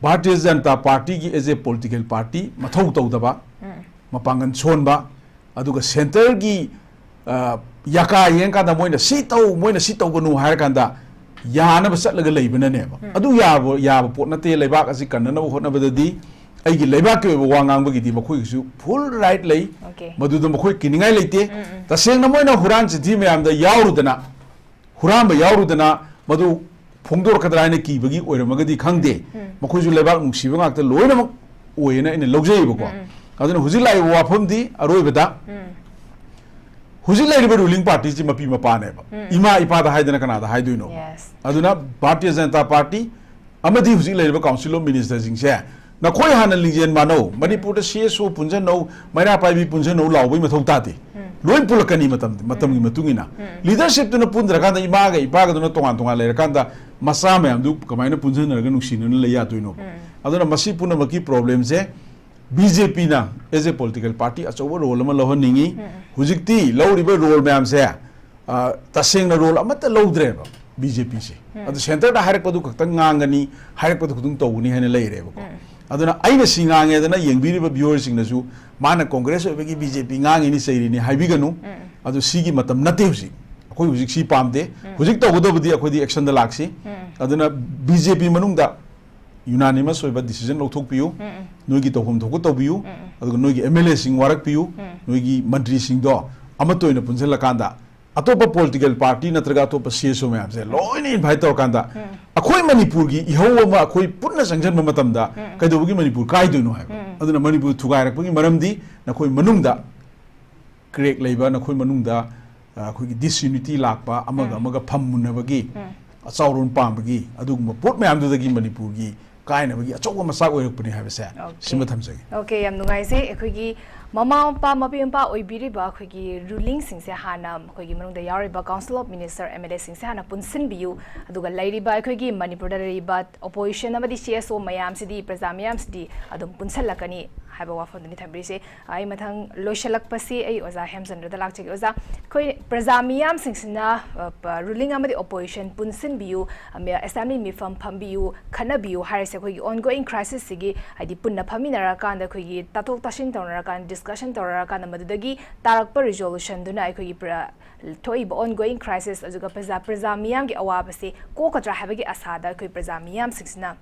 ꯚꯥꯔꯇꯤꯌ ꯖꯅꯇꯥ ꯄꯥꯔꯇꯤꯒꯤ as a political party ꯃꯊꯧ ꯇꯧꯗꯕ, ꯎꯝ꯫ ꯃꯄꯥꯡꯒꯜ ꯁꯣꯟꯕ, ꯑꯗꯨꯒ ꯁꯦꯟꯇꯔꯒꯤ, ꯑ, ꯌꯥꯀꯥ ꯌꯦꯡꯀꯥꯟꯗ ꯃꯣꯏꯅ ꯁꯤ ꯇꯧ, ꯃꯣꯏꯅ ꯁꯤ ꯇꯧꯒꯅꯨ ꯍꯥꯏꯔꯀꯥꯟꯗ ꯌꯥꯅꯕ ꯆꯠꯂꯒ ꯂꯩꯕꯅꯅꯦꯕ꯫ ꯑꯗꯨ ꯌꯥꯕ ꯌꯥꯕ ꯄꯣꯠ ꯅꯠꯇꯦ꯫ ꯂꯩꯕꯥꯛ ꯑꯁꯤ ꯀꯟꯅꯅꯕ ꯍꯣꯠꯅꯕꯗꯗꯤ ꯑꯩꯒꯤ ꯂꯩꯕꯥꯛꯀꯤ ꯑꯣꯏꯕ ꯋꯥ ꯉꯥꯡꯕꯒꯤꯗꯤ ꯃꯈꯣꯏꯒꯤꯁꯨ full right ꯂꯩ꯫ Okay. ꯃꯗꯨꯗ ꯃꯈꯣꯏ ꯀꯤꯅꯤꯡꯉꯥꯏ ꯂꯩꯇꯦ꯫ ꯇꯁꯦꯡꯅ ꯃꯣꯏꯅ ꯍꯨꯔꯥꯟ ꯆꯤꯟꯊꯤ ꯃꯌꯥꯝꯗ ꯌꯥꯎꯔꯨꯗꯅ, ꯍꯨꯔꯥꯟꯕ ꯌꯥꯎꯔꯨꯗꯅ ꯃꯗꯨ ꯐꯣꯡꯗꯣꯔꯛꯀꯗ꯭ꯔꯥ ꯍꯥꯏꯅ ꯀꯤꯕꯒꯤ ꯑꯣꯏꯔꯝꯃꯒꯗꯤ ꯈꯪꯗꯦ꯫ ꯃꯈꯣꯏꯁꯨ ꯂꯩꯕꯥꯛ ꯅꯨꯡꯁꯤꯕ ꯉꯥꯛꯇ ꯂꯣꯏꯅꯃꯛ ꯑꯣꯏꯌꯦꯅ ꯑꯩꯅ ꯂꯧꯖꯩꯌꯦꯕꯀꯣ꯫ ꯑꯗꯨꯅ ꯍꯧꯖꯤꯛ ꯂꯥꯛꯏꯕ ꯋꯥꯐꯝꯗꯤ ꯑꯔꯣꯏꯕꯗ ꯍꯧꯖꯤꯛ ꯂꯩꯔꯤꯕ ruling partyꯁꯤ ꯃꯄꯤ ꯃꯄꯥꯅꯦꯕ꯫ ꯏꯃꯥ ꯏꯄꯥꯗ ꯍꯥꯏꯗꯅ ꯀꯅꯥꯗ ꯍꯥꯏꯗꯣꯏꯅꯣ? Yes. ꯑꯗꯨꯅ ꯚꯥꯔꯇꯤꯌ ꯖꯅꯇꯥ ꯄꯥꯔꯇꯤ ꯑꯃꯗꯤ ꯍꯧꯖꯤꯛ ꯂꯩꯔꯤꯕ council of ministerꯁꯤꯡꯁꯦ, ꯅꯈꯣꯏ ꯍꯥꯟꯅ ꯂꯤꯡꯖꯦꯜ ꯃꯥꯟꯅꯧ, ꯃꯅꯤꯄꯨꯔꯗ CSO ꯄꯨꯟꯁꯤꯟꯅꯧ, ꯃꯩꯔꯥ ꯄꯥꯏꯕꯤ ꯄꯨꯟꯁꯤꯟꯅꯧ ꯂꯥꯎꯕꯒꯤ ꯃꯊꯧ ꯇꯥꯗꯦ꯫ ꯂꯣꯏ ꯄꯨꯜꯂꯛꯀꯅꯤ ꯃꯇꯝ ꯃꯇꯝꯒꯤ ꯃꯇꯨꯡ ꯏꯟꯅ꯫ Leadershipꯇꯨꯅ ꯄꯨꯟꯗ꯭ꯔꯀꯥꯟꯗ, ꯏꯃꯥꯒ ꯏꯄꯥꯒꯗꯨꯅ ꯇꯣꯉꯥꯟ ꯇꯣꯉꯥꯟ ꯂꯩꯔꯀꯥꯟꯗ, ꯃꯆꯥ ꯃꯌꯥꯝꯗꯨ ꯀꯃꯥꯏꯅ ꯄꯨꯟꯁꯤꯟꯅꯔꯒ ꯅꯨꯡꯁꯤꯅꯅ ꯂꯩ ꯌꯥꯗꯣꯏꯅꯣ? ꯑꯗꯨꯅ ꯃꯁꯤ ꯄꯨꯝꯅꯃꯛꯀꯤ problemꯁꯦ BJPꯅ as a political party ꯑꯆꯧꯕ role ꯑꯃ ꯂꯧꯍꯟꯅꯤꯡꯉꯤ꯫ ꯍꯧꯖꯤꯛꯇꯤ ꯂꯧꯔꯤꯕ role ꯃꯌꯥꯝꯁꯦ, ꯑ, ꯇꯁꯦꯡꯅ role ꯑꯃꯠꯇ ꯂꯧꯗ꯭ꯔꯦꯕ BJPꯁꯦ꯫ ꯑꯗꯨ centreꯗ ꯍꯥꯏꯔꯛꯄꯗꯨ ꯈꯛꯇꯪ ꯉꯥꯡꯒꯅꯤ, ꯍꯥꯏꯔꯛꯄꯗꯨ ꯈꯛꯇꯪ ꯇꯧꯒꯅꯤ ꯍꯥꯏꯅ ꯂꯩꯔꯦꯕꯀꯣ꯫ ꯑꯗꯨꯅ ꯑꯩꯅ ꯁꯤ ꯉꯥꯡꯉꯦꯗꯅ ꯌꯦꯡꯕꯤꯔꯤꯕ viewerꯁꯤꯡꯅꯁꯨ, "ꯃꯥꯅ Congress ꯑꯣꯏꯕꯒꯤ BJP ꯉꯥꯡꯉꯤꯅꯤ, ꯆꯩꯔꯤꯅꯤ" ꯍꯥꯏꯕꯤꯒꯅꯨ꯫ ꯑꯗꯨ ꯁꯤꯒꯤ ꯃꯇꯝ ꯅꯠꯇꯦ ꯍꯧꯖꯤꯛ꯫ ꯑꯩꯈꯣꯏ ꯍꯧꯖꯤꯛ ꯁꯤ ꯄꯥꯝꯗꯦ꯫ ꯍꯧꯖꯤꯛ ꯇꯧꯒꯗꯕꯗꯤ ꯑꯩꯈꯣꯏꯗꯤ actionꯗ ꯂꯥꯛꯁꯤ꯫ ꯑꯗꯨꯅ BJP ꯃꯅꯨꯡꯗ unanimous ꯑꯣꯏꯕ decision ꯂꯧꯊꯣꯛꯄꯤꯌꯨ꯫ ꯅꯣꯏꯒꯤ ꯇꯧꯐꯝ ꯊꯣꯛꯄ ꯇꯧꯕꯤꯌꯨ꯫ ꯑꯗꯨꯒ ꯅꯣꯏꯒꯤ MLAꯁꯤꯡ ꯋꯥꯔꯛꯄꯤꯌꯨ꯫ ꯅꯣꯏꯒꯤ ꯃꯟꯇ꯭ꯔꯤꯁꯤꯡꯗꯣ ꯑꯃꯠꯇ ꯑꯣꯏꯅ ꯄꯨꯟꯁꯤꯜꯂꯀꯥꯟꯗ, ꯑꯇꯣꯞꯄ political party ꯅꯠꯇ꯭ꯔꯒ ꯑꯇꯣꯞꯄ CSO ꯃꯌꯥꯝꯁꯦ ꯂꯣꯏꯅ invite ꯇꯧꯔꯀꯥꯟꯗ, ꯑꯩꯈꯣꯏ ꯃꯅꯤꯄꯨꯔꯒꯤ ꯏꯍꯧ ꯑꯃ ꯑꯩꯈꯣꯏ ꯄꯨꯟꯅ ꯆꯪꯁꯤꯟꯕ ꯃꯇꯝꯗ ꯀꯩꯗꯧꯕꯒꯤ ꯃꯅꯤꯄꯨꯔ ꯀꯥꯏꯗꯣꯏꯅꯣ ꯍꯥꯏꯕ꯫ ꯑꯗꯨꯅ ꯃꯅꯤꯄꯨꯔ ꯊꯨꯒꯥꯏꯔꯛꯄꯒꯤ ꯃꯔꯝꯗꯤ ꯅꯈꯣꯏ ꯃꯅꯨꯡꯗ crack ꯂꯩꯕ, ꯅꯈꯣꯏ ꯃꯅꯨꯡꯗ, ꯑ, ꯑꯩꯈꯣꯏꯒꯤ disunity ꯂꯥꯛꯄ, ꯑꯃꯒ ꯑꯃꯒ ꯐꯝ ꯃꯨꯟꯅꯕꯒꯤ, ꯑꯆꯥꯎꯔꯣꯟ ꯄꯥꯝꯕꯒꯤ, ꯑꯗꯨꯒꯨꯝꯕ ꯄꯣꯠ ꯃꯌꯥꯝꯗꯨꯗꯒꯤ ꯃꯅꯤꯄꯨꯔꯒꯤ ꯀꯥꯏꯅꯕꯒꯤ ꯑꯆꯧꯕ ꯃꯆꯥꯛ ꯑꯣꯏꯔꯛꯄꯅꯤ ꯍꯥꯏꯕꯁꯦ Okay. ꯁꯤꯃ ꯊꯝꯖꯒꯦ꯫ Okay, ꯌꯥꯝ ꯅꯨꯡꯉꯥꯏꯖꯩ꯫ ꯑꯩꯈꯣꯏꯒꯤ ꯃꯃꯥ ꯃꯄꯥ, ꯃꯄꯤ ꯃꯄꯥ ꯑꯣꯏꯕꯤꯔꯤꯕ ꯑꯩꯈꯣꯏꯒꯤ rulingꯁꯤꯡꯁꯦ ꯍꯥꯟꯅ, ꯑꯩꯈꯣꯏꯒꯤ ꯃꯅꯨꯡꯗ ꯌꯥꯎꯔꯤꯕ Council of Minister, MLAꯁꯤꯡꯁꯦ ꯍꯥꯟꯅ ꯄꯨꯟꯁꯤꯟꯕꯤꯌꯨ, ꯑꯗꯨꯒ ꯂꯩꯔꯤꯕ ꯑꯩꯈꯣꯏꯒꯤ ꯃꯅꯤꯄꯨꯔꯗ ꯂꯩꯔꯤꯕ opposition ꯑꯃꯗꯤ CSO ꯃꯌꯥꯝꯁꯤꯗꯤ, ꯄ꯭ꯔꯖꯥ ꯃꯌꯥꯝꯁꯤꯗꯤ ꯑꯗꯨꯝ ꯄꯨꯟꯁꯤꯜꯂꯛꯀꯅꯤ ꯍꯥꯏꯕ ꯋꯥꯐꯝꯗꯨꯅꯤ ꯊꯝꯕꯤꯔꯤꯁꯦ꯫ ꯑꯩ ꯃꯊꯪ ꯂꯣꯏꯁꯤꯜꯂꯛꯄꯁꯤ ꯑꯩ ꯑꯣꯖꯥ ꯍꯦꯝꯆꯟꯗ꯭ꯔꯗ ꯂꯥꯛꯆꯒꯦ꯫ ꯑꯣꯖꯥ, ꯑꯩꯈꯣꯏ ꯄ꯭ꯔꯖꯥ ꯃꯤꯌꯥꯝꯁꯤꯡꯁꯤꯅ, ꯑ, ꯄ-, ꯔꯨꯂꯤꯡ ꯑꯃꯗꯤ ꯑꯣꯄꯣꯖꯤꯁꯟ ꯄꯨꯟꯁꯤꯟꯕꯤꯌꯨ, ꯑ, ꯃꯤ-, ꯑꯦꯁꯦꯝꯕ꯭ꯂꯤ ꯃꯤꯐꯝ ꯐꯝꯕꯤꯌꯨ, ꯈꯟꯅꯕꯤꯌꯨ ꯍꯥꯏꯔꯤꯁꯦ ꯑꯩꯈꯣꯏꯒꯤ ꯑꯣꯟꯒꯣꯋꯤꯡ ꯀ꯭ꯔꯥꯏꯁꯤꯁꯁꯤꯒꯤ, ꯍꯥꯏꯗꯤ ꯄꯨꯟꯅ ꯐꯝꯃꯤꯟꯅꯔꯀꯥꯟꯗ, ꯑꯩꯈꯣꯏꯒꯤ ꯇꯥꯊꯣꯛ ꯇꯥꯁꯤꯟ ꯇꯧꯅꯔꯀꯥꯟꯗ, ꯗꯤꯁꯀꯁꯟ ꯇꯧꯅꯔꯀꯥꯟꯗ ꯃꯗꯨꯗꯒꯤ ꯇꯥꯔꯛꯄ ꯔꯤꯖꯣꯂꯨꯁꯟꯗꯨꯅ ꯑꯩꯈꯣꯏꯒꯤ ꯄ꯭ꯔ-, ꯊꯣꯛꯏꯕ ꯑꯣꯟꯒꯣꯋꯤꯡ ꯀ꯭ꯔꯥꯏꯁꯤꯁ, ꯑꯗꯨꯒ ꯄ꯭ꯔꯖꯥ, ꯄ꯭ꯔꯖꯥ ꯃꯤꯌꯥꯝꯒꯤ ꯑꯋꯥꯕꯁꯤ ꯀꯣꯛꯀꯗ꯭ꯔꯥ ꯍꯥꯏꯕꯒꯤ ꯑꯁꯥꯗ ꯑꯩꯈꯣꯏ ꯄ꯭ꯔꯖꯥ ꯃꯤꯌꯥꯝꯁꯤꯡꯁꯤꯅ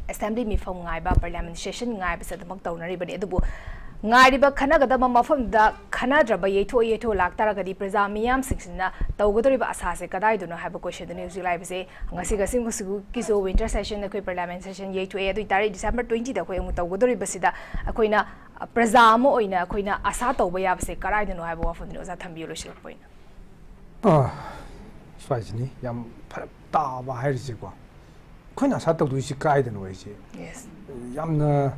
ꯑꯦꯁꯦꯝꯕ꯭ꯂꯤ ꯃꯤꯐꯝ ꯉꯥꯏꯕ, ꯄꯥꯔꯂꯤꯌꯥꯃꯦꯟ ꯁꯦꯁꯟ ꯉꯥꯏꯕꯁꯦ ꯑꯗꯨꯃꯛ ꯇꯧꯅꯔꯤꯕꯅꯤ꯫ ꯑꯗꯨꯕꯨ ꯉꯥꯏꯔꯤꯕ ꯈꯟꯅꯒꯗꯕ ꯃꯐꯝꯗ ꯈꯟꯅꯗ꯭ꯔꯕ, ꯌꯩꯊꯣꯛ ꯌꯩꯊꯣꯛ ꯂꯥꯛꯇꯥꯔꯒꯗꯤ ꯄ꯭ꯔꯖꯥ ꯃꯤꯌꯥꯝꯁꯤꯡꯁꯤꯅ ꯇꯧꯒꯗꯧꯔꯤꯕ ꯑꯁꯥꯁꯦ ꯀꯗꯥꯏꯗꯅꯣ ꯍꯥꯏꯕ ꯀꯣꯏꯁꯟꯗꯨꯅꯤ ꯍꯧꯖꯤꯛ ꯂꯥꯛꯏꯕꯁꯦ꯫ ꯉꯁꯤ, ꯉꯁꯤ, ꯉꯁꯤꯒꯤꯁꯨ ꯋꯤꯟꯇꯔ ꯁꯦꯁꯟ, ꯑꯩꯈꯣꯏ ꯄꯥꯔꯂꯤꯌꯥꯃꯦꯟ ꯁꯦꯁꯟ ꯌꯩꯊꯣꯛꯑꯦ꯫ ꯑꯗꯨ ꯑꯣꯏꯇꯥꯔꯗꯤ ꯗꯤꯁꯦꯝꯕꯔ ꯇ꯭ꯋꯦꯟꯇꯤꯗ ꯑꯩꯈꯣꯏ ꯑꯃꯨꯛ ꯇꯧꯒꯗꯧꯔꯤꯕꯁꯤꯗ ꯑꯩꯈꯣꯏꯅ, ꯑ, ꯄ꯭ꯔꯖꯥ ꯑꯃ ꯑꯣꯏꯅ ꯑꯩꯈꯣꯏꯅ ꯑꯁꯥ ꯇꯧꯕ ꯌꯥꯕꯁꯦ ꯀꯗꯥꯏꯗꯅꯣ ꯍꯥꯏꯕ ꯋꯥꯐꯝꯗꯨꯅꯤ ꯑꯣꯖꯥ ꯊꯝꯕꯤꯌꯨ ꯂꯣꯏꯁꯤꯜꯂꯛꯄ ꯑꯣꯏꯅ꯫ ꯑꯥ, ꯁ꯭ꯋꯥꯏꯁꯤꯅꯤ ꯌꯥꯝ ꯐꯔꯛ ꯇꯥꯕ ꯍꯥꯏꯔꯤꯁꯦꯀꯣ꯫ ꯑꯩꯈꯣꯏꯅ ꯑꯁꯥ ꯇꯧꯗꯣꯏꯁꯤ ꯀꯥꯏꯗꯅꯣ ꯍꯥꯏꯁꯦ? Yes. ꯌꯥꯝꯅ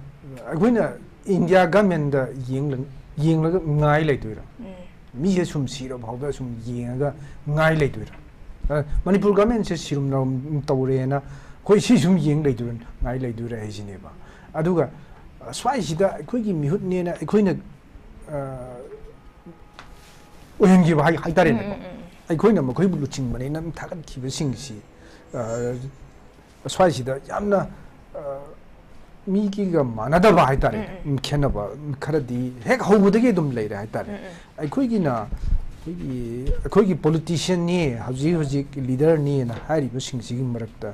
ꯑꯩꯈꯣꯏꯅ ꯏꯟꯗꯤꯌꯥ ꯒꯃꯦꯟꯗ ꯌꯦꯡꯂ-, ꯌꯦꯡꯂꯒ ꯉꯥꯏ ꯂꯩꯗꯣꯏꯔꯥ? ꯎꯝ꯫ ꯃꯤꯁꯦ ꯁꯨꯝ ꯁꯤꯔ ꯐꯥꯎꯗ ꯁꯨꯝ ꯌꯦꯡꯉꯒ ꯉꯥꯏ ꯂꯩꯗꯣꯏꯔꯥ? ꯑ, ꯃꯅꯤꯄꯨꯔ ꯒꯃꯦꯟꯁꯦ ꯁꯤꯔꯨꯝ ꯅꯥꯔꯨꯝ ꯇꯧꯔꯦꯅ ꯑꯩꯈꯣꯏ ꯁꯤ ꯁꯨꯝ ꯌꯦꯡ ꯂꯩꯗꯣꯏꯔꯥ, ꯉꯥꯏ ꯂꯩꯗꯣꯏꯔꯥ ꯍꯥꯏꯁꯤꯅꯦꯕ꯫ ꯑꯗꯨꯒ, ꯑ, ꯁ꯭ꯋꯥꯏꯁꯤꯗ ꯑꯩꯈꯣꯏꯒꯤ ꯃꯤꯍꯨꯠꯅꯦꯅ ꯑꯩꯈꯣꯏꯅ, ꯑ, ꯑꯣꯏꯍꯟꯈꯤꯕ ꯍꯥꯏ-, ꯍꯥꯏꯇꯥꯔꯦꯅꯦꯀꯣ꯫ ꯎꯝ, ꯎꯝ, ꯎꯝ꯫ ꯑꯩꯈꯣꯏꯅ ꯃꯈꯣꯏꯕꯨ ꯂꯨꯆꯤꯡꯕꯅꯦꯅ ꯊꯥꯒꯠꯈꯤꯕꯁꯤꯡꯁꯤ, ꯑ, ꯁ꯭ꯋꯥꯏꯁꯤꯗ ꯌꯥꯝꯅ, ꯑ, ꯃꯤꯒꯤꯒ ꯃꯥꯟꯅꯗꯕ ꯍꯥꯏꯇꯥꯔꯦ꯫ ꯎꯝ, ꯎꯝ꯫ ꯈꯦꯠꯅꯕ ꯈꯔꯗꯤ ꯍꯦꯛ ꯍꯧꯕꯗꯒꯤ ꯑꯗꯨꯝ ꯂꯩꯔꯦ ꯍꯥꯏꯇꯥꯔꯦ꯫ ꯎꯝ, ꯎꯝ꯫ ꯑꯩꯈꯣꯏꯒꯤꯅ, ꯑꯩꯈꯣꯏꯒꯤ, ꯑꯩꯈꯣꯏꯒꯤ ꯄꯣꯂꯤꯇꯤꯁꯤꯌꯟꯅꯤ, ꯍꯧꯖꯤꯛ ꯍꯧꯖꯤꯛ ꯂꯤꯗꯔꯅꯤꯅ ꯍꯥꯏꯔꯤꯕꯁꯤꯡꯁꯤꯒꯤ ꯃꯔꯛꯇ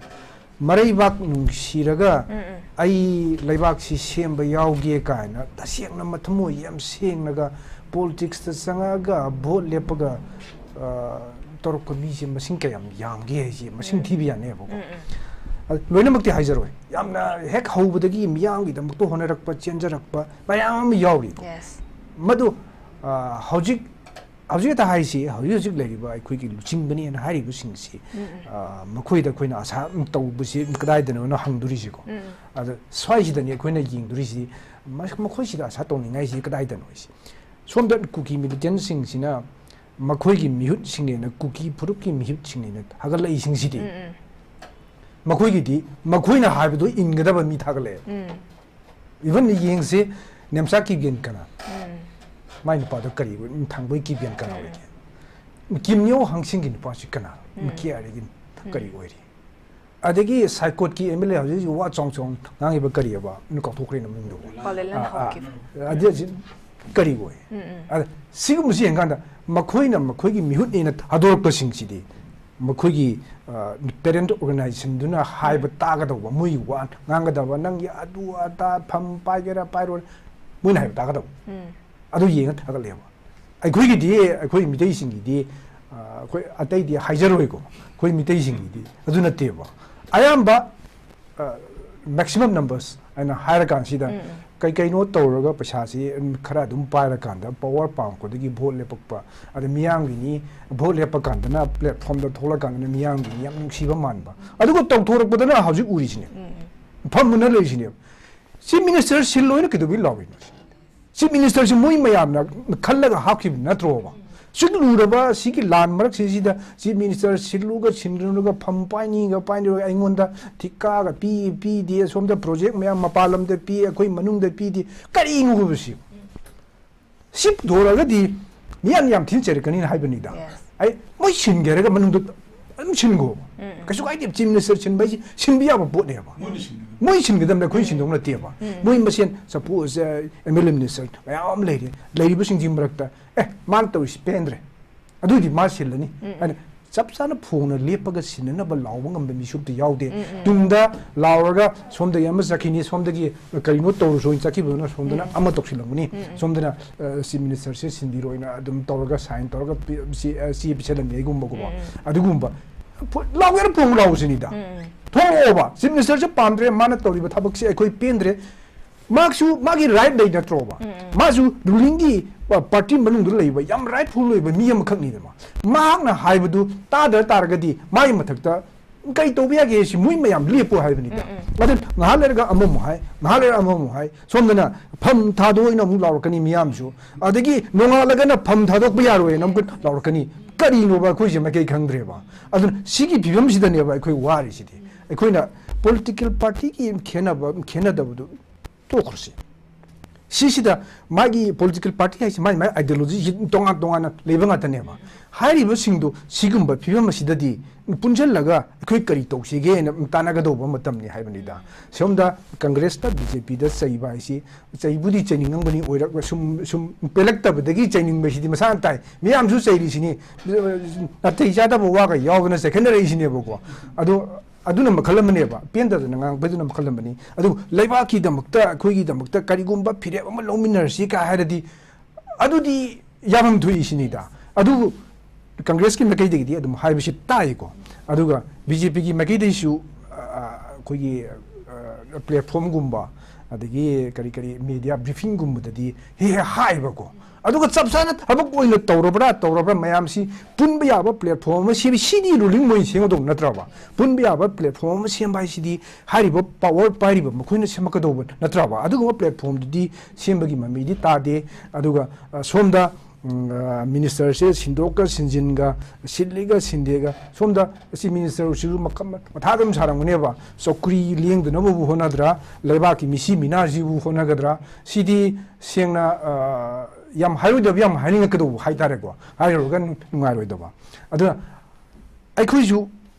ꯃꯔꯩꯕꯥꯛ ꯅꯨꯡꯁꯤꯔꯒ ꯎꯝ, ꯎꯝ꯫ ꯑꯩ ꯂꯩꯕꯥꯛꯁꯤ ꯁꯦꯝꯕ ꯌꯥꯎꯒꯦ ꯀꯥꯏꯅ ꯇꯁꯦꯡꯅ ꯃꯊꯃꯣꯏ ꯌꯥꯝ ꯁꯦꯡꯅꯒ ꯄꯣꯂꯤꯇꯤꯛꯁꯇ ꯆꯪꯉꯛꯑꯒ ꯚꯣꯠ ꯂꯦꯞꯄꯒ, ꯑ, ꯇꯧꯔꯛꯄ ꯃꯤꯁꯦ ꯃꯁꯤꯡ ꯀꯌꯥꯝ ꯌꯥꯝꯒꯦ ꯍꯥꯏꯁꯦ ꯃꯁꯤꯡ ꯎꯝ꯫ ꯊꯤꯕ ꯌꯥꯅꯦꯕꯀꯣ꯫ ꯎꯝ, ꯎꯝ꯫ ꯑ, ꯂꯣꯏꯅꯃꯛꯇꯤ ꯍꯥꯏꯖꯔꯣꯏ꯫ ꯌꯥꯝꯅ ꯍꯦꯛ ꯍꯧꯕꯗꯒꯤ ꯃꯤꯌꯥꯝꯒꯤꯗꯃꯛꯇ ꯍꯣꯠꯅꯔꯛꯄ, ꯆꯦꯟꯖꯔꯛꯄ ꯃꯌꯥꯝ ꯑꯃ ꯌꯥꯎꯔꯤꯀꯣ꯫ Yes꯫ ꯃꯗꯨ, ꯑ, ꯍꯧꯖꯤꯛ, ꯍꯧꯖꯤꯛ ꯍꯦꯛꯇ ꯍꯥꯏꯁꯤ, ꯍꯧꯖꯤꯛ ꯍꯧꯖꯤꯛ ꯂꯩꯔꯤꯕ ꯑꯩꯈꯣꯏꯒꯤ ꯂꯨꯆꯤꯡꯕꯅꯦꯅ ꯍꯥꯏꯔꯤꯕꯁꯤꯡꯁꯤ, ꯎꯝ, ꯎꯝ꯫ ꯑ, ꯃꯈꯣꯏꯗ ꯑꯩꯈꯣꯏꯅ ꯑꯁꯥ ꯇꯧꯕꯁꯤ ꯀꯗꯥꯏꯗꯅꯣꯅ ꯍꯪꯗꯣꯔꯤꯁꯤꯀꯣ꯫ ꯎꯝ, ꯎꯝ꯫ ꯑꯗ ꯁ꯭ꯋꯥꯏꯁꯤꯗꯅꯤ ꯑꯩꯈꯣꯏꯅ ꯌꯦꯡꯗꯣꯔꯤꯁꯤ, ꯃ-, ꯃꯈꯣꯏꯁꯤꯗ ꯑꯁꯥ ꯇꯧꯅꯤꯡꯉꯥꯏꯁꯤ ꯀꯗꯥꯏꯗꯅꯣ ꯍꯥꯏꯁꯤ꯫ ꯁꯣꯝꯗ ꯀꯨꯀꯤ ꯃꯤꯂꯤꯇꯦꯟꯁꯤꯡꯁꯤꯅ ꯃꯈꯣꯏꯒꯤ ꯃꯤꯍꯨꯠꯁꯤꯡꯅꯦꯅ, ꯀꯨꯀꯤ ꯐꯨꯔꯨꯞꯀꯤ ꯃꯤꯍꯨꯠꯁꯤꯡꯅꯦꯅ ꯊꯥꯒꯠꯂꯛꯏꯁꯤꯡꯁꯤꯗꯤ, ꯎꯝ, ꯎꯝ꯫ ꯃꯈꯣꯏꯒꯤꯗꯤ ꯃꯈꯣꯏꯅ ꯍꯥꯏꯕꯗꯣ ꯏꯟꯒꯗꯕ ꯃꯤ ꯊꯥꯒꯠꯂꯛꯑꯦ꯫ ꯎꯝ꯫ Even ꯌꯦꯡꯁꯦ, ꯅꯦꯝꯆꯥ ꯀꯤꯞꯒꯦꯟ ꯀꯅꯥ? ꯃꯥꯏ ꯅꯨꯄꯥꯗꯣ ꯀꯔꯤ ꯑꯣꯏ? ꯊꯥꯡꯕꯩ ꯀꯤꯞꯒꯦꯟ ꯀꯅꯥ ꯑꯣꯏꯒꯦ? ꯀꯤꯝ ꯅꯤꯌꯣ ꯍꯪꯁꯤꯡꯒꯤ ꯅꯨꯄꯥꯁꯤ ꯀꯅꯥ? ꯀꯦ ꯑꯥꯔ ꯑꯦꯒꯤ ꯀꯔꯤ ꯑꯣꯏꯔꯤ? ꯑꯗꯒꯤ ꯁꯥꯏꯀꯣꯠꯀꯤ ꯑꯦꯝ ꯑꯦꯜ ꯑꯦ ꯍꯧꯖꯤꯛ ꯍꯧꯖꯤꯛ ꯋꯥ ꯆꯥꯎ ꯆꯥꯎꯅ ꯉꯥꯡꯉꯤꯕ ꯀꯔꯤ ꯍꯥꯏꯕ? ꯑꯩꯅ ꯀꯥꯎꯊꯣꯛꯈ꯭ꯔꯦꯅ ꯃꯃꯤꯡꯗꯨꯕꯨ꯫ ꯄꯥꯂꯦꯜ ꯑꯥ, ꯑꯥ꯫ ꯍꯥꯎꯀꯤꯞ꯫ ꯑꯗꯨ ꯍꯧꯖꯤꯛ ꯀꯔꯤ ꯑꯣꯏ? ꯑꯗ ꯁꯤꯒꯨꯝꯕꯁꯤ ꯌꯦꯡꯀꯥꯟꯗ ꯃꯈꯣꯏꯅ ꯃꯈꯣꯏꯒꯤ ꯃꯤꯍꯨꯠꯅꯦꯅ ꯊꯥꯗꯣꯔꯛꯄꯁꯤꯡꯁꯤꯗꯤ ꯃꯈꯣꯏꯒꯤ, ꯑ, parent organizationꯗꯨꯅ ꯍꯥꯏꯕ ꯇꯥꯒꯗꯧꯕ, ꯃꯣꯏꯒꯤ ꯋꯥ ꯉꯥꯡꯒꯗꯕ, ꯅꯪꯒꯤ ꯑꯗꯨ ꯑꯗꯥ ꯐꯝ ꯄꯥꯏꯒꯦꯔꯥ ꯄꯥꯏꯔꯣꯏ, ꯃꯣꯏꯅ ꯍꯥꯏꯕ ꯇꯥꯒꯗꯧꯕ꯫ ꯑꯗꯨ ꯌꯦꯡꯉ ꯊꯥꯒꯠꯂꯦꯕ꯫ ꯑꯩꯈꯣꯏꯒꯤꯗꯤ, ꯑꯩꯈꯣꯏ ꯃꯤꯇꯩꯁꯤꯡꯒꯤꯗꯤ, ꯑ, ꯑꯩꯈꯣꯏ ꯑꯇꯩꯗꯤ ꯍꯥꯏꯖꯔꯣꯏꯀꯣ, ꯑꯩꯈꯣꯏ ꯃꯤꯇꯩꯁꯤꯡꯒꯤꯗꯤ ꯑꯗꯨ ꯅꯠꯇꯦꯕ꯫ ꯑꯌꯥꯝꯕ, ꯑ, maximum numbers ꯍꯥꯏꯅ ꯍꯥꯏꯔꯀꯥꯟꯁꯤꯗ ꯀꯩ ꯀꯩꯅꯣ ꯇꯧꯔꯒ ꯄꯩꯁꯥꯁꯤ ꯈꯔ ꯑꯗꯨꯝ ꯄꯥꯏꯔꯀꯥꯟꯗ power ꯄꯥꯝꯃꯛꯄꯗꯒꯤ vote ꯂꯦꯞꯄꯛꯄ, ꯑꯗ ꯃꯤꯌꯥꯝꯒꯤꯅꯤ, vote ꯂꯦꯞꯄ ꯀꯥꯟꯗꯅ platformꯗ ꯊꯣꯛꯂꯀꯥꯟꯗꯅ ꯃꯤꯌꯥꯝꯒꯤꯅꯤ ꯌꯥꯝ ꯅꯨꯡꯁꯤꯕ ꯃꯥꯟꯕ, ꯑꯗꯨꯒ ꯇꯧꯊꯣꯔꯛꯄꯗꯅ ꯍꯧꯖꯤꯛ ꯎꯔꯤꯁꯤꯅꯦ, ꯐꯝꯃꯨꯅ ꯂꯩꯔꯤꯁꯤꯅꯦꯕ꯫ Chief Minister ꯁꯤꯜꯂꯣꯏꯅ ꯀꯩꯗꯧꯕꯩ ꯂꯥꯎꯔꯤꯅꯣ? Chief Ministerꯁꯤ ꯃꯣꯏ ꯃꯌꯥꯝꯅ ꯈꯜꯂꯒ ꯍꯥꯞꯈꯤꯕ ꯅꯠꯇ꯭ꯔꯣꯕ? ꯁꯨꯛ ꯂꯨꯔꯕ ꯁꯤꯒꯤ ꯂꯥꯟ ꯃꯔꯛꯁꯤꯁꯤꯗ Chief Minister ꯁꯤꯜꯂꯨꯒ ꯁꯤꯟꯗ꯭ꯔꯨꯒ ꯐꯝ ꯄꯥꯏꯅꯤꯒ ꯄꯥꯏꯅꯤꯒ ꯑꯩꯉꯣꯟꯗ ꯊꯤꯀꯥꯒ ꯄꯤ, ꯄꯤꯗꯦ, ꯁꯣꯝꯗ project ꯃꯌꯥꯝ ꯃꯄꯥꯟ ꯂꯝꯗ ꯄꯤ, ꯑꯩꯈꯣꯏ ꯃꯅꯨꯡꯗ ꯄꯤꯗꯦ, ꯀꯔꯤꯅꯣꯕ ꯁꯤ? ꯁꯤ ꯄꯨꯊꯣꯔꯛꯑꯒꯗꯤ ꯃꯤꯌꯥꯝ ꯌꯥꯝ ꯊꯤꯅ ꯆꯩꯔꯛꯀꯅꯤꯅ ꯍꯥꯏꯕꯅꯤꯗ꯫ Yes. ꯑꯩ ꯃꯣꯏ ꯁꯤꯟꯒꯦ ꯍꯥꯏꯔꯒ ꯃꯅꯨꯡꯗ ꯑꯗꯨꯝ ꯁꯤꯟꯈꯣ꯫ ꯀꯩꯁꯨ ꯀꯥꯏꯗꯦ, Chief Minister ꯁꯤꯟꯕ ꯍꯥꯏꯁꯤ ꯁꯤꯟꯕ ꯌꯥꯕ ꯄꯣꯠꯅꯦꯕ꯫ ꯃꯣꯏꯅ ꯁꯤꯟꯒꯗꯕꯅꯦ, ꯑꯩꯈꯣꯏ ꯁꯤꯟꯗꯧ ꯅꯠꯇꯦꯕ꯫ ꯃꯣꯏ ꯃꯁꯦꯟ suppose, ꯑ, M L A minister ꯃꯌꯥꯝ ꯑꯃ ꯂꯩꯔꯤ꯫ ꯂꯩꯔꯤꯕꯁꯤꯡꯁꯤ ꯃꯔꯛꯇ, "ꯑꯦ, ꯃꯥꯅ ꯇꯧꯔꯤꯁꯤ ꯄꯦꯟꯗ꯭ꯔꯦ꯫ ꯑꯗꯨꯏꯗꯤ ꯃꯥ ꯁꯤꯜꯂꯅꯤ" ꯍꯥꯏꯅ ꯆꯞ ꯆꯥꯅ ꯐꯣꯡꯅ ꯂꯦꯞꯄꯒ ꯁꯤꯟꯅꯅꯕ ꯂꯥꯎꯕ ꯉꯝꯕ ꯃꯤꯁꯨ ꯑꯝꯇ ꯌꯥꯎꯗꯦ꯫ ꯇꯨꯡꯗ ꯂꯥꯎꯔꯒ ꯁꯣꯝꯗꯒꯤ ꯑꯃ ꯆꯠꯈꯤꯅꯤ, ꯁꯣꯝꯗꯒꯤ ꯀꯔꯤꯅꯣ ꯇꯧꯔꯨꯁꯣꯏꯅ ꯆꯠꯈꯤꯕꯗꯨꯅ ꯁꯣꯝꯗꯅ ꯑꯃ ꯇꯧꯁꯤꯜꯂꯝꯒꯅꯤ, ꯁꯣꯝꯗꯅ, ꯑ, Chief Ministerꯁꯦ ꯁꯤꯟꯕꯤꯔꯣꯏꯅ ꯑꯗꯨꯝ ꯇꯧꯔꯒ sign ꯇꯧꯔꯒ ꯄꯤ-, ꯁꯤ, ꯑ, ꯆꯦ ꯄꯤꯁꯜꯂꯝꯃꯤ ꯑꯩꯒꯨꯝꯕꯀꯣ꯫ ꯑꯗꯨꯒꯨꯝꯕ ꯐꯨ-, ꯂꯥꯎꯒꯦꯔꯥ ꯐꯣꯡ ꯂꯥꯎꯁꯤꯅꯤꯗ꯫ ꯊꯣꯛꯂꯛꯑꯣꯕ, Chief Ministerꯁꯦ ꯄꯥꯝꯗ꯭ꯔꯦ, ꯃꯥꯅ ꯇꯧꯔꯤꯕ ꯊꯕꯛꯁꯦ ꯑꯩꯈꯣꯏ ꯄꯦꯟꯗ꯭ꯔꯦ꯫ ꯃꯍꯥꯛꯁꯨ ꯃꯥꯒꯤ right ꯂꯩ ꯅꯠꯇ꯭ꯔꯣꯕ? ꯃꯥꯁꯨ rulingꯒꯤ, ꯑ, party ꯃꯅꯨꯡꯗ ꯂꯩꯕ ꯌꯥꯝ rightful ꯑꯣꯏꯕ ꯃꯤ ꯑꯃꯈꯛꯅꯤꯗꯅ꯫ ꯃꯍꯥꯛꯅ ꯍꯥꯏꯕꯗꯨ ꯇꯥꯗ ꯇꯥꯔꯒꯗꯤ ꯃꯥꯒꯤ ꯃꯊꯛꯇ ꯀꯩ ꯇꯧꯕ ꯌꯥꯒꯦ ꯁꯤ ꯃꯣꯏ ꯃꯌꯥꯝ ꯂꯦꯞꯄꯣ ꯍꯥꯏꯕꯅꯤꯗ꯫ ꯑꯗꯨ ꯉꯥꯏꯍꯥꯛ ꯂꯩꯔꯒ ꯑꯃꯃꯨꯛ ꯍꯥꯏ, ꯉꯥꯏꯍꯥꯛ ꯂꯩꯔꯒ ꯑꯃꯃꯨꯛ ꯍꯥꯏ, ꯁꯣꯝꯗꯅ ꯐꯝ ꯊꯥꯗꯣꯛꯑꯣꯏꯅ ꯑꯃꯨꯛ ꯂꯥꯎꯔꯛꯀꯅꯤ ꯃꯤꯌꯥꯝꯁꯨ, ꯑꯗꯒꯤ ꯅꯣꯡꯉꯥꯜꯂꯒꯅ ꯐꯝ ꯊꯥꯗꯣꯛꯄ ꯌꯥꯔꯣꯏꯅ ꯑꯃꯨꯛ ꯂꯥꯎꯔꯛꯀꯅꯤ꯫ ꯀꯔꯤꯅꯣꯕ ꯑꯩꯈꯣꯏꯁꯦ ꯃꯥꯏꯀꯩ ꯈꯪꯗ꯭ꯔꯦꯕ꯫ ꯑꯗꯨꯅ ꯁꯤꯒꯤ ꯐꯤꯕꯝꯁꯤꯗꯅꯦꯕ ꯑꯩꯈꯣꯏ ꯋꯥꯔꯤꯁꯤꯗꯤ꯫ ꯑꯩꯈꯣꯏꯅ political partyꯒꯤ ꯈꯦꯠꯅꯕ, ꯈꯦꯠꯅꯗꯕꯗꯨ ꯇꯣꯛꯈ꯭ꯔꯁꯤ꯫ ꯁꯤꯁꯤꯗ ꯃꯥꯒꯤ political party ꯍꯥꯏꯁꯤ ꯃꯥꯒꯤ ꯃꯥꯒꯤ ideology ꯁꯤ ꯇꯣꯉꯥꯟ ꯇꯣꯉꯥꯟꯅ ꯂꯩꯕ ꯉꯥꯛꯇꯅꯦꯕ꯫ ꯍꯥꯏꯔꯤꯕꯁꯤꯡꯗꯣ ꯁꯤꯒꯨꯝꯕ ꯐꯤꯕꯝ ꯑꯁꯤꯗꯗꯤ ꯄꯨꯟꯁꯤꯜꯂꯒ ꯑꯩꯈꯣꯏ ꯀꯔꯤ ꯇꯧꯁꯤꯒꯦꯅ ꯇꯥꯟꯅꯒꯗꯧꯕ ꯃꯇꯝꯅꯤ ꯍꯥꯏꯕꯅꯤꯗ꯫ ꯁꯣꯝꯗ ꯀꯪꯒ꯭ꯔꯦꯁꯇ ꯕꯤ ꯖꯦ ꯄꯤꯗ ꯆꯩꯕ ꯍꯥꯏꯁꯤ ꯆꯩꯕꯨꯗꯤ ꯆꯩꯅꯤꯡꯉꯝꯒꯅꯤ, ꯑꯣꯏꯔꯛ-, ꯁꯨꯝ, ꯁꯨꯝ ꯄꯦꯜꯂꯛꯇꯕꯗꯒꯤ ꯆꯩꯅꯤꯡꯕꯁꯤꯗꯤ ꯃꯁꯥꯅ ꯇꯥꯏ꯫ ꯃꯤꯌꯥꯝꯁꯨ ꯆꯩꯔꯤꯁꯤꯅꯤ, ꯅꯥꯇꯩ ꯆꯥꯗꯕ ꯋꯥꯒ ꯌꯥꯎꯗꯅ ꯆꯦꯛꯈꯠꯅꯔꯛꯏꯁꯤꯅꯦꯕꯀꯣ꯫ ꯑꯗꯣ ꯑꯗꯨꯅ ꯃꯈꯜ ꯑꯃꯅꯦꯕ, ꯄꯦꯟꯗꯗꯅ ꯉꯥꯡꯕꯗꯨꯅ ꯃꯈꯜ ꯑꯃꯅꯤ꯫ ꯑꯗꯨꯕꯨ ꯂꯩꯕꯥꯛꯀꯤꯗꯃꯛꯇ, ꯑꯩꯈꯣꯏꯒꯤꯗꯃꯛꯇ ꯀꯔꯤꯒꯨꯝꯕ ꯐꯤꯔꯦꯞ ꯑꯃ ꯂꯧꯃꯤꯟꯅꯔꯁꯤ ꯀꯥꯏ ꯍꯥꯏꯔꯗꯤ ꯑꯗꯨꯗꯤ ꯌꯥꯐꯝ ꯊꯣꯛꯏ ꯁꯤꯅꯤꯗ꯫ ꯑꯗꯨꯕꯨ ꯀꯪꯒ꯭ꯔꯦꯁꯀꯤ ꯃꯥꯏꯀꯩꯗꯒꯤꯗꯤ ꯑꯗꯨꯝ ꯍꯥꯏꯕꯁꯤ ꯇꯥꯏꯀꯣ꯫ ꯑꯗꯨꯒ ꯕꯤ ꯖꯦ ꯄꯤꯒꯤ ꯃꯥꯏꯀꯩꯗꯒꯤꯁꯨ, ꯑ, ꯑꯩꯈꯣꯏꯒꯤ, ꯑ, platformꯒꯨꯝꯕ, ꯑꯗꯒꯤ ꯀꯔꯤ ꯀꯔꯤ media briefingꯒꯨꯝꯕꯗꯗꯤ ꯍꯦꯛ ꯍꯦꯛ ꯍꯥꯏꯕꯀꯣ꯫ ꯑꯗꯨꯒ ꯆꯞ ꯆꯥꯅ ꯊꯕꯛ ꯑꯣꯏꯅ ꯇꯧꯔꯕ꯭ꯔꯥ, ꯇꯧꯔꯕ꯭ꯔꯥ, ꯃꯌꯥꯝꯁꯤ ꯄꯨꯟꯕ ꯌꯥꯕ platform ꯑꯃ ꯁꯦꯝꯃꯤ꯫ ꯁꯤꯗꯤ ruling ꯃꯣꯏꯅ ꯁꯦꯝꯒꯗꯧꯕ ꯅꯠꯇ꯭ꯔꯕ? ꯄꯨꯟꯕ ꯌꯥꯕ platform ꯑꯃ ꯁꯦꯝꯕ ꯍꯥꯏꯁꯤꯗꯤ ꯍꯥꯏꯔꯤꯕ power ꯄꯥꯏꯔꯤꯕ ꯃꯈꯣꯏꯅ ꯁꯦꯝꯃꯛꯀꯗꯧꯕ ꯅꯠꯇ꯭ꯔꯕ? ꯑꯗꯨꯒꯨꯝꯕ platformꯗꯨꯗꯤ ꯁꯦꯝꯕꯒꯤ ꯃꯃꯤꯗꯤ ꯇꯥꯗꯦ꯫ ꯑꯗꯨꯒ, ꯑ, ꯁꯣꯝꯗ, ꯎꯝ, ꯑ, ministerꯁꯦ ꯁꯤꯟꯗꯣꯛꯀ ꯁꯤꯟꯖꯤꯟꯒ, ꯁꯤꯜꯂꯤꯒ ꯁꯤꯟꯗꯦꯒ, ꯁꯣꯝꯗ ꯑꯁꯤ ministerꯁꯤꯁꯨ ꯃꯈꯜ ꯃꯊꯥ ꯑꯗꯨꯝ ꯁꯥꯔꯝꯒꯅꯦꯕ꯫ ꯆꯧꯀ꯭ꯔꯤ ꯂꯦꯡꯗꯅꯕꯕꯨ ꯍꯣꯠꯅꯗ꯭ꯔꯥ, ꯂꯩꯕꯥꯛꯀꯤ ꯃꯤꯁꯤ ꯃꯤꯅꯥꯁꯤꯕꯨ ꯍꯣꯠꯅꯒꯗ꯭ꯔꯥ? ꯁꯤꯗꯤ ꯁꯦꯡꯅ, ꯑ, ꯌꯥꯝ ꯍꯥꯏꯔꯣꯏꯗꯕ ꯌꯥꯝ ꯍꯥꯏꯅꯤꯡꯉꯛꯀꯗꯧꯕ ꯍꯥꯏꯇꯥꯔꯦꯀꯣ꯫ ꯍꯥꯏꯔꯨꯔꯒ ꯅꯨꯡꯉꯥꯏꯔꯣꯏꯗꯕ꯫ ꯑꯗꯨꯅ ꯑꯩꯈꯣꯏꯁꯨ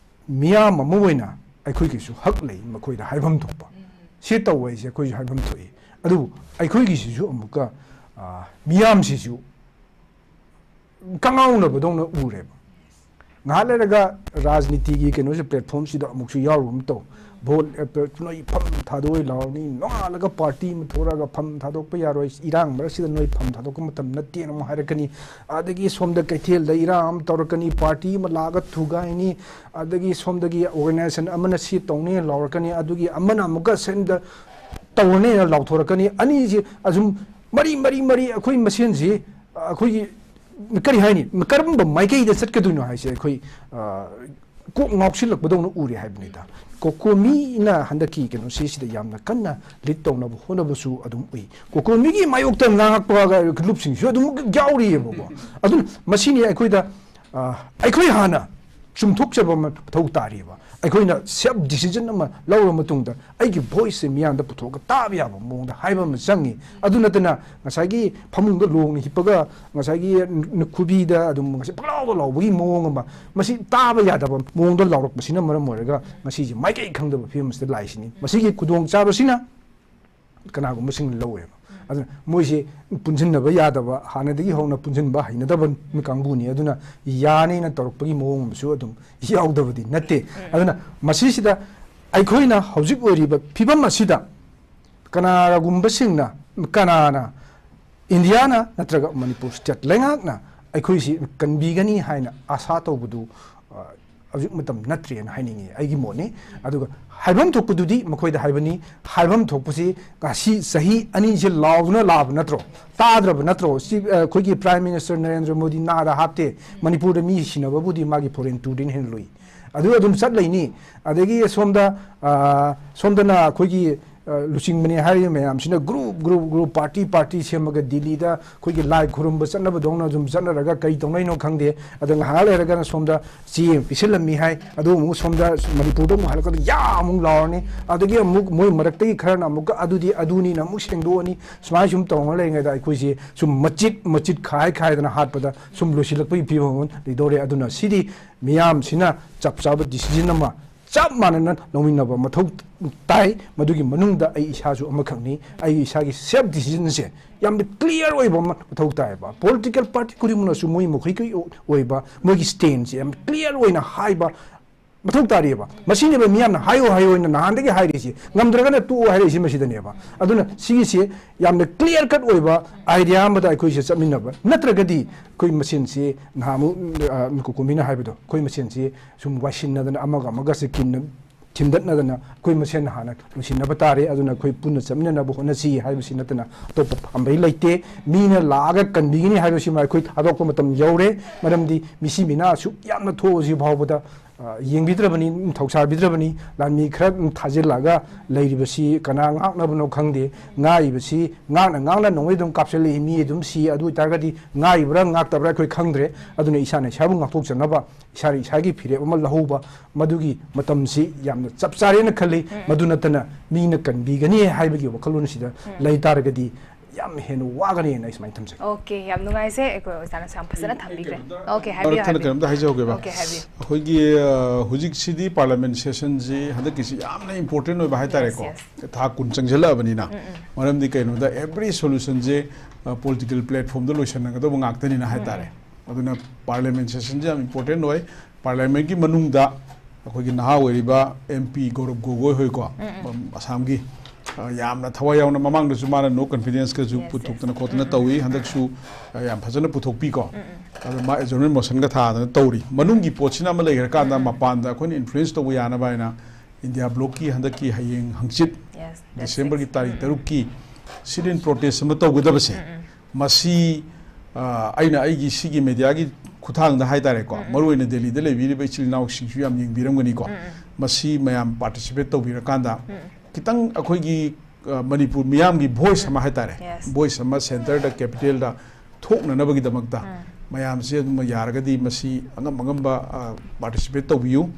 ꯃꯤꯌꯥꯝ ꯑꯃ ꯑꯣꯏꯅ ꯑꯩꯈꯣꯏꯒꯤꯁꯨ ꯍꯛ ꯂꯩ, ꯃꯈꯣꯏꯗ ꯍꯥꯏꯐꯝ ꯊꯣꯛꯄ꯫ ꯁꯤ ꯇꯧꯕ ꯍꯥꯏꯁꯦ ꯑꯩꯈꯣꯏꯁꯨ ꯍꯥꯏꯐꯝ ꯊꯣꯛꯏ꯫ ꯑꯗꯨꯕꯨ ꯑꯩꯈꯣꯏꯒꯤꯁꯤꯁꯨ ꯑꯃꯨꯛꯀ, ꯑ, ꯃꯤꯌꯥꯝꯁꯤꯁꯨ ꯀꯉꯥꯎꯅꯕꯗꯧꯅ ꯎꯔꯦꯕ꯫ ꯉꯥꯏꯍꯥꯛ ꯂꯩꯔꯒ ꯔꯥꯖꯅꯤꯇꯤꯒꯤ ꯀꯩꯅꯣꯁꯦ platformꯁꯤꯗ ꯑꯃꯨꯛꯁꯨ ꯌꯥꯎꯔꯨꯕ ꯑꯃ ꯇꯧ꯫ Vote, ꯑ, ꯅꯣꯏ ꯐꯝ ꯊꯥꯗꯣꯛꯑꯣꯏ ꯂꯥꯎꯔꯅꯤ, ꯅꯣꯡꯉꯥꯜꯂꯒ party ꯑꯃ ꯊꯣꯔꯛꯑꯒ ꯐꯝ ꯊꯥꯗꯣꯛꯄ ꯌꯥꯔꯣꯏ, ꯏꯔꯥꯡ ꯃꯔꯛꯁꯤꯗ ꯅꯣꯏ ꯐꯝ ꯊꯥꯗꯣꯛꯄ ꯃꯇꯝ ꯅꯠꯇꯦꯅ ꯑꯃꯨꯛ ꯍꯥꯏꯔꯛꯀꯅꯤ꯫ ꯑꯗꯒꯤ ꯁꯣꯝꯗ ꯀꯩꯊꯦꯜꯗ ꯏꯔꯥꯡ ꯑꯃ ꯇꯧꯔꯛꯀꯅꯤ, party ꯑꯃ ꯂꯥꯛꯑꯒ ꯊꯨꯒꯥꯏꯅꯤ, ꯑꯗꯒꯤ ꯁꯣꯝꯗꯒꯤ organization ꯑꯃꯅ ꯁꯤ ꯇꯧꯅꯤ ꯂꯥꯎꯔꯛꯀꯅꯤ, ꯑꯗꯨꯒꯤ ꯑꯃꯅ ꯑꯃꯨꯛꯀ ꯁꯣꯝꯗ ꯇꯧꯔꯅꯦꯅ ꯂꯥꯎꯊꯣꯔꯛꯀꯅꯤ꯫ ꯑꯅꯤꯁꯤ ꯑꯁꯨꯝ ꯃꯔꯤ, ꯃꯔꯤ, ꯃꯔꯤ ꯑꯩꯈꯣꯏ ꯃꯁꯦꯟꯁꯤ, ꯑꯩꯈꯣꯏꯒꯤ ꯀꯔꯤ ꯍꯥꯏꯅꯤ, ꯀꯔꯝꯕ ꯃꯥꯏꯀꯩꯗ ꯆꯠꯀꯗꯣꯏꯅꯣ ꯍꯥꯏꯁꯦ ꯑꯩꯈꯣꯏ, ꯑ, ꯀꯣꯛ ꯉꯥꯎꯁꯤꯜꯂꯛꯄꯗꯧꯅ ꯎꯔꯦ ꯍꯥꯏꯕꯅꯤꯗ꯫ ꯀꯣꯀꯣꯃꯤꯅ ꯍꯟꯗꯛꯀꯤ ꯀꯩꯅꯣꯁꯤ ꯁꯤꯗ ꯌꯥꯝꯅ ꯀꯟꯅ lead ꯇꯧꯅꯕ ꯍꯣꯠꯅꯕꯁꯨ ꯑꯗꯨꯝ ꯎꯏ꯫ ꯀꯣꯀꯣꯃꯤꯒꯤ ꯃꯥꯌꯣꯛꯇ ꯉꯥꯡꯉꯛꯄ ꯂꯨꯞꯁꯤꯡꯁꯨ ꯑꯗꯨꯝ ꯌꯥꯎꯔꯤꯑꯕꯀꯣ꯫ ꯑꯗꯨꯅ ꯃꯁꯤꯅꯤ ꯑꯩꯈꯣꯏꯗ, ꯑ, ꯑꯩꯈꯣꯏ ꯍꯥꯟꯅ ꯆꯨꯝꯊꯣꯛꯆꯕ ꯑꯃ ꯃꯊꯧ ꯇꯥꯔꯤꯕ꯫ ꯑꯩꯈꯣꯏꯅ ꯁꯦꯜꯐ ꯗꯤꯁꯤꯖꯟ ꯑꯃ ꯂꯧꯔꯕ ꯃꯇꯨꯡꯗ ꯑꯩꯒꯤ ꯚꯣꯏꯁꯁꯦ ꯃꯤꯌꯥꯝꯗ ꯄꯨꯊꯣꯛꯑꯒ ꯇꯥꯕ ꯌꯥꯕ ꯃꯑꯣꯡꯗ ꯍꯥꯏꯕ ꯑꯃ ꯆꯪꯉꯤ꯫ ꯑꯗꯨ ꯅꯠꯇꯅ ꯉꯁꯥꯏꯒꯤ ꯐꯃꯨꯡꯗ ꯂꯣꯡꯅ ꯍꯤꯞꯄꯒ ꯉꯁꯥꯏꯒꯤ ꯈꯨꯕꯤꯗ ꯑꯗꯨꯝ ꯉꯁꯥꯏ ꯄꯪꯂꯥꯎꯗ ꯂꯥꯎꯕꯒꯤ ꯃꯑꯣꯡ ꯑꯃ, ꯃꯁꯤ ꯇꯥꯕ ꯌꯥꯗꯕ ꯃꯑꯣꯡꯗ ꯂꯥꯎꯔꯛꯄꯁꯤꯅ ꯃꯔꯝ ꯑꯣꯏꯔꯒ ꯉꯁꯤꯁꯦ ꯃꯥꯏꯀꯩ ꯈꯪꯗꯕ ꯐꯤꯕꯝ ꯑꯁꯤꯗ ꯂꯥꯛꯏꯁꯤꯅꯤ꯫ ꯃꯁꯤꯒꯤ ꯈꯨꯗꯣꯡꯆꯥꯕꯁꯤꯅ ꯀꯅꯥꯒꯨꯝꯕꯁꯤꯡꯅ ꯂꯧꯋꯦꯕ꯫ ꯑꯗꯨꯅ ꯃꯣꯏꯁꯦ ꯄꯨꯟꯁꯤꯟꯅꯕ ꯌꯥꯗꯕ, ꯍꯥꯟꯅꯗꯒꯤ ꯍꯧꯅ ꯄꯨꯟꯁꯤꯟꯕ ꯍꯩꯅꯗꯕ ꯀꯥꯡꯕꯨꯅꯤ꯫ ꯑꯗꯨꯅ ꯌꯥꯅꯤꯅ ꯇꯧꯔꯛꯄꯒꯤ ꯃꯑꯣꯡ ꯑꯃꯁꯨ ꯑꯗꯨꯝ ꯌꯥꯎꯗꯕꯗꯤ ꯅꯠꯇꯦ꯫ ꯑꯗꯨꯅ ꯃꯁꯤꯁꯤꯗ ꯑꯩꯈꯣꯏꯅ ꯍꯧꯖꯤꯛ ꯑꯣꯏꯔꯤꯕ ꯐꯤꯕꯝ ꯑꯁꯤꯗ ꯀꯅꯥꯒꯨꯝꯕꯁꯤꯡꯅ, ꯀꯅꯥꯅ, ꯏꯟꯗꯤꯌꯥꯅ ꯅꯠꯇ꯭ꯔꯒ ꯃꯅꯤꯄꯨꯔ ꯁ꯭ꯇꯦꯠ ꯂꯩꯉꯥꯛꯅ ꯑꯩꯈꯣꯏꯁꯤ ꯀꯟꯕꯤꯒꯅꯤ ꯍꯥꯏꯅ ꯑꯥꯁꯥ ꯇꯧꯕꯗꯨ, ꯑ, ꯍꯧꯖꯤꯛ ꯃꯇꯝ ꯅꯠꯇ꯭ꯔꯦꯅ ꯍꯥꯏꯅꯤꯡꯉꯤ꯫ ꯑꯩꯒꯤ ꯃꯣꯠꯅꯤ꯫ ꯑꯗꯨꯒ ꯍꯥꯏꯐꯝ ꯊꯣꯛꯄꯗꯨꯗꯤ ꯃꯈꯣꯏꯗ ꯍꯥꯏꯕꯅꯤ꯫ ꯍꯥꯏꯐꯝ ꯊꯣꯛꯄꯁꯤ ꯉꯁꯤ ꯆꯍꯤ ꯑꯅꯤꯁꯦ ꯂꯥꯎꯗꯨꯅ ꯂꯥꯛꯑꯕ ꯅꯠꯇ꯭ꯔꯣ? ꯇꯥꯗ꯭ꯔꯕ ꯅꯠꯇ꯭ꯔꯣ? ꯁꯤ, ꯑ, ꯑꯩꯈꯣꯏꯒꯤ ꯄ꯭ꯔꯥꯏꯝ ꯃꯤꯅꯤꯁꯇꯔ ꯅꯔꯦꯟꯗ꯭ꯔ ꯃꯣꯗꯤ ꯅꯥꯗ ꯍꯥꯞꯇꯦ꯫ ꯃꯅꯤꯄꯨꯔꯗ ꯃꯤ ꯁꯤꯅꯕꯕꯨꯗꯤ ꯃꯥꯒꯤ ꯐꯣꯔꯦꯟ ꯇꯨꯔꯗꯩꯅ ꯍꯦꯟꯅ ꯂꯨꯏ꯫ ꯑꯗꯨ ꯑꯗꯨꯝ ꯆꯠ ꯂꯩꯅꯤ꯫ ꯑꯗꯒꯤ ꯁꯣꯝꯗ, ꯑ, ꯁꯣꯝꯗꯅ ꯑꯩꯈꯣꯏꯒꯤ, ꯑ, ꯂꯨꯆꯤꯡꯕꯅꯤ ꯍꯥꯏꯔꯤꯕ ꯃꯌꯥꯝꯁꯤꯅ group, group, group, party, party ꯁꯦꯝꯃꯒ ꯗꯤꯜꯂꯤꯗ ꯑꯩꯈꯣꯏꯒꯤ ꯂꯥꯏ ꯈꯨꯔꯨꯝꯕ ꯆꯠꯅꯕꯗꯧꯅ ꯑꯗꯨꯝ ꯆꯠꯅꯔꯒ ꯀꯔꯤ ꯇꯧꯅꯩꯅꯣ ꯈꯪꯗꯦ꯫ ꯑꯗ ꯉꯥꯏꯍꯥꯛ ꯂꯩꯔꯒꯅ ꯁꯣꯝꯗ ꯆꯦ ꯑꯃ ꯄꯤꯁꯤꯜꯂꯝꯃꯤ ꯍꯥꯏ, ꯑꯗꯨ ꯑꯃꯨꯛ ꯁꯣꯝꯗ ꯃꯅꯤꯄꯨꯔꯗ ꯑꯃꯨꯛ ꯍꯜꯂꯛꯀꯗ ꯌꯥ ꯑꯃꯨꯛ ꯂꯥꯎꯔꯅꯤ꯫ ꯑꯗꯒꯤ ꯑꯃꯨꯛ ꯃꯣꯏ ꯃꯔꯛꯇꯒꯤ ꯈꯔꯅ ꯑꯃꯨꯛꯀ ꯑꯗꯨꯗꯤ ꯑꯗꯨꯅꯤꯅ ꯑꯃꯨꯛ ꯁꯦꯡꯗꯣꯛꯑꯅꯤ꯫ ꯁꯨꯃꯥꯏꯅ ꯁꯨꯝ ꯇꯧꯔꯒ ꯂꯩꯔꯤꯉꯩꯗ ꯑꯩꯈꯣꯏꯁꯦ ꯁꯨꯝ ꯃꯆꯤꯠ ꯃꯆꯤꯠ ꯈꯥꯏ ꯈꯥꯏꯗꯅ ꯍꯥꯠꯄꯗ ꯁꯨꯝ ꯂꯣꯏꯁꯤꯜꯂꯛꯄꯒꯤ ꯐꯤꯕꯝ ꯑꯃ ꯂꯩꯗꯧꯔꯦ꯫ ꯑꯗꯨꯅ ꯁꯤꯗꯤ ꯃꯤꯌꯥꯝꯁꯤꯅ ꯆꯞ ꯆꯥꯕ ꯗꯤꯁꯤꯖꯟ ꯑꯃ ꯆꯞ ꯃꯥꯟꯅꯅ ꯂꯧꯃꯤꯟꯅꯕ ꯃꯊꯧ ꯇꯥꯏ꯫ ꯃꯗꯨꯒꯤ ꯃꯅꯨꯡꯗ ꯑꯩ ꯏꯁꯥꯁꯨ ꯑꯃꯈꯛꯅꯤ꯫ ꯑꯩꯒꯤ ꯏꯁꯥꯒꯤ ꯁꯦꯜꯐ ꯗꯤꯁꯤꯖꯟꯁꯦ ꯌꯥꯝꯅ ꯀ꯭ꯂꯤꯌꯥꯔ ꯑꯣꯏꯕ ꯑꯃ ꯃꯊꯧ ꯇꯥꯏꯌꯦꯕ꯫ ꯄꯣꯂꯤꯇꯤꯀꯦꯜ ꯄꯥꯔꯇꯤ ꯈꯨꯗꯤꯡꯃꯛꯅꯁꯨ ꯃꯣꯏ ꯃꯈꯣꯏꯒꯤ ꯑꯣꯏꯕ ꯃꯣꯏꯒꯤ ꯁ꯭ꯇꯦꯟꯁꯦ ꯌꯥꯝ ꯀ꯭ꯂꯤꯌꯥꯔ ꯑꯣꯏꯅ ꯍꯥꯏꯕ ꯃꯊꯧ ꯇꯥꯔꯤꯑꯕ꯫ ꯃꯁꯤꯅꯦꯕ ꯃꯤꯌꯥꯝꯅ "ꯍꯥꯏꯌꯣ, ꯍꯥꯏꯌꯣ" ꯍꯥꯏꯅ ꯅꯍꯥꯟꯗꯒꯤ ꯍꯥꯏꯔꯤꯁꯤ꯫ "ꯉꯝꯗ꯭ꯔꯒꯅ ꯇꯣꯛꯑꯣ" ꯍꯥꯏꯔꯛꯏꯁꯤ ꯃꯁꯤꯗꯅꯦꯕ꯫ ꯑꯗꯨꯅ ꯁꯤꯒꯤꯁꯦ ꯌꯥꯝꯅ ꯀ꯭ꯂꯤꯌꯥꯔ ꯀꯠ ꯑꯣꯏꯕ ꯑꯥꯏꯗꯤꯌꯥ ꯑꯃꯗ ꯑꯩꯈꯣꯏꯁꯦ ꯆꯠꯃꯤꯟꯅꯕ ꯅꯠꯇ꯭ꯔꯒꯗꯤ ꯑꯩꯈꯣꯏ ꯃꯁꯦꯟꯁꯤ ꯅꯍꯥꯟꯃꯨꯛ, ꯑ, ꯀꯨꯀꯨꯃꯤꯅ ꯍꯥꯏꯕꯗꯣ, ꯑꯩꯈꯣꯏ ꯃꯁꯦꯟꯁꯤ ꯁꯨꯝ ꯋꯥꯏꯁꯤꯟꯅꯗꯅ ꯑꯃꯒ ꯑꯃꯒꯁꯦ ꯀꯤꯟꯅ ꯊꯤꯟꯗꯠꯅꯗꯅ ꯑꯩꯈꯣꯏ ꯃꯁꯦꯟ ꯍꯥꯟꯅ ꯂꯣꯏꯁꯤꯟꯅꯕ ꯇꯥꯔꯦ꯫ ꯑꯗꯨꯅ ꯑꯩꯈꯣꯏ ꯄꯨꯟꯅ ꯆꯠꯃꯤꯟꯅꯅꯕ ꯍꯣꯠꯅꯁꯤ ꯍꯥꯏꯕꯁꯤ ꯅꯠꯇꯅ ꯑꯇꯣꯞꯄ ꯄꯥꯝꯕꯩ ꯂꯩꯇꯦ꯫ ꯃꯤꯅ ꯂꯥꯛꯑꯒ ꯀꯟꯕꯤꯒꯅꯤ ꯍꯥꯏꯕꯁꯤꯃ ꯑꯩꯈꯣꯏ ꯊꯥꯗꯣꯛꯄ ꯃꯇꯝ ꯌꯧꯔꯦ꯫ ꯃꯔꯝꯗꯤ ꯃꯤꯁꯤ ꯃꯤꯅꯥ ꯑꯁꯨꯛ ꯌꯥꯝꯅ ꯊꯣꯛꯑꯁꯤ ꯐꯥꯎꯕꯗ ꯑ, ꯌꯦꯡꯕꯤꯗ꯭ꯔꯕꯅꯤ, ꯊꯧꯁꯥꯕꯤꯗ꯭ꯔꯕꯅꯤ, ꯂꯥꯟꯃꯤ ꯈꯔ ꯊꯥꯖꯤꯜꯂꯒ ꯂꯩꯔꯤꯕꯁꯤ ꯀꯅꯥ ꯉꯥꯛꯅꯕꯅꯣ ꯈꯪꯗꯦ, ꯉꯥꯛꯏꯕꯁꯤ ꯉꯥꯛꯅ ꯉꯥꯛꯅ ꯅꯣꯡꯃꯩ ꯑꯗꯨꯝ ꯀꯥꯞꯁꯤꯜꯂꯛꯏ, ꯃꯤ ꯑꯗꯨꯝ ꯁꯤ, ꯑꯗꯨ ꯑꯣꯏꯇꯥꯔꯒꯗꯤ ꯉꯥꯛꯏꯕ꯭ꯔꯥ ꯉꯥꯛꯇꯕ꯭ꯔꯥ ꯑꯩꯈꯣꯏ ꯈꯪꯗ꯭ꯔꯦ꯫ ꯑꯗꯨꯅ ꯏꯁꯥꯅ ꯏꯁꯥꯕꯨ ꯉꯥꯛꯊꯣꯛꯆꯅꯕ, ꯏꯁꯥꯅ ꯏꯁꯥꯒꯤ ꯐꯤꯔꯦꯞ ꯑꯃ ꯂꯧꯍꯧꯕ, ꯃꯗꯨꯒꯤ ꯃꯇꯝꯁꯤ ꯌꯥꯝꯅ ꯆꯞ ꯆꯥꯔꯦꯅ ꯈꯜꯂꯤ꯫ ꯃꯗꯨ ꯅꯠꯇꯅ ꯃꯤꯅ ꯀꯟꯕꯤꯒꯅꯤ ꯍꯥꯏꯕꯒꯤ ꯋꯥꯈꯜꯂꯣꯟꯁꯤꯗ ꯂꯩ ꯇꯥꯔꯒꯗꯤ ꯌꯥꯝ ꯍꯦꯟꯅ ꯋꯥꯒꯅꯤꯅ ꯑꯩ ꯁꯨꯃꯥꯏꯅ ꯊꯝꯖꯒꯦ꯫ ꯑꯣꯀꯦ, ꯌꯥꯝ ꯅꯨꯡꯉꯥꯏꯖꯩ꯫ ꯑꯩꯈꯣꯏ ꯑꯣꯖꯥꯅꯁꯨ ꯌꯥꯝ ꯐꯖꯅ ꯊꯝꯕꯤꯈ꯭ꯔꯦ꯫ ꯑꯣꯀꯦ, ꯍꯥꯏꯕꯤꯌꯨ, ꯃꯔꯛ ꯊꯠꯅ ꯍꯥꯏꯕꯤꯌꯨ꯫ ꯀꯩꯅꯣꯝꯇ ꯍꯥꯏꯖꯍꯧꯒꯦꯕ꯫ ꯑꯣꯀꯦ, ꯍꯥꯏꯕꯤꯌꯨ꯫ ꯑꯩꯈꯣꯏꯒꯤ ꯑ, ꯍꯧꯖꯤꯛꯁꯤꯗꯤ ꯄꯥꯔꯂꯤꯌꯥꯃꯦꯟ ꯁꯦꯁꯟꯁꯤ ꯍꯟꯗꯛꯀꯤꯁꯤ ꯌꯥꯝꯅ ꯏꯝꯄꯣꯔꯇꯦꯟ ꯑꯣꯏꯕ ꯍꯥꯏꯇꯥꯔꯦꯀꯣ꯫ Yes, ꯊꯥ ꯀꯨꯟ ꯆꯪꯁꯤꯜꯂꯛꯑꯕꯅꯤꯅ꯫ ꯃꯔꯝꯗꯤ ꯀꯩꯅꯣꯗ ꯑꯦꯕ꯭ꯔꯤ ꯁꯣꯂꯨꯁꯟꯁꯦ ꯄꯣꯂꯤꯇꯤꯀꯦꯜ ꯄ꯭ꯂꯦꯠꯐꯣꯝꯗ ꯂꯣꯏꯁꯤꯟꯅꯒꯗꯧꯕ ꯉꯥꯛꯇꯅꯤꯅ ꯍꯥꯏꯇꯥꯔꯦ꯫ ꯑꯗꯨꯅ ꯄꯥꯔꯂꯤꯌꯥꯃꯦꯟ ꯁꯦꯁꯟꯁꯦ ꯌꯥꯝ ꯏꯝꯄꯣꯔꯇꯦꯟ ꯑꯣꯏ꯫ ꯄꯥꯔꯂꯤꯌꯥꯃꯦꯟꯒꯤ ꯃꯅꯨꯡꯗ ꯑꯩꯈꯣꯏꯒꯤ ꯅꯍꯥ ꯑꯣꯏꯔꯤꯕ ꯑꯦꯝ ꯄꯤ ꯒꯧꯔꯕ ꯒꯣꯒꯣꯏ ꯍꯣꯏꯀꯣ, ꯑꯁꯥꯝꯒꯤ, ꯑ, ꯌꯥꯝꯅ ꯊꯋꯥꯏ ꯌꯥꯎꯅ, ꯃꯃꯥꯡꯗꯁꯨ ꯃꯥꯅ ꯅꯣ ꯀꯟꯐꯤꯗꯦꯟꯁꯀꯁꯨ Yes, ꯄꯨꯊꯣꯛꯇꯅ ꯈꯣꯠꯇꯅ ꯇꯧꯏ, ꯍꯟꯗꯛꯁꯨ ꯑ, ꯌꯥꯝ ꯐꯖꯅ ꯄꯨꯊꯣꯛꯄꯤꯀꯣ꯫ ꯑꯗꯣ ꯃꯥ ꯑꯦꯖꯣꯔꯟꯃꯦꯟ ꯃꯣꯁꯟꯒ ꯊꯥꯗꯅ ꯇꯧꯔꯤ꯫ ꯃꯅꯨꯡꯒꯤ ꯄꯣꯠꯁꯤꯅ ꯑꯃ ꯂꯩꯈ꯭ꯔꯀꯥꯟꯗ ꯃꯄꯥꯟꯗ ꯑꯩꯈꯣꯏꯅ ꯏꯟꯐ꯭ꯂꯨꯌꯦꯟꯁ ꯇꯧꯕ ꯌꯥꯅꯕ ꯍꯥꯏꯅ ꯏꯟꯗꯤꯌꯥ ꯕ꯭ꯂꯣꯛꯀꯤ ꯍꯟꯗꯛꯀꯤ ꯍꯌꯦꯡ ꯍꯪꯆꯤꯠ Yes, that's ꯗꯤꯁꯦꯝꯕꯔꯒꯤ it. ꯇꯥꯔꯤꯛ ꯇꯔꯨꯛꯀꯤ ꯁꯤꯠ ꯏꯟ ꯄ꯭ꯔꯣꯇꯦꯁ ꯑꯃ ꯇꯧꯒꯗꯕꯁꯦ, ꯃꯁꯤ, ꯑ, ꯑꯩꯅ ꯑꯩꯒꯤ ꯁꯤꯒꯤ ꯃꯦꯗꯤꯌꯥꯒꯤ ꯈꯨꯊꯥꯡꯗ ꯍꯥꯏꯇꯥꯔꯦꯀꯣ, ꯃꯔꯨꯑꯣꯏꯅ ꯗꯦꯜꯂꯤꯗ ꯂꯩꯕꯤꯔꯤꯕ ꯏꯆꯤꯜ ꯏꯅꯥꯎꯁꯤꯡꯁꯨ ꯌꯥꯝ ꯌꯦꯡꯕꯤꯔꯝꯒꯅꯤꯀꯣ꯫ ꯃꯁꯤ ꯃꯌꯥꯝ ꯄꯥꯔꯇꯤꯁꯤꯄꯦꯠ ꯇꯧꯕꯤꯔꯀꯥꯟꯗ ꯈꯤꯇꯪ ꯑꯩꯈꯣꯏꯒꯤ, ꯑ, ꯃꯅꯤꯄꯨꯔ ꯃꯤꯌꯥꯝꯒꯤ ꯚꯣꯏꯁ ꯑꯃ ꯍꯥꯏꯇꯥꯔꯦ, Yes. ꯚꯣꯏꯁ ꯑꯃ ꯁꯦꯟꯇꯔꯗ, ꯀꯦꯄꯤꯇꯦꯜꯗ ꯊꯣꯛꯅꯅꯕꯒꯤꯗꯃꯛꯇ ꯃꯌꯥꯝꯁꯦ ꯑꯗꯨꯝ ꯌꯥꯔꯒꯗꯤ ꯃꯁꯤ ꯑꯉꯝ ꯑꯉꯝꯕ, ꯑ, ꯄꯥꯔꯇꯤꯁꯤꯄꯦꯠ ꯇꯧꯕꯤꯌꯨ꯫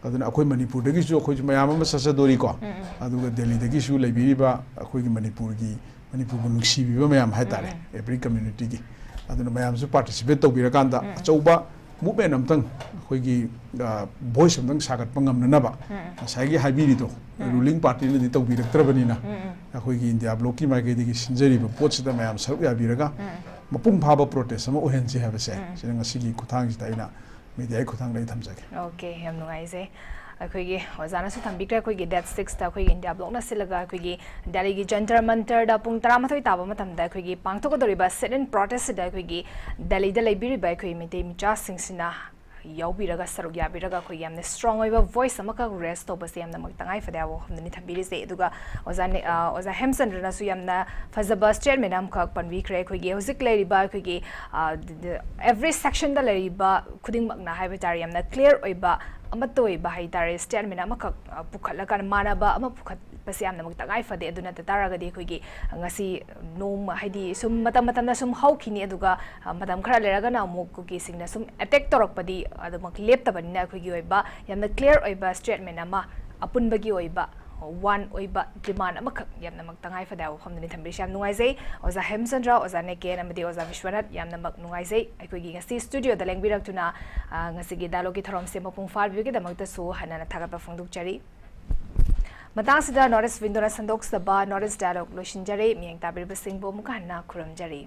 ꯑꯗꯨꯅ ꯑꯩꯈꯣꯏ ꯃꯅꯤꯄꯨꯔꯗꯒꯤꯁꯨ ꯑꯩꯈꯣꯏꯁꯨ ꯃꯌꯥꯝ ꯑꯃ ꯆꯠꯆꯗꯣꯔꯤꯀꯣ꯫ ꯑꯗꯨꯒ ꯗꯦꯜꯂꯤꯗꯒꯤꯁꯨ ꯂꯩꯕꯤꯔꯤꯕ ꯑꯩꯈꯣꯏꯒꯤ ꯃꯅꯤꯄꯨꯔꯒꯤ, ꯃꯅꯤꯄꯨꯔꯕꯨ ꯅꯨꯡꯁꯤꯕꯤꯕ ꯃꯌꯥꯝ ꯍꯥꯏꯇꯥꯔꯦ, ꯑꯦꯕ꯭ꯔꯤ ꯀꯝꯃ꯭ꯌꯨꯅꯤꯇꯤꯒꯤ, ꯑꯗꯨꯅ ꯃꯌꯥꯝꯁꯨ ꯄꯥꯔꯇꯤꯁꯤꯄꯦꯠ ꯇꯧꯕꯤꯔꯀꯥꯟꯗ ꯑꯆꯧꯕ ꯃꯨꯞꯃꯦꯟ ꯑꯝꯇꯪ, ꯑꯩꯈꯣꯏꯒꯤ, ꯑ, ꯚꯣꯏꯁ ꯑꯝꯇꯪ ꯁꯥꯒꯠꯄ ꯉꯝꯅꯅꯕ, ꯉꯁꯥꯏꯒꯤ ꯍꯥꯏꯕꯤꯔꯤꯗꯣ, ꯔꯨꯂꯤꯡ ꯄꯥꯔꯇꯤꯅꯗꯤ ꯇꯧꯕꯤꯔꯛꯇ꯭ꯔꯕꯅꯤꯅ, ꯑꯩꯈꯣꯏꯒꯤ ꯏꯟꯗꯤꯌꯥ ꯕ꯭ꯂꯣꯛꯀꯤ ꯃꯥꯏꯀꯩꯗꯒꯤ ꯁꯤꯟꯖꯔꯤꯕ ꯄꯣꯠꯁꯤꯗ ꯃꯌꯥꯝ ꯁꯔꯨꯛ ꯌꯥꯕꯤꯔꯒ ꯃꯄꯨꯡ ꯐꯥꯕ ꯄ꯭ꯔꯣꯇꯦꯁ ꯑꯃ ꯑꯣꯏꯍꯟꯁꯤ ꯍꯥꯏꯕꯁꯦ ꯁꯤꯅ ꯉꯁꯤꯒꯤ ꯈꯨꯊꯥꯡꯁꯤꯗ ꯑꯩꯅ ꯃꯦꯗꯤꯌꯥꯒꯤ ꯈꯨꯊꯥꯡꯗ ꯑꯩ ꯊꯝꯖꯒꯦ꯫ ꯑꯣꯀꯦ, ꯌꯥꯝ ꯅꯨꯡꯉꯥꯏꯖꯩ꯫ ꯑꯩꯈꯣꯏꯒꯤ ꯑꯣꯖꯥꯅꯁꯨ ꯊꯝꯕꯤꯈ꯭ꯔꯦ, ꯑꯩꯈꯣꯏꯒꯤ ꯗꯦꯠ ꯁꯤꯛꯁꯇ ꯑꯩꯈꯣꯏꯒꯤ ꯏꯟꯗꯤꯌꯥ ꯕ꯭ꯂꯣꯛꯅ ꯁꯤꯜꯂꯒ ꯑꯩꯈꯣꯏꯒꯤ ꯗꯦꯜꯂꯤꯒꯤ ꯖꯟꯇꯔ ꯃꯟꯇꯔꯗ ꯄꯨꯡ ꯇꯔꯥꯃꯥꯊꯣꯏ ꯇꯥꯕ ꯃꯇꯝꯗ ꯑꯩꯈꯣꯏꯒꯤ ꯄꯥꯡꯊꯣꯛꯀꯗꯧꯔꯤꯕ ꯁꯤꯠ ꯏꯟ ꯄ꯭ꯔꯣꯇꯦꯁꯁꯤꯗ ꯑꯩꯈꯣꯏꯒꯤ ꯗꯦꯜꯂꯤꯗ ꯂꯩꯕꯤꯔꯤꯕ ꯑꯩꯈꯣꯏ ꯃꯩꯇꯩ ꯃꯆꯥꯁꯤꯡꯁꯤꯅ ꯌꯥꯎꯕꯤꯔꯒ, ꯁꯔꯨꯛ ꯌꯥꯕꯤꯔꯒ, ꯑꯩꯈꯣꯏꯒꯤ ꯌꯥꯝꯅ ꯁ꯭ꯇꯔꯣꯡ ꯑꯣꯏꯕ ꯚꯣꯏꯁ ꯑꯃꯈꯛ ꯔꯦꯁ ꯇꯧꯕꯁꯦ ꯌꯥꯝꯅꯃꯛ ꯇꯉꯥꯏ ꯐꯗꯦ ꯍꯥꯏꯕ ꯋꯥꯐꯝꯗꯅꯤ ꯊꯝꯕꯤꯔꯤꯁꯦ꯫ ꯑꯗꯨꯒ ꯑꯣꯖꯥ ꯅꯦ-, ꯑ, ꯑꯣꯖꯥ ꯍꯦꯝꯆꯟꯗ꯭ꯔꯅꯁꯨ ꯌꯥꯝꯅ ꯐꯖꯕ ꯁ꯭ꯇꯦꯠꯃꯦꯟ ꯑꯃꯈꯛ ꯄꯟꯕꯤꯈ꯭ꯔꯦ꯫ ꯑꯩꯈꯣꯏꯒꯤ ꯍꯧꯖꯤꯛ ꯂꯩꯔꯤꯕ, ꯑꯩꯈꯣꯏꯒꯤ ꯑꯦꯚ꯭ꯔꯤ ꯁꯦꯛꯁꯟꯗ ꯂꯩꯔꯤꯕ ꯈꯨꯗꯤꯡꯃꯛꯅ ꯍꯥꯏꯕ ꯇꯥꯔꯦ, ꯌꯥꯝꯅ ꯀ꯭ꯂꯤꯌꯥꯔ ꯑꯣꯏꯕ, ꯑꯃꯠꯇ ꯑꯣꯏꯕ ꯍꯥꯏ ꯇꯥꯔꯦ, ꯁ꯭ꯇꯦꯠꯃꯦꯟ ꯑꯃꯈꯛ ꯑ, ꯄꯨꯈꯠꯂꯀꯥꯟꯗ, ꯃꯥꯟꯅꯕ ꯑꯃ ꯄꯨꯈꯠꯄꯁꯦ ꯌꯥꯝꯅꯃꯛ ꯇꯉꯥꯏ ꯐꯗꯦ꯫ ꯑꯗꯨ ꯅꯠꯇ ꯇꯥꯔꯒꯗꯤ ꯑꯩꯈꯣꯏꯒꯤ ꯉꯁꯤ ꯅꯣꯡꯃ, ꯍꯥꯏꯗꯤ ꯁꯨꯝ ꯃꯇꯝ ꯃꯇꯝꯅ ꯁꯨꯝ ꯍꯧꯈꯤꯅꯤ, ꯑꯗꯨꯒ ꯑ, ꯃꯇꯝ ꯈꯔ ꯂꯩꯔꯒꯅ ꯑꯃꯨꯛ ꯀꯨꯀꯤꯁꯤꯡꯅ ꯁꯨꯝ ꯑꯦꯇꯦꯛ ꯇꯧꯔꯛꯄꯗꯤ ꯑꯗꯨꯃꯛ ꯂꯦꯞꯇꯕꯅꯤꯅ, ꯑꯩꯈꯣꯏꯒꯤ ꯑꯣꯏꯕ ꯌꯥꯝꯅ ꯀ꯭ꯂꯤꯌꯥꯔ ꯑꯣꯏꯕ ꯁ꯭ꯇꯦꯠꯃꯦꯟ ꯑꯃ, ꯑꯄꯨꯟꯕꯒꯤ ꯑꯣꯏꯕ ꯋꯥꯟ ꯑꯣꯏꯕ ꯗꯤꯃꯥꯟ ꯑꯃꯈꯛ ꯌꯥꯝꯅꯃꯛ ꯇꯉꯥꯏ ꯐꯗꯦ ꯍꯥꯏꯕ ꯋꯥꯐꯝꯗꯅꯤ ꯊꯝꯕꯤꯔꯤꯁꯦ꯫ ꯌꯥꯝ ꯅꯨꯡꯉꯥꯏꯖꯩ ꯑꯣꯖꯥ ꯍꯦꯝꯆꯟꯗ꯭ꯔ, ꯑꯣꯖꯥ ꯅꯦꯀꯦꯟ ꯑꯃꯗꯤ ꯑꯣꯖꯥ ꯕꯤꯁ꯭ꯋꯥꯅꯥꯊ, ꯌꯥꯝꯅꯃꯛ ꯅꯨꯡꯉꯥꯏꯖꯩ꯫ ꯑꯩꯈꯣꯏꯒꯤ ꯉꯁꯤ ꯁ꯭ꯇꯨꯗꯤꯑꯣꯗ ꯂꯦꯡꯕꯤꯔꯛꯇꯨꯅ, ꯑ, ꯉꯁꯤꯒꯤ ꯗꯥꯏꯂꯣꯒꯀꯤ ꯊꯧꯔꯝꯁꯦ ꯃꯄꯨꯡ ꯐꯥꯍꯟꯕꯤꯕꯒꯤꯗꯃꯛꯇꯁꯨ ꯍꯟꯅ ꯍꯟꯅ ꯊꯥꯒꯠꯄ ꯐꯣꯡꯗꯣꯛꯆꯔꯤ꯫ ꯃꯇꯥꯡꯁꯤꯗ ꯅꯣꯔꯠ ꯏꯁ꯭ꯠ ꯋꯤꯟꯗꯣꯅ ꯁꯟꯗꯣꯛꯆꯕ ꯅꯣꯔꯠ ꯏꯁ꯭ꯠ ꯗꯥꯏꯂꯣꯒ ꯂꯣꯏꯁꯤꯟꯖꯔꯦ꯫ ꯃꯤꯠꯌꯦꯡ ꯇꯥꯕꯤꯔꯤꯕꯁꯤꯡꯕꯨ ꯑꯃꯨꯛꯀ ꯍꯟꯅ ꯈꯨꯔꯨꯝꯖꯔꯤ꯫